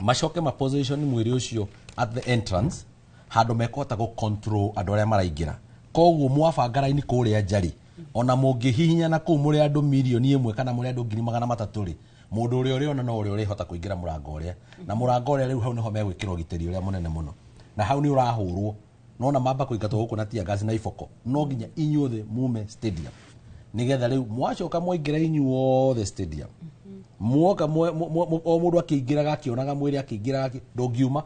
macoke ma position mwĩrĩ ũcio at the entrance handũ mekũhota gũ control andũ arĩa maraingĩra. Koguo mwabanga raini kũrĩa nja rĩ, Ona mũngĩhihinyana kũu mũrĩ andũ 1,000,000 kana mũrĩ andũ 300,000 rĩ, mũndũ ũrĩa ũrĩona no ũrĩa ũrĩhota kũingĩra mũrango ũrĩa. Na mũrango ũrĩa rĩu hau nĩho megwĩkĩra ũgitĩri ũrĩa mũnene mũno. Na hau nĩ ũrahũrwo. Nona mamba kũingatwo gũkũ na tear gas na iboko. No nginya inyuothe mume stadium. Nĩgetha rĩu mwacoka mwaingĩra inyuothe stadium. Mwoka o mũndũ akĩingĩraga akĩonaga mwĩrĩ akĩingĩraga ndũngiuma.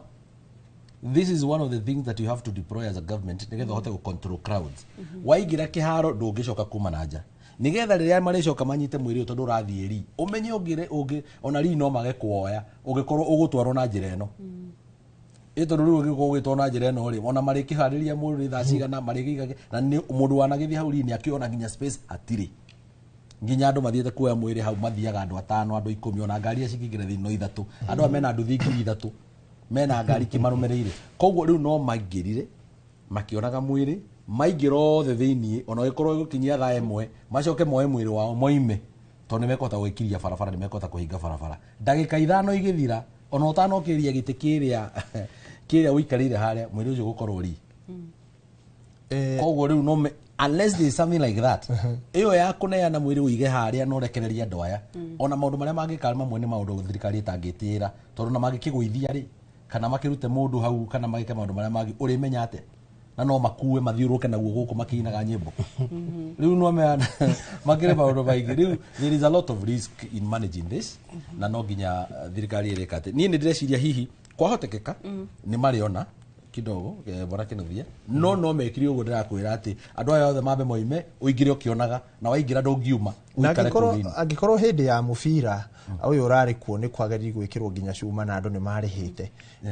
This is one of the things that you have to deploy as a government nĩgetha ũhote gũ control crowds. Waingĩra kĩharo ndũngĩcoka kuma na nja. Nĩgetha rĩrĩa marĩcoka manyite mwĩrĩ ũyũ tondũ ũrathiĩ ri, ũmenye ũngĩ ona ri no mage kuoya ũngĩkorwo ũgũtwarwo na njĩra ĩno. Ĩ tondũ rĩu ũngĩkorwo ũgĩtwarwo na njĩra ĩno rĩ, ona marĩkĩharĩria mũndũ nĩ thaa cigana marĩkĩiga na nĩ mũndũ wanagĩthiĩ hau ri nĩ akĩona nginya space hatirĩ. Nginya andũ mathiĩte kuoya mwĩrĩ hau mathiaga andũ 5 andũ 10 ona ngari iria cingĩingĩra thĩinĩ no 3. Andũ aya mena nduthi 3,000 mena ngari kĩmarũmĩrĩire. Koguo rĩu no maingĩrire makĩonaga mwĩrĩ maingĩra othe thĩinĩ ona ũngĩkorwo ĩgũkinyia thaa 1 macoke moe mwĩrĩ wao moime tondũ nĩ mekũhota gwĩkiria barabara, nĩ mekũhota kũhinga barabara. Ndagĩka 5 igĩthira ona ũtanokĩria gĩtĩ kĩrĩa kĩrĩa ũikarĩire harĩa mwĩrĩ ũcio ũgũkorwo ri. Koguo rĩu no unless there is something like that ĩyo ya kũneana mwĩrĩ ũige harĩa na ũrekererie andũ aya. Ona maũndũ marĩa mangĩka mamwe nĩ maũndũ thirikari ĩtangĩtĩĩra tondũ na mangĩkĩgũithia rĩ kana makĩrute mũndũ hau kana magĩke maũndũ marĩa mangĩ ũrĩmenya atĩa na no makue mathiũrũrũke naguo gũkũ makĩinaga nyĩmbo. Rĩu no makĩrĩ maũndũ maingĩ. Rĩu there is a lot of risk in managing this na no nginya thirikari ĩrĩka atĩ niĩ nĩ ndĩreciria hihi kwahotekeka nĩ marĩona kidogo bora Kinuthia no mekire ũguo ndĩrakwĩra atĩ andũ aya othe mambe moime ũingĩre ũkĩonaga na waingĩra ndũngiuma ũikare kũu thĩinĩ. Angĩkorwo hĩndĩ ya mũbira ũyũ ũrarĩ kuo nĩ kwagĩrĩire gwĩkĩrwo nginya cuma na andũ nĩ marĩhĩte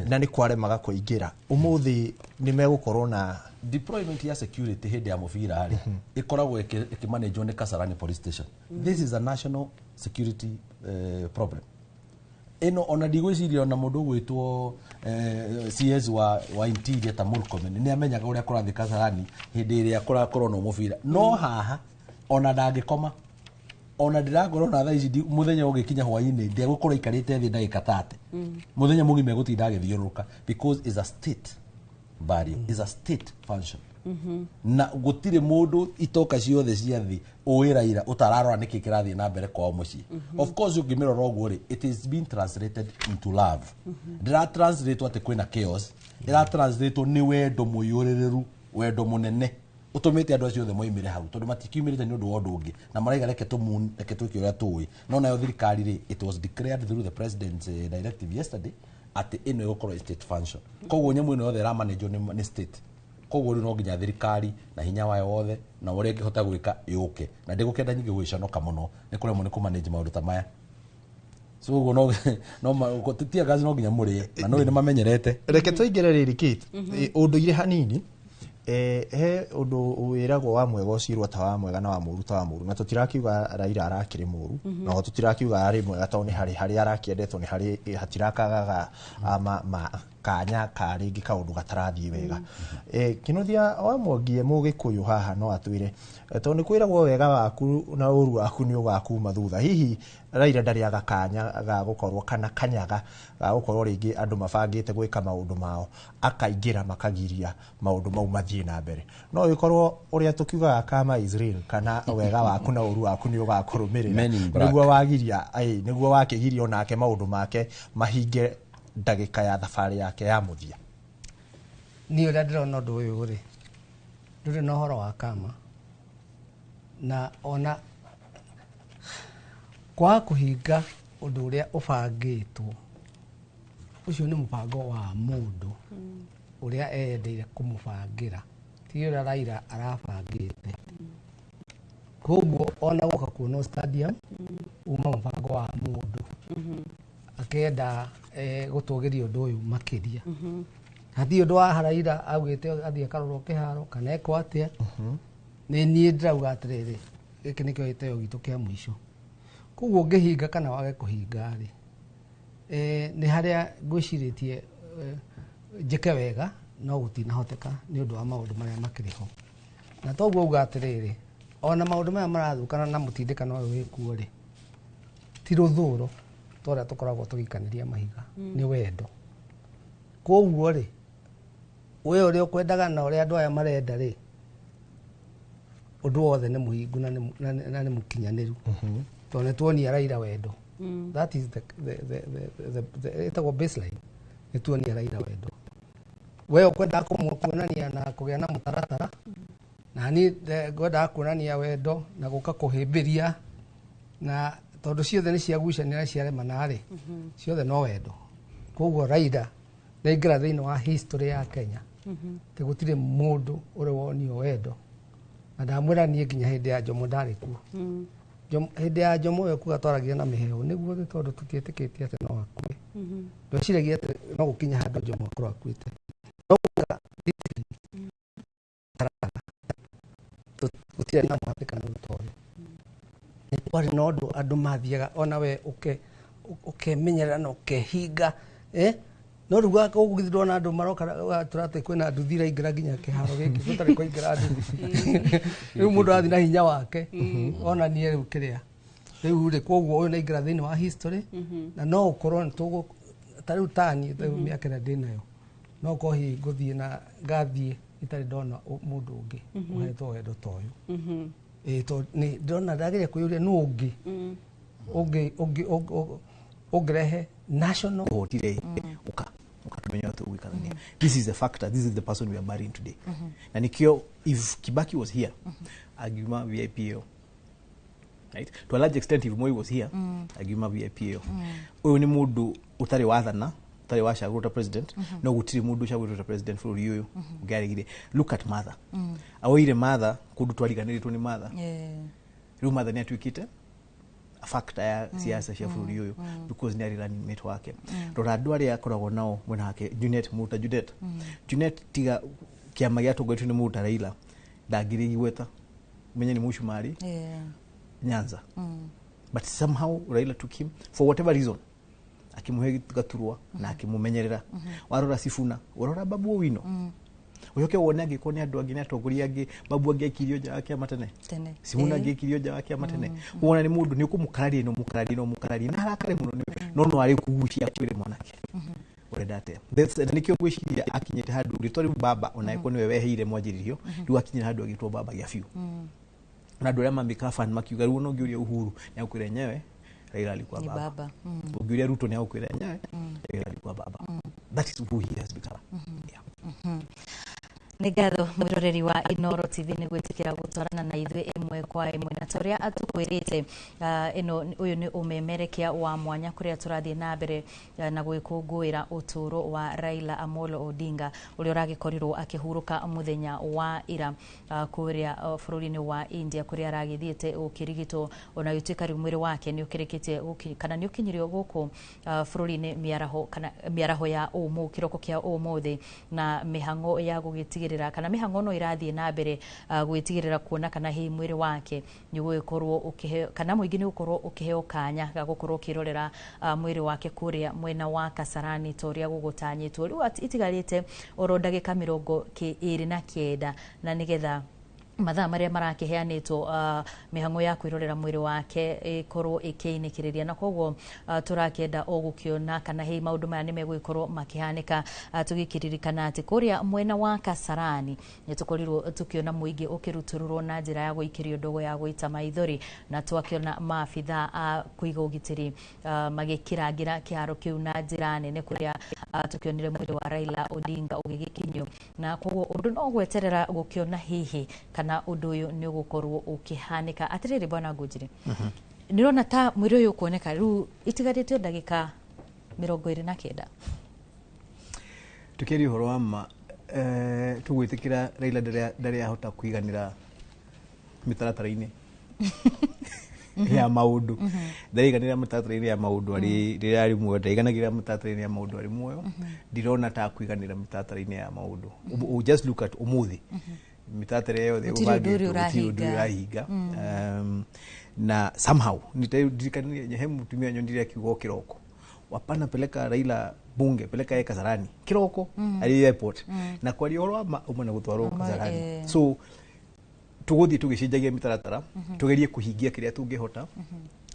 na nĩ kwaremaga kũingĩra, ũmũthĩ nĩ megũkorwo na deployment ya security hĩndĩ ya mũbira rĩ ĩkoragwo ĩkĩmanagwo nĩ Kasarani police station. This is a national security problem. Ĩno ona ndigwĩciria ona mũndũ ũgwĩtwo CS wa interior ta Murkomen nĩ amenyaga ũrĩa kũrathiĩ Kasarani hĩndĩ ĩrĩa kũrakorwo na mũbira. No haha ona ndangĩkoma ona ndĩrakorwo na thaa ici mũthenya ũgĩkinya hwainĩ ndegũkorwo aikarĩte thĩ ndagĩka 30. Mũthenya mũgima egũtinda agĩthiũrũrũka because is a state barrier, is a state function. Na gũtirĩ mũndũ itoka ciothe cia thĩ ũĩ Raila ũtararora nĩkĩ kĩrathiĩ na mbere kwao mũciĩ. Of course ũngĩmĩrora ũguo rĩ, it is being translated into love. Ndĩra translate atĩ kwĩna chaos, ĩra translate nĩ wendo mũiyũrĩrĩru, wendo mũnene ũtũmĩte andũ acio othe moimĩre hau tondũ matikiumĩrĩte nĩ ũndũ wa ũndũ ũngĩ na maraiga reke twĩke ũrĩa tũĩ. No nayo thirikari rĩ, it was declared through the president's directive yesterday atĩ ĩno ĩgũkorwo state function. Koguo nyamũ ĩno yothe ĩramanagwo nĩ state. Koguo rĩu no nginya thirikari na hinya wayo wothe na ũrĩa ĩngĩhota gwĩka yũke na ndĩgũkenda nyingĩ gwĩconoka mũno nĩ kũremwo nĩ kũmanage maũndũ ta maya. So ũguo no tear gas no nginya mũrĩe na no nĩ mamenyerete. Reke tũingĩre rĩrĩ Kate, ũndũire hanini. He ũndũ wĩragwo wa mwega ũcirwo ta wa mwega na wa mũru ta wa mũru, na tũtirakiuga Raila arakĩrĩ mũru na tũtirakiuga arĩ mwega tondũ nĩ harĩ harĩa arakĩendetwo nĩ harĩ hatirakagaga kanya ka rĩngĩ kaũndũ gatarathiĩ wega. Kinuthia wa Mwangi mũgĩkũyũ haha no atwĩre tondũ nĩ kwĩragwo wega waku na ũru waku nĩ ũgakuma thutha. Hihi Raila ndarĩaga kanya ga gũkorwo kana kanyaga ga gũkorwo rĩngĩ andũ mabangĩte gwĩka maũndũ mao akaingĩra makagiria maũndũ mau mathiĩ na mbere. No ĩkorwo ũrĩa tũkiugaga kama is real kana wega waku na ũru waku nĩ ũgakũrũmĩrĩra nĩguo wagiria nĩguo wakĩgiria onake maũndũ make mahinge ndagĩka ya thabarĩ yake ya mũthia. Niĩ ũrĩa ndĩrona ũndũ ũyũ rĩ, ndũrĩ na ũhoro wa kama na ona kwaga kũhinga ũndũ ũrĩa ũbangĩtwo, ũcio nĩ mũbango wa mũndũ ũrĩa eyendeire kũmũbangĩra, ti ũrĩa Raila arabangĩte. Koguo ona gũka kuonwo stadium uma mũbango wa mũndũ akenda gũtũgĩria ũndũ ũyũ makĩria. Hatirĩ ũndũ wa Raila augĩte athiĩ akarorwo kĩharo kana ekwo atĩa. Nĩ niĩ ndĩrauga atĩrĩrĩ, gĩkĩ nĩkĩo gĩtĩo gitũ kĩa mũico. Koguo ũngĩhinga kana wage kũhinga rĩ, nĩ harĩa ngwĩcirĩtie njĩke wega no gũtinahoteka nĩ ũndũ wa maũndũ marĩa makĩrĩ ho. Na toguo uga atĩrĩrĩ, ona maũndũ maya marathũkana na mũtindĩkano ũyũ wĩkuo rĩ, ti rũthũro ta ũrĩa tũkoragwo tũgĩikanĩria mahiga, nĩ wendo. Koguo rĩ, we ũrĩa ũkwendaga na ũrĩa andũ aya marenda rĩ, Ũndũ wothe nĩ mũhingu na nĩ mũkinyanĩru. Tondũ nĩ tuonia Raila wendo. That is the ĩtagwo baseline. Nĩ tuonia Raila wendo. We ũkwendaga kuonania na kũgĩa na mũtaratara, na niĩ ngwendaga kuonania wendo na gũka kũhĩmbĩria, na tondũ ciothe nĩ ciagucania na ciaremana rĩ, ciothe no wendo. Koguo Raila nĩaingĩra thĩinĩ wa history ya Kenya. Atĩ gũtirĩ mũndũ ũrĩ wonio wendo. Na ndamwĩra niĩ nginya hĩndĩ ya Jomo ndarĩ kuo. Hĩndĩ ya Jomo we kuga twaragia na mĩheehũ nĩguo nĩ tondũ tũtiĩtĩkĩtie atĩ no akue. Ndweciragia atĩ no gũkinya handũ Jomo akorwo akuĩte. No kuga gũtirĩ na mũhatĩkano ta ũyũ. Nĩ kwarĩ na ũndũ andũ mathiaga ona we ũkemenyerera na ũkehinga, No rĩu gũkũ githĩ ndona andũ maroka tũra atĩ kwĩna nduthi iraingĩra nginya kĩharo gĩkĩ gũtarĩ kwaingĩra nduthi. Rĩu mũndũ arathiĩ na hinya wake onanie rĩu kĩrĩa. Rĩu rĩ koguo ũyũ nĩaingĩra thĩinĩ wa history na no ũkorwo nĩ tũgũ ta rĩu tani rĩu mĩaka ĩrĩa ndĩnayo no ũkorwo hihi ngũthiĩ na ngathiĩ itarĩ ndona mũndũ ũngĩ ũhetwo wendo ta ũyũ. Tondũ nĩ ndĩrona ndageria kwĩyũria nũ ũngĩ ũngĩrehe national hotire uka ukatumenya watu uikarania. This is a factor, this is the person we are burying today. Na nikio if Kibaki was here agiuma VIP, right? To a large extent if Moi was here agiuma VIP. Uyu ni mundu utari wathana, utari wacagũrwo ta president, no gutiri mundu ucagũrĩtwo ta president bũrũri ũyũ ũngĩaregire. Look at Martha. Aoire Martha kundu twariganĩrĩtwo nĩ Martha. Rĩu Martha nĩ atuĩkĩte a factor ya siasa cia bũrũri ũyũ because nĩ arĩ running mate wake. Rora andũ arĩa akoragwo nao mwena wake, Junet, mũta Junet. Junet tiga kĩama gĩatongoretio nĩ mũta Raila ndangĩrĩ igweta, menye nĩ mũcumarĩ Nyanza. But somehow Raila took him for whatever reason, akimuhe gaturwa na akimumenyerera. Warora Sifuna, warora Babu Owino. Ucoke wone angĩkorwo nĩ andũ angĩ nĩ atongoria angĩ, Babu angĩaikirio nja wa kĩama tene, Sifuna angĩaikirio nja wa kĩama tene. Wona nĩ mũndũ nĩ ũkũmũkararia no mũkararia no mũkararia na arakare mũno nĩ no no arĩ kũgucia kwĩre mwanake ũrenda atĩa. Nĩkĩo ngwĩciria akinyĩte handũ rĩtwa rĩu baba ona ĩkorwo nĩwe weheire mwanjĩrĩrio, rĩu akinyĩte handũ agĩtwo baba gĩa biũ. Na andũ arĩa mamĩka fan makiuga rĩu ona ũngĩũria Uhuru nĩ agũkwĩra enyewe Raila alikuwa baba. Ũngĩũria Ruto nĩ agũkwĩra enyewe Raila alikuwa baba. That is who he has become. Yeah. Nĩ ngatho mwĩroreri wa Inooro TV nĩ gwĩtĩkĩra gũtwarana na ithuĩ ĩmwe kwa ĩmwe, na ta ũrĩa atũkwĩrĩte, ĩno ũyũ nĩ ũmemerekia wa mwanya kũrĩa tũrathiĩ na mbere na gwĩkũngũĩra ũtũũro wa Raila Amolo Odinga ũrĩa ũragĩkorirwo akĩhurũka mũthenya wa ira kũrĩa bũrũri-inĩ wa India kũrĩa aragĩthiĩte gũkĩrigitwo, ona gũtuĩka rĩu mwĩrĩ wake nĩ ũkĩrĩkĩtie kana nĩ ũkinyirio gũkũ bũrũri-inĩ mĩaraho kana mĩaraho ya ũmũ kĩroko kĩa ũmũthĩ, na mĩhang'o ya gũgĩtigĩrĩra kana mĩhang'o no ĩrathiĩ na mbere gwĩtigĩrĩra kuona kana hihi mwĩrĩ wake nĩ ũgũgĩkorwo ũkĩheo kana mũingĩ nĩ ũgũkorwo ũkĩheo kanya ga gũkorwo ũkĩrorera mwĩrĩ wake kũrĩa mwena wa Kasarani ta ũrĩa gũgũtanyĩtwo. Rĩu itigarĩte oro ndagĩka 29 na nĩgetha mathaa marĩa marakĩheanĩtwo mĩhang'o ya kwĩrorera mwĩrĩ wake ĩkorwo ĩkĩinĩkĩrĩria, na koguo tũrakĩenda o gũkĩona kana hihi maũndũ maya nĩ megũgĩkorwo makĩhanĩka, tũgĩkĩririkana atĩ kũrĩa mwena wa Kasarani nĩ tũkorirwo tũkĩona mũingĩ ũkĩrutũrũrwo na njĩra ya gũikĩrio ndogo ya gũita maithori, na twakĩona maabitha a kũiga ũgitĩri magĩkĩrangĩra kĩharo kĩu na njĩra nene kũrĩa tũkĩonire mwĩrĩ wa Raila Odinga ũgĩgĩkinyio, na koguo ũndũ no gweterera gũkĩona hihi kana ũndũ ũyũ nĩ ũgũkorwo ũkĩhanĩka. Atĩrĩrĩ bwana Ngũnjiri, nĩũrona ta mwĩrĩ ũyũ ũkuoneka rĩu itigarĩte ndagĩka 29. Tukĩaria ũhoro wa ma, tũgwĩtĩkĩra Raila ndarĩ ahota kũiganĩra mĩtaratara-inĩ ya maũndũ. Ndaraiganĩra mĩtaratara-inĩ ya maũndũ arĩ rĩrĩa arĩ muoyo, ndaraiganagĩra mĩtaratara-inĩ ya maũndũ arĩ muoyo, ndĩrona ta kũiganĩra mĩtaratara-inĩ ya maũndũ. Just look at ũmũthĩ mĩtaratara yothe Gũtirĩ ũndũ ũrĩa ũbangĩtwo, gũtirĩ ũndũ ũrahinga. ũrahinga. Na somehow ndirikania he mũtumia nyonire akiuga o kĩroko, wapana peleka Raila bunge, peleka yeye Kasarani kiroko ari airport, na kwaria ũhoro wa ma uma na gũtwarwo Kasarani. So tũgũthiĩ tũgĩcenjagia mĩtaratara, tũgerie kũhingia kĩrĩa tũngĩhota,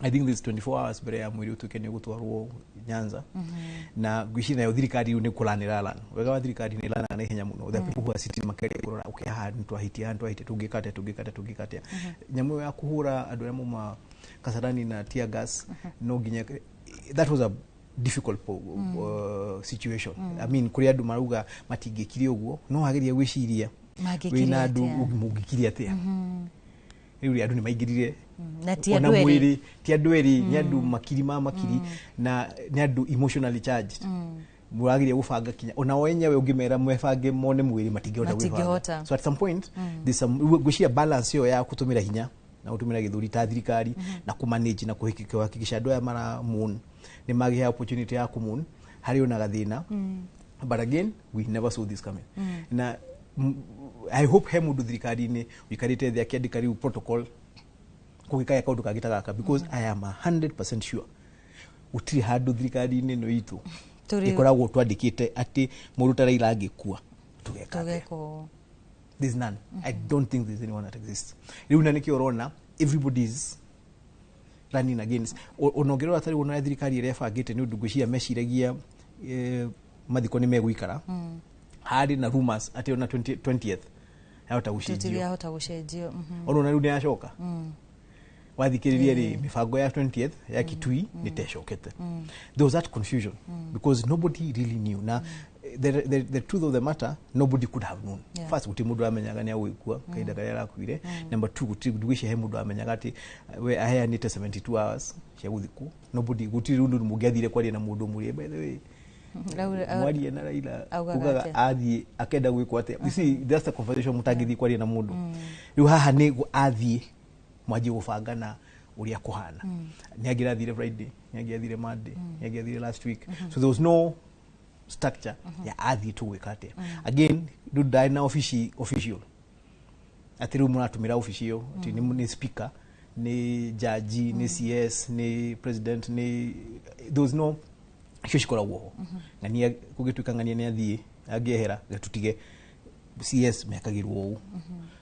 I think this 24 hours mbere ya mwĩrĩ ũtuĩke nĩ ũgũtwarwo Nyanza. Na ngwĩciria nayo thirikari rĩu nĩ kũlan ĩralan. Wega wa thirikari nĩ ĩlanaga na ihenya mũno. The people who are sitting makeria kũrora, okay, haha nĩ twahitia, haha nĩ twahitia, tũngĩka atĩa, tũngĩka atĩa, tũngĩka atĩa. Nyamũ ĩyo ya kũhũra andũ arĩa mauma Kasarani na tear gas, no nginya, that was a difficult situation. I mean, kũrĩ andũ marauga matingĩkire ũguo, no wageria gwĩciria Mangĩkire wĩna andũ atĩa? Mũngĩkire atĩa? Rĩu rĩ, andũ nĩ maingĩrire Na ti ona andũ erĩ. Mwĩrĩ ti andũ erĩ, nĩ andũ makiri ma makiri, na nĩ andũ emotionally charged. Mũrageria gũbanga kinya ona o enyewe ũngĩmera mebange mone mwĩrĩ, matingĩhota gwĩbanga. Matingĩhota. So at some point there's some, ngwĩciria balance ĩyo ya gũtũmĩra hinya na gũtũmĩra gĩthũri ta thirikari na kũmanage na kũhakikisha andũ aya mara mourn nĩ magĩa opportunity ya kũmourn harĩ ona gathĩna. But again, we never saw this coming. Na I hope he mũndũ thirikari-inĩ ũikarĩte thĩ akĩandĩka rĩu protocol kũgĩkaya kaũndũ kangĩ ta gaka, because I am 100% sure gũtirĩ handũ thirikari-inĩ ĩno itũ ĩkoragwo twandĩkĩte atĩ mũndũ ta Raila angĩkua tũgeka atĩa. Tũgekwo. There's none. I don't think there's anyone that exists. Rĩu na nĩkĩo ũrona everybody is running against. Ona ũngĩrora tarĩu ona thirikari ĩrĩa ĩbangĩte, nĩ ũndũ ngwĩciria meciragia mathiko nĩ megũikara. Harĩ na rumors atĩ ona 20 20th yahota gũcenjio. Tũtirahota gũcenjio. Ona rĩu nĩ yacoka wathikĩrĩria rĩ, mĩbango ya 20th ya Kitui nĩ tecokete. There was that confusion because nobody really knew. Na the truth of the matter, nobody could have known. First, gũtirĩ mũndũ amenyaga nĩ agũgĩkua kahinda karĩa arakuire. Number two, gũtirĩ, ndigwĩciria he mũndũ amenyaga atĩ we aheanĩte 72 hours cia gũthikwo. Nobody, gũtirĩ ũndũ mũngĩathire kwaria na mũndũ mũrie, by the way, mwarie na Raila Augaga ugaga atĩa? Athiĩ akenda gwĩkwo atĩa? You see, that's the conversation mũtangĩthiĩ kwaria na mũndũ. Rĩu haha nĩ athiĩ mwanjie gũbanga na ũrĩa kũhana. Nĩ angĩrathire Friday, nĩ angĩathire Monday, nĩ angĩathire last week. So there was no structure ya athiĩ tũgwĩka atĩa. Again, rĩu ndarĩ na ofici official atĩ rĩu mũratũmĩra ofici ĩyo atĩ nĩ speaker, nĩ jaji, nĩ CS, nĩ president, nĩ, there was no, icio cikoragwo ho. Ng'ania kũngĩtuĩka ng'ania nĩ athiĩ angĩehera, tũtige CS mekagĩrwo ũũ,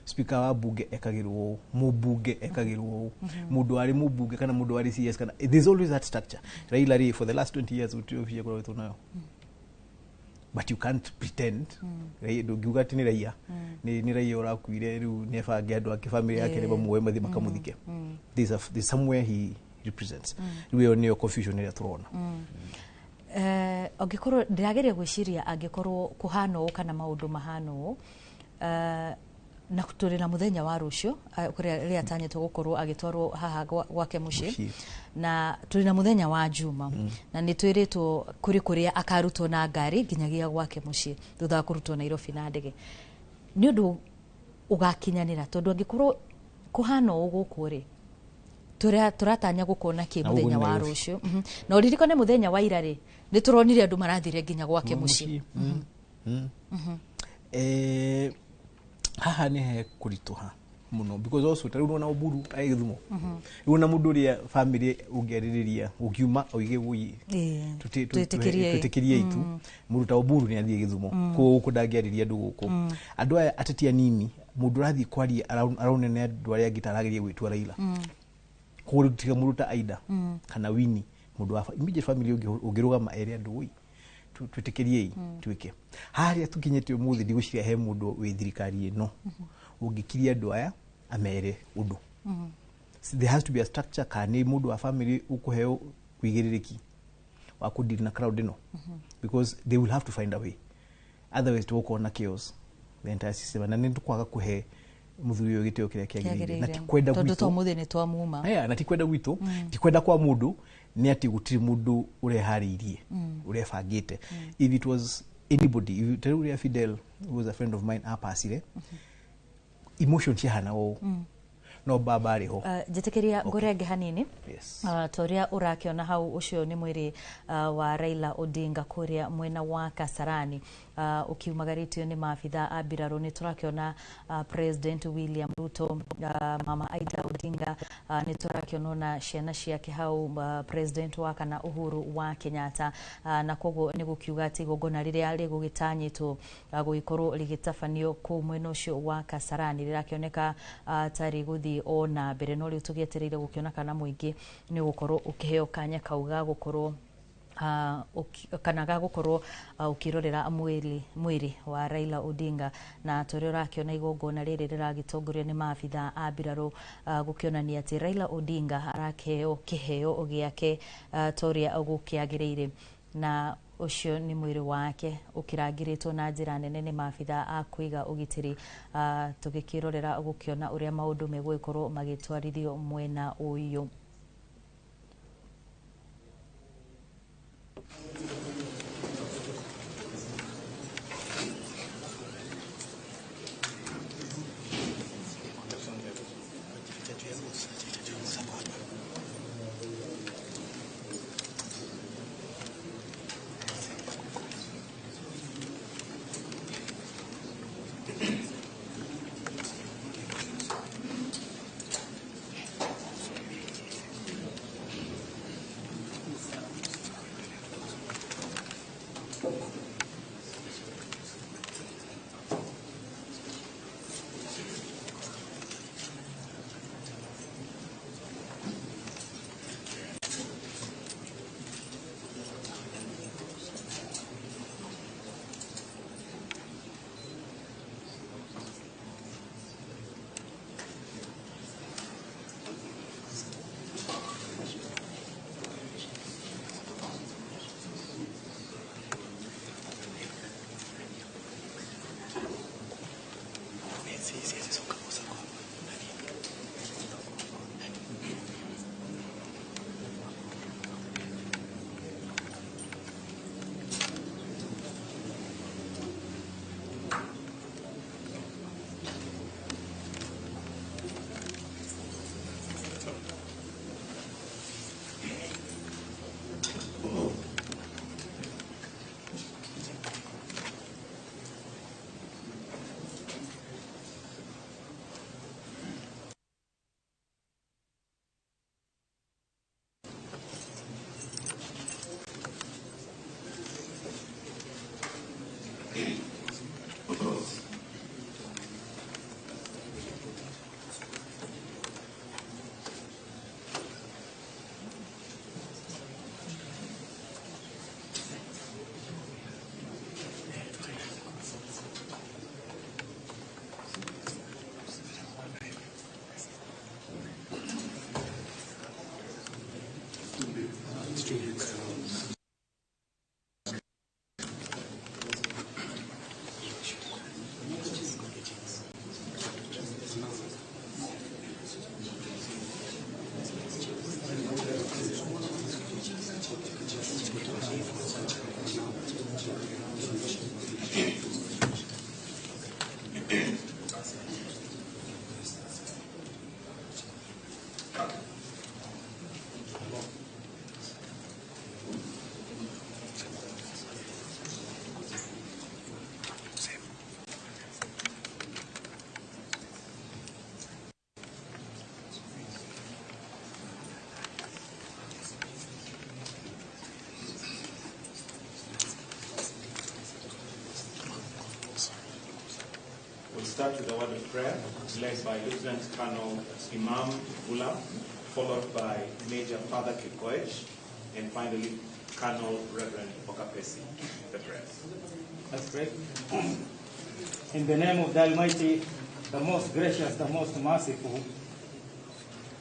speaker wa bunge ekagĩrwo ũũ, mũmbunge ekagĩrwo ũũ, mũndũ warĩ mũmbunge kana mũndũ warĩ CS kana, there's always that structure. Raila rĩ, for the last 20 years gũtirĩ ofici ĩkoretwo nayo, but you can't pretend. Ndũngiuga atĩ nĩ raia, nĩ raia ũrakuire, rĩu nĩ abange andũ ake, family yake nĩ bamuoe mathiĩ makamũthike. There's somewhere he represents. Rĩu ĩyo nĩyo confusion ĩrĩa tũrona. Angĩkorwo ndĩrageria gwĩciria, angĩkorwo kũhana ũũ kana maũndũ mahana ũũ, na tũrĩ na mũthenya wa rũciũ, kũrĩa rĩrĩa atanyĩtwo gũkorwo agĩtwarwo haha gwake mũciĩ, Mũciĩ. Na tũrĩ na mũthenya wa Juma, na nĩ twĩrĩtwo kũrĩ kũrĩa akarutwo na ngari nginyagia gwake mũciĩ thutha wa kũrutwo Nairobi na ndege. Nĩ ũndũ ũgakinyanĩra? Tondũ angĩkorwo kũhana ũũ gũkũ rĩ, tũratanya gũkona kĩ Na ũguo mũthenya nĩ wa Nairobi. rũciũ? Na ũririkane mũthenya wa ira rĩ, nĩ tũronire andũ marathire nginya gwake mũciĩ. Haha nĩ he kũritũha mũno, because also ta rĩu nĩwona Oburu arĩ Gĩthumo. Rĩu ona mũndũ ũrĩa family ũngĩarĩrĩria ũngiuma oige woi Twĩtĩkĩrie. Twĩtĩkĩrie itu, mũndũ ta Oburu nĩ athiĩ Gĩthumo, koguo gũkũ ndangĩarĩria andũ gũkũ, andũ aya ateti anini, mũndũ ũrathiĩ kwaria araunene andũ arĩa angĩ ta arageria gwĩtua Raila. Koguo rĩu tiga mũndũ ta Aida kana Winnie, mũndũ wa immediate family ũngĩrũgama ere andũ, "Oi, twĩtĩkĩriei twĩke harĩa tũkinyĩte ũmũthĩ," ndigwĩciria he mũndũ wĩ thirikari ĩno ũngĩkiria andũ aya amere ũndũ. So there has to be a structure, kana nĩ mũndũ wa family ũkũheo wĩigĩrĩrĩki wa kũdeal na crowd ĩno, because they will have to find a way, otherwise tũgũkorwo na chaos the entire system, na nĩ tũkwaga kũhe mũthuri ũyũ gĩtĩo kĩrĩa kĩagĩrĩire, na ti kwenda tondũ gwitũ. To mũthĩ nĩ twamuma. Aya, na ti kwenda gwitũ, ti kwenda kwa mũndũ, nĩ atĩ gũtirĩ mũndũ ũreharĩirie, ũrebangĩte. If it was anybody, if ta rĩu ũrĩa Fidel, who was a friend of mine, apacire, emotion ciahana ũũ, no baba arĩ ho. Njĩtĩkĩria ngũrenge hanini. Yes. Ta ũrĩa ũrakĩona hau, ũcio nĩ mwĩrĩ wa Raila Odinga kũrĩa mwena wa Kasarani, ũkiumagarĩtio nĩ maabitha a mbirarũ. Nĩ tũrakĩona President William Ruto, Mama Aida Odinga, nĩ tũrakĩona ona ciana ciake hau, President wa kana Uhuru wa Kenyatta, na koguo nĩ gũkiuga atĩ igongona rĩrĩa rĩgũgĩtanyĩtwo gũgĩkorwo rĩgĩtabanio kũu mwena ũcio wa Kasarani rĩrakĩoneka ta rĩgũthiĩ. ũgĩthiĩ o na mbere no rĩu tũgĩetereire gũkĩona kana mũingĩ nĩ ũgũkorwo ũkĩheo kanya kau ga gũkorwo kana ga gũkorwo ũkĩrorera mwĩrĩ wa Raila Odinga na tũrĩa ũrakĩona igongona rĩrĩ rĩragĩtongorio nĩ maabitha a mbirarũ gũkĩonania atĩ Raila Odinga arakĩheo kĩheo gĩake ta ũrĩa gũkĩagĩrĩire na ũcio nĩ mwĩrĩ wake ũkĩrangĩrĩtwo na njĩra nene nĩ maabitha a kũiga ũgitĩri tũgĩkĩrorera gũkĩona ũrĩa maũndũ megũgĩkorwo magĩtwarithio mwena ũyũ. Start with a word of prayer led by Lieutenant Colonel Imam Gula, followed by Major Father Kikoech, and finally Colonel Reverend Okapesi. The prayers. Let's pray. In the name of the Almighty, the most gracious, the most merciful,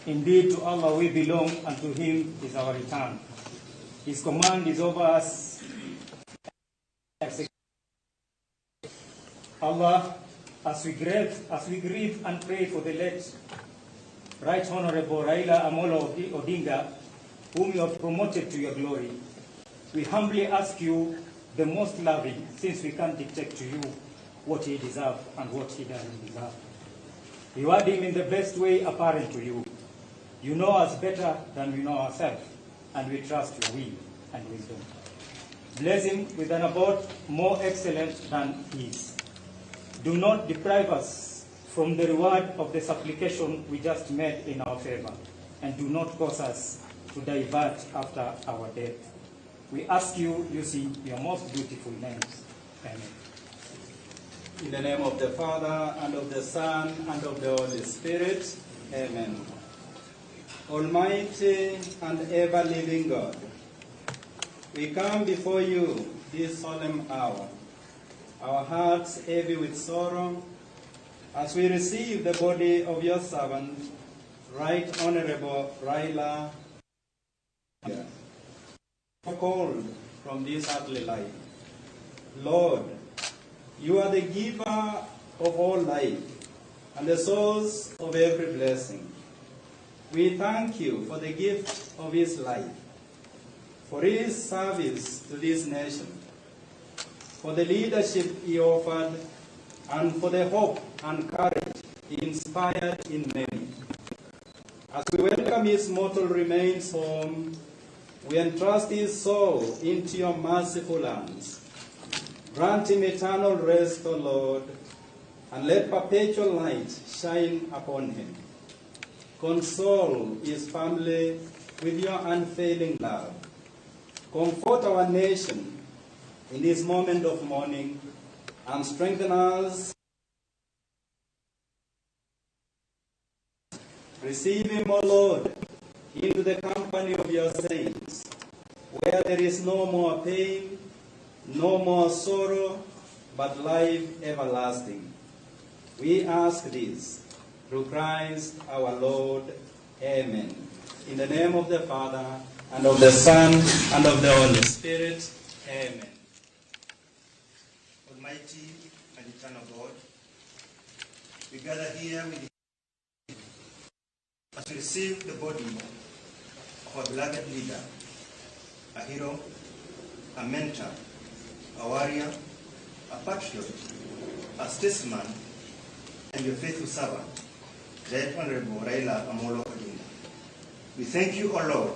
indeed to Allah we belong and to Him is our return. His command is over us. Allah, as we grieve and pray for the late Right Honorable Raila Amolo Odinga, whom you have promoted to your glory, we humbly ask you, the most loving, since we can't dictate to you what he deserves and what he doesn't deserve. Reward him in the best way apparent to you. You know us better than we know ourselves, and we trust your will and wisdom. Bless him with an abode more excellent than his. Do not deprive us from the reward of the supplication we just made in our favor, and do not cause us to divert after our death. We ask you using your most beautiful names. Amen. In the name of the Father, and of the Son, and of the Holy Spirit. Amen. Almighty and ever-living God, we come before you this solemn hour, our hearts heavy with sorrow, as we receive the body of your servant, Right Honorable Raila, called from this earthly life. Lord, you are the giver of all life and the source of every blessing. We thank you for the gift of his life, for his service to this nation, for the leadership he offered, and for the hope and courage he inspired in many. As we welcome his mortal remains home, we entrust his soul into your merciful hands. Grant him eternal rest, O Lord, and let perpetual light shine upon him. Console his family with your unfailing love. Comfort our nation in this moment of mourning and strengthen us. Receive him, O Lord, into the company of your saints, where there is no more pain, no more sorrow, but life everlasting. We ask this through Christ our Lord. Amen. In the name of the Father, and of the Son, and of the Holy Spirit. Amen. Almighty and eternal God, we gather here with you as we receive the body of our beloved leader, a hero, a mentor, a warrior, a patriot, a statesman, and your faithful servant, Right Honorable Raila Amolo Odinga. We thank you, O Lord,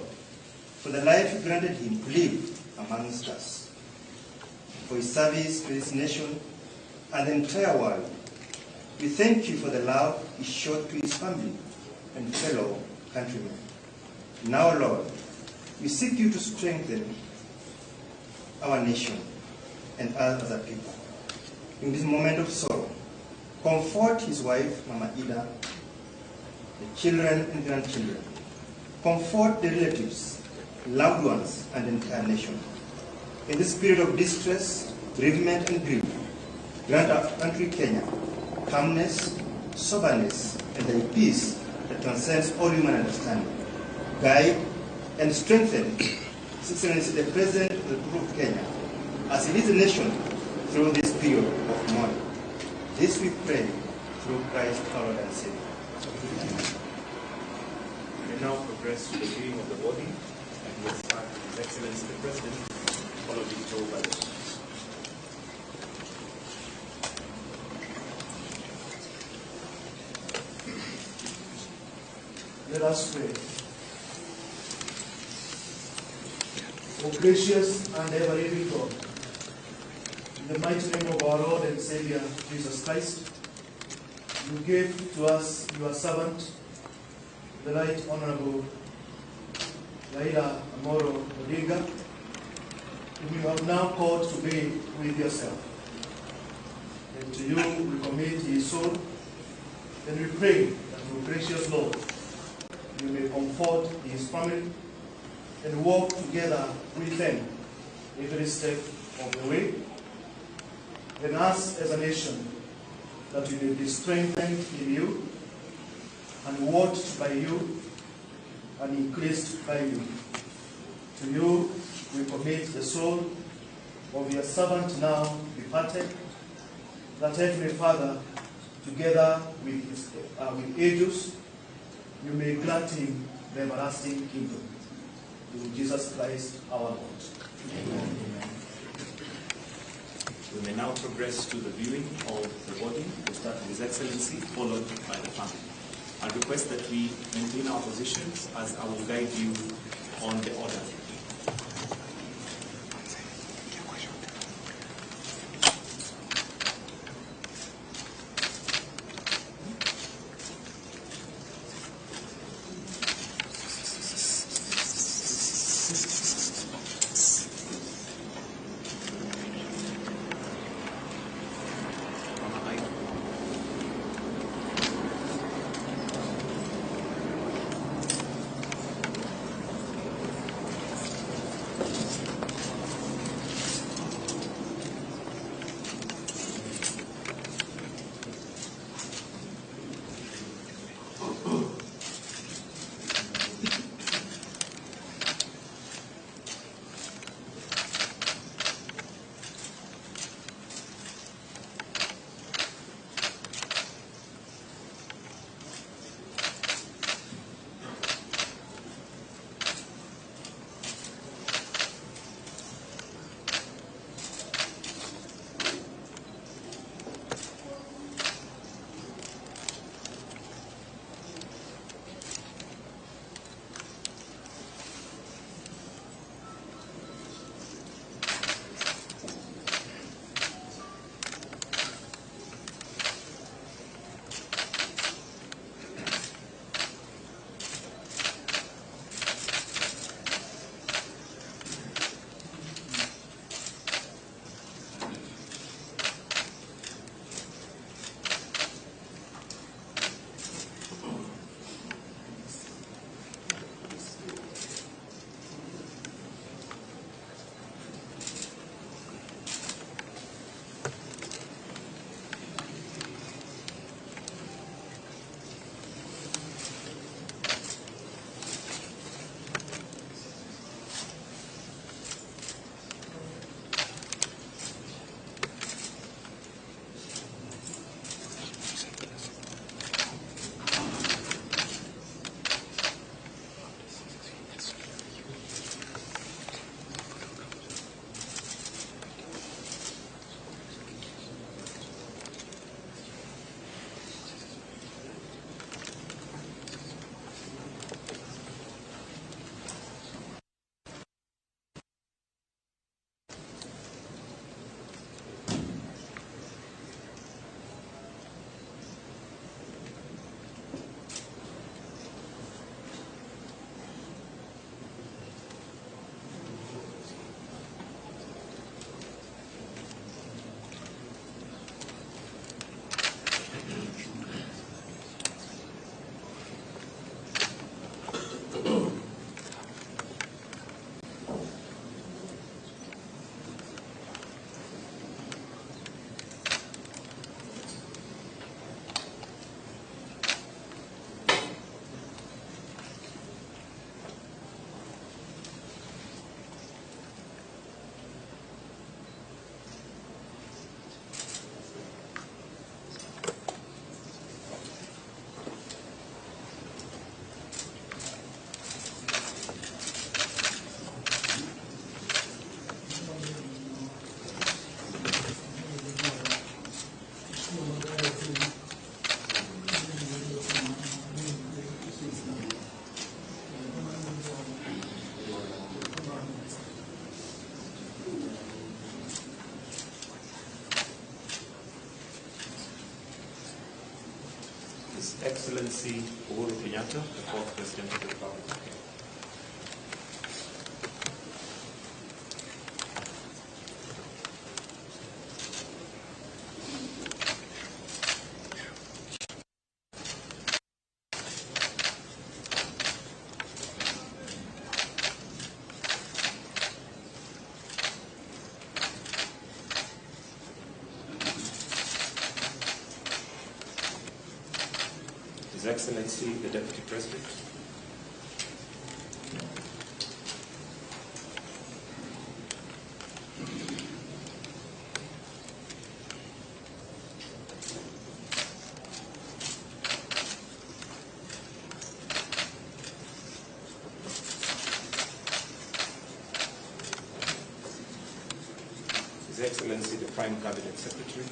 for the life you granted him to live amongst us, for his service to this nation and the entire world. We thank you for the love he showed to his family and fellow countrymen. Now, Lord, we seek you to strengthen our nation and us as a people. In this moment of sorrow, comfort his wife, Mama Ida, the children and grandchildren. Comfort the relatives, loved ones, and the entire nation. In this period of distress, bereavement, and grief, grant our country, Kenya, calmness, soberness, and a peace that transcends all human understanding. Guide and strengthen His Excellency the President of the Republic of Kenya as he leads the nation through this period of mourning. This we pray through Christ our Lord and Savior. We now progress to the viewing of the body, and we'll start with His Excellency the President, followed by the Let us pray. O gracious and ever-living God, in the mighty name of our Lord and Savior, Jesus Christ, you gave to us your servant, the Right Honorable Raila Amolo Odinga, whom you have now called to be with yourself. And to you we commit his soul, and we pray that, O gracious Lord, you may comfort his family and walk together with them every step of the way. And us as a nation, that we may be strengthened in you and watched by you and increased by you. To you we commit the soul of your servant now departed, that Heavenly Father, together with his, with angels, you may grant him the everlasting kingdom. Through Jesus Christ our Lord. Amen. Amen. We may now progress to the viewing of the body. We'll start with His Excellency, followed by the family. I request that we maintain our positions as I will guide you on the order. Excellency Uhuru Kenyatta, the fourth President of the Republic of Kenya. His Excellency, the Deputy President. His Excellency, the Prime Cabinet Secretary.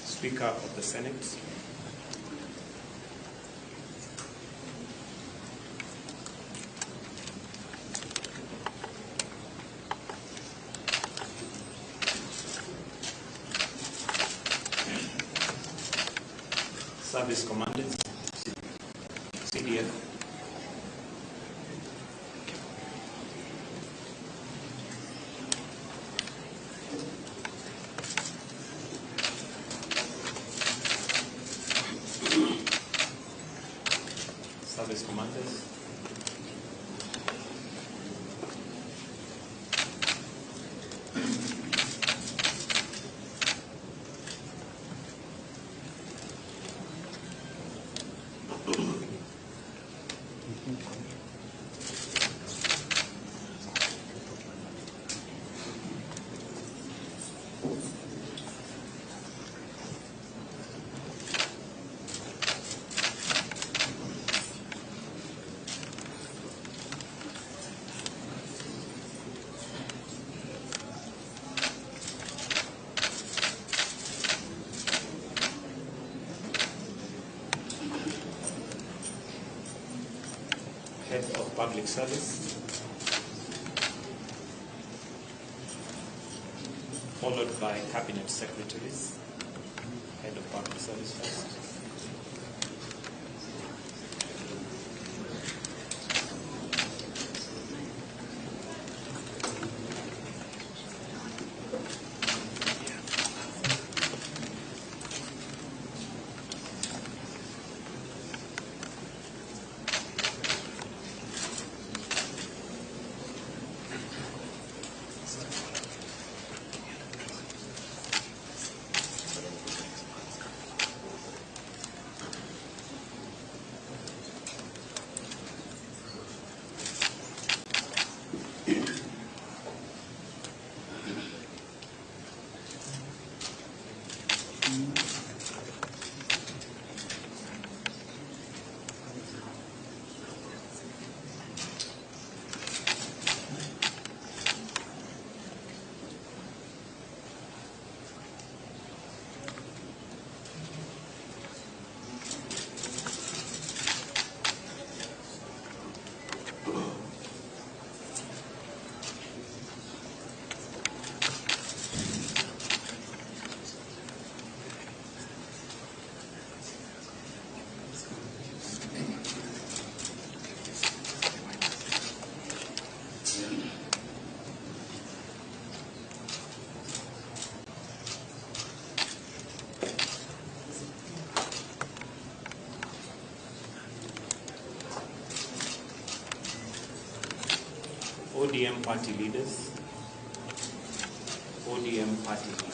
Speaker of the Senate, Service Commanders, CDF, Service Commanders, Head of Public Service, followed by Cabinet Secretaries, Head of Public Service first. ODM party leaders, ODM party leaders.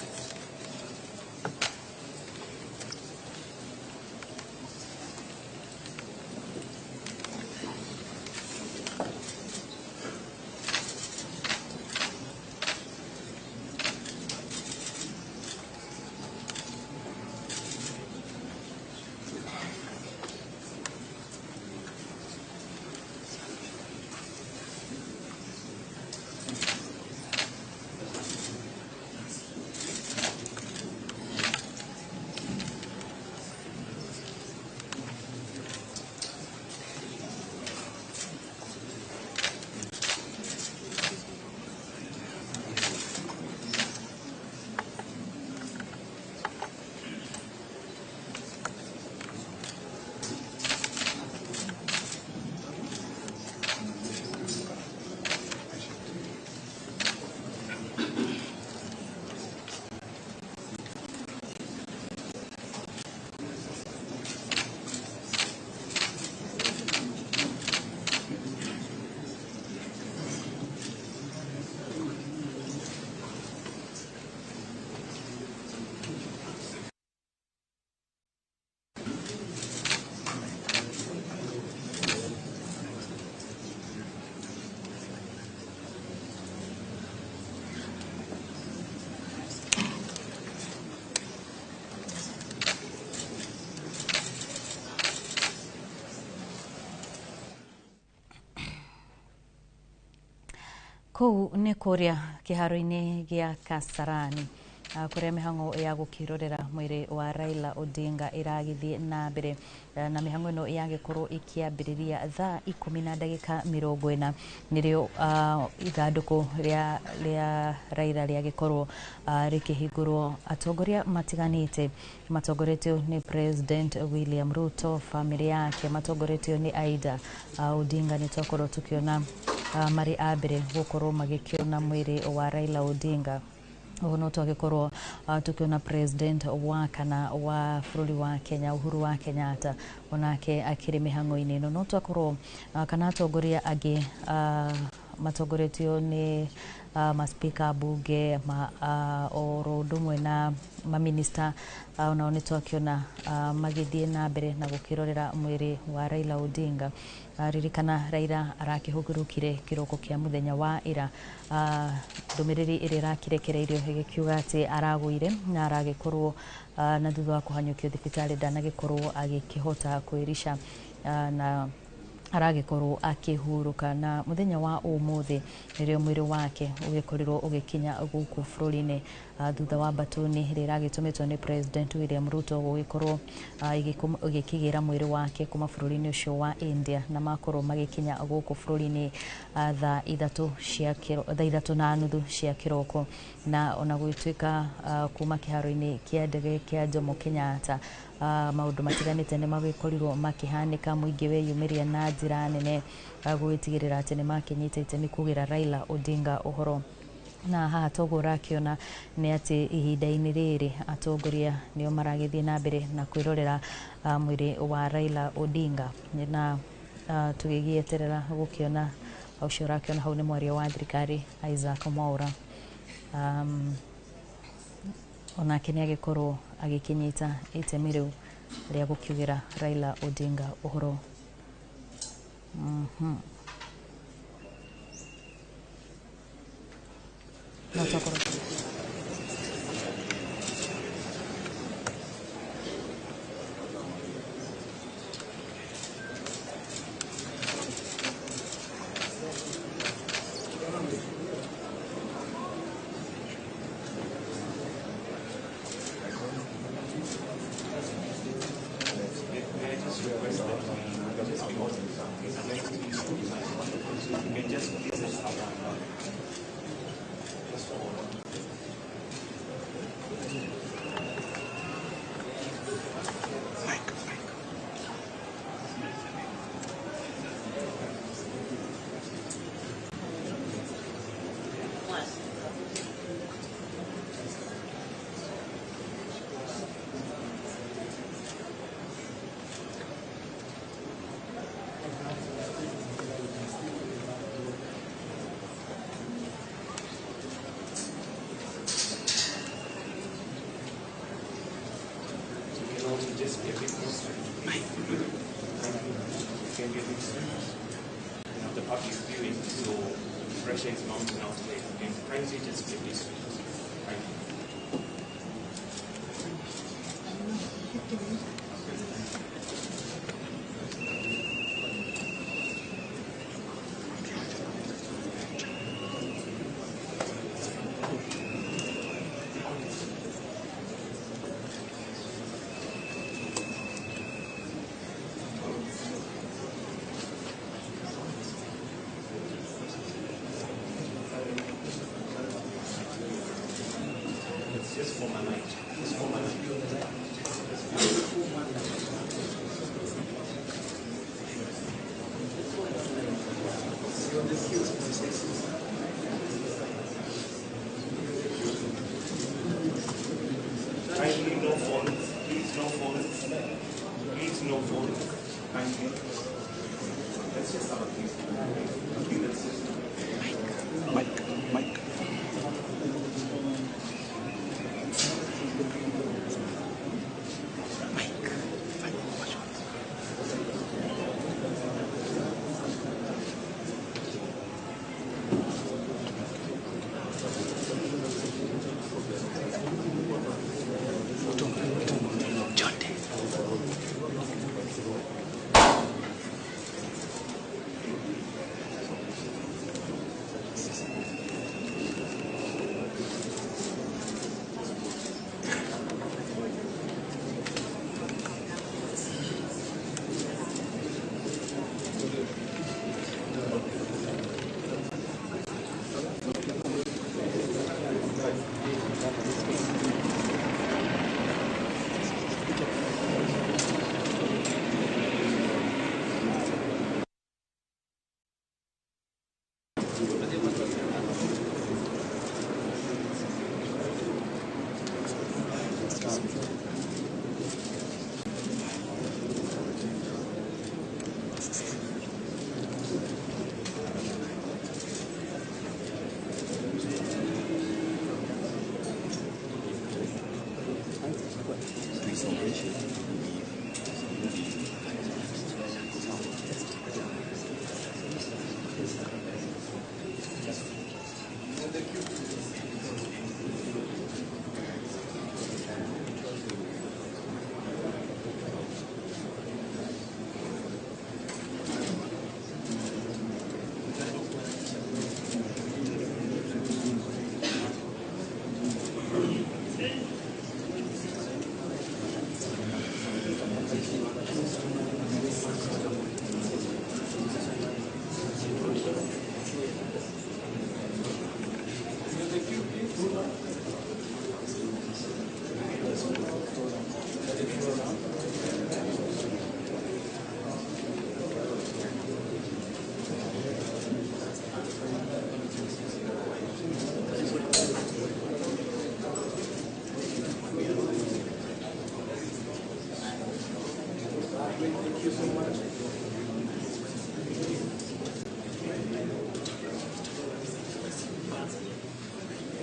Kũu nĩ kũrĩa kĩharo-inĩ gĩa Kasarani, kuria mihango ya gukirorera mwiri wa Raila Odinga iragithie na mbere, na mihango ino yagikorwo ikiambiriria thaa 10:40 nirio ithanduku ria Raila riagikorwo rikihingurwo. Atongoria matiganite matongoretio ni President William Ruto, family yake matongoretio ni Aida Odinga. Ni twakorwo tukiona mari a mbere gukorwo magikiona mwiri wa Raila Odinga. Oho no twagikorwo tukiona President wa kana wa bũrũri wa Kenya Uhuru wa Kenyatta onake akĩrĩ mĩhang'o-inĩ ĩno. No twakorwo kana atongoria angĩ matongoretio nĩ maspika bunge oro ũndũ ũmwe na maminista, onao nĩ twakiona magĩthiĩ na mbere na gũkĩrorera mwĩrĩ wa Raila Odinga. Ririkana Raila arakĩhurũkire kĩroko kĩa mũthenya wa ira. Ndũmĩrĩri ĩrĩa ĩrakĩrekereirio ĩgĩkiuga atĩ aragũire na aragĩkorwo na thutha wa kũhanyũkio thibitarĩ ndanagĩkorwo agĩkĩhota kwĩrica, na aragĩkorwo akĩhurũka. Na mũthenya wa ũmũthĩ nĩrĩo mwĩrĩ wake ũgĩkorirwo ũgĩkinya gũkũ bũrũri-inĩ, thutha wa mbatuni ĩrĩa ĩragĩtũmĩtwo nĩ President William Ruto gũgĩkorwo ĩgĩkĩgĩra mwĩrĩ wake kuma bũrũri-inĩ ũcio wa India, na makorwo magĩkinya gũkũ bũrũri-inĩ thaa 3:30 cia kĩroko. Na ona gũgĩtuĩka kuma kĩharo-inĩ kĩa ndege kĩa Jomo Kenyatta, maũndũ matiganĩte nĩ magĩkorirwo makĩhanĩka, mũingĩ weyumĩria na njĩra nene gũgĩtigĩrĩra atĩ nĩ makĩnyita itemi kugĩra Raila Odinga ũhoro. Na haha toguo ũrakiona nĩ atĩ ihinda-inĩ rĩrĩ atongoria nĩo maragĩthiĩ na mbere na kwĩrorera mwĩrĩ wa Raila Odinga, na tũgĩgĩeterera gũkĩona ũcio ũrakiona hau nĩ mwaria wa thirikari Isaac Mwaura, onake nĩ agĩkorwo agĩkĩnyita itemi rĩu rĩa gũkiugĩra Raila Odinga ũhoro. No twakorwo Just be a bit more strict. You can be a bit strict. You know, the public viewing, so pressure is mounting out there. You can kindly just be a bit strict. Thank you. Just form a line. Just form a line. Kindly no phones. Please no phones. Please no phones. Kindly. Let's just have a peace. Okay, let's just. Mic. Mic.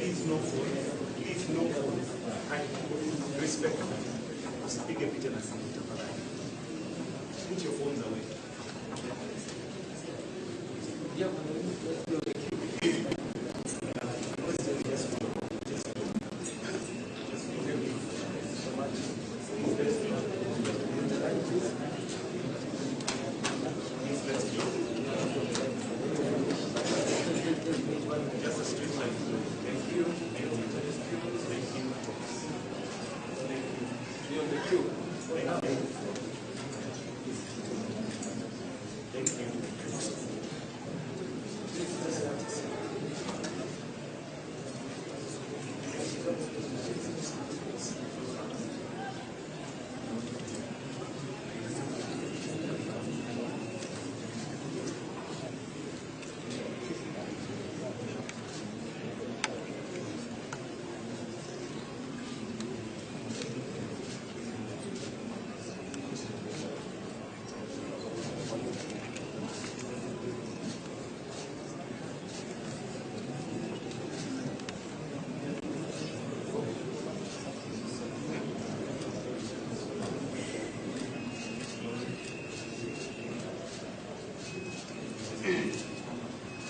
Please no phone. Please no phone. Respect. Usipige picha na simu tafadhali. Put your phones away. Just a straight line. Thank you. Thank you. Thank you. Thank you. You're on the queue. Thank you. Thank you. Thank you.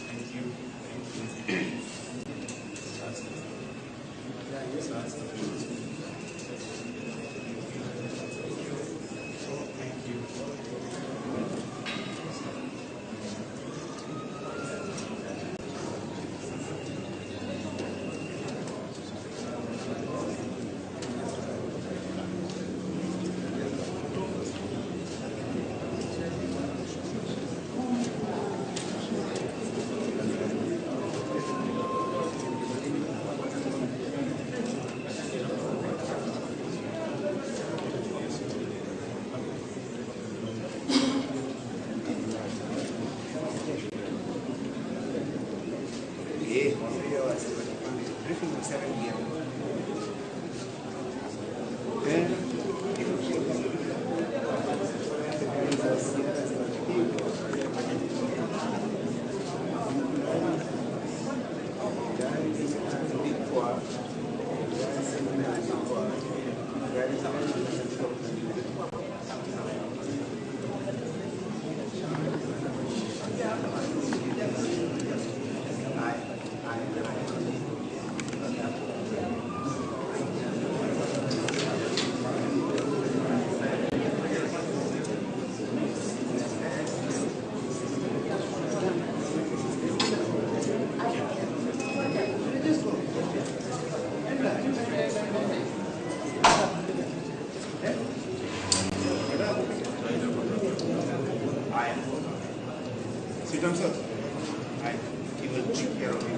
Thank you. Thank you. Briefing was 7 p.m. Sit down, sir. He will take care of you.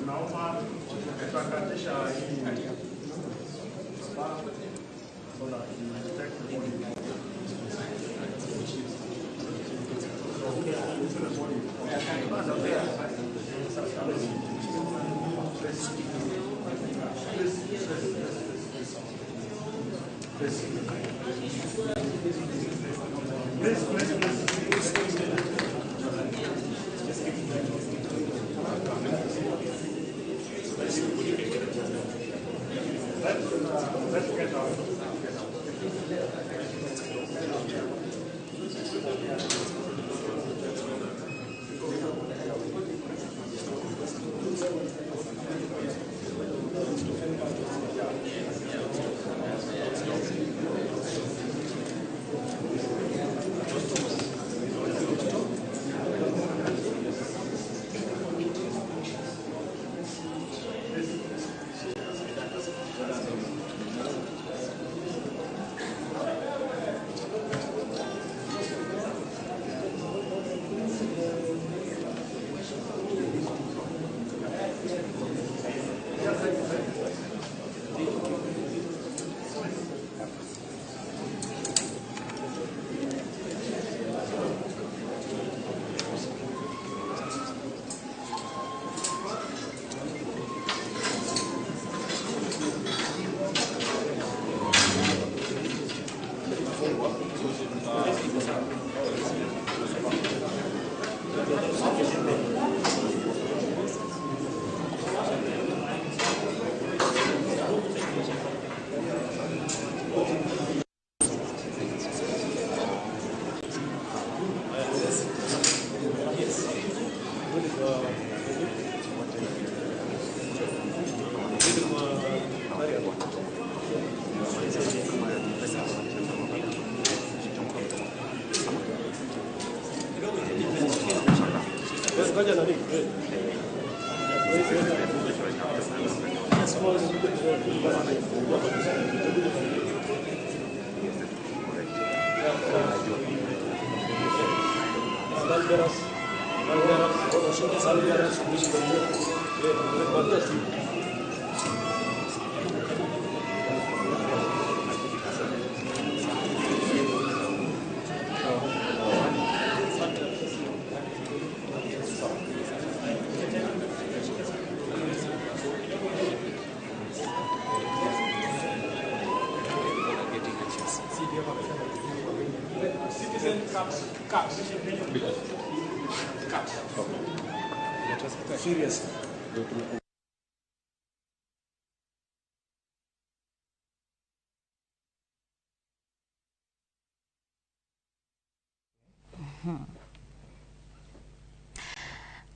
Naomba tutakatisha hii so that you take the body. Please, please, please, please. Let's get out. Get out.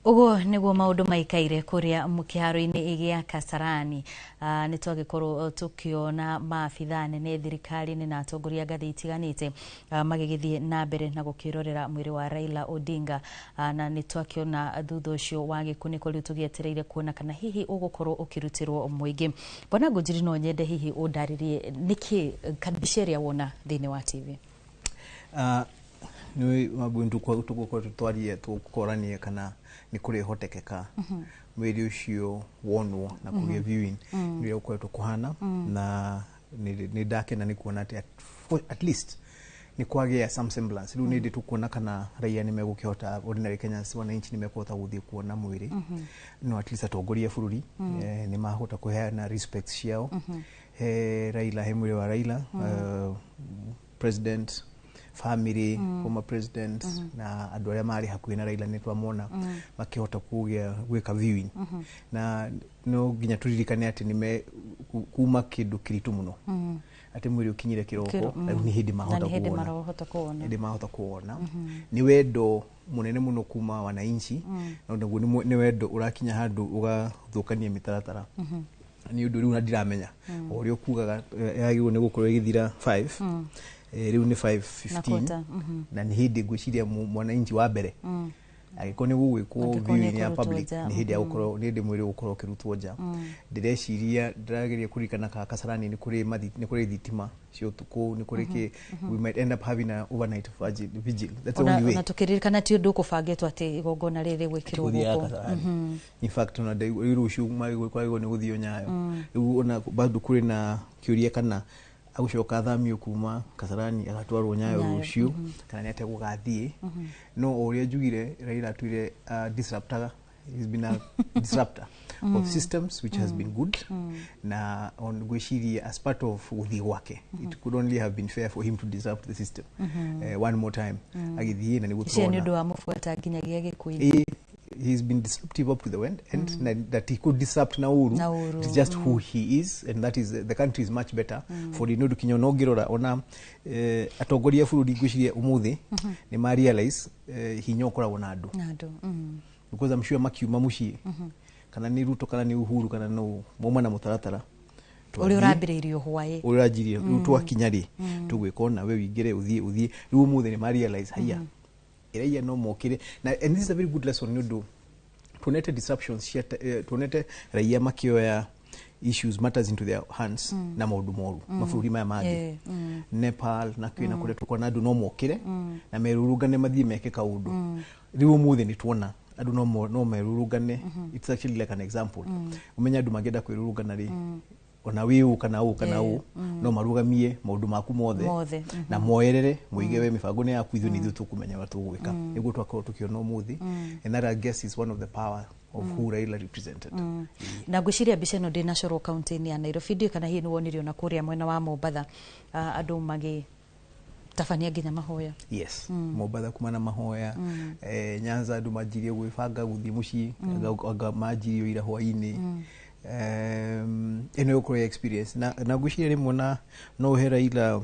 Uguo niguo maundu maikaire kuria kiharo-ini gia Kasarani. Ni twagikorwo tukiona maabithaa nene thirikari-ini na atongoria ngathi itiganite magigithie na mbere na gukirorera mwiri wa Raila Odinga, na ni twakiona thutha ucio wa gikuniko riu tugietereire kuona kana hihi ugukorwo ukirutirwo muingi. Bwana Ngunjiri, no nyende hihi undaririe niki mbica ĩrĩa wona thiini wa TV. Nĩ mabundu kwa tugukorwo twarie tukoranie kana nĩ kũrĩhotekeka mwĩrĩ ũcio wonwo na kũgĩa viewing nĩ ũrĩa ũkoretwo kũhana, na nĩ ndakena nĩ kuona atĩ at least nĩ kwagĩa some semblance. Rĩu nĩ ndĩ tũkuona kana raia nĩ megũkĩhota, ordinary Kenyans, wananchi nĩ mekũhota gũthiĩ kuona mwĩrĩ, no at least atongoria a bũrũri nĩ mahota kũheana respect ciao he Raila, he mwĩrĩ wa Raila, president, family, former president, na andũ arĩa marĩ hakuhĩ na Raila nĩ twamona makĩhota kũgĩa gwĩka viewing. Na no nginya tũririkane atĩ nĩ kuma kĩndũ kĩritũ mũno atĩ mwĩrĩ ũkinyire kĩroko, rĩu nĩ hĩndĩ mahota kuona, hĩndĩ mahota kuona. Nĩ wendo mũnene mũno kuma wananchi, na naguo nĩ wendo ũrakinya handũ ũgathũkania mĩtaratara. Nĩ ũndũ rĩu na ndiramenya o ũrĩa ũkugaga yagĩrĩirwo nĩ gũkorwo ĩgĩthira 5, rĩu nĩ 5:15, na nĩ hĩndĩ ngwĩciria mwananchi wa mbere angĩkorwo nĩ gũgwĩkwo viewing ya public nĩ hĩndĩ ya gũkorwo, nĩ hĩndĩ mwĩrĩ gũkorwo ũkĩrutwo nja. Ndĩreciria ndĩrageria kũririkana kana Kasarani nĩ kũrĩ nĩ kũrĩ thitima cia ũtukũ, nĩ kũrĩ kĩ, we might end up having an overnight vigil. That's the only way. Na tũkĩririkana ti ũndũ ũkũbangĩtwo atĩ igongona rĩrĩ gwĩkĩrwo gũkũ. In fact ona rĩu rũciũ kwagĩrĩirwo nĩ gũthio Nyayo. Rĩu ona bado kũrĩ na kĩũria kana agucoka athamio kuma Kasarani agatwarwo Nyayo rũciũ, kana nĩ atĩa gũgathiĩ. No o ũrĩa njugire, Raila atuire disruptor. He's been a disruptor of systems, which has been good. Na on ngwĩciria as part of gũthiĩ gwake, it could only have been fair for him to disrupt the system one more time agĩthiĩ, na nĩguo tũrona nĩ ũndũ wa mũbuata nginyagia gĩkuũ-inĩ. He's been disruptive up to the end, and that he could disrupt na uru. It's just who he is, and that is the country is much better for the ndu kinya no ngirora ona atongoria bũrũri ngwĩciria ũmũthĩ nĩ ma realize hinya ũkoragwo na andũ, because I'm sure makiuma mũciĩ kana nĩ Ruto kana nĩ Uhuru kana no mauma na mũtaratara ũrĩa ũrambĩrĩirio hwaĩ, ũrĩa ũranjirie rĩu twakinya rĩ tũgwĩka ona we wĩingĩre ũthiĩ ũthiĩ. Rĩu ũmũthĩ nĩ ma realize haiya iraia no mokire, na and this is a very good lesson nĩ ũndũ tuonete disruptions cia tuonete raia makĩoya issues, matters into their hands na maũndũ moru mabũrũri maya mangĩ, Nepal na kwĩna kũrĩa tũkuona andũ no mokire na merurungane mathiĩ meke kaũndũ. Rĩu ũmũthĩ nĩ tuona andũ no merurungane. It's actually like an example. Ũmenye andũ mangĩenda kwĩrurungana rĩ, ona wĩ ũ kana ũ kana ũ, no marugamie maũndũ maku mothe na moerere moige we mĩbango nĩ yaku, ithuĩ nĩ ithuĩ tũkũmenya ũrĩa tũgwĩka. Nĩguo twakorwo tũkĩona ũmũthĩ, and that I guess is one of the power of who Raila represented. Na ngwĩciria mbica ĩno ndĩnacorwo kaunti-inĩ ya Nairobi, ndiũĩ kana hihi nĩ wonire ona kũrĩa mwena wa Mombatha andũ magĩtabania nginya mahoya. Yes, Mombatha kuma na mahoya, Nyanza andũ manjirie gwĩbanga gũthiĩ mũciĩ, anga manjirie ira hwaĩ-inĩ. Ĩno ĩgũkorwo experience na ngwĩciria rĩmwe na no ũhe Raila,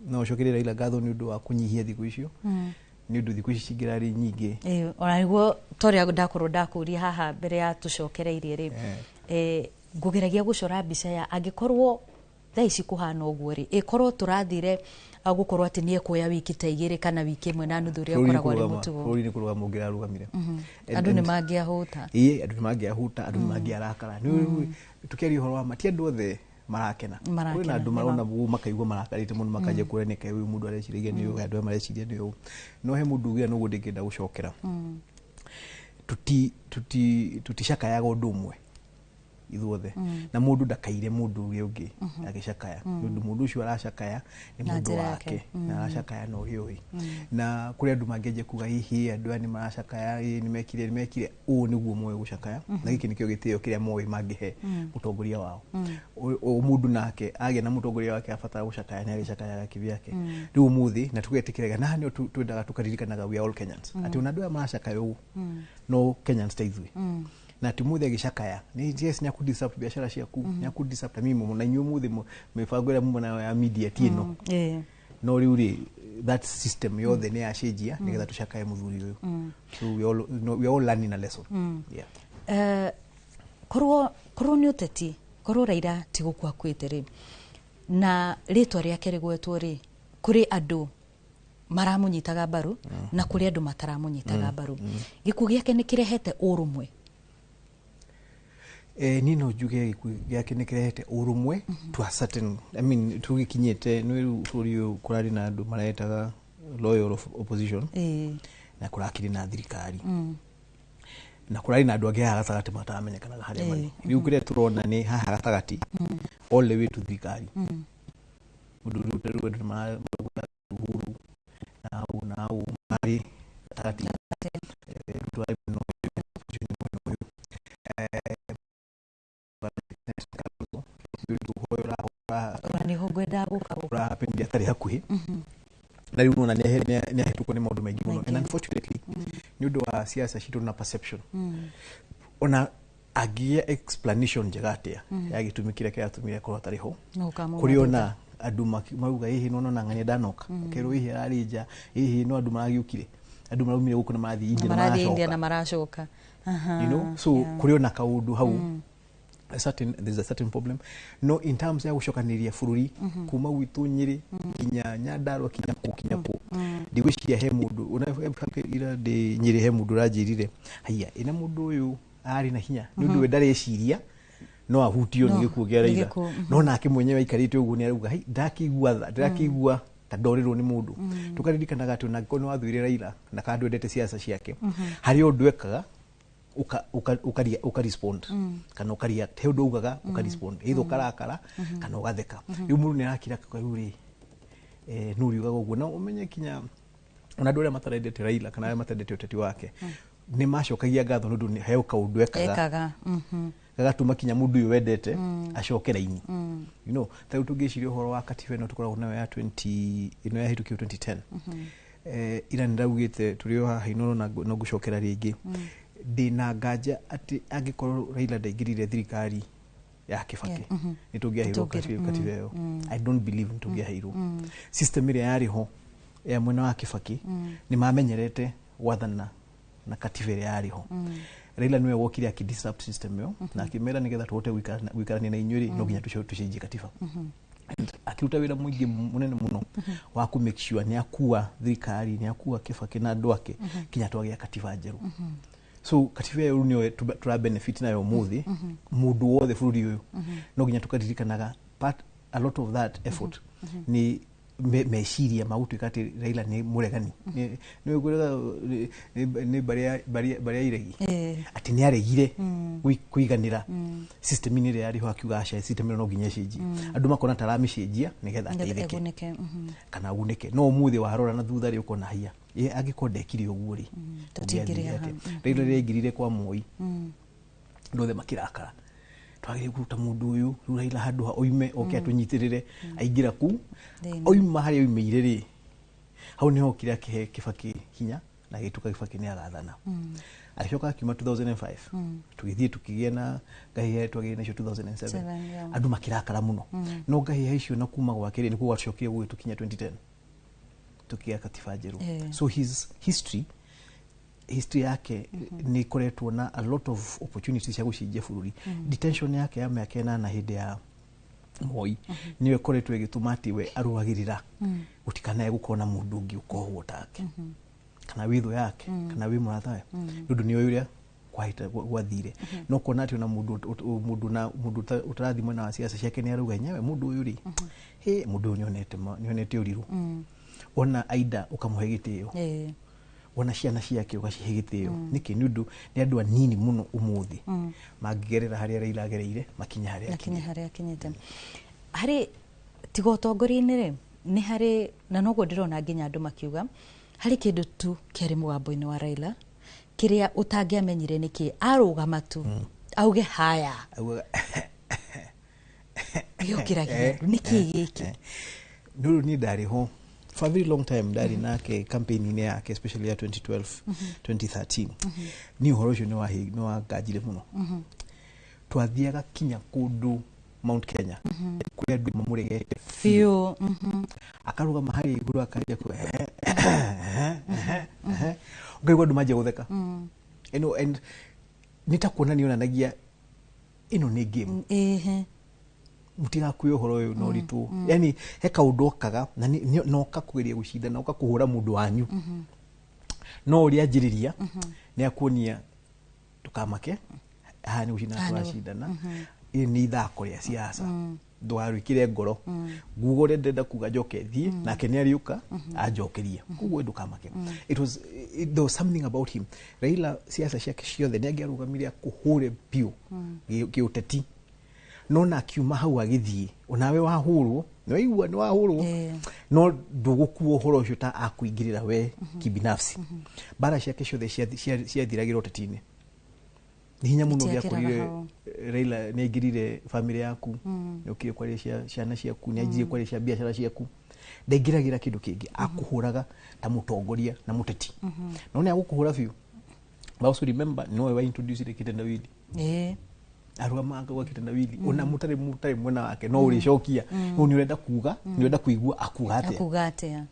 no ũcokerie Raila ngatho nĩ ũndũ wa kũnyihia thikũ icio, nĩ ũndũ thikũ ici cingĩrarĩ nyingĩ. Ona nĩguo torĩa ndakorwo ndakũria haha mbere ya tũcokereirie rĩ, ngũgeragia gũcora mbica ya angĩkorwo Thaa ici kũhana ũguo rĩ, ĩkorwo tũrathire gũkorwo atĩ nĩ ekuoya wiki ta 2 kana wiki 1.5 ũrĩa ũkoragwo arĩ mũtugo. Bũrũri nĩ kũrũgama ũngĩrarũgamire. Andũ nĩ mangĩahũta. Ĩĩ, andũ nĩ mangĩahuta, andũ nĩ mangĩarakara. Tũkĩaria ũhoro wa ma, ti andũ othe marakena. Kwĩna andũ marona ũguo makaigua marakarĩte mũno, makanjia kũũria nĩkĩ ũyũ mũndũ areciragia nĩ ũũ, andũ aya mareciria nĩ ũũ. No he mũndũ ugaga noguo ndingĩenda gũcokera. Tuticakayaga ũndũ ũmwe ithuothe, na mũndũ ndakaire mũndũ ũrĩa ũngĩ agĩcakaya, nĩ ũndũ mũndũ ũcio aracakaya nĩ mũndũ wake na aracakaya na ũrĩa ũĩ. Na kũrĩ andũ mangĩanjia kuga hihi andũ aya nĩ maracakaya, nĩ mekire ũũ nĩguo moĩ gũcakaya, na gĩkĩ nĩkĩo gĩtĩo kĩrĩa moĩ mangĩhe mũtongoria wao. O mũndũ nake agĩa na mũtongoria wake abatara gũcakaya nĩ agĩcakayaga kivyake. Rĩu ũmũthĩ na tũgetĩkĩraga na nĩo twendaga tũkaririkanaga we are all Kenyans, atĩ ona andũ aya maracakaya ũũ no Kenyans ta ithuĩ. Na ti mũthĩ agĩcakaya nĩ yes, nĩ akũ disrupt biashara ciaku, nĩ akũ disrupt mimi mũno, na inyuĩ mũthĩ mĩbango ĩrĩa muma nayo ya media ti ĩno. No rĩu rĩ, that system yothe nĩ yacenjia nĩgetha tũcakaye mũthuri ũyũ. So we are all learning a lesson. Yeah. Korwo nĩ ũteti, korwo Raila ti gũkua akuĩte rĩ, na rĩtwa rĩake rĩgwetwo rĩ, kũrĩ andũ maramũnyitaga mbaru na kũrĩ andũ mataramũnyitaga mbaru. Gĩkuũ gĩake nĩ kĩrehete ũrũmwe? Niĩ no njuge gĩkuũ gĩake nĩ kĩrehete ũrũmwe to a certain, I mean, tũgĩkinyĩte nĩ rĩu bũrũri ũyũ kũrarĩ na andũ maretaga loyal opposition, na kũrakĩrĩ na thirikari, na kũrarĩ na andũ angĩ haha gatagatĩ mataramenyekanaga harĩa marĩ. Rĩu kĩrĩa tũrona nĩ haha gatagatĩ all the way to thirikari. Ũndũ rĩu rĩu andũ marauga Uhuru na hau na hau marĩ gatagatĩ. Ruto arĩ mwena ũyũ, opposition nĩ mwena ũyũ. Ũrapendia atarĩ hakuhĩ, na rĩu nona nĩ ahĩtũkwo nĩ maũndũ maingĩ mũno. And unfortunately nĩ ũndũ wa siasa citũ na perception, ona angĩgĩa explanation njega atĩa ya gĩtũmi kĩrĩa kĩratũmire akorwo atarĩ ho, kũrĩ ona andũ mauga hihi no nona ng'ania ndanoka, kerwo hihi ararĩ nja, hihi no andũ maragĩũkire, andũ maraumire gũkũ na marathiĩ India na maracoka, you know, so kũrĩ ona kaũndũ hau. There's a certain problem. No in terms ya gũcokanĩrĩria bũrũri kuma gwitũ Nyĩrĩ nginya Nyandarua kinya kũ ndigwĩciria he mũndũ ona ira ndĩ Nyĩrĩ he mũndũ ũranjĩrire haiya ĩna mũndũ ũyũ arĩ na hinya nĩ ũndũ we ndareciria no ahutio nĩ gĩkuũ kĩa Raila, no nake mwenyewe aikarĩte ũguo nĩ arauga hai ndakĩigua tha, ndakĩigua ta ndorĩrwo nĩ mũndũ. Tũkaririkanaga atĩ ona angĩkorwo nĩ wathũire Raila na kana ndwendete siasa ciake, harĩ ũndũ ekaga uka respond kana uka react, he ũndũ ugaga uka respond, either ũkarakara kana ũgatheka. Rĩu mũndũ nĩ arakira akauga rĩu rĩ nũ ũriugaga ũguo. Na ũmenye kinya ona andũ arĩa matarendete Raila kana arĩa matendete ũteti wake nĩ macokagia ngatho nĩ ũndũ he kaũndũ ekaga gagatũma kinya mũndũ ũyũ wendete acoke raini. You know, ta rĩu tũngĩciria ũhoro wa katiba ĩno tũkoragwo nayo ya 20 ĩno yahĩtũkio 2010, ira nĩndaugĩte tũrĩ o haha Inooro na no ngũcokera rĩngĩ, ndĩna nganja atĩ angĩkorwo Raila ndaingĩrire thirikari ya Kibaki nĩ tũngĩaheirwo katiba ĩyo. I don't believe nĩ tũngĩaheirwo. System ĩrĩa yarĩ ho ya mwena wa Kibaki nĩ mamenyerete gwathana na katiba ĩrĩa yarĩ ho. Raila nĩwe wokire akĩ disrupt system ĩyo na akĩmera nĩgetha tũhote gũikarania na inyuĩ rĩ, no nginya tũcenjie katiba. Akiruta wĩra mũingĩ mũnene mũno wa kũ make sure nĩ akua thirikari, nĩ akua Kibaki na andũ ake kinya twagĩa katiba njerũ. So katiba ĩyo nĩyo tũra benefit nayo ũmũthĩ, mũndũ wothe bũrũri ũyũ no nginya tũkaririkanaga a lot of that effort nĩ meciria ma gũtuĩka atĩ Raila nĩ mũregani, nĩ nĩ mbarĩ ya iregi, atĩ nĩ aregire kũiganĩra system-inĩ ĩrĩa yarĩ ho, akiuga aca system ĩno no nginya ĩcenjie. Andũ makona ta aramĩcenjia nĩgetha ateithĩke kana agunĩke, no ũmũthĩ warora na thutha rĩ ũkona haiya angĩkorwo ndekire ũguo rĩ tũtingĩrĩ atĩa. Raila rĩrĩa aingĩrire kwa Moi andũ othe makĩrakara, twagĩrĩire kũruta mũndũ ũyũ rĩu Raila handũ ha oime oke atũnyitĩrĩre, aingĩra kũu oima harĩa oimĩire rĩ, hau nĩho okire akĩhe Kibaki hinya na agĩtuĩka Kibaki nĩ agathana. Agĩcoka akiuma 2005 tũgĩthiĩ tũkĩgĩa na ngahĩha twagĩire nacio 2007, andũ makĩrakara mũno, no ngahĩha icio na kuma gwake rĩ nĩkuo gwacokire gũgĩtũkinya 2010 tũkĩgĩa katiba njerũ. So his history yake nĩ ĩkoretwo na a lot of opportunities cia gũcenjia bũrũri. Detention yake ya mĩaka ĩnana hĩndĩ ya Moi niwe koretwo ĩgĩtũma atĩ we arũagĩrĩra gũtikanae gũkorwo na mũndũ ũngĩ ũkohwo take kana wĩ thũ yake kana wĩ mũratawe, nĩ ũndũ nĩoĩ ũrĩa kwahĩta gwathire. No kuona atĩ ona mũndũ na mũndũ ũtarathiĩ mwena wa ciaca ciake nĩ arauga nyewe mũndũ ũyũ rĩ, hĩ, mũndũ ũyũ nĩonete ũrirũ. Ona aida ũkamũhe gĩtĩo, ona ciana ciake ũgacihe gĩtĩo. Nĩkĩ? Nĩ ũndũ nĩ andũ anini mũno ũmũthĩ mangĩgerera harĩa Raila agereire makinya harĩa akinya akinyire. Harĩa akinyĩte harĩ tiga ũtongoria-inĩ rĩ, nĩ harĩ na noguo ndĩrona nginya andũ makiuga harĩ kĩndũ tu kĩarĩ mũgambo-inĩ wa Raila kĩrĩa ũtangĩamenyire nĩkĩ arũgama tu auge haya. Augaga Gĩũkĩragia andũ nĩkĩ gĩkĩ? Nĩ ũndũ niĩ ndarĩ ho for a very long time, ndarĩ nake campaign-inĩ yake, especially ya 2012, 2013. Niĩ ũhoro ũcio nĩ wanganjire mũno. Twathiaga kinya kũndũ Mount Kenya kũrĩa andũ mamũregete biũ. Akarũgama harĩa igũrũ akanjia ku ũkaigua andũ manjia gũtheka. And nĩ ta kuona nĩ onanagia ĩno nĩ game. Mũtigakue ũhoro ũyũ na ũritũ, yani he kaũndũ okaga na na oka kũgeria gũcindana, oka kũhũra mũndũ wanyu, no ũrĩa anjĩrĩria nĩ akuonia ndũkamake, haha nĩ gũcindana. Haha nĩ Tũracindana, ĩrĩ nĩ ithako rĩa siasa, ndũgarwĩkĩre ngoro, nguga ũrĩa ndĩrenda kuga, njoke thiĩ nake nĩ arĩũka anjokerie, koguo ndũkamake. There was something about him. Raila siasa ciake ciothe nĩ angĩarũgamire akũhũre biũ gĩũteti, no na akiuma hau agĩthiĩ onawe wahũrwo nĩ waigua nĩ wahũrwo, no ndũgũkua ũhoro ũcio ta akũingĩrĩra we kibinafsi. Mbara ciake ciothe ciathiragĩra ũteti-inĩ. Nĩ hinya mũno Itiakĩraga ũngĩakorire hau. Raila nĩ aingĩrire famĩlĩ yaku, nĩ okire kwaria cia ciana ciaku, nĩ anjirie kwaria cia biacara ciaku. Ndaingĩragĩra kĩndũ kĩngĩ, akũhũraga ta mũtongoria na mũteti, no nĩ agũkũhũra biũ. But also remember, nowe wa introduce kitendawili. Arũgama akauga kitendawili, ona mũtarĩ mwena wake no ũrĩcokia no nĩ ũrenda kuga, nĩ ũrenda kũigua akuga atĩa. Akuga atĩa.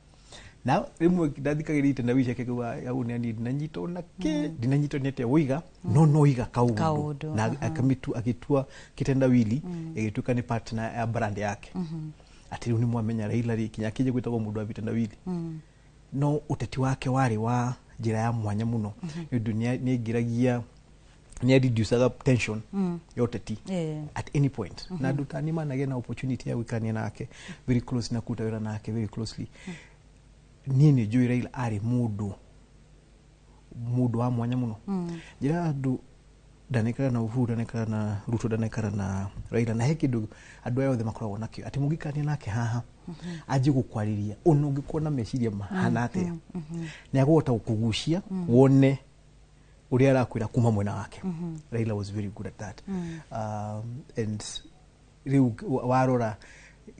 Na rĩmwe ndathikagĩrĩria itendawili ciake ngauga au nĩ ani ndinanyitwo na kĩ ndinanyitwo nĩ atĩa woiga, no noiga kaũndũ Kaũndũ, na agĩtua kitendawili ĩgĩtuĩka nĩ partner ya brand yake, atĩ rĩu nĩ mwamenya Raila rĩ kinya akĩnjia gwĩtagwo mũndũ wa vitendawili. No ũteti wake warĩ wa njĩra ya mwanya mũno, nĩ ũndũ nĩ aingĩragia, nĩ reducaga tension ya ũteti at any point. Na andũ ta niĩ managĩa na opportunity ya gũikarania nake very close na kũruta wĩra nake very closely, niĩ nĩ njũĩ Raila arĩ mũndũ wa mwanya mũno. Njĩra andũ ndanaikara na Uhuru, ndanaikara na Ruto, ndanaikara na Raila, na he kĩndũ andũ aya othe makoragwo nakĩo atĩ mũngĩikarania nake haha anjie gũkwarĩria, ona ũngĩkorwo na meciria mahana atĩa, nĩ akũhota gũkũgucia wone ũrĩa arakwĩra kuma mwena wake. Raila was very good at that. And rĩu warora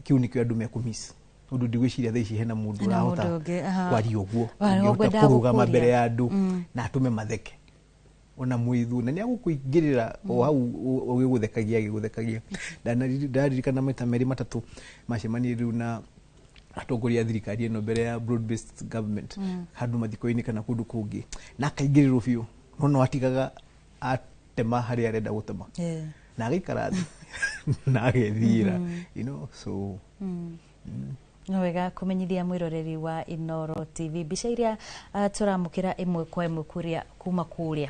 kĩu nĩkĩo andũ mekũmiss, ũndũ ndigwĩciria thaa ici hena mũndũ Hena ũrahota mũndũ ũngĩ, aha. kwaria ũguo, Wa- ũngĩhota ngwendaga kũrũgama gũkũria. mbere ya andũ na atũme matheke ona mwĩthu, na nĩ agũkũingĩrĩra o hau ũgĩgũthekagia agĩgũthekagia. Ndaririkana maita merĩ matatũ macemanirie rĩu na atongoria a thirikari ĩno mbere ya broad based government handũ mathiko-inĩ kana kũndũ kũngĩ, na akaingĩrĩrwo biũ, no atigaga atema harĩa arenda gũtema na agaikara thĩ na agethiĩra, so. No wega kũmenyithia mwĩroreri wa Inoro TV mbica iria tũramũkĩra ĩmwe kwa ĩmwe kũrĩa kuma kũrĩa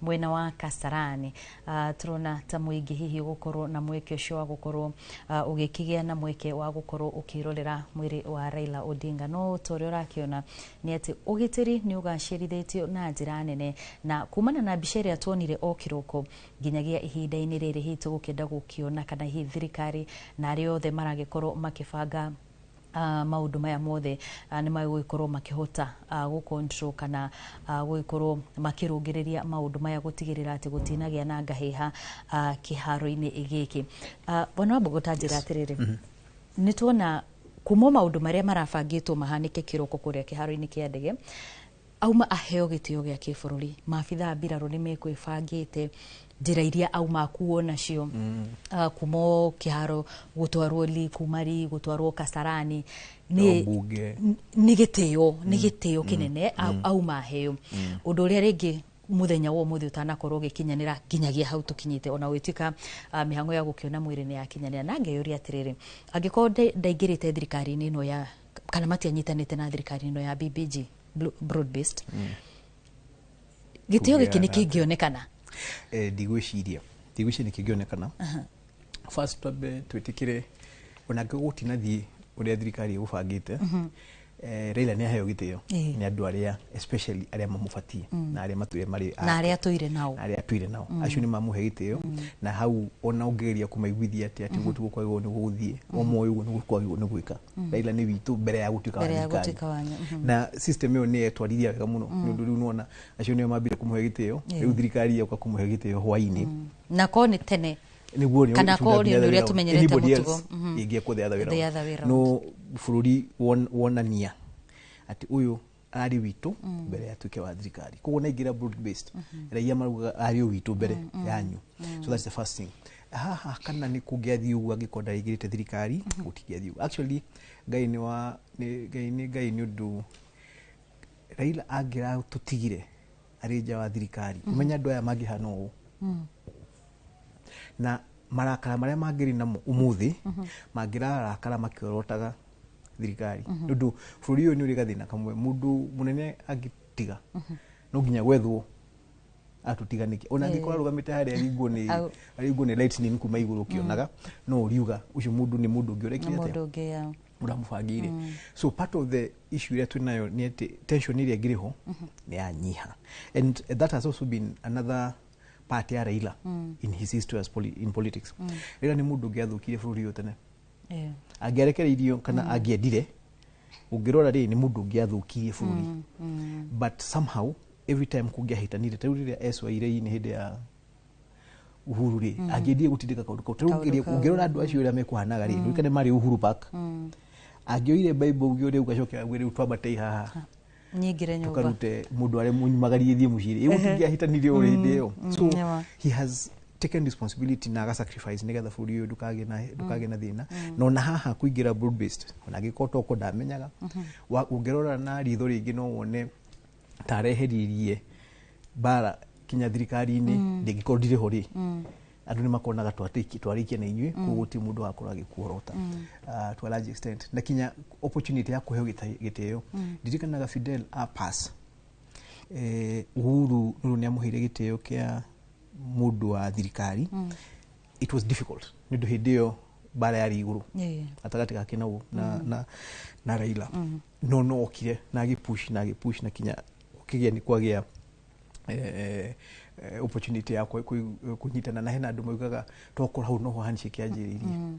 mwena wa Kasarani. Tũrona ta mũingĩ hihi ũgũkorwo na mweke ũcio wa gũkorwo ũgĩkĩgĩa na mweke wa gũkorwo ũkĩrorera mwĩrĩ wa Raila Odinga, no ta ũrĩa ũrakĩona nĩ atĩ ũgitĩri nĩ ũgacĩrithĩtio na njĩra nene, na kumana na mbica ĩrĩa tuonire o kĩroko nginyagia ihinda-inĩ rĩrĩ hihi tũgũkĩenda gũkĩona kana hihi thirikari na arĩa othe maragĩkorwo makĩbanga maũndũ maya mothe nĩ magũgĩkorwo makĩhota gũ kana gũgĩkorwo makĩrũngĩrĩria maũndũ maya gũtigĩrĩra atĩ gũtinagĩa na ngahĩha kĩharo-inĩ gĩkĩ. Bwana Wambugu, ta njĩra atĩrĩrĩ, nĩ tuona kuma maũndũ marĩa marabangĩtwo mahanĩke kĩroko kũrĩa kĩharo-inĩ kĩa ndege, auma aheo gĩtĩo gĩa kĩbũrũri, maabitha a mbirarũ nĩ mekwĩbangĩte njĩra iria auma akuo nacio kuma o kĩharo gũtwarwo li kuma ri gũtwarwo Kasarani O mbunge. Nĩ gĩtĩo, nĩ gĩtĩo kĩnene auma aheo ũndũ ũrĩa rĩngĩ Muthenya wa umuthi utanakorwo ugikinyanira nginyagia hau tukinyite, ona gwituika mihango ya gukiona mwiri ni yakinyanira. Na ngeyuria atiriri, angikorwo ndaingirite thirikari-inĩ ĩno ya kana matianyitanĩte na thirikari ĩno ya BBG, broad based, gĩtĩo gĩkĩ nĩ kĩngĩonekana? Ndigwĩciria nĩ kĩngĩonekana. First, twambe twĩtĩkĩre ona angĩkorwo gũtinathiĩ ũrĩa thirikari ĩgũbangĩte, Raila nĩ aheo gĩtĩo nĩ andũ arĩa, especially arĩa mamũbatiĩ na arĩa matũire marĩ na arĩa atũire nao. Na arĩa atũire nao. Acio nĩ mamũhe gĩtĩo, na hau ona ũngĩgeria kũmaiguithia atĩ ũguo tiguo kwagĩrĩirwo nĩ gũthiĩ, o moĩ ũguo nĩguo kwagĩrĩirwo nĩ gwĩka. Raila nĩ witũ mbere ya gũtuĩka wa mbere ya thirikari. Gũtuĩka wanyu. Na system ĩyo nĩ yetwarithia wega mũno, nĩ ũndũ rĩu nĩwona acio nĩo mambire kũmũhe gĩtĩo, rĩu thirikari yoka kũmũhe gĩtĩo hwaĩ-inĩ. Na korwo nĩ tene nĩguo nĩ kana korwo nĩ ũrĩa tũmenyerete mũtugo. Ĩngĩekwo the other way The round. other way round. No bũrũri wonania atĩ ũyũ arĩ witũ mbere ya tuĩke wa thirikari. Koguo naingĩra broad based, raia maraugaga arĩ o witũ mbere yanyu. So that's the first thing. Haha kana nĩ kũngĩathiĩ ũguo angĩkorwo ndaingĩrĩte thirikari? Gũtingĩathiĩ ũguo. Actually, Ngai nĩ wa nĩ Ngai, nĩ Ngai, nĩ ũndũ Raila angĩratũtigire arĩ nja wa thirikari, ũmenye andũ aya mangĩhana ũũ na marakara marĩa mangĩrĩ namo ũmũthĩ, mangĩrarakara makĩorotaga thirikari, nĩ ũndũ bũrũri ũyũ nĩ ũrĩ gathĩna kamwe. Mũndũ mũnene angĩtiga, no nginya gwethwo atũtiganĩke, ona angĩkorwo arũgamĩte harĩa aringwo nĩ aringwo nĩ lightning kuma igũrũ ũkĩonaga, no ũriuga ũcio mũndũ nĩ mũndũ ũngĩ na ũrekire atĩa mũndũ ũngĩ ya ũramũbangĩire. So part of the issue ĩrĩa twĩnayo nĩ atĩ tension ĩrĩa ĩngĩrĩ ho nĩ yanyiha, and that has also been another part ya Raila in his history as in politics. Raila nĩ mũndũ ũngĩ athũkirie bũrũri ũyũ tene angĩarekereirio kana angĩendire. Ũngĩrora rĩ, nĩ mũndũ ũngĩ athũkirie bũrũri, but somehow every time kũngĩahĩtanire, ta rĩu rĩrĩa eswaire-inĩ hĩndĩ ya Uhuru rĩ, angĩendire gũtindĩka kaũndũ kau. Ta rĩu Kaũndũ kau. Ũngĩrora andũ acio ũrĩa mekũhanaga rĩ, ndũrikane marĩ Uhuru Park, angĩoire Bible uge rĩu gacoke auge rĩu twambatei haha nyingĩre nyũmba tukarute mũndũ arĩa mũnyumagarie thiĩ mũciĩ rĩ, gũtingĩahĩtanire o hĩndĩ ĩyo. So nĩma. he has taken responsibility na aga sacrifice nĩgetha bũrũri ũyũ ndũkagĩe na thĩna. Na ona haha kũingĩra broad based, ona angĩkorwo toko ndamenyaga, ũngĩrora na ritho rĩngĩ no wone ta areheririe mbara kinya thirikari-inĩ. Ndĩngĩkorwo ndirĩ ho rĩ, andũ nĩ makonaga twarĩkia na inyuĩ, koguo gũtirĩ mũndũ wakorwo agĩkuorota to a large extent, na kinya opportunity ya kũheo gĩtĩo. Ndirikanaga Fidel a pass, Uhuru nũrũ nĩ amũheire gĩtĩo kĩa mũndũ wa thirikari. It was difficult nĩ ũndũ hĩndĩ ĩyo mbara yarĩ igũrũ gatagatĩ gake na Raila, no okire na agĩpush na agĩpush na kinya gũkĩgĩa nĩ kwagĩa opportunity ya kũnyitana. Na hena andũ maugaga tokorwo hau noho handshake yanjĩrĩirie,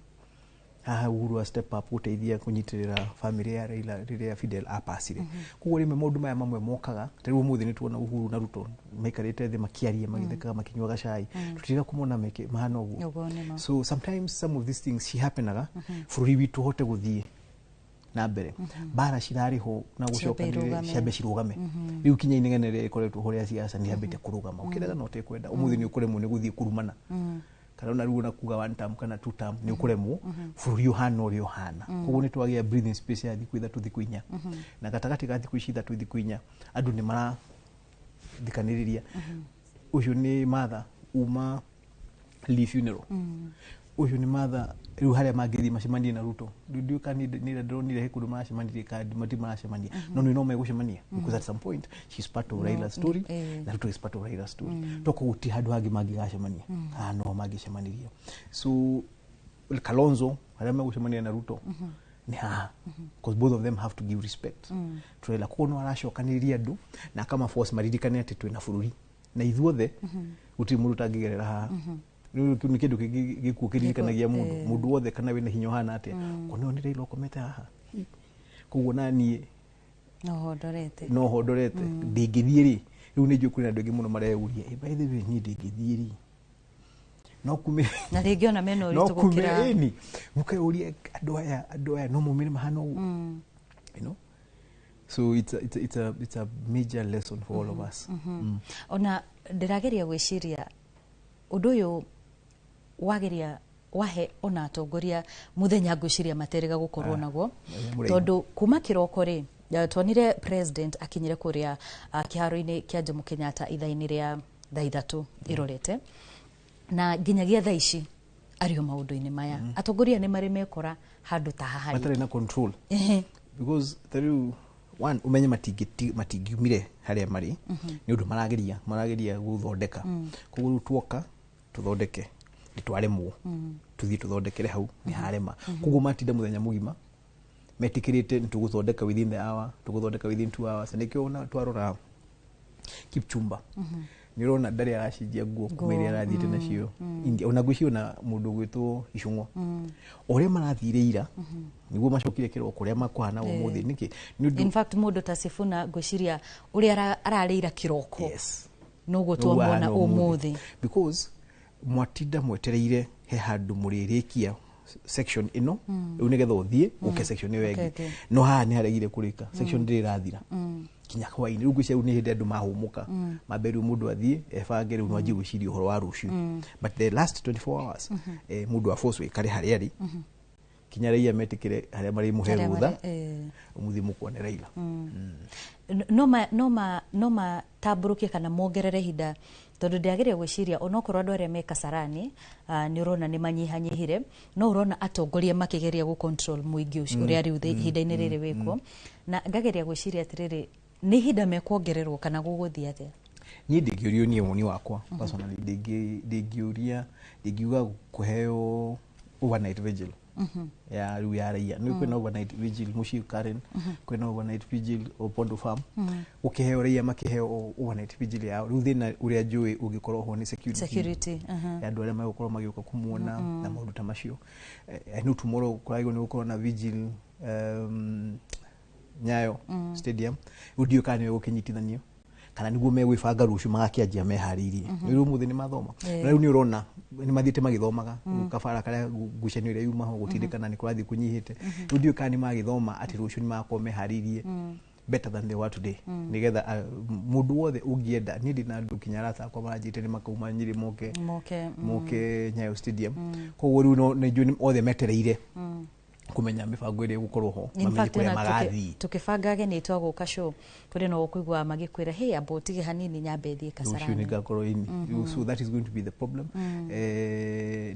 haha Uhuru a step up gũteithia kũnyitĩrĩra family ya Raila rĩrĩa Fidel apacire. Koguo rĩmwe maũndũ maya mamwe mokaga. Ta rĩu ũmũthĩ nĩ tuona Uhuru na Ruto maikarĩte thĩ makĩaria, magĩthekaga, makĩnyuaga cai. Tũtiraga kũmona meke mahana ũguo. Ũguo nĩma. So sometimes some of these things cihappenaga bũrũri witũ ũhote gũthiĩ na mbere. Mbara cirarĩ ho na Ciambe gũcokanĩrĩria irũgame. Ciambe cirũgame. Rĩu kinya inegene rĩrĩa rĩkoretwo ho rĩa siasa nĩ rĩambĩte kũrũgama. Ũkĩrega na ũtekwenda, ũmũthĩ nĩ ũkũremwo nĩ gũthiĩ kũrumana kana ona rĩu ona kuga one term kana two term nĩ ũkũremwo, bũrũri ũhana ũrĩa ũhana. Koguo nĩ twagĩa breathing space ya thikũ 3, thikũ 4, na gatagatĩ ga thikũ ici 3, thikũ 4, andũ nĩ marathikanĩrĩria. Ũcio nĩ Martha uma Lee funeral, ũcio nĩ Martha rĩu harĩa mangĩthiĩ macemanie na Ruto. Ndiũĩ kana nĩ ndĩronire he kũndũ maracemanirie kana mati maracemania, no nĩ no megũcemania because at some point she's part of Raila's story na Ruto is part of Raila's story. Toko gũtirĩ handũ hangĩ mangĩgacemania, haha no mangĩcemanirie. So Kalonzo harĩa megũcemania na Ruto nĩ haha, because both of them have to give respect to Raila. Koguo no aracokanĩrĩria andũ na akama force maririkane atĩ twĩna bũrũri na ithuothe gũtirĩ mũndũ ũtangĩgerera haha. Rĩu kĩu nĩ kĩndũ kĩngĩ gĩkuũ kĩririkanagia mũndũ, mũndũ wothe kana wĩna hinya ũhana atĩa, kona nĩ Raila ũkomete haha. Koguo naniĩ noho ndorete. No ho ndorete ndingĩthiĩ rĩ. Rĩu nĩ njũĩ kwĩna andũ aingĩ mũno mareyũria, "Eh, by the way, niĩ ndingĩthiĩ rĩ, no kume Na rĩngĩ ona mena no ũritũ kume gũkĩra ĩni mũkeyũria andũ aya no maumĩre mahana ũguo?" So it's a major lesson for all of us. Ona ndĩrageria gwĩciria ũndũ ũyũ wageria wahe ona atongoria muthenya ngwĩciria materĩga gũkorwo naguo Mũthenya mũraihu. Tondũ kuma kĩroko rĩ Tuonire president akinyire kuria kiharo-inĩ kĩa Jomo Kenyatta ithaa-inĩ rĩa thaa 3 irorete, na nginyagia thaa ici ario maũndũ-inĩ maya. Atongoria nĩ marĩ mekora handũ ta haha matarĩ na control, because tarĩu one umenye matingiumire harĩa marĩ nĩ ũndũ marageria gũthondeka. Koguo rĩu tuoka tũthondeke nĩ twaremwo, tuthiĩ tũthondekere hau nĩ harema. Koguo matinda mũthenya mũgima metĩkĩrĩte nĩ tũgũthondeka within the hour, tũgũthondeka within 2 hours. Nĩkĩo ona twarora Kipchumba nĩ ũrona ndarĩ aracenjia nguo kuma iria arathiĩte nacio India. Ona ngwĩciria ona mũndũ ũgwĩtwo Icũng'wa, o ũrĩa marathire ira nĩguo macokire kĩroko ũrĩa makũhana ũmũthĩ. Nĩkĩ? Nĩ ũndũ In fact, mũndũ ta Sifuna ngwĩciria ũrĩa ararĩira kĩroko noguo noguo twamuona ahana ũmũthĩ. Because mwatinda mwetereire he handũ mũrĩrĩkia section ĩno rĩu nĩgetha ũthiĩ ũke section ĩyo ĩngĩ, no haha nĩ haregire kũrĩka, section ndĩrĩ ĩrathira kinya hwainĩ. Rĩu ngwĩciria rĩu nĩ hĩndĩ andũ mahũmũka, mambe rĩu mũndũ athiĩ ebange, rĩu no anjie gwĩciria ũhoro wa rũciũ. But the last 24 hours mũndũ aforce ĩkare harĩa arĩ kinya raia metĩkĩre harĩa marĩmũhe Harĩa rũtha mũthiĩ mũkuone Raila. No matambũrũkie kana mongerere ihinda, tondũ ndĩagĩrĩire gwĩciria onokorwo andũ arĩa me Kasarani nĩ ũrona nĩ manyihanyihire, no ũrona atongoria makĩgeria gũ control mũingĩ ũcio ũrĩa rĩu ihinda-inĩ rĩrĩ wĩkuo, na ngageria gwĩciria atĩrĩrĩ, nĩ ihinda mekuongererwo kana gũgũthiĩ atĩa? Niĩ ndingĩũrio, niĩ woni wakwa personally, ndingĩũria, ndingiuga kũheo overnight vigil ya rĩu ya raia. Nĩ kwĩna overnight vigil mũciĩ Karen, kwĩna overnight vigil Opondo Farm, gũkĩheo raia makĩheo overnight vigil yao. Rĩu thĩna ũrĩa njũĩ ũngĩkorwo ho nĩ security, Security, ya andũ arĩa megũkorwo magĩũka kũmuona na maũndũ ta macio. I know tomorrow kũragĩrĩirwo nĩ gũkorwo na vigil Nyayo Stadium. Rĩu ndiũĩ kana nĩwe gũkĩnyitithanio kana nĩguo megwĩbanga rũciũ magakĩanjia meharĩirie. Rĩu ũmũthĩ nĩ mathoma na rĩu nĩ ũrona nĩ mathiĩte magĩthomaga. Rĩu kabara karĩa ngucanio ĩrĩa yuma ho gũtindĩkana nĩ kũrathiĩ kũnyihĩte. Rĩu ndiũĩ kana nĩ magĩthoma atĩ rũciũ nĩ magakorwo meharĩirie better than they were today, nĩgetha mũndũ wothe ũngĩenda. Niĩ ndĩ na andũ kinya arata akwa maranjĩte nĩ makauma Nyĩrĩ moke moke moke Nyayo Stadium. Koguo rĩu nĩ njũĩ othe metereire kũmenya mĩbango ĩrĩa ĩgũkorwo ho, In mamenye fact, kũrĩa ona magathiĩ. Tukĩbanga ageni aitũ a gũka show, kũrĩ na ũkũigua magĩkwĩra, hey, amba ũtige hanini nyambe thiĩ Rũciũ Kasarani. nĩ ngakorwo ini. So that is going to be the problem.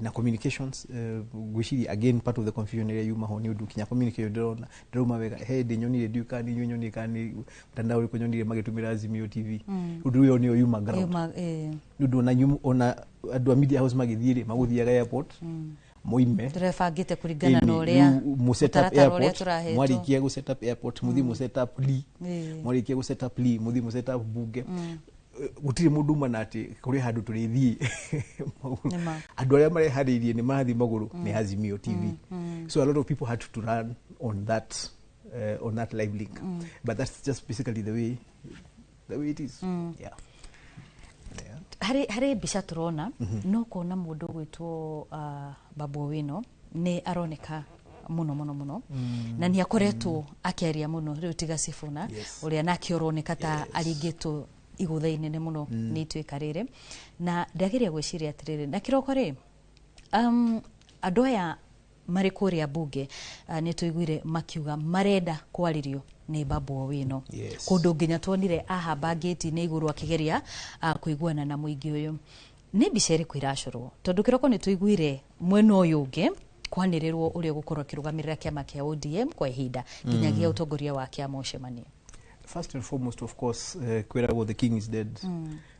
Na communications, ngwĩciria again part of the confusion ĩrĩa yuma ho nĩ ũndũ kinya communication ndĩrona ndĩrauma wega. He ndĩ nyonire, ndiũĩ kana nĩ inyuĩ nyonire kana nĩ mtandao ũrĩkũ nyonire magĩtũmĩra Azimio TV. Ũndũ ũyũ nĩyo yuma ground Yuma, nĩ ũndũ ona ona andũ a media house magĩthiĩ rĩ, magũthiaga airport moime tũrebangĩte kũringana na ũrĩa mu set up mũtaratara ũrĩa airport, tũrahetwo. mwarikia gu set up airport, muthi mu set up Lee, mwarikia gu set up Lee, muthi mu set up bunge. Gũtirĩ mũndũ uma na atĩ kũrĩ handũ tũrĩthiĩ magũrũ. Nĩma. Andũ arĩa mareharĩirie nĩ marathiĩ magũrũ nĩ Azimio TV. So a lot of people had to run on that live link, but that's just basically the way it is, yeah. Harĩ mbica tũrona no kuona mũndũ ũgwĩtwo Babu Owino nĩ aroneka mũno mũno mũno na nĩ akoretwo akĩaria mũno rĩu tiga Sifuna ũrĩa nake ũroneka ta aringĩtwo igũtha inene mũno nĩ ituĩka rĩrĩ. Na ndagĩria gwĩciria atĩrĩrĩ, na kĩroko rĩ, andũ aya marĩ kũrĩa bunge, nĩ tũiguire makiuga marenda kwarĩrio nĩ Babu Owino kũndũ nginya tuonire ahamba ngĩti-inĩ igũrũ akĩgeria kũiguana na mũingĩ ũyũ. Nĩ mbica ĩrĩkũ ĩracorwo? Tondũ kĩroko nĩ tũiguire mwena ũyũ ũngĩ kwanĩrĩrwo ũrĩa ũgũkorwo akĩrũgamĩrĩra kĩama kĩa ODM kwa ihinda nginyagia ũtongoria wa kĩama ũcemanie. First and foremost, of course, kwĩragwo the king is dead,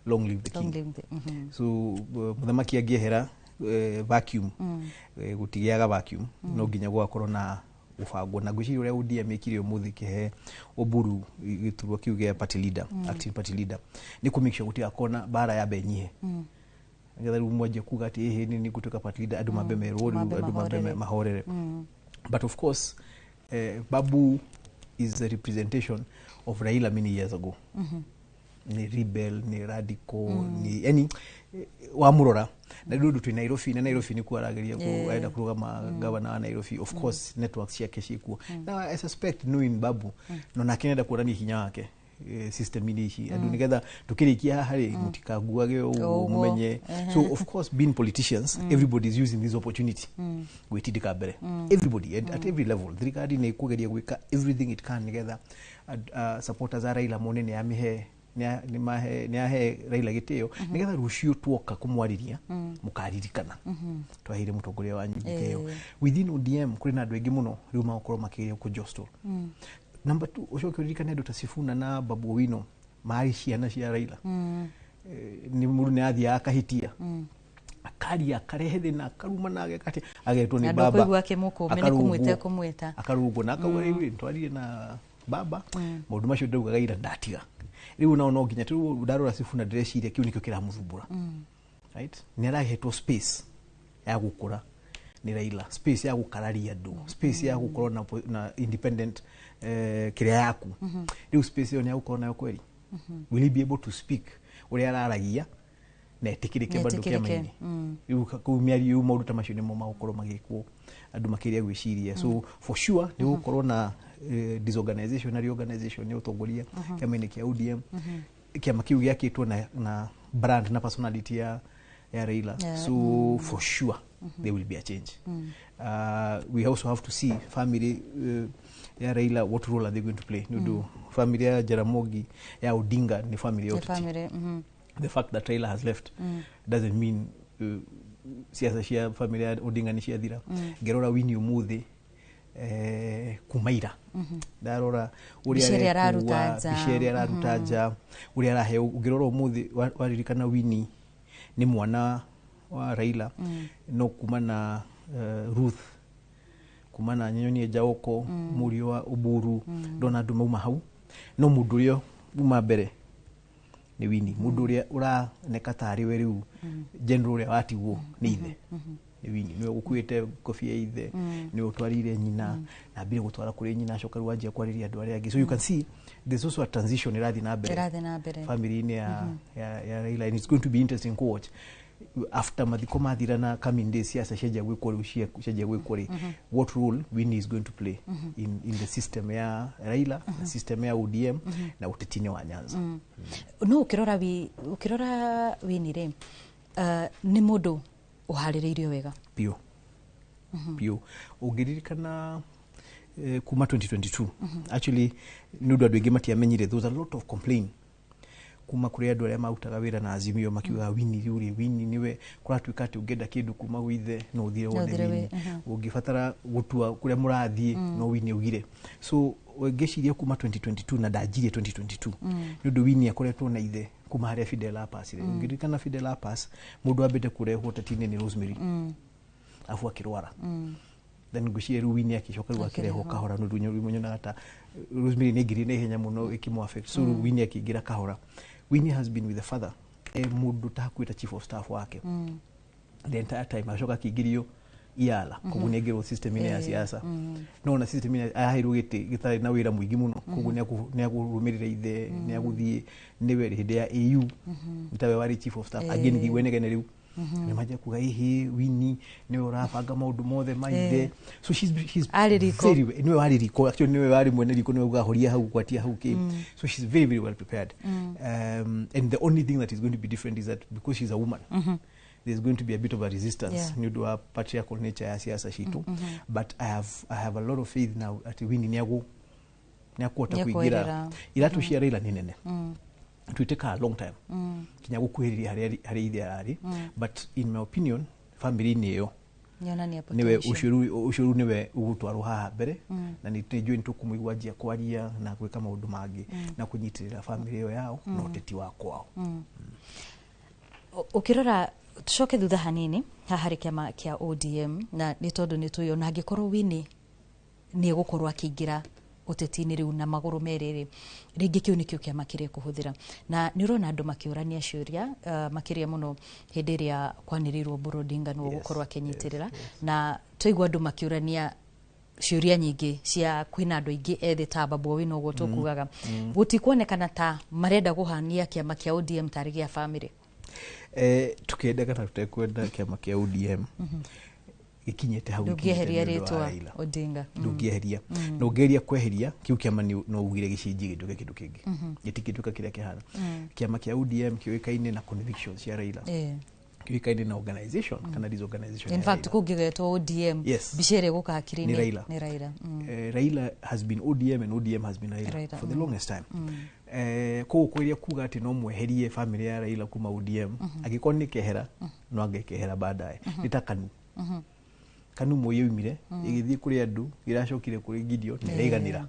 long live the Long king. live the, So mũthamaki angĩehera, vacuum, gũtigĩaga vacuum, no nginya gũgakorwo na gũbangwo. Na ngwĩciria ũrĩa ODM ĩkire ũmũthĩ kĩhe Oburu gĩturwa kĩu gĩa party leader, acting party leader, nĩ kũ make sure gũtigakorwo na mbara ya nyihe, nĩgetha rĩu mwanjie kuga atĩ ĩhĩ nĩ ngũtuĩka party leader, andũ mambe merwo rĩu Mambe andũ mambe mahorere. Mahorere. But of course, Babu is a representation of Raila many years ago. Ni rebel, ni radical, ni yani wamurora na rĩu ũndũ twĩ Nairobi, na Nairobi nĩkuo arageria arenda kũrũgama gavana wa Nairobi. Of course networks ciake ciĩkuo. Now I suspect, knowing Babu, no nake nenda kuonania hinya wake. System-inĩ ici andũ nĩgetha tũkĩrĩkia haha rĩ, mũtikanguage ũguo. Ũguo. Mũmenye. So of course, being politicians, everybody is using this opportunity gwĩtindĩka mbere, everybody at every level. Thirikari nĩ ĩkũgeria gwĩka everything it can nĩgetha supporters a Raila mone nĩ amĩhe nĩ ahe Raila gĩtĩo, nĩgetha rũciũ tuoka kũmwarĩria mũkaririkana twaheire mũtongoria wanyu gĩtĩo. Within ODM kũrĩ na andũ aingĩ mũno rĩu magũkorwo makĩgeria kũjostle. Number two, ũcoke ũririkane andũ ta Sifuna na Babu Owino marĩ ciana cia Raila. Nĩ mũndũ nĩ athiaga akahitia, akaria, akarehe thĩna, akarumana, ageka atĩa, agetwo nĩ Na baba. ndũkũigua akĩmũkũmĩ nĩ Akarũngwo. kũmwĩta ekũmwĩta. Akarũngwo na akauga, rĩu rĩ, twaririe na baba, maũndũ macio ndaugaga ira ndatiga. Rĩu nao no nginya rĩu ndarora Sifuna ndĩreciria kĩu nĩkĩo kĩramũthumbũra, right? Nĩ arahetwo space ya gũkũra nĩ Raila, space ya gũkararia andũ, space ya gũkorwo na independent kĩrĩa yaku. Rĩu space ĩyo nĩ agũkorwo nayo kweri? Will he be able to speak ũrĩa araragia na etĩkĩrĩke bado Etĩkĩrĩke, kĩama-inĩ? Rĩu kũu mĩario, rĩu maũndũ ta macio nĩmo magũkorwo magĩkwo andũ makĩria gwĩciria. So for sure nĩ gũkorwo na disorganization na reorganization nĩ ũtongoria kĩama-inĩ kĩa ODM. Kĩama kĩu gĩakĩtwo na brand na personality ya Raila. So for sure there will be a change. We also have to see family ya Raila, what role are they going to play, nĩ ũndũ family ya Jaramogi ya Odinga nĩ family ya Nĩ ũteti. Family. The fact that Raila has left doesn't mean siasa cia family ya Odinga nĩ ciathira. Ngĩrora Winnie ũmũthĩ, kuma ira ndarora ũrĩa Mbica ĩrĩa araruta arekua, nja. mbica ĩrĩa araruta nja, ũrĩa araheo. Ũngĩrora ũmũthĩ waririkana Winnie nĩ mwana wa Raila, no kuma na Ruth, kuma na Nyoni Jaoko, mũriũ wa Oburu, ndona andũ mauma hau. No mũndũ ũrĩa uma mbere nĩ Winnie, mũndũ ũrĩa ũraneka tarĩ we rĩu general ũrĩa watigwo nĩ ithe nĩ Winnie. Nĩwe ũkuĩte kobia ya ithe, nĩwe ũtwarire nyina na ambire gũtwara kũrĩ nyina, acoka rĩu anjia kwarĩria andũ arĩa angĩ. So you can see there's also a transition ĩrathiĩ na mbere Ĩrathiĩ na mbere. family-inĩ ya Raila, and it's going to be interesting to watch after mathiko mathira na coming days, siasa cianjia gwĩkwo rĩu, cianjia gwĩkwo rĩ, what role Winnie is going to play in the system ya Raila na system ya ODM na ũteti-inĩ wa Nyanza. No ũkĩrora Winnie rĩ, nĩ mũndũ ũharĩrĩirio wega. Biũ biũ. Ũngĩririkana kuma 2022, actually nĩ ũndũ andũ aingĩ matiamenyire, there was a lot of complaint kuma kũrĩ andũ arĩa marutaga wĩra na Azimio, makiuga Winnie rĩu rĩ, Winnie nĩwe kũratuĩka atĩ ũngĩenda kĩndũ kuma gwĩ ithe no ũthire wone ũthire Winnie, ũngĩbatara gũtua kũrĩa mũrathiĩ no Winnie augire. So ngĩciria kuma 2022, na ndanjirie 2022, nĩ ũndũ Winnie akoretwo na ithe kuma harĩa Fidel apasire. Ũngĩririkana Fidel apas, mũndũ ambĩte kũrehwo ũteti-inĩ nĩ Rosemary, afu akĩrwara, then ngwĩciria rĩu Winnie akĩcoka rĩu akĩrehwo kahora, nĩ ũndũ nyonaga ta Rosemary nĩ aingĩrire na ihenya mũno ĩkĩmũ affect. So rĩu Winnie akĩingĩra kahora. Winnie has been with the father e mũndũ ta hakuhĩ ta chief of staff wake the entire time, acoka akĩingĩrio iala, koguo nĩ aingĩrwo system-inĩ ya siasa. No ona system-inĩ aheirwo gĩtĩ gĩtarĩ na wĩra mũingĩ mũno, koguo nĩ akũrũmĩrĩra ithe, nĩ agũthiĩ nĩwe hĩndĩ ya AU nĩ tawe warĩ chief of staff. Angĩ nĩ ngĩigua rĩu nĩ manjia kuga ihi Winnie nĩwe ũrabanga maũndũ mothe ma ithe. So she's Arĩ riko. very nĩwe warĩ riko, actually nĩwe warĩ mwene riko, nĩwe ugaga horia hau, gwatia hau kĩ. So she's very very well prepared, and the only thing that is going to be different is that because she's a woman, there's going to be a bit of a resistance nĩ ũndũ wa patriarchal nature ya siasa citũ. But I have a lot of faith now atĩ Winnie nĩ akũhota kũingĩra Nĩekũerera. iratũ cia Raila nĩ nene. It will take her a long time kinya gũkuhĩrĩria harĩa ithe ararĩ, but in my opinion family-inĩ ĩyo Nĩonania niwe potential. ũcio rĩu nĩwe ũgũtwarwo haha mbere, na nĩ njũĩ nĩ tũkũmũigua anjia kwaria na gwĩka maũndũ mangĩ na kũnyitĩrĩra family ĩyo yao na ũteti wa kwao. Ũkĩrora, tucoke thutha hanini haha harĩ kĩama kĩa ODM, na nĩ tondũ nĩ tũĩ ona angĩkorwo Winnie nĩ egũkorwo akĩingĩra ũteti-inĩ rĩu na magũrũ merĩ rĩ, rĩngĩ kĩu nĩkĩo kĩama kĩrĩa kũhũthĩra, na nĩ ũrona andũ makĩũrania ciũria, makĩria mũno hĩndĩ ĩrĩa kwanĩrĩirwo Oburu Odinga nĩwe ũgũkorwo akĩnyitĩrĩra, na twaigua andũ makĩũrania ciũria nyingĩ cia kwĩna andũ aingĩ ethĩ ta Babu Owino ũguo tũkugaga, gũtikuonekana ta marenda kũhania kĩama kĩa ODM tarĩ gĩa family. Tukĩenda kana tũtekwenda, kĩama kĩa ODM Gĩkinyĩte hau. Ndũngĩeheria Gĩkinyĩte nĩ ũndũ wa rĩtwa Raila. Odinga. Ndũngĩeheria na ũngĩgeria kweheria kiu kĩama no ugire gĩcenjie gĩtuĩke kĩndũ kĩngĩ, gĩtingĩtuĩka kĩrĩa kĩhana. Kĩama kĩa ODM kĩũĩkaine na convictions cia Raila, kĩũĩkaine na organization kana disorganization In ya fact, Raila. kũngĩgetwo ODM, mbica ĩrĩa ĩgũka hakiri-inĩ Nĩ Raila. Nĩ Raila. Raila has been ODM and ODM has been Raila, Raila, for the longest time. Koguo kwĩria kuga atĩ no mweherie family ya Raila kuma ODM, angĩkorwo nĩ kehera no angĩkehera baadaye. Nĩ ta KANU. KANU Moi yoimire ĩgĩthiĩ kũrĩ andũ, ĩracokire kũrĩ Gideon na ĩraiganĩra,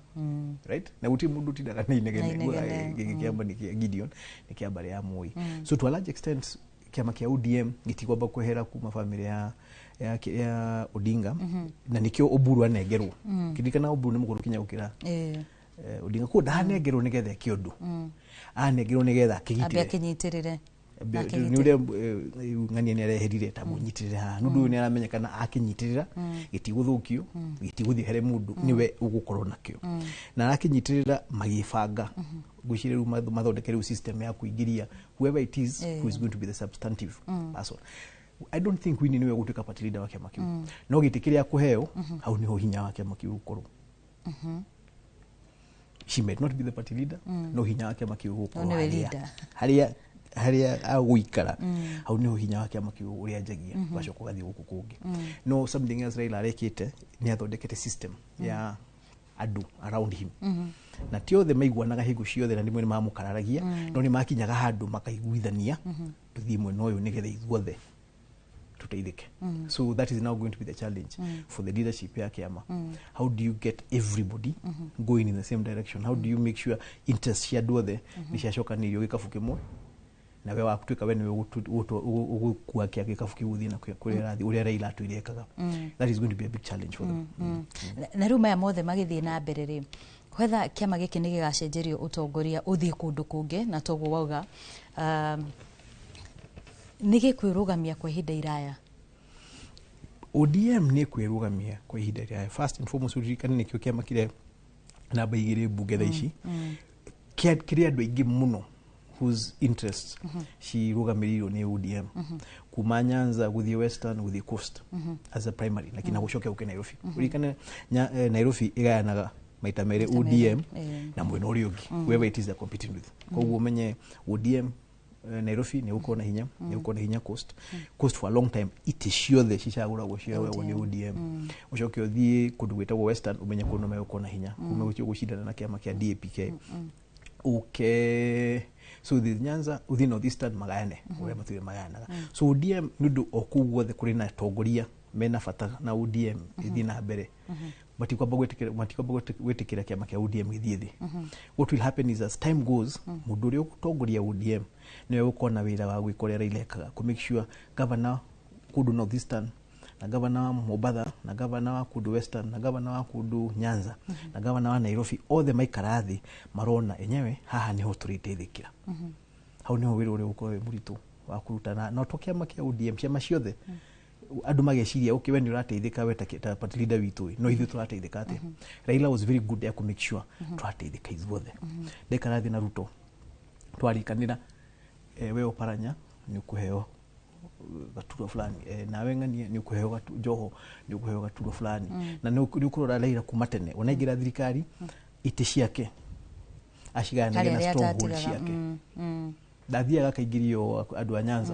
right? Na gũtirĩ mũndũ ũtindaga na inegene. Na inegene. Gĩkĩ kĩamba nĩ kĩa Gideon, nĩ kĩa mbarĩ ya Moi. So to a large extent kĩama kĩa ODM gĩtikwamba kwehera kuma family ya Odinga, na nĩkĩo Oburu anengerwo. Kĩririkana Oburu nĩ mũkũrũ kinya gũkĩra Odinga, koguo ndanengerwo nĩgetha eke ũndũ, anengerwo nĩgetha ambe akĩgitĩre. Akĩnyitĩrĩre. Nĩ ũrĩa ng'ania nĩ areherire ta mũnyitĩrĩre haha nĩ ũndũ ũyũ nĩ aramenyekana akĩnyitĩrĩra gĩtigũthũkio, gĩtigũthiĩ here mũndũ nĩwe ũgũkorwo nakĩo na arakĩnyitĩrĩra magĩbanga. Ngwĩciria rĩu mathondeke rĩu system ya kũingĩria whoever it is who is going to be the substantive person. I don't think Winnie niwe ũgũtuĩka party leader wa kĩama kĩu, no gĩtĩ kĩrĩa akũheo hau nĩho hinya wa kĩama kĩu ũgũkorwo. She might not be the party leader, no hinya wa kĩama kĩu ũgũkorwo No nĩwe harĩa leader. harĩa agũikara hau nĩho hinya wa kĩama kĩu ũrĩa njagia, ũgacoka ũgathiĩ gũkũ kũngĩ. No something else Raila arekĩte nĩ athondekete system ya andũ around him, na ti othe maiguanaga hingo ciothe na rĩmwe nĩ mamũkararagia, no nĩ makinyaga handũ makaiguithania tũthiĩ mwena ũyũ nĩgetha ithuothe tuteithike. So that is now going to be the challenge for the leadership ya kĩama. How do you get everybody going in the same direction? How do you make sure interest cia andũ othe nĩ ciacokanĩirio gĩkabu kĩmwe, na we wakutuĩka we nĩwe ũgũkua kĩa gĩkabu kĩu ũthiĩ nakĩo kũrĩa ũrathiĩ, ũrĩa Raila atũire ekaga? That is going to be a big challenge for them. Na rĩu maya mothe magĩthiĩ na mbere rĩ, whether kĩama gĩkĩ nĩ gĩgacenjerio ũtongoria ũthiĩ kũndũ kũngĩ, na toguo wauga nĩ gĩkwĩrũgamia kwa ihinda iraya? ODM nĩ kwĩrũgamia kwa ihinda rĩaya. First and foremost, ũririkane nĩkĩo kĩama kĩrĩa namba 2 mbunge thaa ici, kĩrĩ andũ aingĩ mũno whose interests cirũgamĩrĩirwo nĩ ODM, kuma Nyanza gũthiĩ Western gũthiĩ Coast as a primary, na kinya gũcoke gũke Nairobi. Ũririkane Nairobi ĩgayanaga maita merĩ, Maita merĩ, ODM na mwena ũrĩa ũngĩ, whoever it is they're competing with. Koguo ũmenye ODM Nairobi nĩ gũkorwo na hinya, nĩ gũkorwo na hinya Coast. Coast for a long time itĩ ciothe cicagũragwo cioyagwo nĩ ODM. Ũcoke ũthiĩ kũndũ gwĩtagwo Western, ũmenye kũu no megũkorwo na hinya, kũu megũthiĩ gũcindana na kĩama kĩa DAPK. Ũke so the Nyanza ũthiĩ North Eastern magayane ũrĩa matũire magayanaga. So ODM nĩ ũndũ o kũu guothe kũrĩ na atongoria mena bata na ODM ĩthiĩ na mbere, matikwamba gwĩtĩkĩra kĩama kĩa ODM gĩthiĩ thĩ. What will happen is, as time goes, mũndũ ũrĩa ũgũtongoria ODM nĩwe ũgũkorwo na wĩra wa gwĩka ũrĩa Raila ekaga, kũ make sure governor kũndũ North Eastern na governor wa Mombatha na governor wa kũndũ Western na governor wa kũndũ Nyanza na governor wa Nairobi othe maikara thĩ marona enyewe haha nĩho tũrĩteithĩkĩra. Hau nĩho wĩra ũrĩa ũgũkorwo wĩ mũritũ wa kũruta na no to kĩama kĩa ODM, ciama ciothe andũ mageciria, okay, we nĩ ũrateithĩka we ta party leader witũ ĩ, no ithuĩ tũrateithĩka atĩa? Raila was very good ya kũ make sure tũrateithĩka ithuothe. Ndaikara thĩ na Ruto twarĩkanĩra, we Oparanya nĩ ũkũheo gaturwa fulani, nawe ng'ania nĩ ũkũheo Joho nĩ ũkũheo gaturwa fulani. Na nĩ ũkũrora Raila kuma tene ona aingĩra thirikari, itĩ ciake acigayanagia na Harĩa arĩa stronghold atatigaga. ciake. Ndathiaga akaingĩrio andũ a Nyanza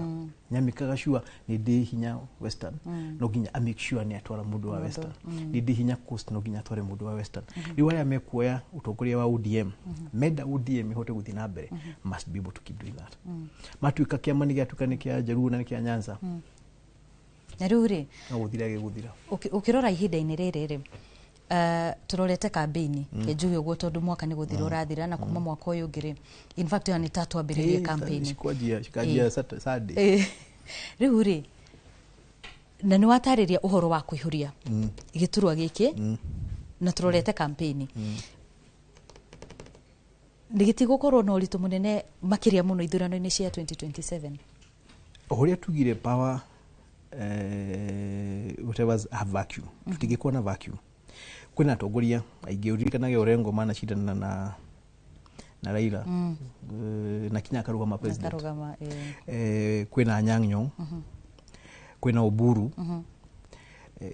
nyamĩkaga sure nĩ ndĩ hinya Western, no nginya a make sure nĩ atwara mũndũ wa Western. Nĩ ndĩ hinya Coast, no nginya atware mũndũ wa Western. Rĩu arĩa mekuoya ũtongoria wa ODM menda ODM ĩhote gũthiĩ na mbere must be able to keep doing that. Matuĩka kĩama nĩ gĩatuĩka nĩ kĩa Jaluo na nĩ kĩa Nyanza, Na rĩu rĩ, no gũthira gĩgũthira. Ũkĩrora ihinda-inĩ rĩrĩ rĩ, tũrorete kambĩini njuge ũguo tondũ mwaka nĩ gũthira ũrathira, na kuma mwaka ũyũ ũngĩ rĩ, in fact ĩyo nĩ ta twambĩrĩrie campaign. Cikwanjia cikanjia Sunday. Rĩu rĩ, na nĩ watarĩria ũhoro wa kũihũria gĩturwa gĩkĩ na tũrorete campaign, nĩ gĩtigũkorwo na ũritũ mũnene makĩria mũno ithurano-inĩ cia 2027? O ũrĩa tugire, power whatever have vacuum, tutingĩkorwo na vacuum. Kwĩna atongoria aingĩ, ũririkanage Orengo manacindana na Raila na kinya akarũgama president. Akarũgama. Kwĩna Anyang' Nyong'o, kwĩna Oburu.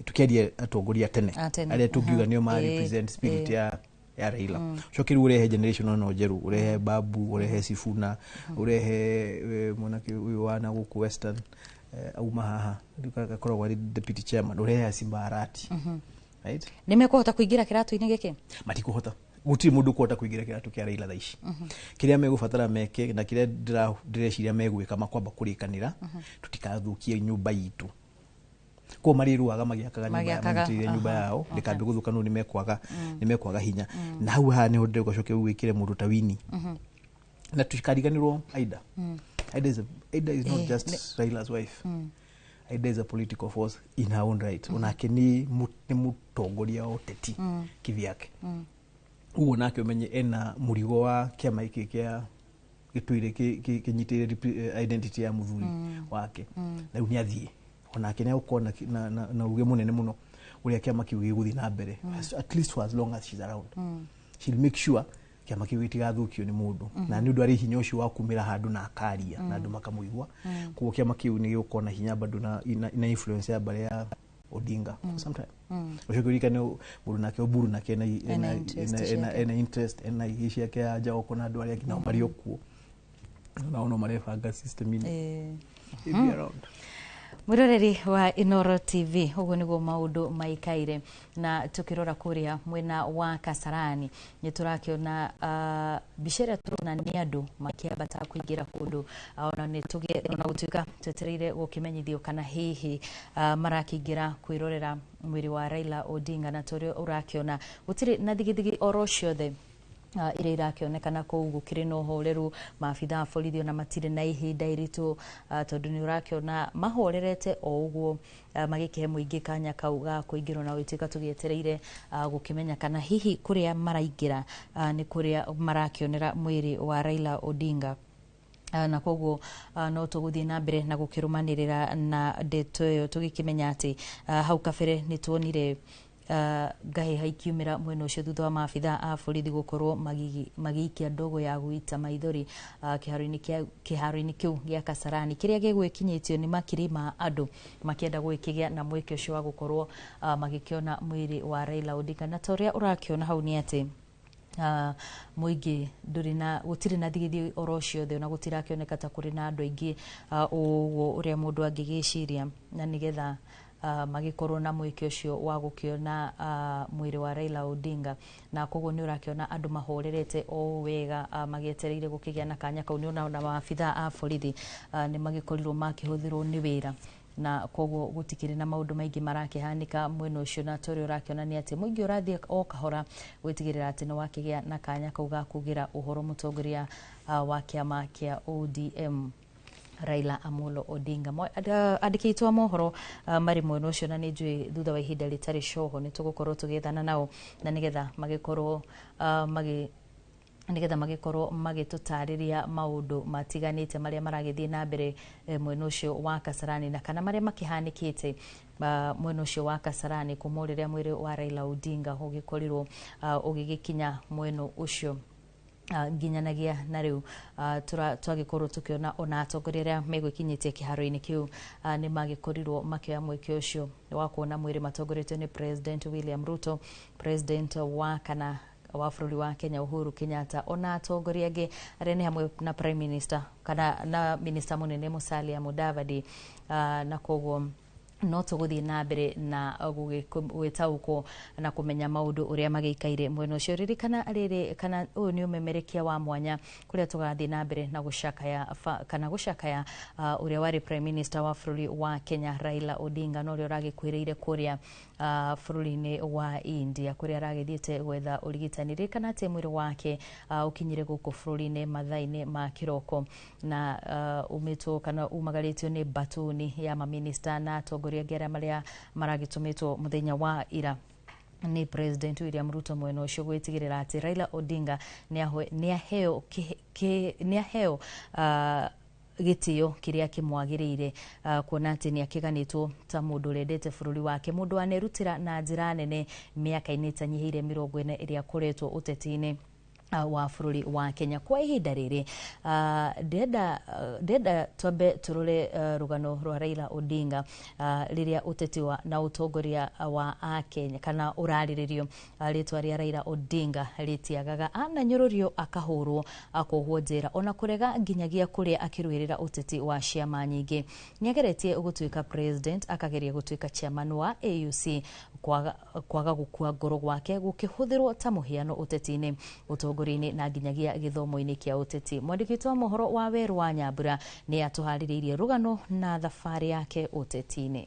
Tukiaria atongoria tene A tene, arĩa tũngiuga nĩo ma represent spirit ya Raila, coke rĩu ũrehe generation ĩno njerũ, ũrehe Babu, ũrehe Sifuna, ũrehe mwanake ũyũ wa na gũkũ Western, auma haha rĩu gakoragwo arĩ deputy chairman, ũrehe Simba Arati, right? Nĩ mekũhota kũingĩra kĩratũ-inĩ gĩkĩ? Matikũhota, gũtirĩ mũndũ ũkũhota kũingĩra kĩratũ kĩa Raila thaa ici. Kĩrĩa megũbatara meke na kĩrĩa ndĩreciria megwĩka, makwamba kũrĩkanĩra tũtikathũkie nyũmba itũ. Koguo marĩrũaga magĩakaga nyũmba, Magĩakaga, manyitĩrĩire nyũmba yao ndĩkambe gũthũka, no nĩ mekwaga hinya. Na hau haha nĩho ndĩrauga coke wĩkĩre mũndũ ta Winnie, na tutikariganĩrwo Aida. Aida is not just Raila's wife. Aida is a political force in her own right. Onake nĩ mũtongoria wa ũteti kivyake. Ũguo nake ũmenye ena mũrigo wa kĩama gĩkĩ kĩa gĩtũire kĩnyitĩrĩire identity ya mũthuri wake. Na rĩu nĩ athiĩ, onake nĩ egũkorwo na uge mũnene mũno ũrĩa kĩama kĩu gĩgũthiĩ na mbere. At least for as long as she's around, she'll make sure kĩama kĩu gĩtigathũkio nĩ mũndũ, na nĩ ũndũ arĩ hinya ũcio wa kumĩra handũ na akaria na andũ makamũigua. Koguo kĩama kĩu nĩ gĩgũkorwo na hinya bado na influence ya mbarĩ ya Odinga for some time. Ũcoke ũririkane mũndũ nake Oburu nake ena Ena interest ciake. Ena interest, ena ihĩ ciake ya Jaoko na andũ arĩa angĩ nao marĩ o kuo, nao no marebanga system-inĩ. They'll be around. Mwiroreri wa Inoro TV, ũguo nĩguo maũndũ maikaire, na tũkĩrora kũrĩa mwena wa Kasarani nĩ tũrakĩona mbica ĩrĩa tũrona nĩ andũ makĩambata kũingĩra kũndũ. Ona nĩ tũgĩ ona gũtuĩka twetereire gũkĩmenyithio kana hihi marakĩingĩra kwĩrorera mwĩrĩ wa Raila Odinga, na tũrĩa ũrakĩona gũtirĩ na thigithigi oro ciothe iria irakĩonekana kũu. Gũkĩrĩ na ũhoreru, maabitha a borithi ona matirĩ na ihinda iritũ, tondũ nĩ ũrakĩona mahorerete o ũguo, magĩkĩhe mũingĩ kanya kau ga kũingĩrwo, na gũtuĩka tũgĩetereire gũkĩmenya kana hihi kũrĩa maraingĩra nĩ kũrĩa marakĩonera mwĩrĩ wa Raila Odinga. Na koguo no tũgũthiĩ na mbere na gũkĩrũmanĩrĩra na ndeto ĩyo, tũgĩkĩmenya atĩ hau kabere nĩ tuonire ngahĩha ikiumĩra mwena ũcio thutha wa maabitha a borithi gũkorwo magĩikia ndogo ya gũita maithori kĩharo-inĩ kĩu gĩa Kasarani kĩrĩa gĩgwĩkinyĩtio nĩ makiri ma andũ makĩenda gwĩkĩgĩa na mweke ũcio wa gũkorwo magĩkĩona mwĩrĩ wa Raila Odinga. Na ta ũrĩa ũrakĩona hau nĩ atĩ mũingĩ ndũrĩ na, gũtirĩ na thigithi oro ciothe, ona gũtirakĩoneka ta kũrĩ na andũ aingĩ ũguo ũrĩa mũndũ angĩgĩciria, na nĩgetha magĩkorwo na mweke ũcio wa gũkĩona mwĩrĩ wa Raila Odinga. Na koguo nĩ ũrakĩona andũ mahorerete o wega, magĩetereire gũkĩgĩa na kanya kau. Nĩ ona maabitha a borithi nĩ magĩkorirwo makĩhũthĩrwo nĩ wĩra, na koguo gũtikĩrĩ na maũndũ maingĩ marakĩhanĩka mwena ũcio. Na ta ũrĩa ũrakĩona nĩ atĩ mũingĩ ũrathiĩ o kahora gwĩtigĩrĩra atĩ nĩ wakĩgĩa na kanya kau ga kugĩra ũhoro mũtongoria wa kĩama kĩa ODM Raila Amolo Odinga. Andĩki aitũ a mohoro marĩ mwena ũcio, na nĩ njũĩ thutha wa ihinda rĩtarĩ coho nĩ tũgũkorwo tũgĩethana nao na nĩgetha magĩkorwo magĩ nĩgetha magĩkorwo magĩtũtarĩria maũndũ matiganĩte marĩa maragĩthiĩ na mbere mwena ũcio wa Kasarani, na kana marĩa makĩhanĩkĩte mwena ũcio wa Kasarani kuma rĩrĩa mwĩrĩ wa Raila Odinga ũgĩkorirwo ũgĩgĩkinya mwena ũcio nginyanagia na rĩu. Twagĩkorwo tũkĩona ona atongoria arĩa megwĩkinyĩtie kĩharo-inĩ kĩu nĩ magĩkorirwo makĩoya mweke ũcio wa kuona mwĩrĩ matongoretio nĩ President William Ruto, President wa kana wa bũrũri wa Kenya Uhuru Kenyatta, ona atongoria angĩ arĩa nĩ hamwe na Prime Minister kana na Minister mũnene Musalia Mudavadi. Na koguo no tũgũthiĩ na mbere na gwĩtaũkwo na kũmenya maũndũ ũrĩa magĩikaire mwena ũcio. Ririkana rĩrĩ kana ũyũ nĩ ũmemerekia wa mwanya kũrĩa tũgathiĩ na mbere na gũcakaya kana gũcakaya ũrĩa warĩ Prime Minister wa bũrũri wa Kenya Raila Odinga, na ũrĩa ũragĩkuĩrĩire kũrĩa bũrũri-inĩ wa India kũrĩa aragĩthiĩte gwetha ũrigitani. Ririkana atĩ mwĩrĩ wake ũkinyire gũkũ bũrũri-inĩ mathaa-inĩ ma kĩroko, na umĩtwo kana umagarĩtio nĩ batuni ya maminista na atongoria angĩ arĩa marĩa maragĩtũmĩtwo mũthenya wa ira nĩ President William Ruto mwena ũcio gwĩtigĩrĩra atĩ Raila Odinga nĩ aheo gĩtĩo kĩrĩa kĩmwagĩrĩire, kuona atĩ nĩ akĩganĩtwo ta mũndũ ũrendete bũrũri wake, mũndũ anerutĩra na njĩra nene mĩaka-inĩ ĩtanyihĩire 40 ĩrĩa akoretwo ũteti-inĩ. Wa bũrũri wa Kenya. Kwa ihinda rĩrĩ, ndenda twambe tũrore rũgano rwa Raila Odinga rĩrĩa ũteti wa na ũtongoria wa Akenya kana ũrarĩrĩrio. Rĩtwa rĩa Raila Odinga rĩtiagaga, ananyũrũrio, akahũrwo, akohwo njera, ona kũrega nginyagia kũrĩa akĩrũĩrĩra ũteti wa ciama nyingĩ. Nĩageretie gũtuĩka president, akageria gũtuĩka chairman wa AUC. Kwaga gũkua ngoro gwake gũkĩhũthĩrwo ta mũhiano ũteti-inĩ, ũtongoria-inĩ na nginyagia gĩthomo-inĩ kĩa ũteti. Mwandĩki wa mohoro wa Werũ wa Nyambura nĩ atũharĩrĩirie rũgano na thabarĩ yake ũteti-inĩ.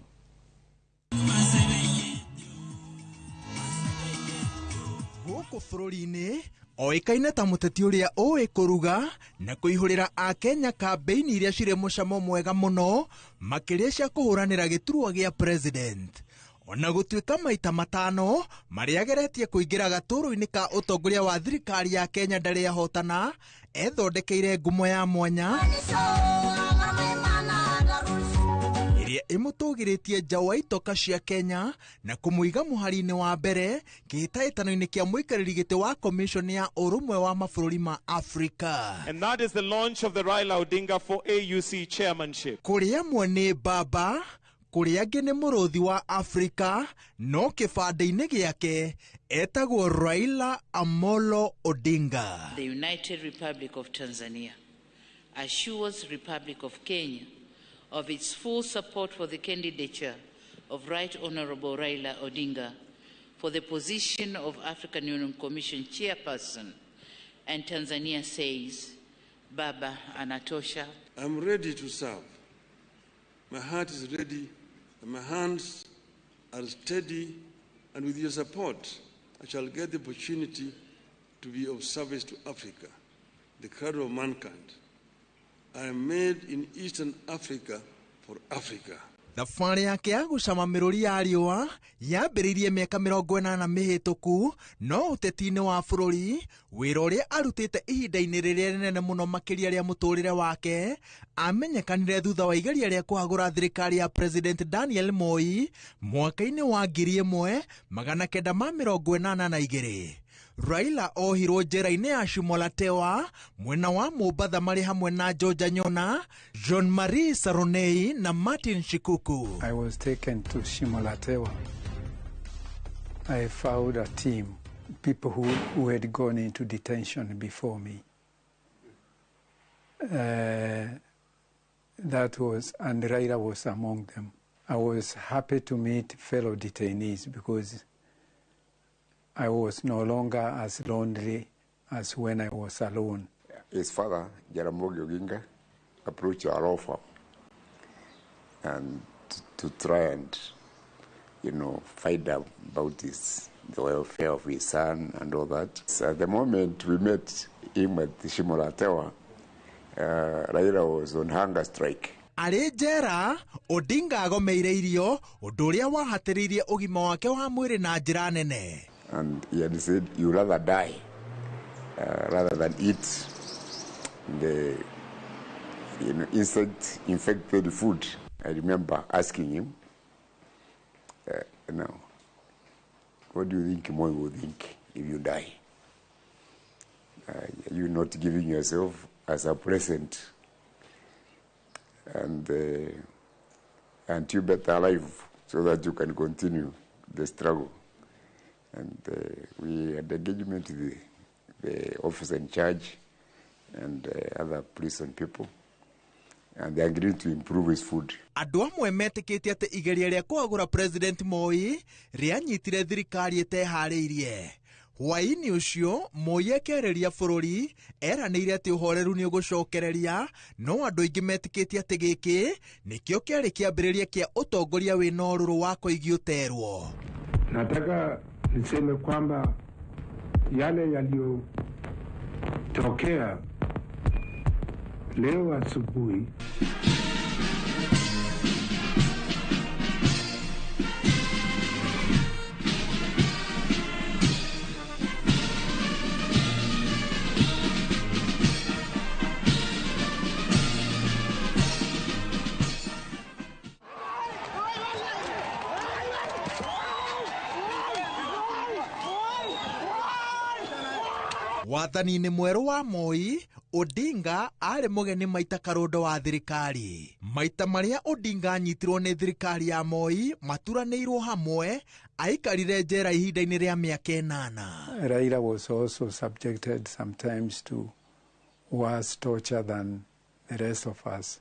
Gũkũ bũrũri-inĩ oĩkaine ta mũteti ũrĩa ũĩ kũruga na kũihũrĩra Akenya kambĩini iria cirĩ mũcamo mwega mũno, makĩria cia kũhũranĩra gĩturwa gĩa president. Ona gũtuĩka maita 5 marĩa ageretie kũingĩra gatũrũ-inĩ ka ũtongoria wa thirikari ya Kenya ndarĩ ahotana, ethondekeire ngumo ya mwanya ĩrĩa ĩmũtũgĩrĩtie nja wa itoka cia Kenya na kũmũiga mũhari-inĩ wa mbere kĩhĩtahĩtano-inĩ kĩa mũikarĩri gĩtĩ wa Commission ya Ũrũmwe wa Mabũrũri ma Afrika. And that is the launch of the Raila Odinga for AUC chairmanship. Kũrĩ amwe nĩ baba, kũrĩ angĩ nĩ mũrũthi wa Afrika, no kĩbandĩ-inĩ gĩake etagwo Raila Amolo Odinga. The United Republic of Tanzania assures Republic of Kenya of its full support for the candidature of Right Honorable Raila Odinga for the position of African Union Commission chairperson, and Tanzania says, Baba anatosha. I'm ready to serve. My heart is ready and my hands are steady, and with your support, I shall get the opportunity to be of service to Africa, the cradle of mankind. I am made in Eastern Africa for Africa. Thabarĩ yake ya gũcama mĩrũri ya riũa yambĩrĩirie mĩaka 80 mĩhĩtũku, no ũteti-inĩ wa bũrũri wĩra ũrĩa arutĩte ihinda-inĩ rĩrĩa rĩnene mũno makĩria rĩa mũtũrĩre wake amenyekanire thutha wa igeria rĩa kũhagũra thirikari ya President Daniel Moi mwaka-inĩ wa 1982. Raila ohirwo njera-inĩ ya Shimolatewa mwena wa Mombatha marĩ hamwe na George Anyona, Jean Marie Saronei na Martin Shikuku. I was taken to Shimolatewa. I found a team, people who had gone into detention before me. That was, and Raila was among them. I was happy to meet fellow detainees because I was no longer as lonely as when I was alone. His father, Jaramogi Oginga, approached our law firm and to try and, you know, find out about his, the welfare of his son and all that. So at the moment we met him at Shimolatewa, Raila was on hunger strike. Arĩ njera, Odinga agomeire irio, ũndũ ũrĩa wahatĩrĩirie ũgima wake wa mwĩrĩ na njĩra nene. And he had said, you rather die rather than eat the insect-infected food. I remember asking him, now, what do you think Moi will think if you die? Are you not giving yourself as a present? And you better alive so that you can continue the struggle. And we had engagement with the officer in charge and other prison people, and they agreed to improve his food. Andũ amwe metĩkĩtie atĩ igeria rĩa kũhagũra President Moi rĩanyitire thirikari ĩteharĩirie. Hwaĩ-inĩ ũcio Moi akĩarĩria bũrũri eranĩire atĩ ũhoreru nĩ ũgũcokereria, no andũ aingĩ metĩkĩtie atĩ gĩkĩ nĩkĩo kĩarĩ kĩambĩrĩria kĩa ũtongoria wĩna ũrũrũ wa koigi ũterwo. Nataka niseme kwamba yale yaliyotokea leo asubuhi Wathani-inĩ mwerũ wa Moi, Odinga arĩ mũgeni maita karondo wa thirikari. Maita marĩa Odinga anyitirwo nĩ thirikari ya Moi maturanĩirwo hamwe, aikarire njera ihinda-inĩ rĩa mĩaka 8. Raila was also subjected sometimes to worse torture than the rest of us.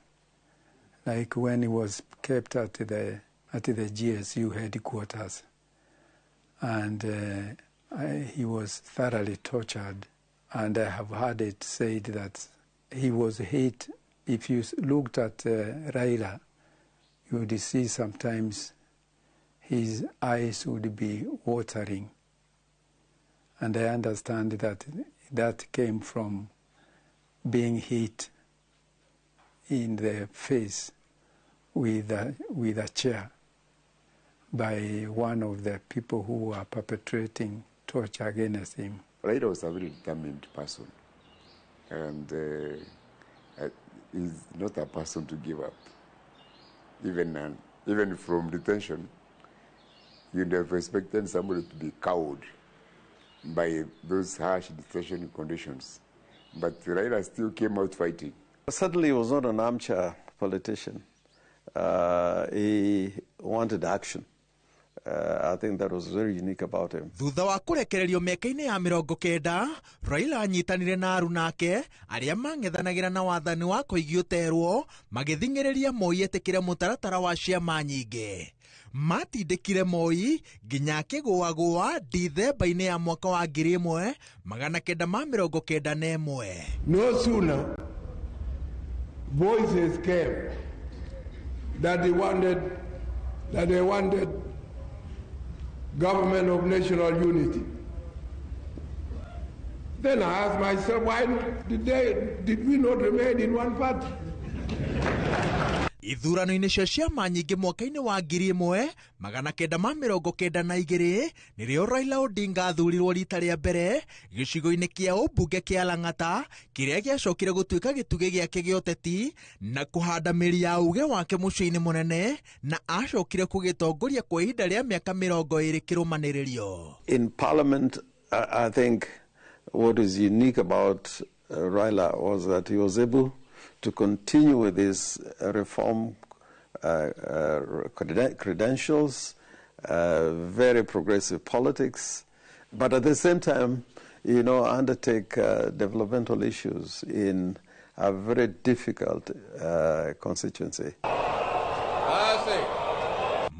Like when he was kept at the GSU headquarters, and he was thoroughly tortured. And I have heard it said that he was hit. If you looked at Raila, you would see sometimes his eyes would be watering. And I understand that that came from being hit in the face with a chair by one of the people who were perpetrating torture against him. Raila was a very determined person, and he's not a person to give up. Even from detention, you'd have expected somebody to be cowed by those harsh detention conditions. But Raila still came out fighting. Certainly he was not an armchair politician. He wanted action. I think that was very unique about him. Thutha wa kurekererio mĩaka-inĩ ya 90, Raila anyitanire na arunake arĩa mang'ethanagĩra na wathani wa Koigi Ũterwo magĩthing'ĩrĩria Moi etĩkĩre mũtaratara wa ciama nyingĩ. Matindĩkire Moi nginya akĩgũagũa Dithemba-inĩ ya mwaka wa 1991. No sooner voices came that they wanted government of national unity. Then I asked myself, why did we not remain in one party? Ithurano-inĩ cia ciama nyingĩ mwaka-inĩ wa 1992 nĩrĩo Raila Odinga athurirwo rita rĩa mbere gĩcigo-inĩ kĩa ũmbunge kĩa Lang'ata kĩrĩa gĩacokire gũtuĩka gĩtugĩ gĩake gĩa ũteti na kũhanda mĩri ya uge wake mũciĩ-inĩ mũnene, na acokire kũgĩtongoria kwa ihinda rĩa mĩaka 20 kĩrũmanĩrĩrio. In parliament, I think what is unique about Raila was that he was able to continue with his reform credentials, very progressive politics, but at the same time, you know, undertake developmental issues in a very difficult constituency.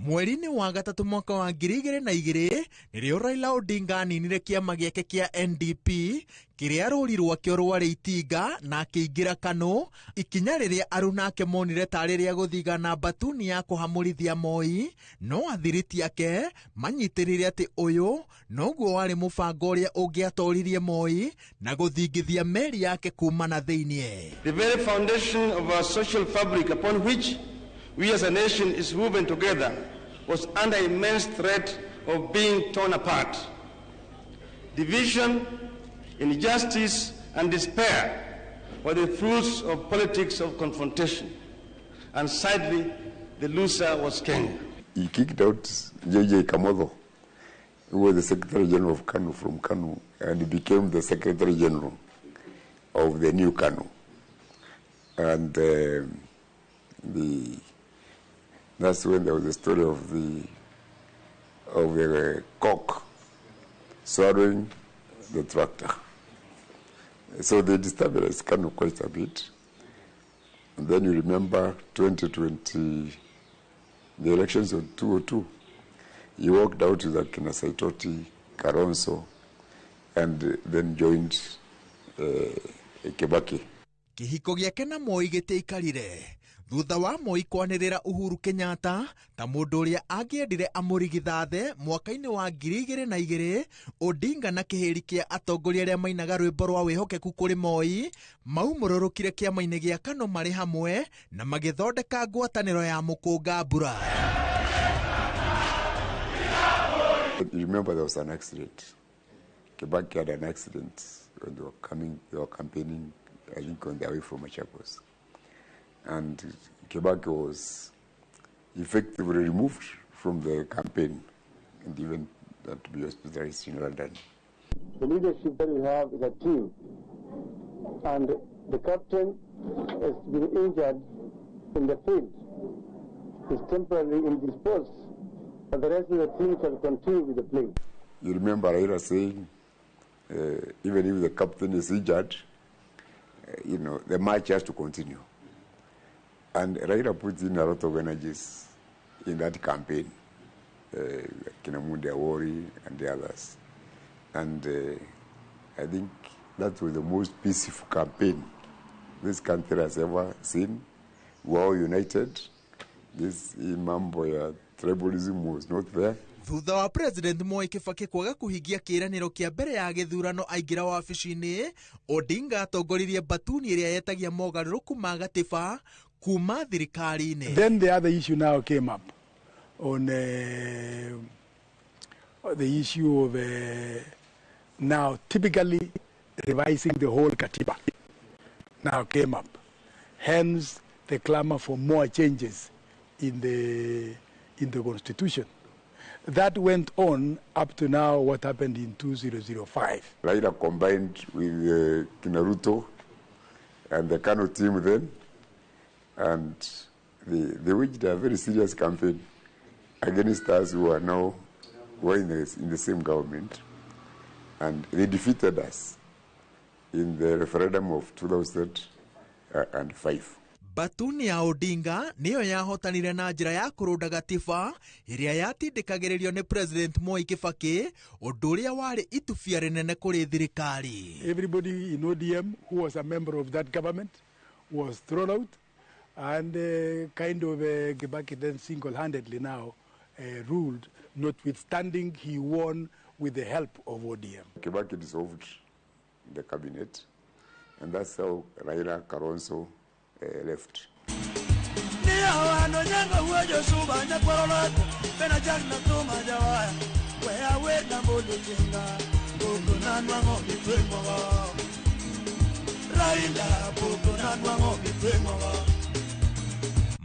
Mweri-inĩ wa gatatũ mwaka wa 2002 nĩrĩo Raila Odinga aninire kĩama gĩake kĩa NDP kĩrĩa rũri rwakĩo rwarĩ itinga na akĩingĩra KANU, ikinya rĩrĩa arunake monire tarĩ rĩa gũthigana mbatuni ya kũhamũrithia Moi, no athiriti ake manyitĩrĩire atĩ ũyũ noguo warĩ mũbango ũrĩa ũngĩatoririe Moi na gũthingithia meri yake kuma na thĩiniĩ. The very foundation of our social fabric upon which we as a nation is woven together was under immense threat of being torn apart. Division, injustice, and despair were the fruits of politics of confrontation. And sadly, the loser was Kenya. He kicked out J.J. Kamotho, who was the Secretary General of KANU from KANU, and he became the Secretary General of the new KANU. And that's when there was the story of the cock swallowing the tractor. So they destabilized KANU quite a bit. And then you remember 2020, the elections of 2002. He walked out with Akina Saitoti, Karonso, and then joined Kibaki. Kĩhiko gĩake na Moi gĩtiaikarire thutha wa Moi kwanĩrĩra Uhuru Kenyatta ta mũndũ ũrĩa angĩendire amũrigithathe mwaka-inĩ wa 2002. Odinga na kĩhĩri kĩa atongoria arĩa mainaga rwĩmbo rwa wĩhokeku kũrĩ Moi maumũrũrũkire kĩama-inĩ gĩa KANU marĩ hamwe na magĩthondeka ngwatanĩro ya mũkũnga mbura. You remember there was an accident. Kibaki had an accident when they were coming, they were campaigning, I think, on their way from Machakos. And Kibaki was effectively removed from the campaign and even had to be hospitalized in London. The leadership that we have is a team, and the captain has been injured in the field. He's temporarily indisposed, but the rest of the team shall continue with the play. You remember Raila saying, even if the captain is injured, you know, the match has to continue. And Raila put in a lot of energies in that campaign, Kinamundi Awori and the others. And I think that was the most peaceful campaign this country has ever seen. We were all united. This mambo ya tribalism was not there. Thutha wa President Moi Kibaki kwaga kuhingia kĩĩranĩro kĩa mbere ya gĩthurano aingĩra wabici-inĩ, Odinga atongoririe mbatuni ĩrĩa yetagia mogarũrũku ma gatiba kuma thirikari-inĩ. Then the other issue now came up on the issue of now typically revising the whole katiba now came up. Hence the clamor for more changes in the constitution. That went on up to now what happened in 2005. Raila combined with Kinaruto and the Kano team then, and they waged a very serious campaign against us who are now were in the same government, and they defeated us in the referendum of 2005. Batuni ya Odinga niyo yahotanire na njira ya kurunda gatiba iria yatindikagiririo ni President Moi Kibaki, undu uria wari itubia rinene kuri thirikari. Everybody in ODM who was a member of that government was thrown out, and kind of Kibaki then single-handedly now ruled, notwithstanding he won with the help of ODM. Kibaki dissolved the cabinet, and that's how Raila Kalonzo left.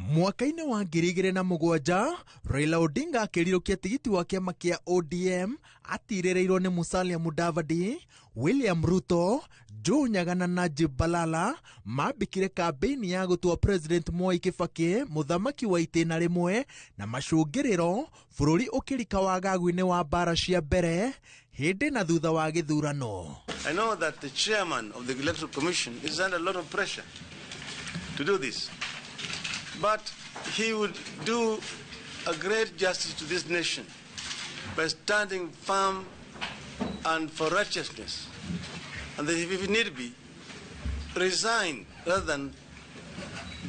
Mwaka-inĩ wa 2007 Raila Odinga akĩrirũkia tigiti wa kĩama kĩa ODM atirĩrĩirwo nĩ Musalia Mudavadi, William Ruto, Joe Nyaga na Najib Balala mambĩkire kambĩini ya gũtua President Moi Kibaki mũthamaki wa itĩna rĩmwe, na macũngĩrĩro bũrũri ũkĩrika wagagu-inĩ wa mbara cia mbere hĩndĩ na thutha wa gĩthurano. I know that the chairman of the Electoral Commission is under a lot of pressure to do this. But he would do a great justice to this nation by standing firm and for righteousness. And that if need be, resign rather than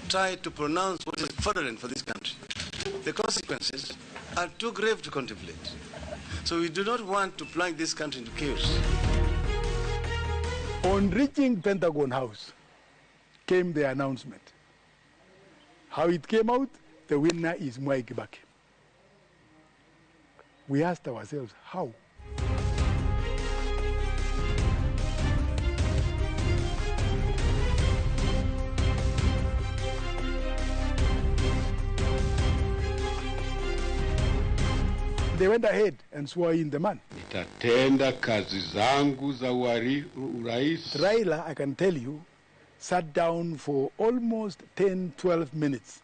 try to pronounce what is fraudulent for this country. The consequences are too grave to contemplate. So we do not want to plunge this country into chaos. On reaching Pentagon House came the announcement. How it came out, the winner is Mwai Kibaki. We asked ourselves, how? They went ahead and swore in the man. Nitatenda kazi zangu za urais. Raila, I can tell you, sat down for almost 10, 12 minutes,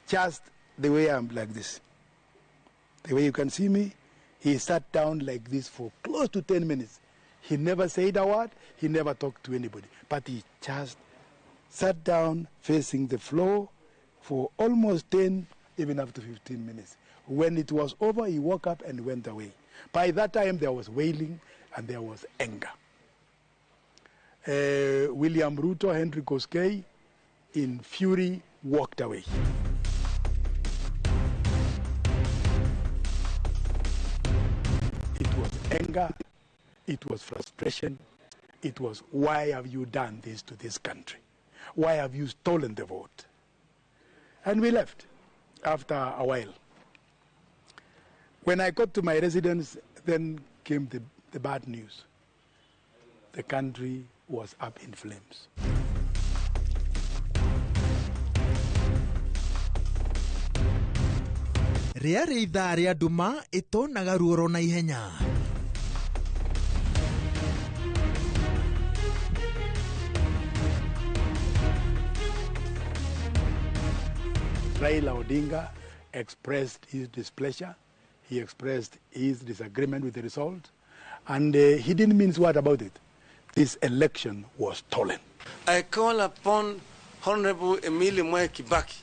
just the way I'm like this. The way you can see me, he sat down like this for close to 10 minutes. He never said a word, he never talked to anybody, but he just sat down facing the floor for almost 10, even up to 15 minutes. When it was over, he woke up and went away. By that time, there was wailing and there was anger. William Ruto, Henry Koskei, in fury, walked away. It was anger, it was frustration, it was, why have you done this to this country? Why have you stolen the vote? And we left after a while. When I got to my residence, then came the bad news. The country was up in flames. Rĩarĩ ithaa rĩa nduma ĩtonaga ruoro na ihenya. Raila Odinga expressed his displeasure, he expressed his disagreement with the result, and he didn't mince word about it. This election was stolen. I call upon Honorable Emily Mwai Kibaki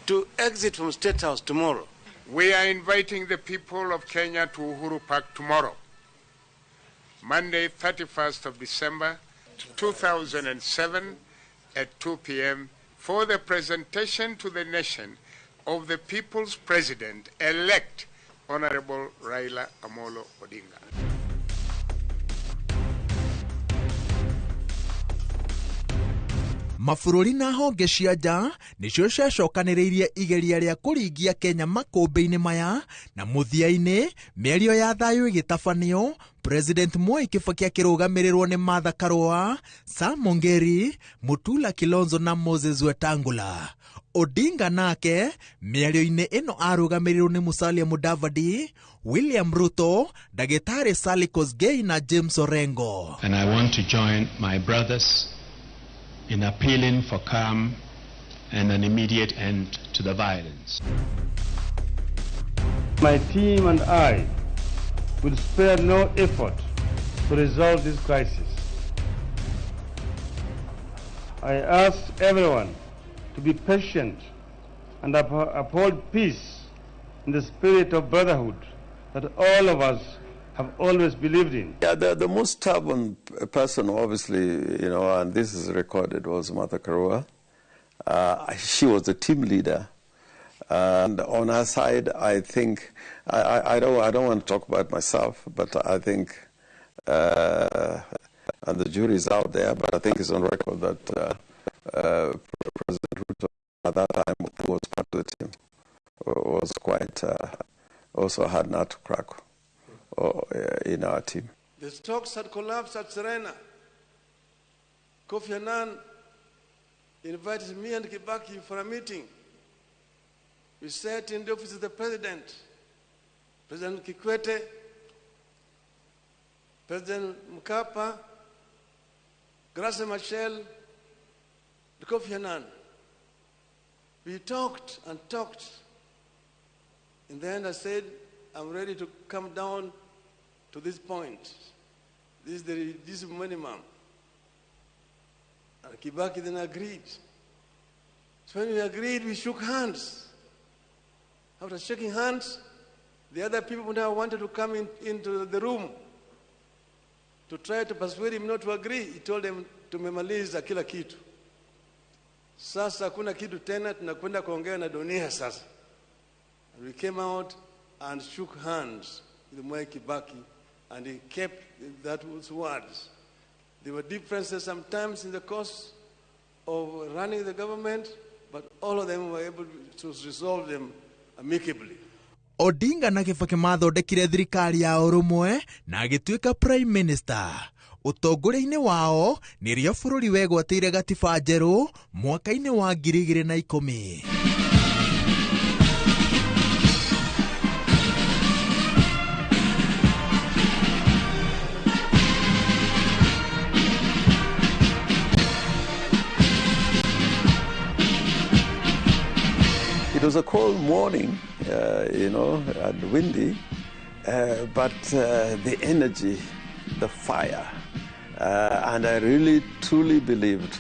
to exit from State House tomorrow. We are inviting the people of Kenya to Uhuru Park tomorrow, Monday, 31st of December, 2007 at 2 p.m. for the presentation to the nation of the people's president-elect, Honorable Raila Amolo Odinga. Mabũrũri na honge cia nja nĩcio ciacokanĩrĩirie igeria rĩa kũringia Kenya makũmbĩ-inĩ maya na mũthia-inĩ mĩario ya thayũ ĩgĩtabanio. President Mwai Kibaki akĩrũgamĩrĩrwo nĩ Martha Karua, Sam Ongeri, Mutula Kilonzo na Moses Wetangula. Odinga nake mĩario-inĩ ĩno arũgamĩrĩrwo nĩ Musalia Mudavadi, William Ruto, Ndagĩtarĩ Sally Kosgei na James Orengo. And I want to join my brothers in appealing for calm and an immediate end to the violence. My team and I will spare no effort to resolve this crisis. I ask everyone to be patient and uphold peace in the spirit of brotherhood that all of us have always believed in. Yeah, the most stubborn person, obviously, you know, and this is recorded, was Martha Karua. She was the team leader. And on her side, I think, I don't want to talk about myself, but I think, and the jury is out there, but I think it's on record that President Ruto at that time, who was part of the team, was quite, also hard nut to crack in our team. The stocks had collapsed at Serena. Kofi Annan invited me and Kibaki for a meeting. We sat in the office of the president, President Kikwete, President Mkapa, Graça Machel, and Kofi Annan. We talked and talked. In the end, I said, I'm ready to come down to this point. This is the reduced minimum. And Kibaki then agreed. So when we agreed, we shook hands. After shaking hands, the other people now wanted to come into the room to try to persuade him not to agree. He told them, tumemaliza kila kitu. Sasa hakuna kitu tena, tunakwenda kuongea na dunia sasa. And we came out and shook hands with Mwai Kibaki, and he kept those words. There were differences sometimes in the course of running the government, but all of them were able to resolve them amicably. Odinga na Kibaki mathondekire thirikari ya ũrũmwe na agĩtuĩka prime minister. Ũtongoria-inĩ wao nĩrĩo bũrũri wegwatĩire gatiba njerũ mwaka-inĩ wa 2010. It was a cold morning, you know, and windy, but the energy, the fire, and I really truly believed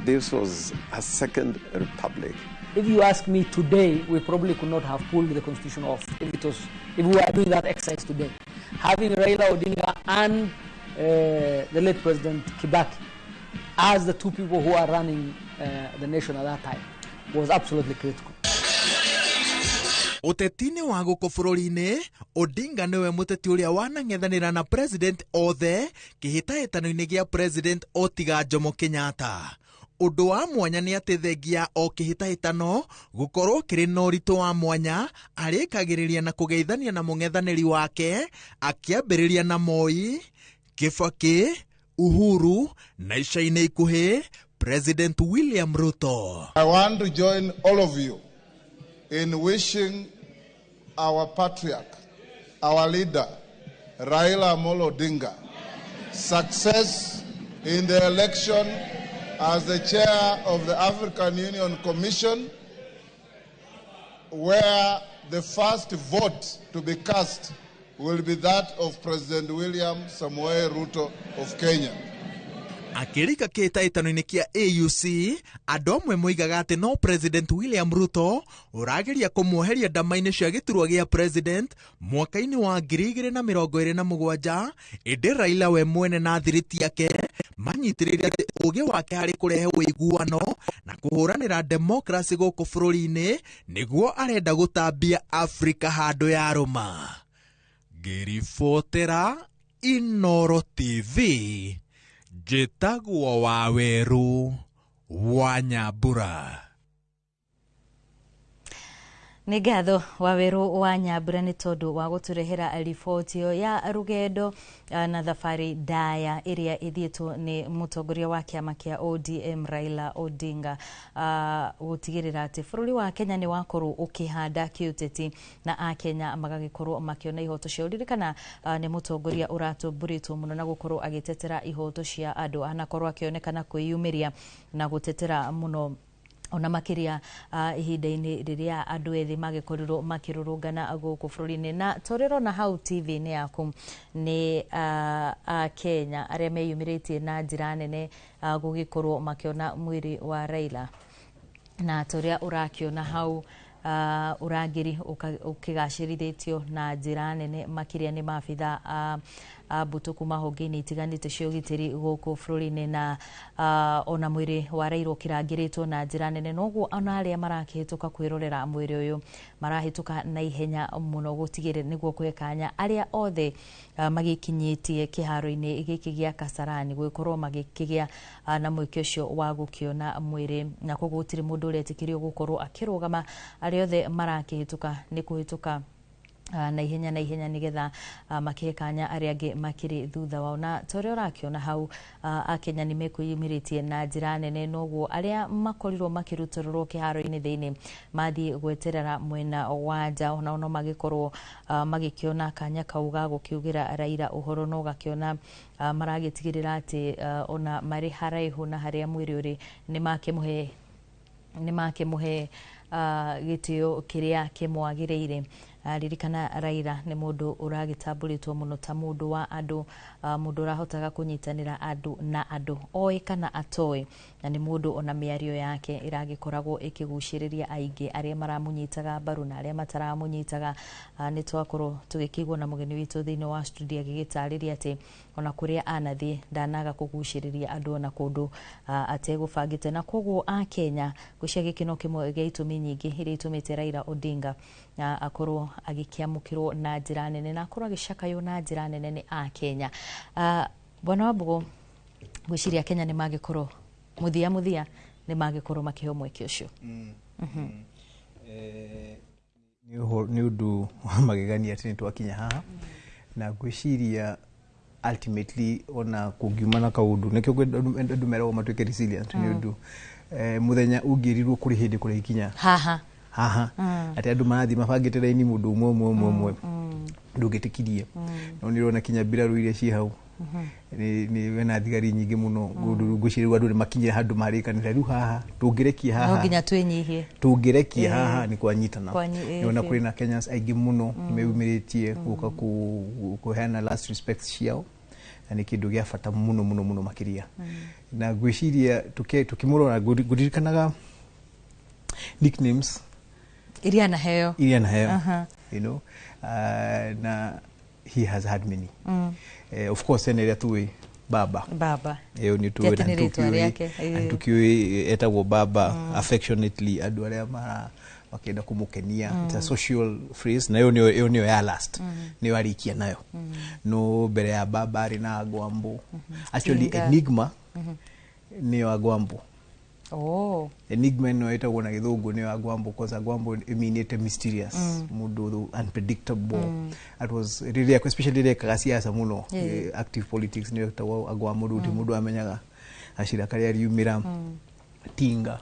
this was a second republic. If you ask me today, we probably could not have pulled the constitution off if we were doing that exercise today. Having Raila Odinga and the late President Kibaki as the two people who are running the nation at that time was absolutely critical. Ũteti-inĩ wa gũkũ bũrũri-inĩ, Odinga nĩwe mũteti ũrĩa wanang'ethanĩra na president othe kĩhĩtahĩtano-inĩ gĩa president otiga Jomo Kenyatta. Ũndũ wa mwanya nĩ atĩ thengia o kĩhĩtahĩtano gũkorwo kĩrĩ na ũritũ wa mwanya, arĩkagĩrĩria na kũgeithania na mũng'ethanĩri wake akĩambĩrĩria na Moi, Kibaki, Uhuru na ica-inĩ ikuhĩ President William Ruto. I want to join all of you in wishing our patriarch, our leader, Raila Amolo Odinga, success in the election as the chair of the African Union Commission where the first vote to be cast will be that of President William Samoei Ruto of Kenya. Akĩrika kĩhĩtahĩtano-inĩ kĩa AUC, andũ amwe moigaga atĩ no President William Ruto ũrageria kũmuoheria ndama-inĩ cia gĩturwa gĩa president mwaka-inĩ wa 2027, ĩndĩ Raila we mwene na thiriti yake manyitĩrĩire atĩ ũgĩ wake harĩ kũrehe ũiguano na kũhũranĩra demokrasi gũkũ bũrũri-inĩ nĩguo arenda gũtambia Afrika handũ ya rũma. Ngĩribotera Inooro TV, njĩtagwo Waweru wa Nyambura. Nĩ ngatho Waweru wa Nyambura nĩ tondũ wa gũtũrehera riboti ĩyo ya rũgendo na thabarĩ ndaya ĩrĩa ĩthiĩtwo nĩ mũtongoria wa kĩama kĩa ODM Raila Odinga, gũtigĩrĩra atĩ bũrũri wa Kenya nĩ wakorwo ũkĩhanda kĩũteti na akenya magagĩkorwo makĩona ihoto ciao. Ririkana nĩ mũtongoria ũratũmbũrĩtwo mũno na gũkorwo agĩtetera ihoto cia andũ, anakorwo akĩonekana kwĩyumĩria na gũtetera mũno ona makiria ihinda-inĩ rĩrĩa andũ ethĩ magĩkorirwo makĩrũrũngana gũkũ bũrũri-inĩ. Na tũrĩrona hau TV-inĩ yaku nĩ Akenya arĩa meyumĩrĩtie na njĩra nene gũgĩkorwo makĩona mwĩrĩ wa Raila, na tũrĩa ũrakĩona hau ũrangĩri ũkĩgacĩrithĩtio na njĩra nene makĩria nĩ maabitha a mbũtũ kuma honge-inĩ itiganĩte cia ũgitĩri gũkũ bũrũri-inĩ, na ona mwĩrĩ wa Raila ũkĩrangĩrĩtwo na njĩra nene. Noguo ona arĩa marakĩhĩtũka kwĩrorera mwĩrĩ ũyũ marahĩtũka na ihenya mũno gũtigĩrĩra nĩguo kũhe kanya arĩa othe magĩkinyĩtie kĩharo-inĩ gĩkĩ gĩa Kasarani gũgĩkorwo magĩkĩgĩa na mweke ũcio wa gũkĩona mwĩrĩ, na koguo gũtirĩ mũndũ ũretĩkĩrio gũkorwo akĩrũgama, arĩa othe marakĩhĩtũka nĩ kũhĩtũka na ihenya na ihenya nigetha makihe kanya arĩa angĩ makĩrĩ thutha wao. Na ta ũrĩa ũrakĩona hau Akenya nĩ mekwĩyumĩrĩtie na njĩra nene, noguo arĩa makorirwo makĩrutũrũrwo kĩharo-inĩ thĩinĩ mathiĩ gweterera mwena wa nja, onao no magĩkorwo magĩkĩona kanya kau ga gũkiugĩra Raila ũhoro, no gakĩona maragĩtigĩrĩra atĩ ona marĩ haraihu na harĩa mwĩrĩ ũrĩ nĩ makĩmũhe gĩtĩo kĩrĩa kĩmwagĩrĩire. Ririkana Raila nĩ mũndũ ũragĩtambũrĩtwo mũno ta mũndũ wa andũ, mũndũ ũrahotaga kũnyitanĩra andũ na andũ oĩ kana atoĩ, na nĩ mũndũ ona mĩario yake ĩragĩkoragwo ĩkĩgucĩrĩria aingĩ arĩa maramũnyitaga mbaru na arĩa mataramũnyitaga. Nĩ twakorwo tũgĩkĩigua na mũgeni witũ thĩinĩ wa studio agĩgĩtarĩria atĩ ona kũrĩa anathiĩ ndanaga kũgucĩrĩria andũ ona kũndũ ategũbangĩte, na koguo Akenya ngwĩciria gĩkĩ no kĩmwe gĩa itũmi nyingĩ iria itũmĩte Raila Odinga akorwo agĩkĩamũkĩrwo na njĩra nene na akorwo agĩcakaywo na njĩra nene nĩ Akenya. Bwana Wambugu, ngwĩciria Kenya nĩ magĩkorwo mũthia mũthia nĩ magĩkorwo makĩheo mweke ũcio. Nĩ ũndũ wa magegania atĩ nĩ twakinya haha, na ngwĩciria ultimately ona kũngiuma na kaũndũ nĩkĩo andũ meragwo matuĩke resilient, nĩ ũndũ mũthenya ũngĩrirwo kũrĩ hĩndĩ kũrĩ ikinya haha haha atĩ andũ marathiĩ mabangĩte raini mũndũ ũmwe ũmwe ũmwe ũmwe ndũngĩtĩkirie, no nĩ ũrona kinya mbirarũ iria ciĩ hau nĩ wena thigari nyingĩ mũno, ngwĩciria rĩu andũ nĩ makinyire handũ marĩkanĩra rĩu haha tũngĩrekia haha no nginya twĩnyihie, tũngĩrekia haha nĩ kwanyitana. Nĩona kũrĩ na Kenyans aingĩ mũno meyumĩrĩtie gũka kũheana last respects ciao, na nĩ kĩndũ gĩa bata mũno mũno mũno makĩria. Na ngwĩciria tũkĩmũrora ngũririkanaga nicknames iria anaheo, you know, na he has had many. Of course ene ĩrĩa tũĩ baba ĩyo nĩ tũĩ, na tũkĩũĩ etagwo baba affectionately, andũ arĩa mara makĩenda kũmũkenia. It's a social phrase, na ĩyo nĩyo ya last nĩyo arĩkia nayo. No mbere ya baba arĩ na Agwambo, actually Enigma nĩyo Agwambo. Oh. Enigma no ĩtagwo na gĩthũngũ nĩyo Agwambo, cause Agwambo ĩmeanĩte mysterious, mũndũ unpredictable. That was rĩrĩa especially rĩrĩa ekaga siasa mũno, active politics nĩyo ĩtagwo Agwambo, rĩu ti mũndũ amenyaga gacĩra karĩa riumĩra. Tinga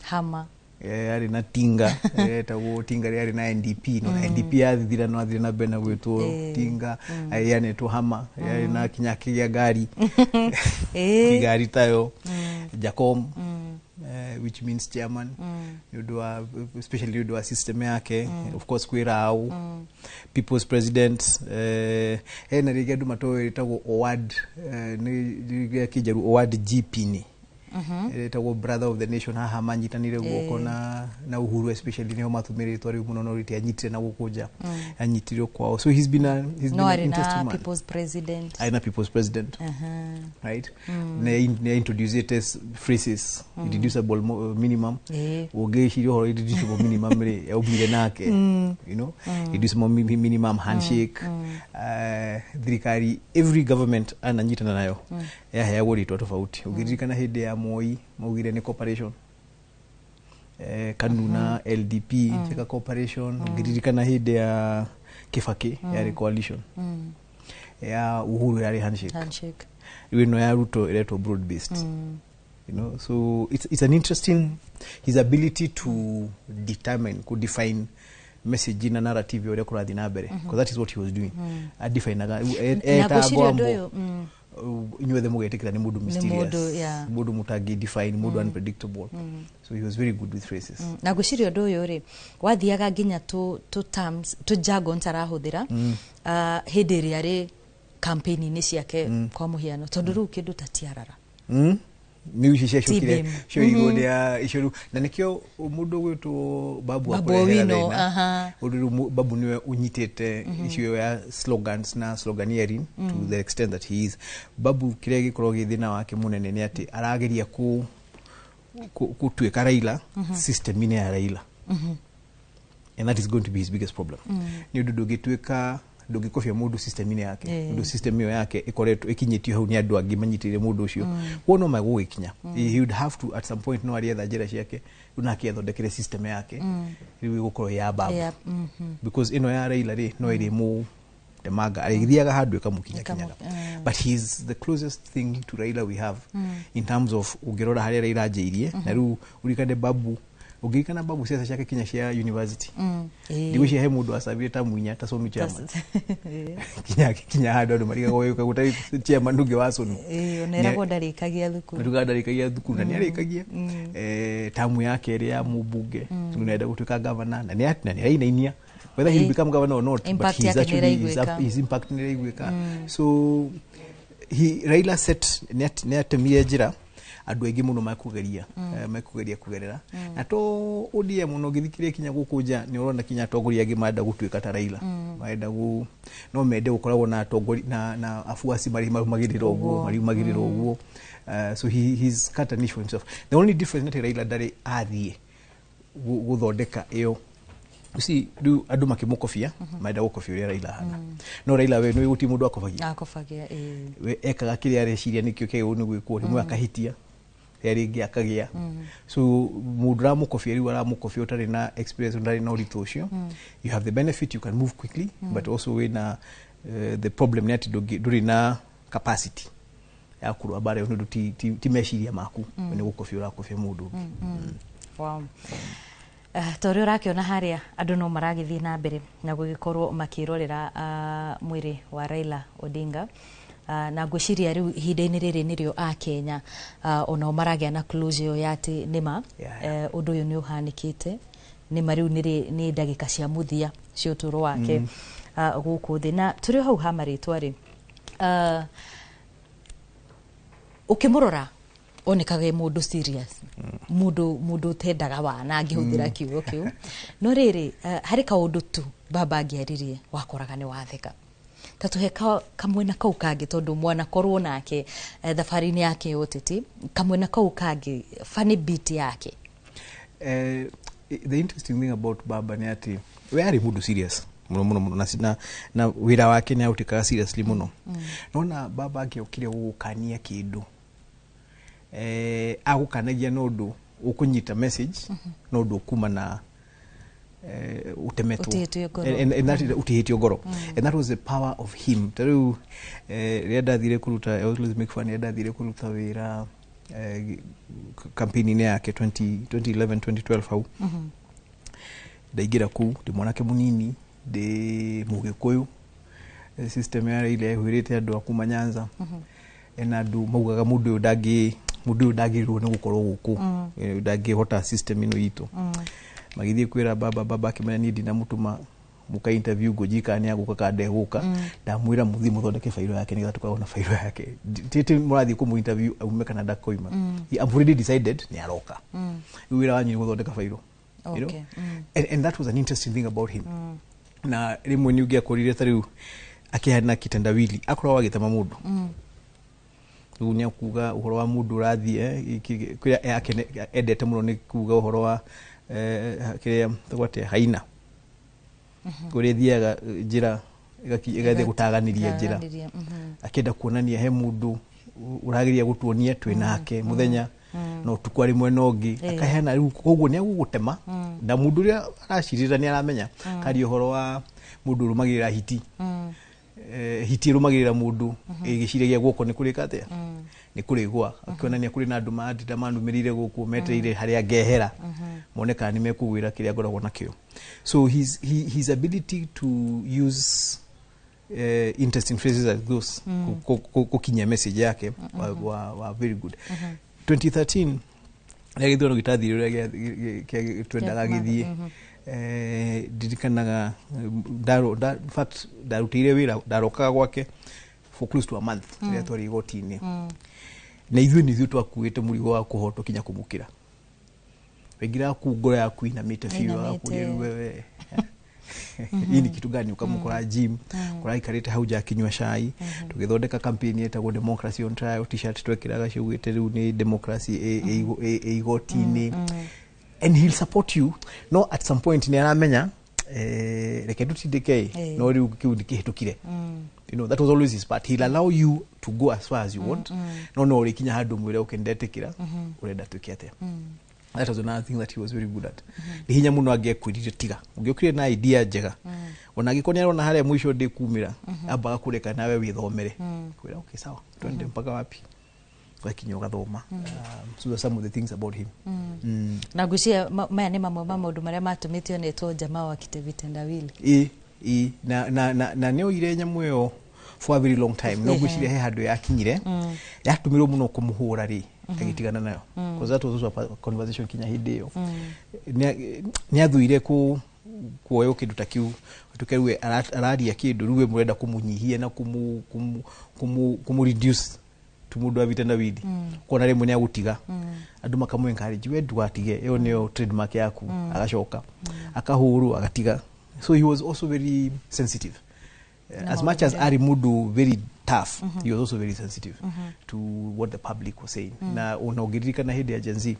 hama yarĩ na Tinga, etagwo Tinga rĩarĩ na NDP, no na NDP yathira no athire na mbere na gwĩtwo Tinga, yanetwo Hama, yarĩ na kinya kĩgĩa ngari ngari tayo Jacom, Which means chairman, nĩ ũndũ wa, especially nĩ ũndũ wa system yake. Of course kwĩ Rao, people's president. Hena rĩngĩ andũ matoĩ ĩtagwo Owad, nĩ gĩa kĩnjaru Owad GP nĩ ĩtagwo brother of the nation. Haha manyitanire guoko na Uhuru, especially nĩho matũmĩrĩtwo rĩu mũno, no rĩtianyitire na gũkũ nja, anyitirwo kwao. So he's been no an arĩ interesting na man. People's president. Aina people's president. Right. Nĩ introduced phrases, irreducible minimum. Ũngĩciria ũhoro irreducible minimum rĩ, yaumire nake. Irreducible minimum, handshake. Thirikari, every government ananyitana nayo yaheagwo rĩtwa tofauti. Ũngĩririkana hĩndĩ ya Moi maugire nĩ cooperation, KANU na LDP, cheka cooperation. Ũngĩririkana hĩndĩ ya Kibaki yarĩ coalition, ya Uhuru yarĩ handshake. Handshake. Rĩu ĩno ya Ruto ĩretwo broad based. So it's an interesting, his ability to determine, ku define message na narrative ya ũrĩa kũrathiĩ na mbere, because that is what he was doing. Adefinaga Na ngwĩciria ũndũ ũyũ, inyuothe mũgetĩkĩra nĩ mũndũ Nĩ mysterious, mũndũ, yeah. mũndũ mũtangĩ define, mũndũ unpredictable. So he was very good with phrases. Na ngwĩciria ũndũ ũyũ rĩ, wathiaga nginya tũ terms, tũ jargons arahũthĩra hĩndĩ ĩrĩa arĩ campaign-inĩ ciake, kwa mũhiano, tondũ rĩu kĩndũ ta tiarara. Nĩ ici ciacokire T-beam. cioirwo nĩ icio rĩu, na nĩkĩo mũndũ ũgwĩtwo Babu Babu akũrehera Owino, thĩna. Ũndũ rĩu Babu nĩwe ũnyitĩte issue ya slogans na sloganeering to the extent that he is. Babu, kĩrĩa gĩkoragwo gĩ thĩna wake mũnene nĩ atĩ arageria gũtuĩka Raila system-inĩ ya Raila, and that is going to be his biggest problem, nĩ ũndũ ndũngĩtuĩka, ndũngĩkobia mũndũ system-inĩ yake, ũndũ system ĩyo yake ĩkoretwo ĩkinyĩtio hau nĩ andũ angĩ manyitĩrĩire mũndũ ũcio. Kuo no magũgĩkinya, he would have to at some point, no arĩetha njĩra ciake rĩu nake athondekere system yake rĩu ĩgũkorwo ya Babu, because ĩno ya Raila rĩ, no ĩrĩ mũ temanga arĩthiaga handũ ĩkamũkinya kinyaga. But he is the closest thing to Raila we have in terms of, ũngĩrora harĩa Raila anjĩirie. Na rĩu ũririkane Babu, ũngĩririkana Babu ciaca ciake kinya cia university, ndigwĩciria he mũndũ acabire ta Muinya ta SONU chairman, kinya handũ andũ marigagwo wĩka gũtarĩ chairman ũngĩ wa SONU. Ĩĩ, ona ĩragwo ndarĩkagia thukuru. Tuga ndarĩkagia thukuru, na nĩ arĩkagia tamu yake ĩrĩa ya mũmbunge. Rĩu nĩarenda gũtuĩka governor, na nĩ arainainia whether he'll become governor or not, but Impact he's yake nĩ actually his, ĩraiguĩka. His impact nĩ ĩraiguĩka. So he, Raila set, nĩ atemire njĩra andũ aingĩ mũno mekũgeria, mekũgeria kũgerera. Na to ODM mũno, ũngĩthikĩrĩria kinya gũkũ nja nĩ ũrona kinya atongoria angĩ marenda gũtuĩka ta Raila. Marenda gu no mende gũkoragwo na atongoria na afuasi marĩ marumagĩrĩra ũguo, marumagĩrĩra ũguo. So he's cut a niche for himself. The only difference nĩ atĩ Raila ndarĩ athiĩ gũthondeka ĩyo. You see, rĩu andũ makĩmũkobia marenda gũkobia ũrĩa Raila ahana, no Raila we nĩ gũtirĩ mũndũ akobagia. Akobagia, ĩĩ. We ekaga kĩrĩa areciria nĩkĩo kĩagĩrĩirwo nĩ gwĩkwo, rĩmwe akahĩtia, rĩrĩa rĩngĩ akagĩa. So mũndũ ũramũkobia rĩu aramũkobia ũtarĩ na experience, ũtarĩ na ũritũ ũcio. You have the benefit, you can move quickly, but also wĩna the problem nĩ atĩ ndũrĩ na capacity ya kũrũa mbara ĩyo, nĩ ũndũ ti meciria maku. Nĩ gũkobia ũrakobia mũndũ ũngĩ. Wow. Ta ũrĩa ũrakĩona harĩa, andũ no maragĩthiĩ na mbere na gũgĩkorwo makĩrorera mwĩrĩ wa Raila Odinga. Na ngwĩciria rĩu ihinda-inĩ rĩrĩ nĩrĩo akenya onao maragĩa na closure ĩyo ya atĩ nĩma ũndũ ũyũ nĩ ũhanĩkĩte, nĩma rĩu nĩ ndagĩka cia mũthia cia ũtũũro wake gũkũ thĩ. Na tũrĩ o hau ha marĩtwa rĩ, ũkĩmũrora onekaga e mũndũ serious, mũndũ ũtendaga wana angĩhũthĩra kiugo kĩu. No rĩrĩ, harĩ kaũndũ tu baba angĩaririe wakoraga nĩ watheka. Ta tũhe kamwena kau kangĩ, tondũ mwanakorwo nake thabarĩ-inĩ yake ya ũteti, kamwena kau kangĩ, funny bit yake. The interesting thing about baba nĩ atĩ we arĩ mũndũ serious mũno mũno mũno, na wĩra wake nĩ aũtĩkaga seriously mũno. Nona baba angĩokire gũgũkania kĩndũ, agũkanagia na ũndũ ũkũnyita message, no ũndũ ũkuma na utemetwo. Ũtihĩtio ngoro. And that is utihĩtio ngoro, and that was the power of him. Ta rĩu rĩrĩa ndathire kũruta, I always make fun, rĩrĩa ndathire kũruta wĩra campaign-inĩ yake 20, 2011 2012 hau, ndaingĩra kũu ndĩ mwanake mũnini, ndĩ mũgĩkũyũ. System ya Raila ĩhũrĩte andũ a kuma Nyanza, ena andũ maugaga mũndũ ũyũ ndangĩ Mundu ndagĩrĩirwo nĩ gũkorwo gũkũ, ndangĩhota system ĩno itũ. Magĩthiĩ kwĩra baba, baba akĩmenya niĩ ndinamũtũma muka interview Ngũnji kana nĩ agũka kana ndegũka. Ndamwĩra mũthiĩ mũthondeke fairo yake nĩgetha tũkorwo na fairo yake. Titi mũrathiĩ kũmũ interview aume kana ndakoima. I've already decided nĩ aroka. Rĩu wĩra wanyu nĩ gũthondeka fairo. You know? And that was an interesting thing about him. Na rĩmwe nĩ ũngĩakorire ta rĩu akĩhana kitendawili akoragwo agĩtema mũndũ. Rĩu nĩ akuga ũhoro wa mũndũ ũrathiĩ kĩrĩa endete mũno nĩ kuga ũhoro wa kĩrĩa tũgwatia haina kũrĩa ĩthiaga njĩra ĩgathiĩ gũtaganĩria njĩra, akĩenda kuonania he mũndũ ũrageria gũtuonia twĩ nake mũthenya na ũtukũ arĩ mwena ũngĩ, akaheana rĩu koguo nĩ agũgũtema na mũndũ ũrĩa aracirĩra nĩ aramenya. Karia ũhoro wa mũndũ ũrũmagĩrĩra hiti, hiti ĩrũmagĩrĩra mũndũ ĩgĩciragia guoko nĩ kũrĩka atĩa, nĩ kũrĩgwa, akĩonania kũrĩ na andũ mandinda manumĩrĩire gũkũ metereire harĩa ngehera mone kana nĩ mekũgwĩra kĩrĩa ngoragwo nakĩo. So his ability to use interesting phrases like those gũkinyia message yake wa very good. 2013 rĩrĩa gĩthurano gĩtathire ũrĩa twendaga gĩthiĩ, ndirikanaga in fact ndarutĩire wĩra, ndarokaga gwake for close to a month rĩrĩa twarĩ igoti-inĩ, na ithuĩ nĩ ithuĩ twakuĩte mũrigo wa kũhotwo kinya kũmũkĩra. Waingĩraga kũu ngoro yaku inamĩte biũ, agakũria rĩu wewe hii ni kitu gani? Ukamukora gym kũraikarĩte hau nja akinyua cai, tũgĩthondeka campaign ĩtagwo Democracy on Trial, T-shirt twekĩraga ciugĩte rĩu nĩ democracy ĩ igoti-inĩ. And he'll support you, no at some point nĩ aramenya reke ndutindĩke no rĩu kĩu ndikĩhĩtũkire. You know, that was always his part. He'll allow you to go as far as you want, no ũrĩkinya handũ mwĩre okay ndetĩkĩra, ũrenda twĩke atĩa? That was another thing that he was very good at. Nĩ hinya mũno angĩekwĩrire tiga ũngĩokire na idea njega, ona angĩkorwo nĩ arona harĩa mũico ndĩkumĩra, ambaga kũreka nawe wĩthomere, kwĩra okay sawa, twende mpaka wapi, ũgakinya ũgathoma. So those are some of the things about him. Na ngwĩciria maya nĩ mamwe ma maũndũ marĩa matũmĩte onetwo jamaa wa kitendawili. Ĩ na nĩ oire nyamũ ĩyo for a very long time, no ngwĩciria he handũ yakinyire yatũmirwo mũno kũmũhũra rĩ, agĩtigana nayo, because that was also a conversation kinya hĩndĩ ĩyo. Nĩ athuire kuoywo kĩndũ ta kĩu atuĩke rĩu araria kĩndũ, rĩu we mũrenda kũmũnyihia na kũmũ reduce to mũndũ wa vitendawili, kuona rĩmwe nĩ agũtiga andũ makamũ encourage, we ndũgatige, ĩyo nĩyo trademark yaku. Agacoka akahũrwo agatiga. So he was also very sensitive. As much as ari mũndũ very tough, he was also very sensitive to what the public was saying. Na ona ũngĩririkana hĩndĩ ya Gen Z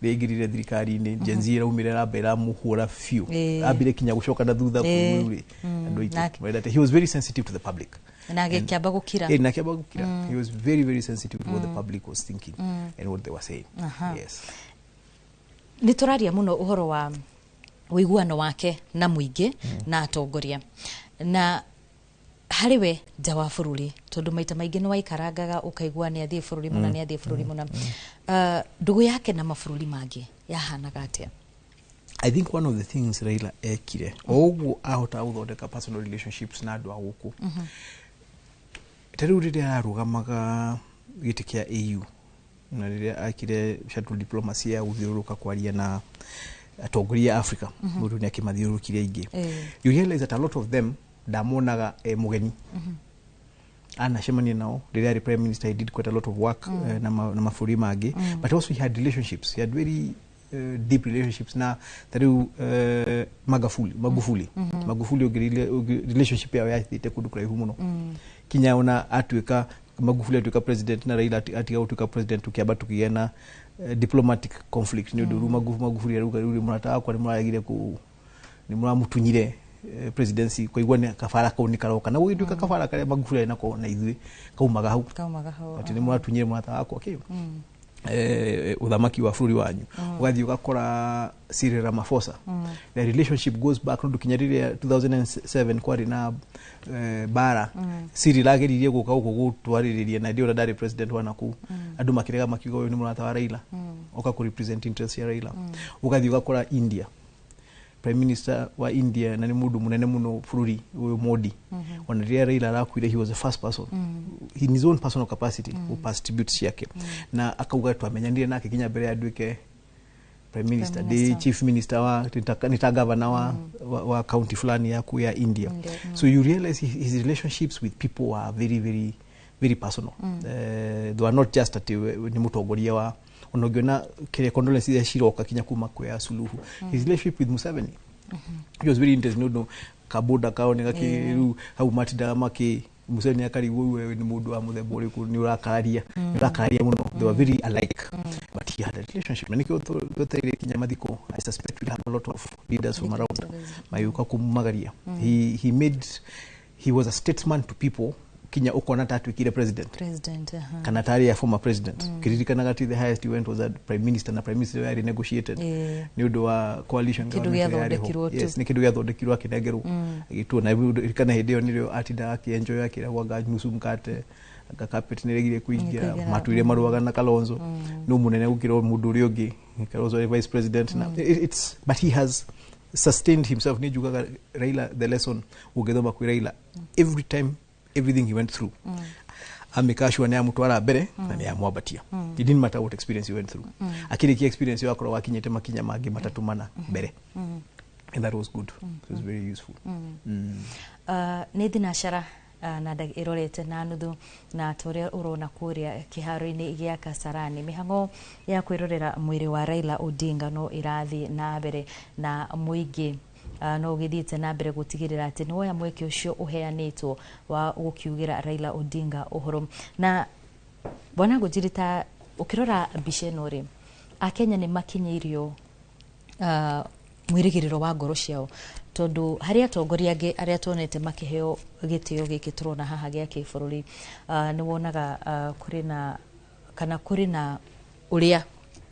rĩaingĩrire thirikari-inĩ, Gen Z ĩraumire ĩramba ĩramũhũra biũ, ambire kinya gũcoka na thutha kũu rĩ andũ aitũ mendete. He was very sensitive to the public. Na agĩkĩamba gũkira. Na akĩamba gũkira. He was very very sensitive to what the public was thinking and what they were saying. Yes. Nĩ tũraria mũno ũhoro wa ũiguano wake na mũingĩ na atongoria na harĩ we nja wa bũrũri, tondũ maita maingĩ nĩ waikarangaga ũkaigua nĩ athiĩ bũrũri mũna, nĩ athiĩ bũrũri mũna. Ndũgũ yake na mabũrũri mangĩ yahanaga atĩa? I think one of the things Raila ekire o ũguo ahotaga gũthondeka personal relationships na andũ a gũkũ, ta rĩu rĩrĩa ararũgamaga gĩtĩ kĩa AU na rĩrĩa akire shuttle diplomacy ya gũthiũrũrũka kwaria na atongoria a Africa, mũndũ nĩ akĩmathiũrũrũkire aingĩ. You realize that a lot of them ndamonaga mũgeni. Anacemania nao rĩrĩa arĩ prime minister, he did quite a lot of work na mabũrũri mangĩ, but also he had relationships, he had very deep relationships na ta rĩu Magufuli. Magufuli relationship yao yathiĩte kũndũ kũraihu mũno, kinya ona atuĩka Magufuli atuĩka president na Raila atiga gũtuĩka president, tũkĩamba tũkĩgĩa na diplomatic conflict nĩ ũndũ rĩu Magufuli arauga rĩu mũrata wakwa nĩ mũraregire kũ nĩ mũramutunyire presidency, kwaigua nĩ kabara kau nĩ karoka, na gũgĩtuĩka kabara karĩa Magufuli arĩ nako na ithuĩ kaumaga hau, atĩ nĩ mũratunyire mũrata wakwa kĩ uthamaki wa bũrũri wanyu. Ũgathiĩ ũgakora Cyril Ramaphosa, the relationship goes back ndu kinya rĩrĩa 2007 kwarĩ na bara, Cyril ageririe gũka gũkũ gũtwarĩrĩria na ndio ndarĩ president wa nakũu, andũ makĩrega makiuga ũyũ nĩ mũrata wa Raila, oka kũ represent interest ya Raila. Ũgathiĩ ũgakora India, Prime Minister wa India na nĩ mũndũ mũnene mũno bũrũri ũyũ Modi, ona rĩrĩa Raila arakuire, he was the first person in his own personal capacity who passed tributes ciake, na akauga twamenyanire nake kinya mbere ya nduĩke Prime Minister, Prime ndi Minister. Chief Minister wa nita governor wa county fulani yaku ya India. India. So you realize his relationships with people were very, very, very personal. They were not just ati nĩ mũtongoria wa, ona ũngĩona kĩrĩa condolence iria ciroka kinya kuma kwĩ Suluhu, his relationship with Museveni, it was very interesting nĩ ũndũ kaboda kao nĩ gakĩ rĩu hau matindaga makĩ Museveni akarigwo wewe nĩ mũndũ wa mũthemba ũrĩkũ, nĩ ũrakararia, nĩ ũrakararia mũno. They were very alike, but he had a relationship na nĩkĩo twetereire kinya mathiko. I suspect we'll have a lot of leaders from around magĩũka kũmumagaria. He made, he was a statesman to people kinya ũkona ta atuĩkire president President, aha. kana tarĩ a former president. Kĩririkanaga ati the highest he went was a prime minister, na prime minister yarĩ negotiated nĩ ũndũ wa coalition Kĩndũ government ĩrĩa yarĩ ho. gĩathondekirwo tu. Yes, nĩ kĩndũ gĩathondekirwo akĩnengerwo agĩtuo, na ririkana hĩndĩ ĩyo nĩrĩo atindaga akĩenjoy akĩragwo anga nusu mkate, anga carpet nĩregire kũingĩra. Kũingĩra, matuire marũaga na Kalonzo no mũnene gũkĩra mũndũ ũrĩa ũngĩ. Kalonzo arĩ vice president na it's, but he has sustained himself. Nĩ njugaga Raila, the lesson ũngĩthoma kwĩ Raila, every time, everything he went through, amĩkacua nĩ amũtwara mbere na nĩ amwambatia. It didn't matter what experience he went through, akĩrĩkia experience ĩyo akorwo akinyĩte makinya mangĩ matatũ mana mbere, and that was good. It was very useful. Nĩ thinacara na ĩrorete na nuthu, na ta ũrĩa ũrona kũrĩa kĩharo-inĩ gĩa Kasarani, mĩhang'o ya kwĩrorera mwĩrĩ wa Raila Odinga no ĩrathiĩ na mbere, na mũingĩ no ũgĩthiĩte na mbere gũtigĩrĩra atĩ nĩ woya mweke ũcio ũheanĩtwo wa gũkiugĩra Raila Odinga ũhoro. Na bwana Ngũnjiri, ta ũkĩrora mbica ĩno rĩ, Akenya nĩ makinyĩirio mwĩrĩgĩrĩro wa ngoro ciao, tondũ harĩ atongoria angĩ arĩa tuonete makĩheo gĩtĩo gĩkĩ tũrona haha gĩa kĩbũrũri, nĩ wonaga kũrĩ na kana kũrĩ na ũrĩa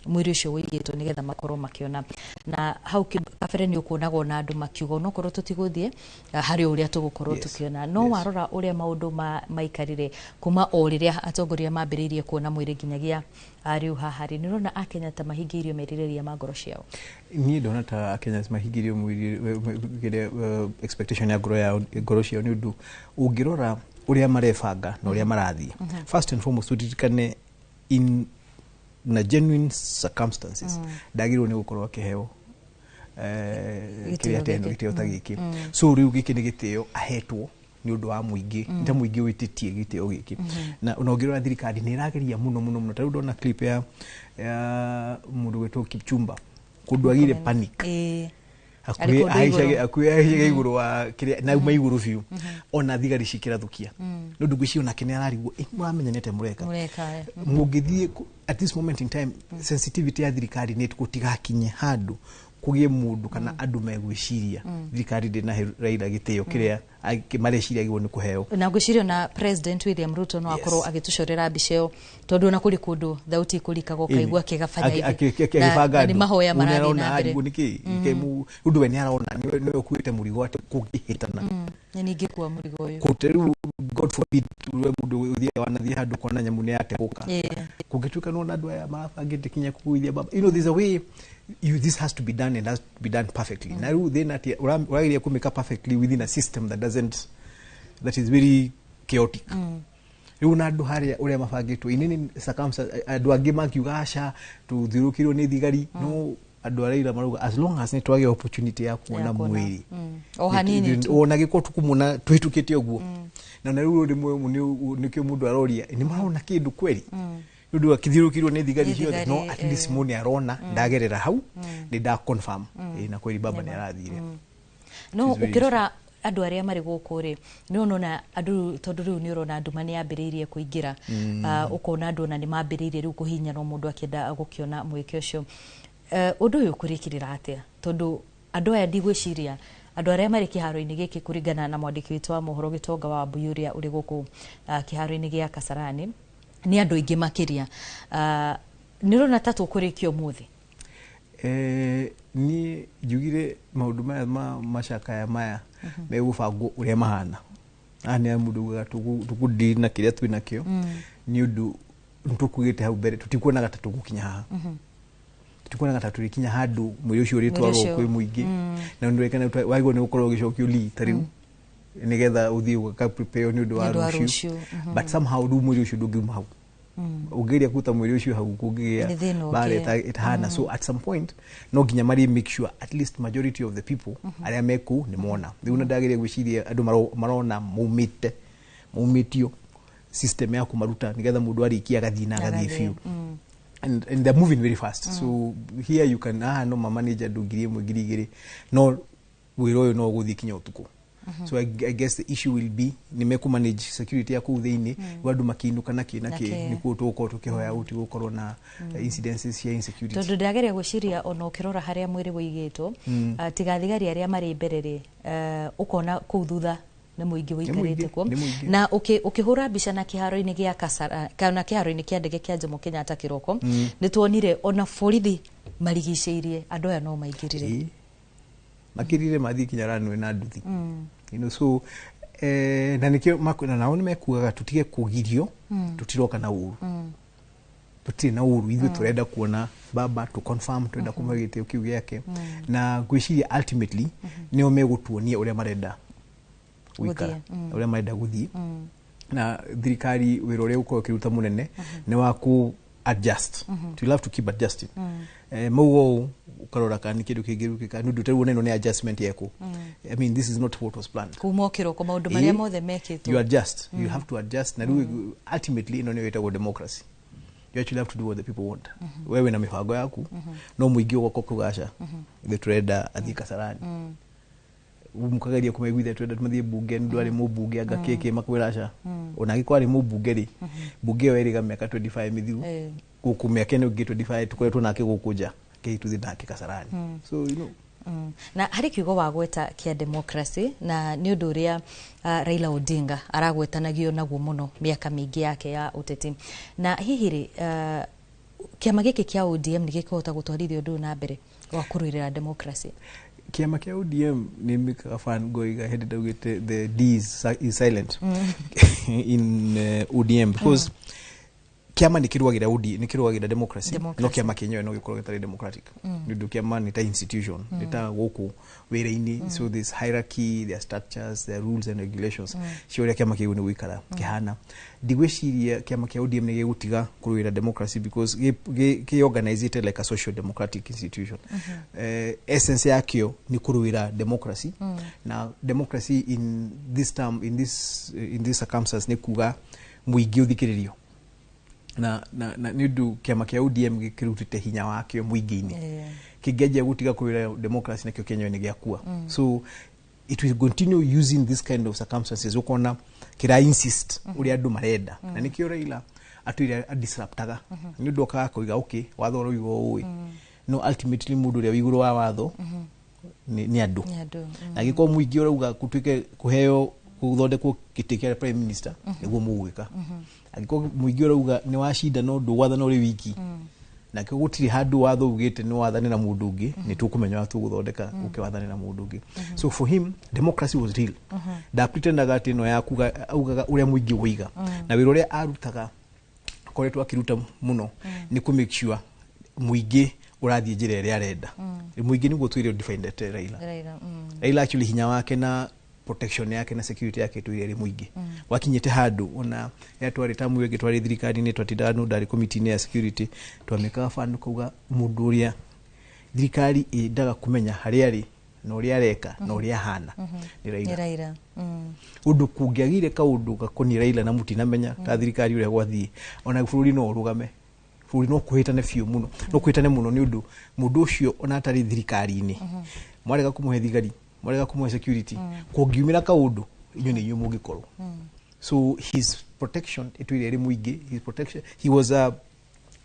mwĩrĩ ũcio wĩigĩtwo nĩgetha makorwo makĩona, na hau kabere nĩ ũkuonagwo na andũ makiuga onokorwo tũtigũthiĩ, harĩ ũrĩa tũgũkorwo tũkĩona. No warora ũrĩa maũndũ maikarire kuma o rĩrĩa atongoria mambĩrĩirie kuona mwĩrĩ nginyagia rĩu haha rĩ, nĩ ũrona Akenya ta mahingĩirio merirĩria ma ngoro ciao? Niĩ ndona ta Akenya mahingĩirio kĩrĩa expectation ya ngoro yao, ngoro ciao, nĩ ũndũ ũngĩrora ũrĩa marebanga na ũrĩa marathiĩ, first and foremost ũririkane in na genuine circumstances ndagĩrĩirwo nĩ gũkorwo akĩheo Gĩtĩo kĩrĩa teno gĩkĩ. Gĩtĩo ta gĩkĩ. So rĩu gĩkĩ nĩ gĩtĩo ahetwo nĩ ũndũ wa mũingĩ, nĩ ta mũingĩ wĩtĩtie gĩtĩo gĩkĩ. Na ona ũngĩrora thirikari nĩ ĩrageria mũno mũno mũno. Ta rĩu ndona clip ya mũndũ gwĩtwo Kipchumba kũndũ agire panic. Arĩ kũndũ igũrũ. Akuĩ ahaicage igũrũ wa kĩrĩa na uma igũrũ biũ, ona thigari cikĩrathũkia nĩ ũndũ ngwĩciria onake nĩ ararigwo, mũramenya nĩ atĩa mũreka. Mũreka. Mũngĩthiĩ at this moment in time, sensitivity ya thirikari nĩ gũtigakinye handũ kũgĩe mũndũ kana andũ megwĩciria thirikari ndĩnahe Raila gĩtĩo kĩrĩa mareciria agĩrĩirwo nĩ kũheo. Na ngwĩciria ona President William Ruto no akorwo agĩtũcorera mbica ĩyo, tondũ ona kũrĩ kũndũ thauti ĩkũrikaga ũkaigua akĩgabanya ithi. Akĩbanga Na nĩ andũ. mahoya Ũyũ marathiĩ nĩarona na mbere. Arigwo nĩkĩ ũndũ we nĩarona nĩwe ũkuĩte mũrigo atĩ kũngĩhĩtana Nĩ ningĩkua mũrigo ũyũ. Kũte rĩu, God forbid, we mũndũ ũthiaga wanathiĩ handũ kona nyamũ nĩ yategũka, kũngĩtuĩka nona andũ aya marabangĩte kinya kũgũithia baba, there's a way you, this has to be done and has to be done perfectly. Na rĩu thĩna atĩ ũrageria kũmĩka perfectly within a system that doesn't, that is very chaotic. Rĩu na andũ harĩa ũrĩa mabangĩtwo inini circumstance, andũ angĩ makiuga aca tũthiũrũkĩirwo nĩ thigari, no andũ a Raila marauga as long as nĩ twagĩa opportunity ya kuona Ya kuona. mwĩrĩ O hanini tu. ona gĩkorwo tũkũmuona tũhĩtũkĩte ũguo, na rĩu rĩmwe nĩkĩo mũndũ aroria nĩ marona kĩndũ kweri nĩ ũndũ akĩthiũrũkĩirwo nĩ thigari Nĩ ciothe, no thigari, at least mũndũ nĩ arona ndagerera hau nĩ nda confirm na kweri baba nĩ arathire. No It is very ũkĩrora andũ arĩa marĩ gũkũ rĩ, nĩ ũrona andũ, tondũ rĩu nĩ ũrona nduma nĩ yambĩrĩirie kũingĩra. Ũkona andũ ona nĩ mambĩrĩirie rĩu kũhihinyana mũndũ akĩenda gũkĩona mweke ũcio. Ũndũ ũyũ ũkũrĩkĩrĩra atĩa, tondũ andũ aya ndigwĩciria andũ arĩa marĩ kĩharo-inĩ gĩkĩ, kũringana na mwandĩki witũ wa mohoro Gĩtonga wa Wambui ũrĩa ũrĩ gũkũ kĩharo-inĩ gĩa Kasarani, nĩ andũ aingĩ makĩria. Nĩ ũrona ta tũkũrĩkia ũmũthĩ? Niĩ njugire maũndũ maya ma macakaya maya megũbangwo ũrĩa mahana. Haha nĩ mũndũ ugaga tũkũdeal na kĩrĩa twĩ nakĩo, nĩ ũndũ nĩ tũkuĩte hau mbere tũtikuonaga ta tũgũkinya haha. Tikuonaga ta tũrĩkinya handũ mwĩrĩ ũcio ũrĩtwarwo kwĩ mũingĩ, na ũndũ wagĩrĩirwo nĩ gũkorwo ũgĩcokio li ta rĩu nĩgetha ũthiĩ ũgaka prepare nĩ ũndũ wa rũciũ, but somehow rĩu mwĩrĩ ũcio ndũngiuma hau. Ũngĩgeria kũruta mwĩrĩ ũcio hau kũngĩgĩa mbara ĩtahana. So at some point no nginya marĩ make sure at least majority of the people arĩa me kũu nĩ mona. Rĩu na ndageria gwĩciria andũ marona maumĩte maumĩtio system ya kũmaruta nĩgetha mũndũ arĩkia agathiĩ na agathiĩ biũ, and they're moving very fast. So here you can no mamanage andũ 1000 2,000, no wĩra ũyũ no ũgũthiĩ kinya ũtukũ. So I guess the issue will be nĩ mekũmanage security ya kũu thĩinĩ, andũ makĩinũka na kĩ na kĩ, nĩkuo tũgũkorwo tũkĩhoya gũtigũkorwo na incidences cia insecurity. Tondũ ndĩrageria gwĩciria ona ũkĩrora harĩa mwĩrĩ wũigĩtwo, tiga thigari arĩa marĩ mbere rĩ, ũkona kũu thutha nĩ mũingĩ wĩikarĩte kuo, na ũkĩhũra mbica na kĩharo-inĩ gĩa Kasarani kana kĩharo-inĩ kĩa ndege kĩa Jomo Kenyatta kĩroko, nĩ tuonire ona borithi marigicĩirie andũ aya no maingĩrire. Makirire mathiĩ kinya runway na nduthi. You know, so na nikio na nao nĩmekugaga tũtige kũgirio, tũtiroka na ũru, tũtirĩ na ũru, ithuĩ tũrenda kuona baba to confirm, tũrenda kũmũhe gĩtĩo kĩu gĩake, na ngwĩciria ultimately nĩo megũtuonia ũrĩa marenda gũikara, ũrĩa marenda gũthiĩ. Na thirikari wĩra ũrĩa ũkorwo ũkĩruta mũnene nĩ wa kũ adjust. You'll have to keep adjusting. Mauga ũũ ũkarora kana nĩ kĩndũ kĩngĩrutĩka nĩ ũndũ tarĩu ona ĩno nĩ adjustment yekwo. I mean, this is not what was planned. Kuma o kĩroko maũndũ marĩa mothe mekĩtwo. You adjust. You have to adjust. Na rĩu ultimately ĩno nĩyo ĩtagwo democracy. You actually have to do what the people want. Wewe na mĩbango yaku, no mũingĩ ũgoka ũkauga aca, ithuĩ tũrenda athiĩ Kasarani. Mũkageria kũmaiguithia tũrenda mathiĩ mbunge nĩ ũndũ arĩ mũmbunge anga kĩkĩ, makwĩra aca. Ona angĩkorwo arĩ mũmbunge rĩ, mbunge ĩyo ĩrĩga mĩaka 25 mĩthiru, gũkũ mĩaka ĩno ĩngĩ 25 tũkoretwo nake gũkũ nja, kĩhi tũthiĩ nake Kasarani. So you know. Na harĩ kiugo wagweta kĩa democracy, na nĩ ũndũ ũrĩa Raila Odinga aragwetanagio naguo mũno mĩaka mĩingĩ yake ya ũteti. Na hihi rĩ, kĩama gĩkĩ kĩa ODM nĩ gĩkũhota gũtwarithia ũndũ ũyũ na mbere wa kũrũĩrĩra democracy? Kĩama kĩa ODM nĩ mĩkaga fan ngoiga hĩndĩ ndaugĩte the D is silent in ODM because kĩama nĩ kĩrũagĩra OD nĩ kĩrũagĩra democracy, no kĩama kĩenyewe no gĩkorwo gĩtarĩ democratic, nĩ ũndũ kĩama nĩ ta institution, nĩ ta gũkũ wĩra-inĩ. So this hierarchy, their structures, their rules and regulations cia ũrĩa kĩama kĩu nĩ gũikara kĩhana. Ndigwĩciria kĩama kĩa ODM nĩ gĩgũtiga kũrũĩra democracy because kĩ organized like a social democratic institution. Essence yakĩo nĩ kũrũĩra democracy, na democracy in this term, in this circumstance nĩ kuga mũingĩ ũthikĩrĩrio, na nĩ ũndũ kĩama kĩa ODM gĩkĩrutĩte hinya wakĩo mũingĩ-inĩ, kĩngĩanjia gũtiga kũrũĩra democracy nakĩo kĩenyewe nĩ gĩakua. So it will continue using this kind of circumstances, ũkona kĩra insist ũrĩa andũ marenda, na nĩkĩo Raila atũire adisruptaga, nĩ ũndũ okaga koiga okay, watho ũroiga ũũ, no ultimately mũndũ ũrĩa wĩ igũrũ wa watho nĩ andũ. Nĩ andũ. Na angĩkorwo mũingĩ ũrauga gũtuĩke kũheo gũthondekwo gĩtĩ kĩa prime minister, nĩguo mũgwĩka. Angĩkorwo mũingĩ ũrauga nĩ wacinda no ndũgwathana ũrĩ wiki, na kĩo gũtirĩ handũ watho ugĩte nĩ wathane na mũndũ ũngĩ, nĩ tũkũmenya wa tũgũthondeka ũke wathane na mũndũ ũngĩ. So for him democracy was real. Ndapretendaga atĩ ĩno yakuga augaga ũrĩa mũingĩ woiga, na wĩra ũrĩa arutaga akoretwo akĩruta mũno nĩ kũ make sure mũingĩ ũrathiĩ njĩra ĩrĩa arenda. Mũingĩ nĩguo twĩre defined Raila. Raila. Raila actually hinya wake na protection yake na security yake tũire ĩrĩ mũingĩ. Wakinyĩte handũ ona rĩrĩa twarĩ tamu ĩngĩ twarĩ thirikari-inĩ, twatindaga nũ ndarĩ committee-inĩ ya security, twamĩkaga fan kauga mũndũ ũrĩa thirikari ĩndaga kũmenya harĩa arĩ na ũrĩa areka na ũrĩa ahana nĩ Raila. Nĩ Raila. Ũndũ kũngĩagire kaũndũ gakoniĩ Raila na mũtinamenya ta thirikari ũrĩa gwathiĩ, ona bũrũri no ũrũgame, bũrũri no kũhĩtane biũ mũno, no kũhĩtane mũno, nĩ ũndũ mũndũ ũcio ona atarĩ thirikari-inĩ, mwarega kũmũhe thigari, mwarega kũmũhe security, kũngiumĩra kaũndũ inyuĩ nĩ inyuĩ mũngĩkorwo. So his protection ĩtũire ĩrĩ mũingĩ. His protection, he was a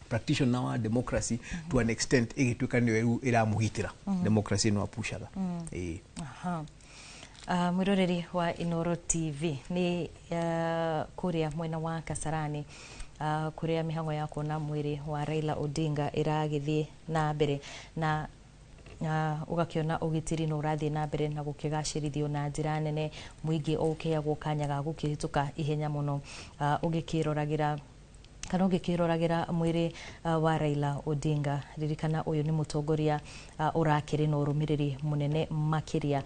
practitioner wa democracy to an extent ĩgĩtuĩka nĩyo rĩu ĩramũgitĩra democracy ĩno apushaga. Ĩĩ. Aha. Mwĩroreri wa Inoro TV, nĩ kũrĩa mwena wa Kasarani, kũrĩa mĩhang'o ya kuona mwĩrĩ wa Raila Odinga ĩragĩthiĩ na mbere, na ũgakĩona ũgitĩri no ũrathiĩ na mbere na gũkĩgacĩrithio na njĩra nene, mũingĩ o ũkĩheagwo kanya ga gũkĩhĩtũka ihenya mũno, ũgĩkĩroragĩra Kana ũngĩkĩroragira mwĩrĩ wa Raila Odinga, ririkana ũyũ nĩ mũtongoria ũrakĩrĩ na ũrũmĩrĩri mũnene makĩria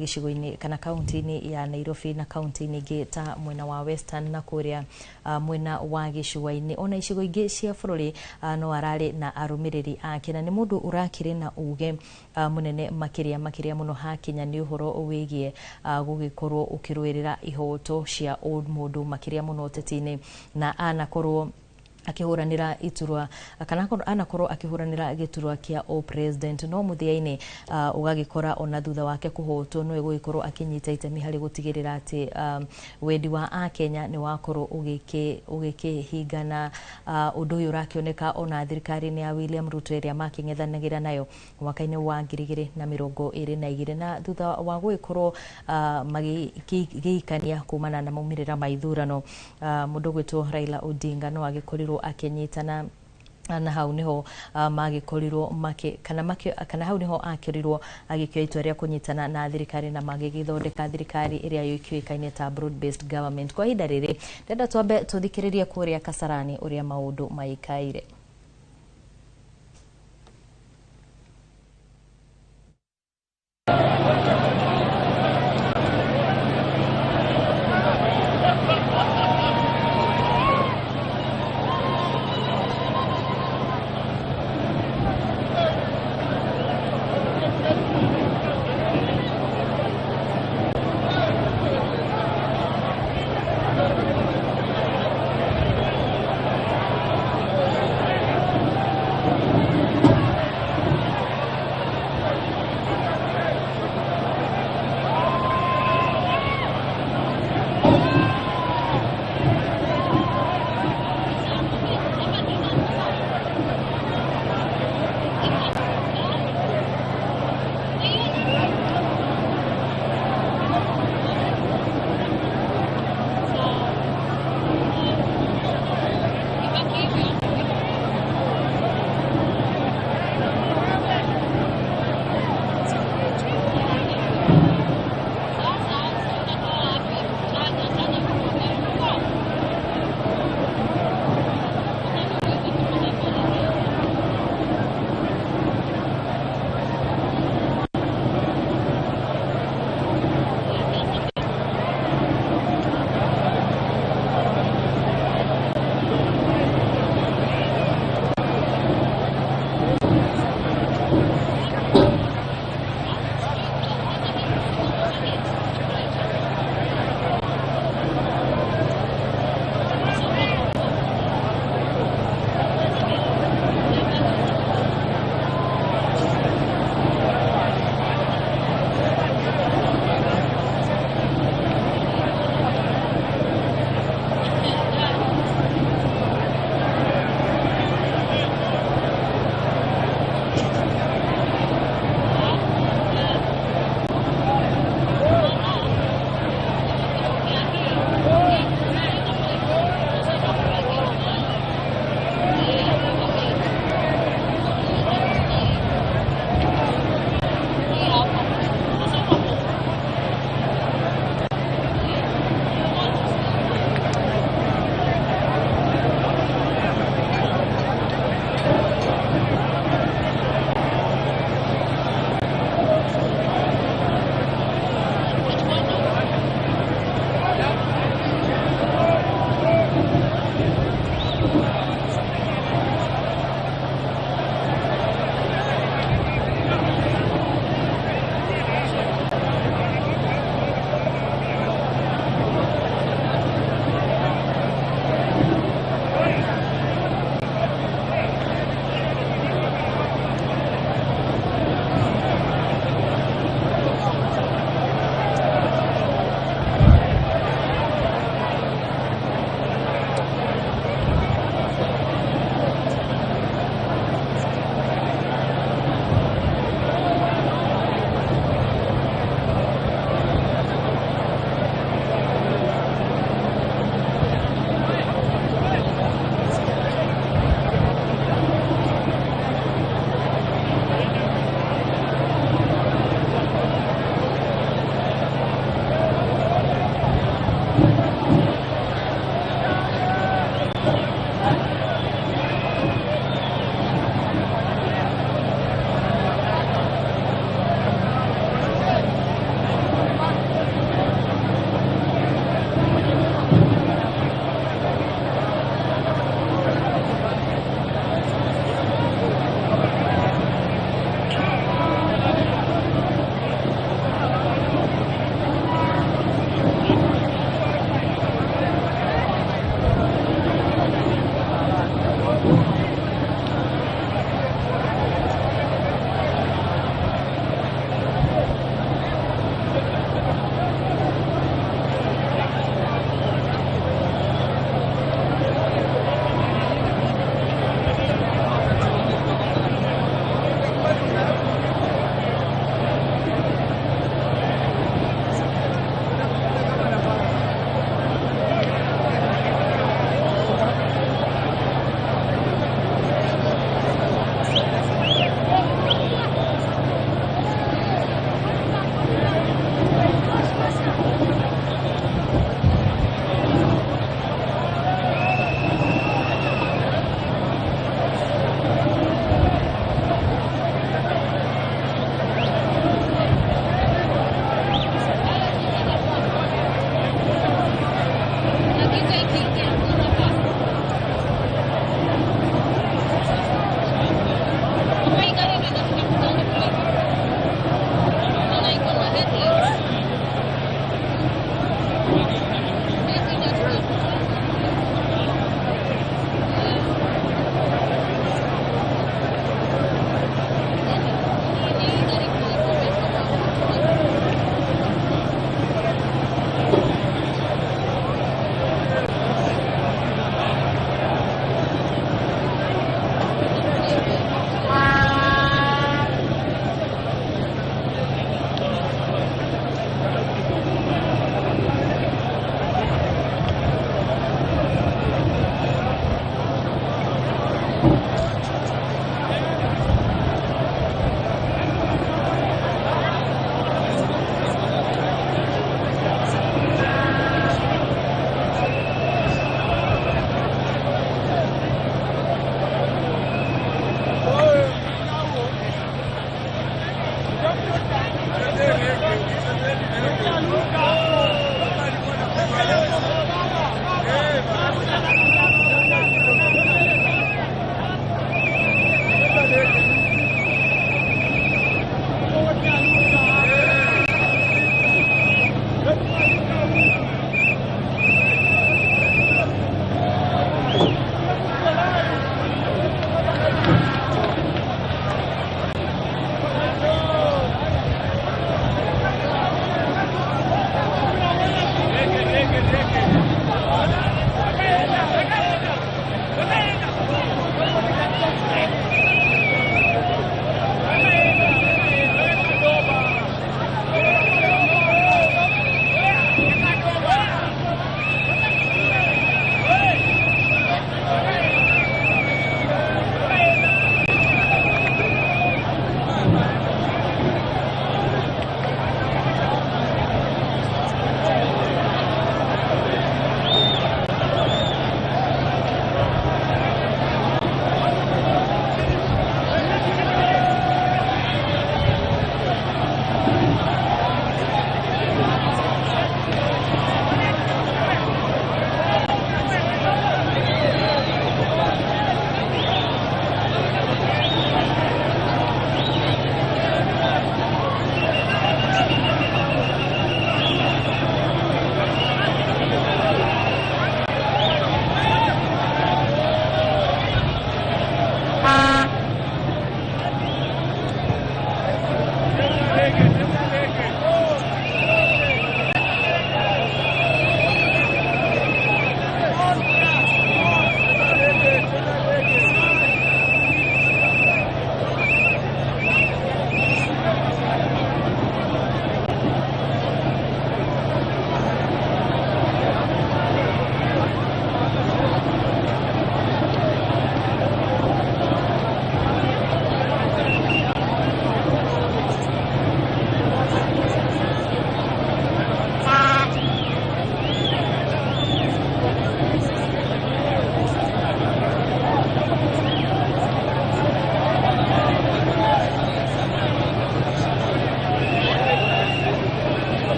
gĩcigo-inĩ kana kaunti-inĩ ya Nairobi na kaunti-inĩ ingĩ ta mwena wa Western na kũrĩa mwena wa gĩcũa-inĩ ona icigo ingĩ cia bũrũri. No ararĩ na arũmĩrĩri ake na nĩ mũndũ ũrakĩrĩ na uge mũnene makĩria makĩria mũno hakinya nĩ ũhoro wĩgiĩ gũgĩkorwo ũkĩrũĩrĩra ihoto cia mũndũ makĩria mũno ũteti-inĩ, na anakorwo akĩhũranĩra iturwa kana anakorwo akĩhũranĩra gĩturwa kĩa o president, no mũthia-inĩ ũgagĩkora ona thutha wake kũhotwo no egũgĩkorwo akĩnyita itemi harĩ gũtigĩrĩra atĩ wendi wa akenya nĩ wakorwo ũgĩkĩhingana. Ũndũ ũyũ ũrakĩoneka ona thirikari-inĩ ya William Ruto ĩrĩa makĩng'ethanagĩra nayo mwaka-inĩ wa 2022, na thutha wa gũgĩkorwo magĩikania kumana na maumĩrĩra ma ithurano, mũndũ ũgwĩtwo Raila Odinga no agĩkorirwo akĩnyitana na hau niho magĩkorirwo make kana make kana hau niho akĩrirwo agĩkĩoya itua rĩa kũnyitana na thirikari na magĩgĩthondeka thirikari ĩrĩa yũĩkaine ta broad based government. Kwa ihinda rĩrĩ ndenda twambe tũthikĩrĩrie kũrĩa Kasarani ũrĩa maũndũ maikaire.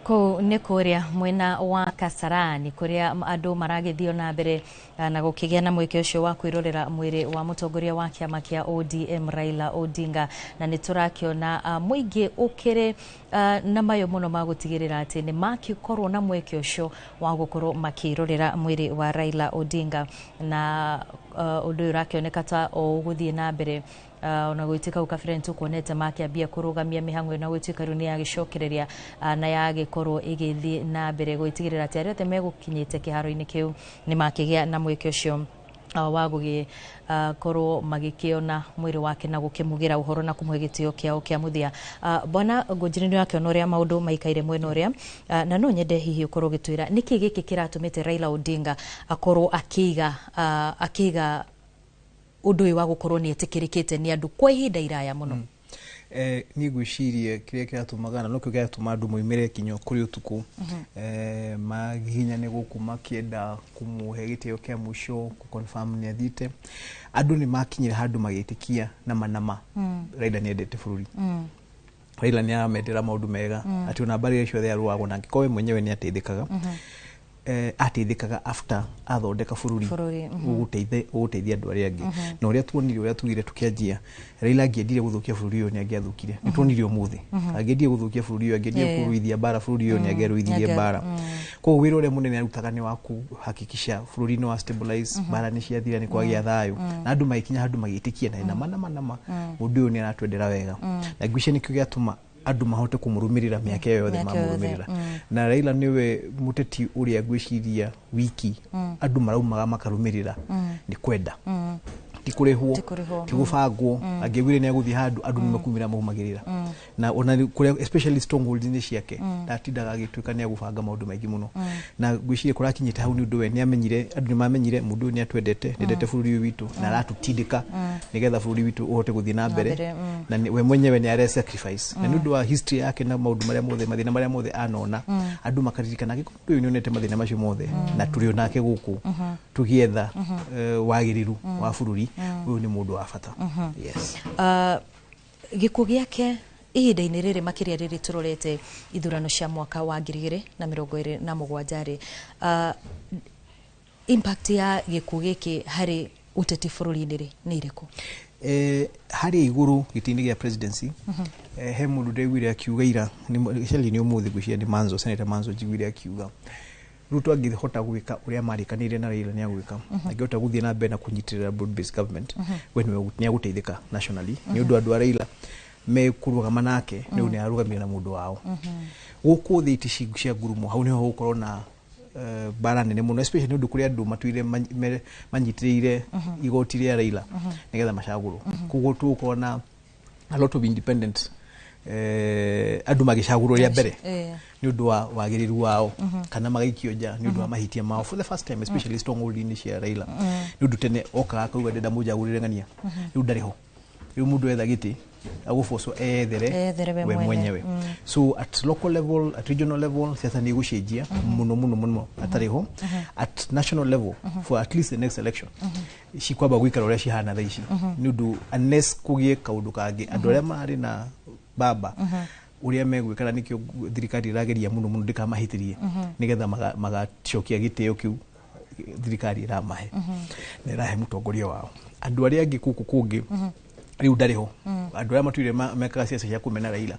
Kũu nĩ kũrĩa mwena wa Kasarani kũrĩa andũ maragĩthio na mbere na gũkĩgĩa na mweke ũcio wa kwĩrorera mwĩrĩ wa mũtongoria wa kĩama kĩa ODM Raila Odinga, na nĩ tũrakĩona mũingĩ ũkĩrĩ na mayo mũno ma gũtigĩrĩra atĩ nĩ makĩkorwo na mweke ũcio wa gũkorwo makĩrorera mwĩrĩ wa Raila Odinga, na ũndũ ũyũ ũrakĩoneka ta o ũgũthiĩ na mbere. Ona gwĩtuĩka hau kabere nĩtũkuonete makĩambia kũrũgamia mĩhang'o na gwĩtuĩka rĩu nĩyagĩcokereria na yagĩkorwo ĩgĩthiĩ na mbere gwĩtigĩrĩra atĩ arĩa othe megũkinyĩte kĩharo-inĩ kĩu nĩmakĩgĩa na mweke ũcio wa gũgĩkorwo magĩkĩona mwĩrĩ wake na gũkĩmugĩra ũhoro na kũmũhe gĩtĩo kĩao kĩa mũthia. Bwana Ngũnjiri, nĩ wakĩona ũrĩa maũndũ maikaire mwena ũrĩa, na no nyende hihi ũkorwo ũgĩtwĩra nĩkĩ gĩkĩ kĩratũmĩte Raila Odinga akorwo akĩiga ũndũ ũyũ wa gũkorwo nĩ etĩkĩrĩkĩte nĩ andũ kwa ihinda iraya mũno? Niĩ ngwĩciria kĩrĩa kĩratũmaga na nokĩo kĩratũma andũ moimĩre kinya kũrĩ ũtukũ, magihinyane gũkũ makĩenda kũmũhe gĩtĩo kĩa mũico, kũ-confirm nĩ athiĩte. Andũ nĩ makinyire handũ magĩtĩkia nama nama Raila nĩ endete bũrũri. Raila nĩ aramendera maũndũ mega, atĩ ona mbarĩ ciothe arũagwo na angĩkorwo we mwenyewe nĩ ateithĩkaga, ateithĩkaga after athondeka bũrũri ũgũteithia andũ arĩa angĩ. Na ũrĩa tuonire, ũrĩa tugire tũkĩanjia, Raila angĩendire gũthũkia bũrũri ũyũ nĩ angĩathũkire. Nĩ tuonire ũmũthĩ angĩendire gũthũkia bũrũri ũyũ, angĩendire kũrũithia mbara bũrũri ũyũ, nĩ angĩarũithirie mbara. Koguo wĩra ũrĩa mũnene arutaga nĩ wa kũhakikisha bũrũri nĩ wa stabilize, mbara nĩ ciathira, nĩ kwagĩa thayũ, na andũ magĩkinya handũ magĩtĩkia na nama nama nama mũndũ ũyũ nĩ aratwendera wega. Na ngwĩciria nĩkĩo gĩatũma andũ mahote kũmũrũmĩrĩra mĩaka ĩyo yothe mamũrũmĩrĩra. Na Raila nĩwe mũteti ũrĩa ngwĩciria wiki andũ maraumaga makarũmĩrĩra nĩ kwenda, ti kũrĩhwo, ti gũbangwo. Angĩaugire nĩ agũthiĩ handũ, andũ nĩ makumĩra maumagĩrĩra. Na ona kũrĩa especially strongholds-inĩ ciake, ndatindaga agĩtuĩka nĩ agũbanga maũndũ maingĩ mũno. Na ngwĩciria kũrakinyĩte hau nĩ ũndũ we nĩ amenyire, andũ nĩ mamenyire mũndũ ũyũ nĩ atwendete, nĩ endete bũrũri ũyũ witũ, na aratũtindĩka nĩgetha bũrũri witũ ũhote gũthiĩ na mbere. Na we mwenyewe nĩ are sacrifice, na nĩ ũndũ wa history yake na maũndũ marĩa mothe, mathĩna marĩa mothe anona, andũ makaririkana angĩkorwo mũndũ ũyũ nĩ onete mathĩna macio mothe na tũrĩ o nake gũkũ tũgĩetha wagĩrĩru wa bũrũri, ũyũ nĩ mũndũ wa bata. Yes. Gĩkuũ gĩake ihinda-inĩ rĩrĩ makĩria rĩrĩ tũrorete ithurano cia mwaka wa 2027 rĩ, impact ya gĩkuũ gĩkĩ harĩ ũteti bũrũri-inĩ rĩ nĩ irĩkũ? Harĩa igũrũ gĩtĩ-inĩ gĩa presidency, he mũndũ ndĩraiguire akiuga ira, actually nĩ ũmũthĩ ngwĩciria, nĩ Manzo, Senator Manzo, njiguire akiuga Ruto angĩhota gwĩka ũrĩa marĩkanĩire na Raila nĩ agwĩka, angĩhota gũthiĩ na mbere na kũnyitĩrĩra broad based government, we nĩ agũteithĩka nationally, nĩ ũndũ andũ a Raila mekũrũgama nake, nĩ nĩ arũgamire na mũndũ wao. Gũkũ thĩ itĩ cia ngurumo, hau nĩho gũkorwo na mbara nene mũno, especially nĩ ũndũ kũrĩ andũ matũire manyitĩrĩire igoti rĩa Raila nĩgetha macagũrwo. Koguo tũgũkorwo na a lot of independent andũ magĩcagũrwo rĩa mbere nĩ ũndũ wa wagĩrĩru wao, kana magaikio nja nĩ ũndũ wa mahĩtia mao for the first time, especially stronghold-inĩ cia Raila, nĩ ũndũ tene okaga akauga ndenda mũnjagũrĩre ng'ania. Rĩu ndarĩ ho, rĩu mũndũ etha gĩtĩ agũbocwo ethere Ethere we we mwene. Mwenyewe. So at local level, at regional level, siasa nĩ igũcenjia mũno mũno mũno atarĩ ho. At national level, for at least the next election, cikwamba gũikara ũrĩa cihana thaa ici, nĩ ũndũ unless kũgĩe kaũndũ kangĩ, andũ arĩa marĩ na baba ũrĩa megwĩka, na nĩkĩo thirikari ĩrageria mũno mũno ndĩkamahĩtĩrie, nĩgetha magacokia gĩtĩo kĩu thirikari ĩramahe na ĩrahe mũtongoria wao. Andũ arĩa angĩ gũkũ kũngĩ, rĩu ndarĩ ho, andũ arĩa matũire mekaga ciaca cia kũmena Raila,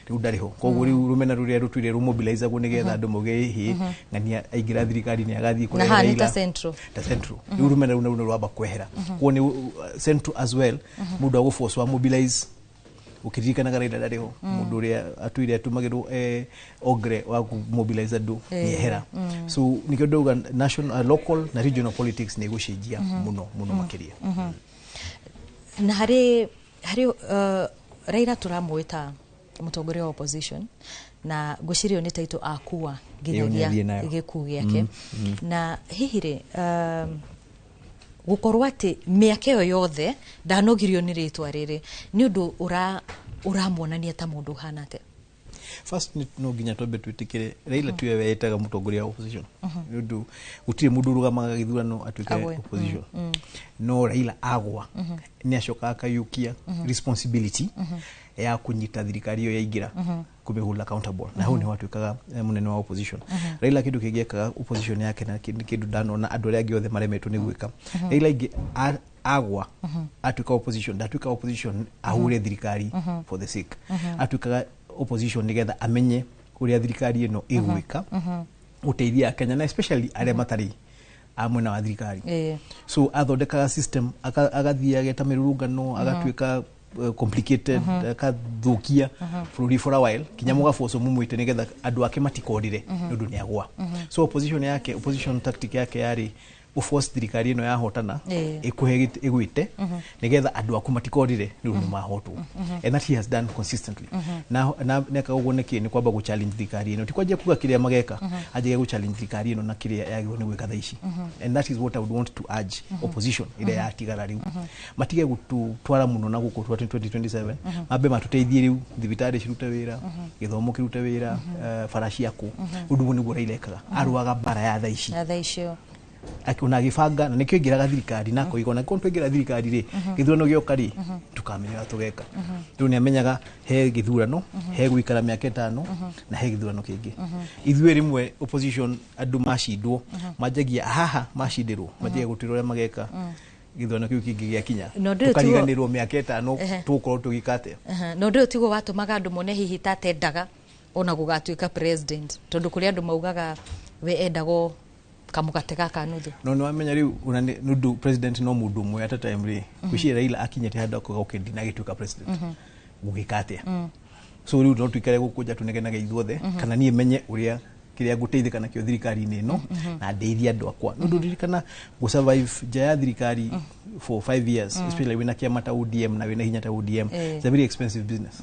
rĩu ndarĩ ho. Koguo rĩu rũmena rũrĩa rũtũire rũmobilizagwo nĩgetha andũ mauge hĩ ng'ania aingĩra thirikari nĩ agathiĩ Na kũrehe haha nĩ ta Raila Central. Ta Central, rĩu rũmena rũu naruo rwamba kwehera. Koguo nĩ Central as well, mũndũ agũbocwo mobilize ũkĩririkanaga Raila ndarĩ ho, mũndũ ũrĩa atũire atũmagĩrwo ogre wa kũmobilize andũ nĩ ehera. So nĩkĩo ndauga national, local na regional politics nĩ ĩgũcenjia mũno mũno makĩria. Na harĩ Raila tũramũĩ ta mũtongoria wa opposition, na ngwĩciria ĩyo nĩ title akua Ĩyo nĩ nginyagia athiĩ nayo. gĩkuũ gĩake. Na hihi rĩ, gũkorwo atĩ mĩaka ĩyo yothe ndanogirio nĩ rĩtwa rĩrĩ, nĩ ũndũ ũramuonania ta mũndũ ũhana atĩa? First no nginya twambe twĩtĩkĩre Raila tiwe weĩtaga mũtongoria wa opposition, nĩ ũndũ gũtirĩ mũndũ ũrũgamaga gĩthurano atuĩke Agwe. opposition. No Raila agwa, nĩ acokaga akayũkia responsibility ya kũnyita thirikari ĩyo yaingĩra, kũmĩhold accountable, na hau nĩho atuĩkaga mũnene wa opposition. Raila kĩndũ kĩngĩ ekaga opposition yake na kĩndũ ndanona andũ arĩa angĩ othe maremetwo nĩ gwĩka, Raila ingĩ agwa atuĩka opposition, ndatuĩka opposition ahure thirikari for the sake. Atuĩkaga opposition nĩgetha amenye ũrĩa thirikari ĩno ĩgwĩka gũteithia Akenya na especially arĩa matarĩ a mwena wa thirikari. So athondekaga system, agathiĩ ageta mĩrũrũngano, agatuĩka complicated, akathũkia bũrũri for a while kinya mũgaboco mumwĩte nĩgetha andũ ake matikorire, nĩ ũndũ nĩ agwa. So opposition yake, opposition tactic yake yarĩ gũforce thirikari ĩno yahotana ĩkũhe ĩgwĩte nĩgetha andũ aku matikorire nĩ ũndũ nĩ mahotwo. And that he has done consistently. Na neka ũguo nĩkĩ? Nĩ kwamba gũ challenge thirikari ĩno, ti kwanjia kuga kĩrĩa mageka, anjagia gũ challenge thirikari ĩno na kĩrĩa yagĩrĩirwo nĩ gwĩka thaa ici. And that is what I would want to urge opposition ĩrĩa yatigara rĩu, matige gũtũtwara mũno na gũkũ twa 2027, mambe matũteithie rĩu thibitarĩ cirute wĩra, gĩthomo kĩrute wĩra, bara ciakwo. Ũndũ ũguo nĩguo Raila ekaga, arũaga mbara ya thaa ici. Na thaa icio. Ona agĩbanga na nĩkĩo aingĩraga thirikari na akoiga ona korwo twaingĩra thirikari rĩ, gĩthurano gĩoka rĩ, tukamenya ũrĩa tũgeka. Rĩu nĩ amenyaga he gĩthurano, he gũikara mĩaka 5, na he gĩthurano kĩngĩ. Ithuĩ rĩmwe opposition, andũ macindwo manjagia haha, macindĩrwo manjagia gũtuĩra ũrĩa mageka gĩthurano kĩu kĩngĩ gĩakinya. Na ũndũ ũyũ tiguo- Tũkariganĩrwo mĩaka 5 tũgũkorwo tũgĩka atĩa. Aha, na ũndũ ũyũ tiguo watũmaga andũ mone hihi ta atendaga ona gũgatuĩka president, tondũ kũrĩ andũ maugaga we endagwo kamũgate gaka nuthu. No nĩ wamenya rĩu ona nĩ ũndũ president no mũndũ ũmwe at a time rĩ, gwĩciria Raila akinyĩte handũ akoiga okay, ndinagĩtuĩka president, gũgĩka atĩa? So rĩu no tuikare gũkũ nja tũnegenage ithuothe, kana niĩ menye ũrĩa kĩrĩa ngũteithĩka nakĩo thirikari-inĩ ĩno na ndeithie andũ akwa, nĩ ũndũ ririkana gũ survive nja ya thirikari for 5 years, especially wĩna kĩama ta ODM na wĩna hinya ta ODM, it's a very expensive business.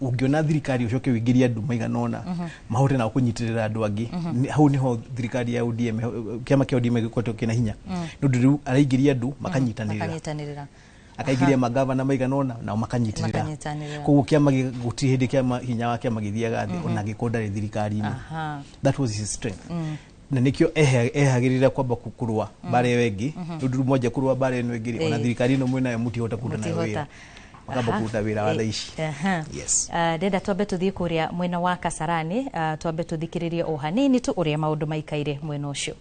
Ũngĩona thirikari ũcoke ũingĩrie andũ maigana ũna mahote nao kũnyitĩrĩra andũ angĩ, hau nĩho thirikari ya ODM, kĩama kĩa ODM gĩkoretwo kĩna hinya, nĩ ũndũ rĩu araingĩria andũ makanyitanĩrĩra. Makanyitanĩrĩra. Akaingĩria magavana maigana ũna nao makanyitanĩrĩra. Makanyitanĩrĩra. Koguo kĩama gũtirĩ hĩndĩ kĩama hinya wa kĩama gĩthiaga thĩ ona angĩkorwo ndarĩ thirikari-inĩ. That was his strength, na nĩkĩo ehagĩrĩra kwamba kũrũa mbara ĩyo ĩngĩ, nĩ ũndũ rĩu mwanjia kũrũa mbara ĩno ĩngĩ rĩ, ona thirikari ĩno mwĩnayo mũtihota kũruta nayo wĩra. Mũtihota. Makamba kũruta wĩra wa thaa ici. Yes. Ndenda twambe tũthiĩ kũrĩa mwena wa Kasarani, twambe tũthikĩrĩrie o hanini tu ũrĩa maũndũ maikaire mwena ũcio.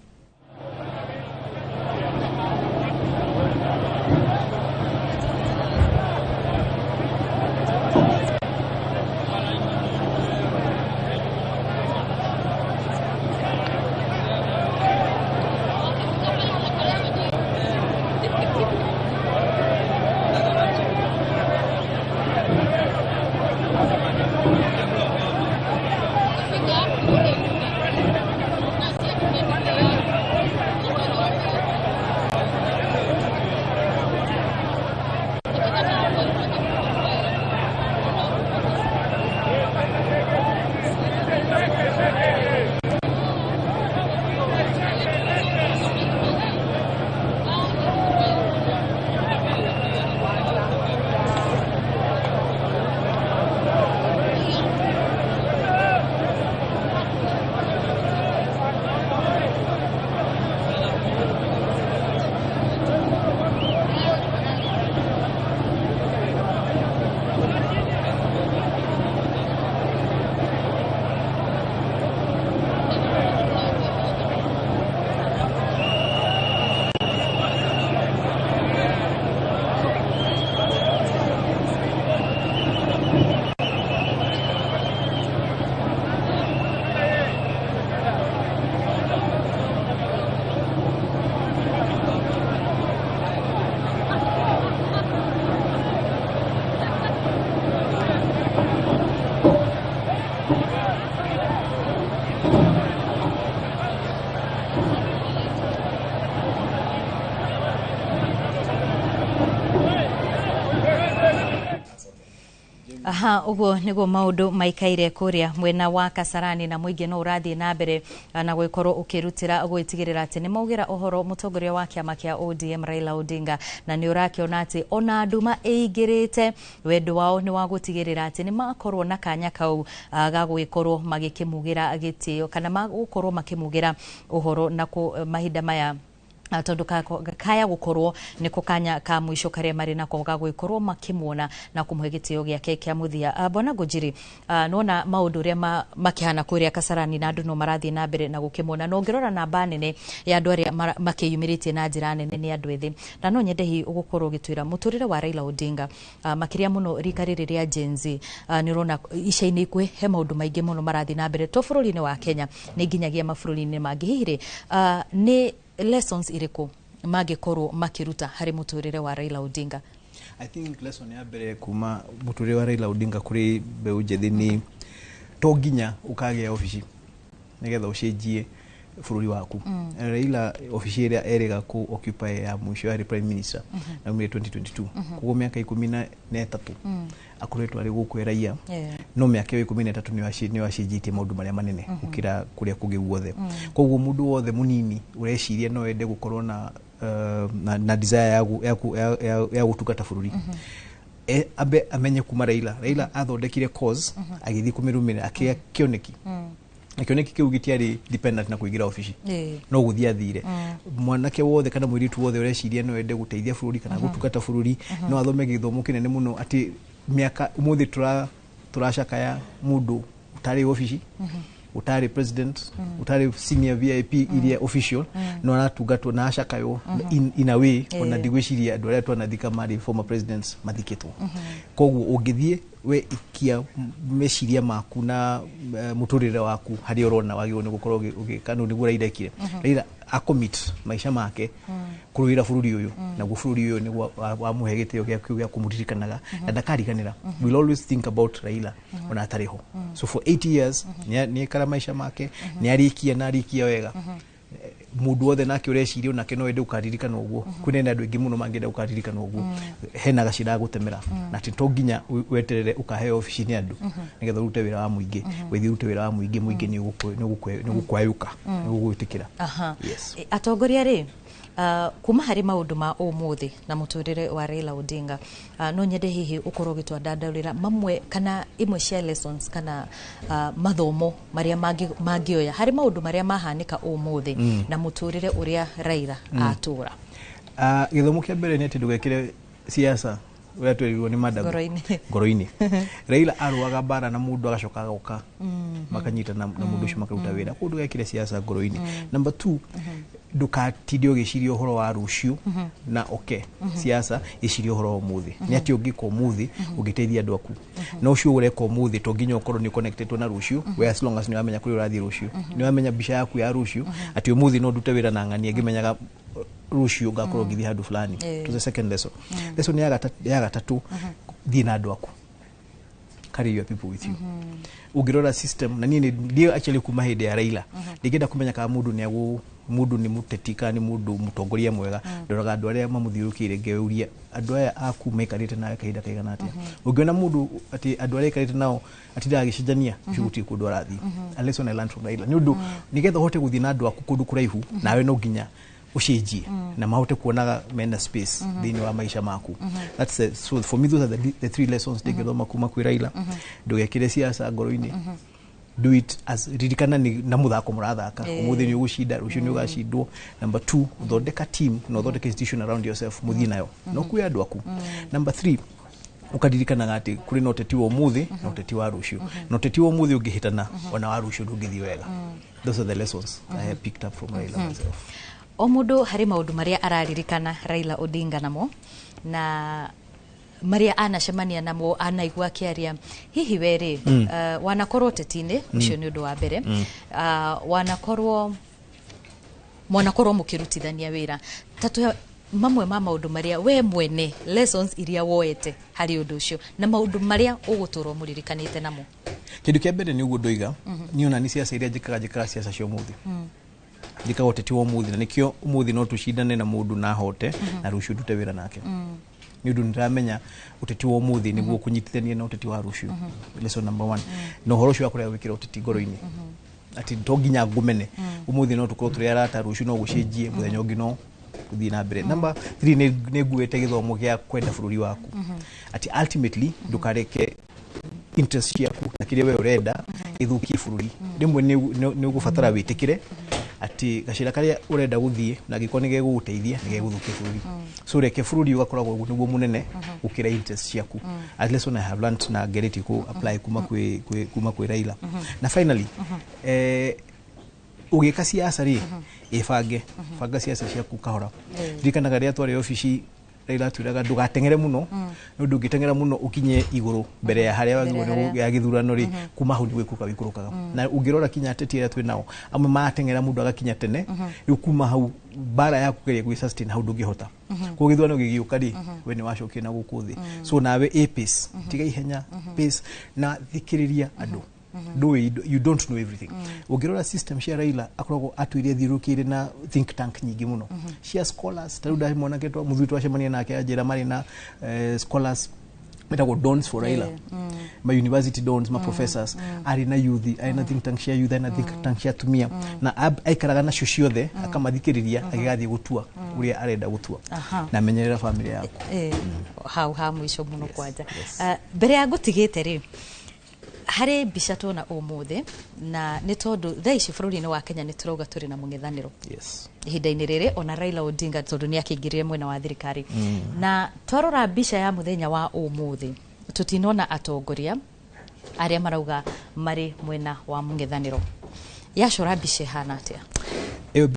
Aha, uguo niguo maundu maikaire kuria mwena wa Kasarani na muingi no urathie na mbere na gwikorwo ukirutira gwitigirira ati ni maugira uhoro mutongoria wa kiama kia ODM Raila Odinga, na ni urakiona ati ona nduma ĩingĩrĩte wendo wao ni wa gutigirira ati ni makorwo na kanya kau ga gwikorwo magikimugira gitio kana magukorwo makimugira uhoro na mahinda maya tondu kaya gukorwo niko kanya ka mwisho karia mari nako ga gwikorwo makimuona na kumuhe gitio giake kia muthia. Bwana Ngunjiri, nona maundu uria makihana kuria Kasarani na andu no marathie na mbere na gukimuona, no ngirora namba nene ya andu aria makiyumiritie na njira nene ni andu ethi, na no nyende hi ugukorwo ugitwira muturire wa Raila Odinga makiria muno rika riri ria Gen Z. Ni urona ica-inĩ ikuhĩ he maundu maingi muno marathie na mbere to bururi-inĩ wa Kenya ni nginyagia mabũrũri-inĩ mangĩ. Hihi ni lessons iriku magikorwo makiruta hari muturire wa Raila Odinga? I think lesson ya mbere kuma muturire wa Raila Odinga kuri mbeu njithi ni to nginya ukagia ofici nigetha ucenjie bururi waku. Raila ofici iria erega ku occupy ya mwisho ya prime minister na 2022, koguo miaka 13 akoretwo ari guku raia, no miaka 13 ni wacenjitie maundu maria manene gukira kuria kungi guothe. Koguo mundu wothe munini ureciria no ende gukorwo na na desire ya gutungata bururi, abe amenye kuma Raila. Raila athondekire cause agithii kumirumira akia kioneki na kioneki kiu gitiari dependent na kuingira ofici, no guthia athire. Mwanake wothe kana mwiritu wothe ureciria no ende guteithia bururi kana gutungata bururi, no athome githomo kinene muno ati miaka umuthi turacakaya mundu utari ofici, utari president, utari senior VIP iria official, no aratungatwo na acakaywo in a way ona ndigwiciria andu aria twanathika mari former presidents mathikitwo. Koguo ungithie we ikia meciria maku na muturire waku haria urona wagirwo ni gukorwo ugika no niguo Raila ekire. Raila acommit maica make kuruira bururi uyu, naguo bururi uyu niguo wamuhe gitio giaku gia kumuririkanaga na ndakariganira. We'll always think about Raila ona atari ho. So for 8 years ni ekara maica make, ni arikia na arikia wega. Mundu wothe nake ureciria onake no ende ukaririkana uguo, kwina andu aingi muno mangienda ukaririkana uguo, hena gacira gutemera na ti to nginya weterere ukaheo ofici ni andu nigetha urute wira wa muingi. Withii urute wira wa muingi, muingi ni ugukwayuka ni ugwitikira. Yes. Atongoria ri kuma hari maundu ma umuthi na muturire wa Raila Odinga, no nyende hihi ukorwo ugitwandandaurira mamwe kana imwe cia lessons kana mathomo maria mangioya hari maundu maria mahanika umuthi na muturire uria Raila atura. Githomo kia mbere ni ati ndugekire siasa uria twerirwo ni madam ngoro-ini. Raila aruaga bara na mundu agacoka agoka makanyita na mundu ucio makaruta wira, koguo ndugekire siasa ngoro-ini. Number 2, ndukatinde ugiciria uhoro wa rucio na oke siasa, iciria uhoro wa umuthi. Ni ati ungika umuthi ungiteithia andu aku, na ucio ureka umuthi to nginya ukorwo ni connected na rucio, we as long as ni wamenya kuria urathie rucio, ni wamenya mbica yaku ya rucio ati umuthi no ndute wira na ng'ania ngimenyaga rucio ngakorwo ngithie handu fulani. To the second lesson, lesson ya gatatu, thie na andu aku, carry your people with you. Ungirora system na nie ndio actually kuma hindi ya Raila ndingenda kumenya kana mundu ni agu mundu ni muteti kana ni mundu mutongoria mwega, ndoraga andu aria mamuthiurukire ngeuria andu aya aku maikarite nawe kahinda kaigana atia. Ungiona mundu ati andu aria aikarite nao atindaga agicenjania, ucio gutiri kundu arathii. A lesson I learned from Raila ni undu nigetha uhote guthii na andu aku kundu kuraihu, nawe no nginya ucenjie na mahote kuonaga mena space thiini wa maisha maku. That's it. So for me those are the three lessons ndingithoma kuma kwi Raila. Ndugekire siasa ngoro-ini, do it as ririkana ni na muthako murathaka, umuthi ni ugucinda rucio ni ugacindwo. Number 2, thondeka team na uthondeke institution around yourself muthii nayo no kwi andu aku. Number 3, ukaririkanaga ati kuri na uteti wa umuthi na uteti wa rucio, na uteti wa umuthi ungihitana ona wa rucio ndungithii wega. Those are the lessons I have picked up from Raila myself. O mundu hari maundu maria araririkana Raila Odinga namo na maria anacemania namo anaigua akiaria. Hihi weri wanakorwo teti-inĩ ucio ni undu wa mbere, wanakorwo mwanakorwo mukirutithania wira, tatu mamwe ma maundu maria we mwene lessons iria woete hari undu ucio na maundu maria uguturwo muririkanite namo. Kindu kia mbere ni uguo ndoiga, ni ona ni siasa iria njikaga siasa cia umuthi, njikaga uteti wa umuthi, na nikio umuthi no tucindane na mundu na ahote na rucio ndute wira nake. Nĩ ũndũ nĩndĩramenya ũteti wa ũmũthĩ nĩguo kũnyitithania na ũteti wa rũciũ. Lesson number one, na ũhoro ũcio wa kũrega gwĩkĩra ũteti ngoro-inĩ, atĩ to nginya ngũmene ũmũthĩ, no tũkorwo tũrĩ arata, rũciũ no gũcenjie, mũthenya ũngĩ no gũthiĩ na mbere. Number three, nĩ nguĩte gĩthomo gĩa kwenda bũrũri waku, atĩ ultimately ndũkareke interest ciaku na kĩrĩa we ũrenda ĩthũkie bũrũri. Rĩmwe nĩ ũgũbatara wĩtĩkĩre atĩ gacĩra karĩa ũrenda gũthiĩ na angĩkorwo nĩ gegũgũteithia, nĩ gegũthũkia bũrũri. So reke bũrũri ũgakoragwo nĩguo mũnene gũkĩra interest ciaku. At lesson I have learnt na ngeretie kũ apply kuma kwĩ Raila. Na finally, ũgĩka siasa rĩ, ĩbange, banga siasa ciaku kahora. Ririkanaga rĩrĩa twarĩ obici, Raila atwĩraga ndũgateng'ere mũno, nĩ ũndũ ũngĩteng'era mũno ũkinye igũrũ mbere ya harĩa Mbere wagĩrĩirwo nĩ harĩa. ya gĩthurano rĩ, kuma hau nĩ gwĩkũrũka wĩikũrũkaga. Na ũngĩrora kinya ateti arĩa twĩ nao, amwe marateng'era mũndũ agakinya tene, rĩu kuma hau mbara yaku kũgeria gwĩ sustain hau ndũngĩhota. Koguo gĩthurano gĩgĩũka rĩ, we nĩ wacokire na gũkũ thĩ. So nawe ĩ pace, tiga ihenya, pace na thikĩrĩria andũ. Ndũĩ, you don't know everything. Ũngĩrora system cia Raila, akoragwo atwĩre athiũrũrũkĩire na think tank nyingĩ mũno cia scholars. Ta rĩu ndahe mwanake mũthuri twacemania nake anjĩra marĩ na scholars metagwo Dons for Raila, ma university dons, ma professors, arĩ na youth, arĩ na think tank cia youth, arĩ na think tank cia atumia, na aikaraga nacio ciothe akamathikĩrĩria agĩgathiĩ gũtua ũrĩa arenda gũtua. Na menyerera family yaku. Hau ha mũico mũno kwanja. Mbere ya ngũtigĩte rĩ, harĩ mbica tuona ũmũthĩ, na nĩ tondũ thaa ici bũrũri-inĩ wa Kenya nĩ tũrauga tũrĩ na mũng'ethanĩro ihinda-inĩ rĩrĩ, ona Raila Odinga tondũ nĩ akĩingĩrire mwena wa thirikari. Na twarora mbica ya mũthenya wa ũmũthĩ, tũtinona atongoria arĩa marauga marĩ mwena wa mũng'ethanĩro. Yacora mbica ĩhana atĩa?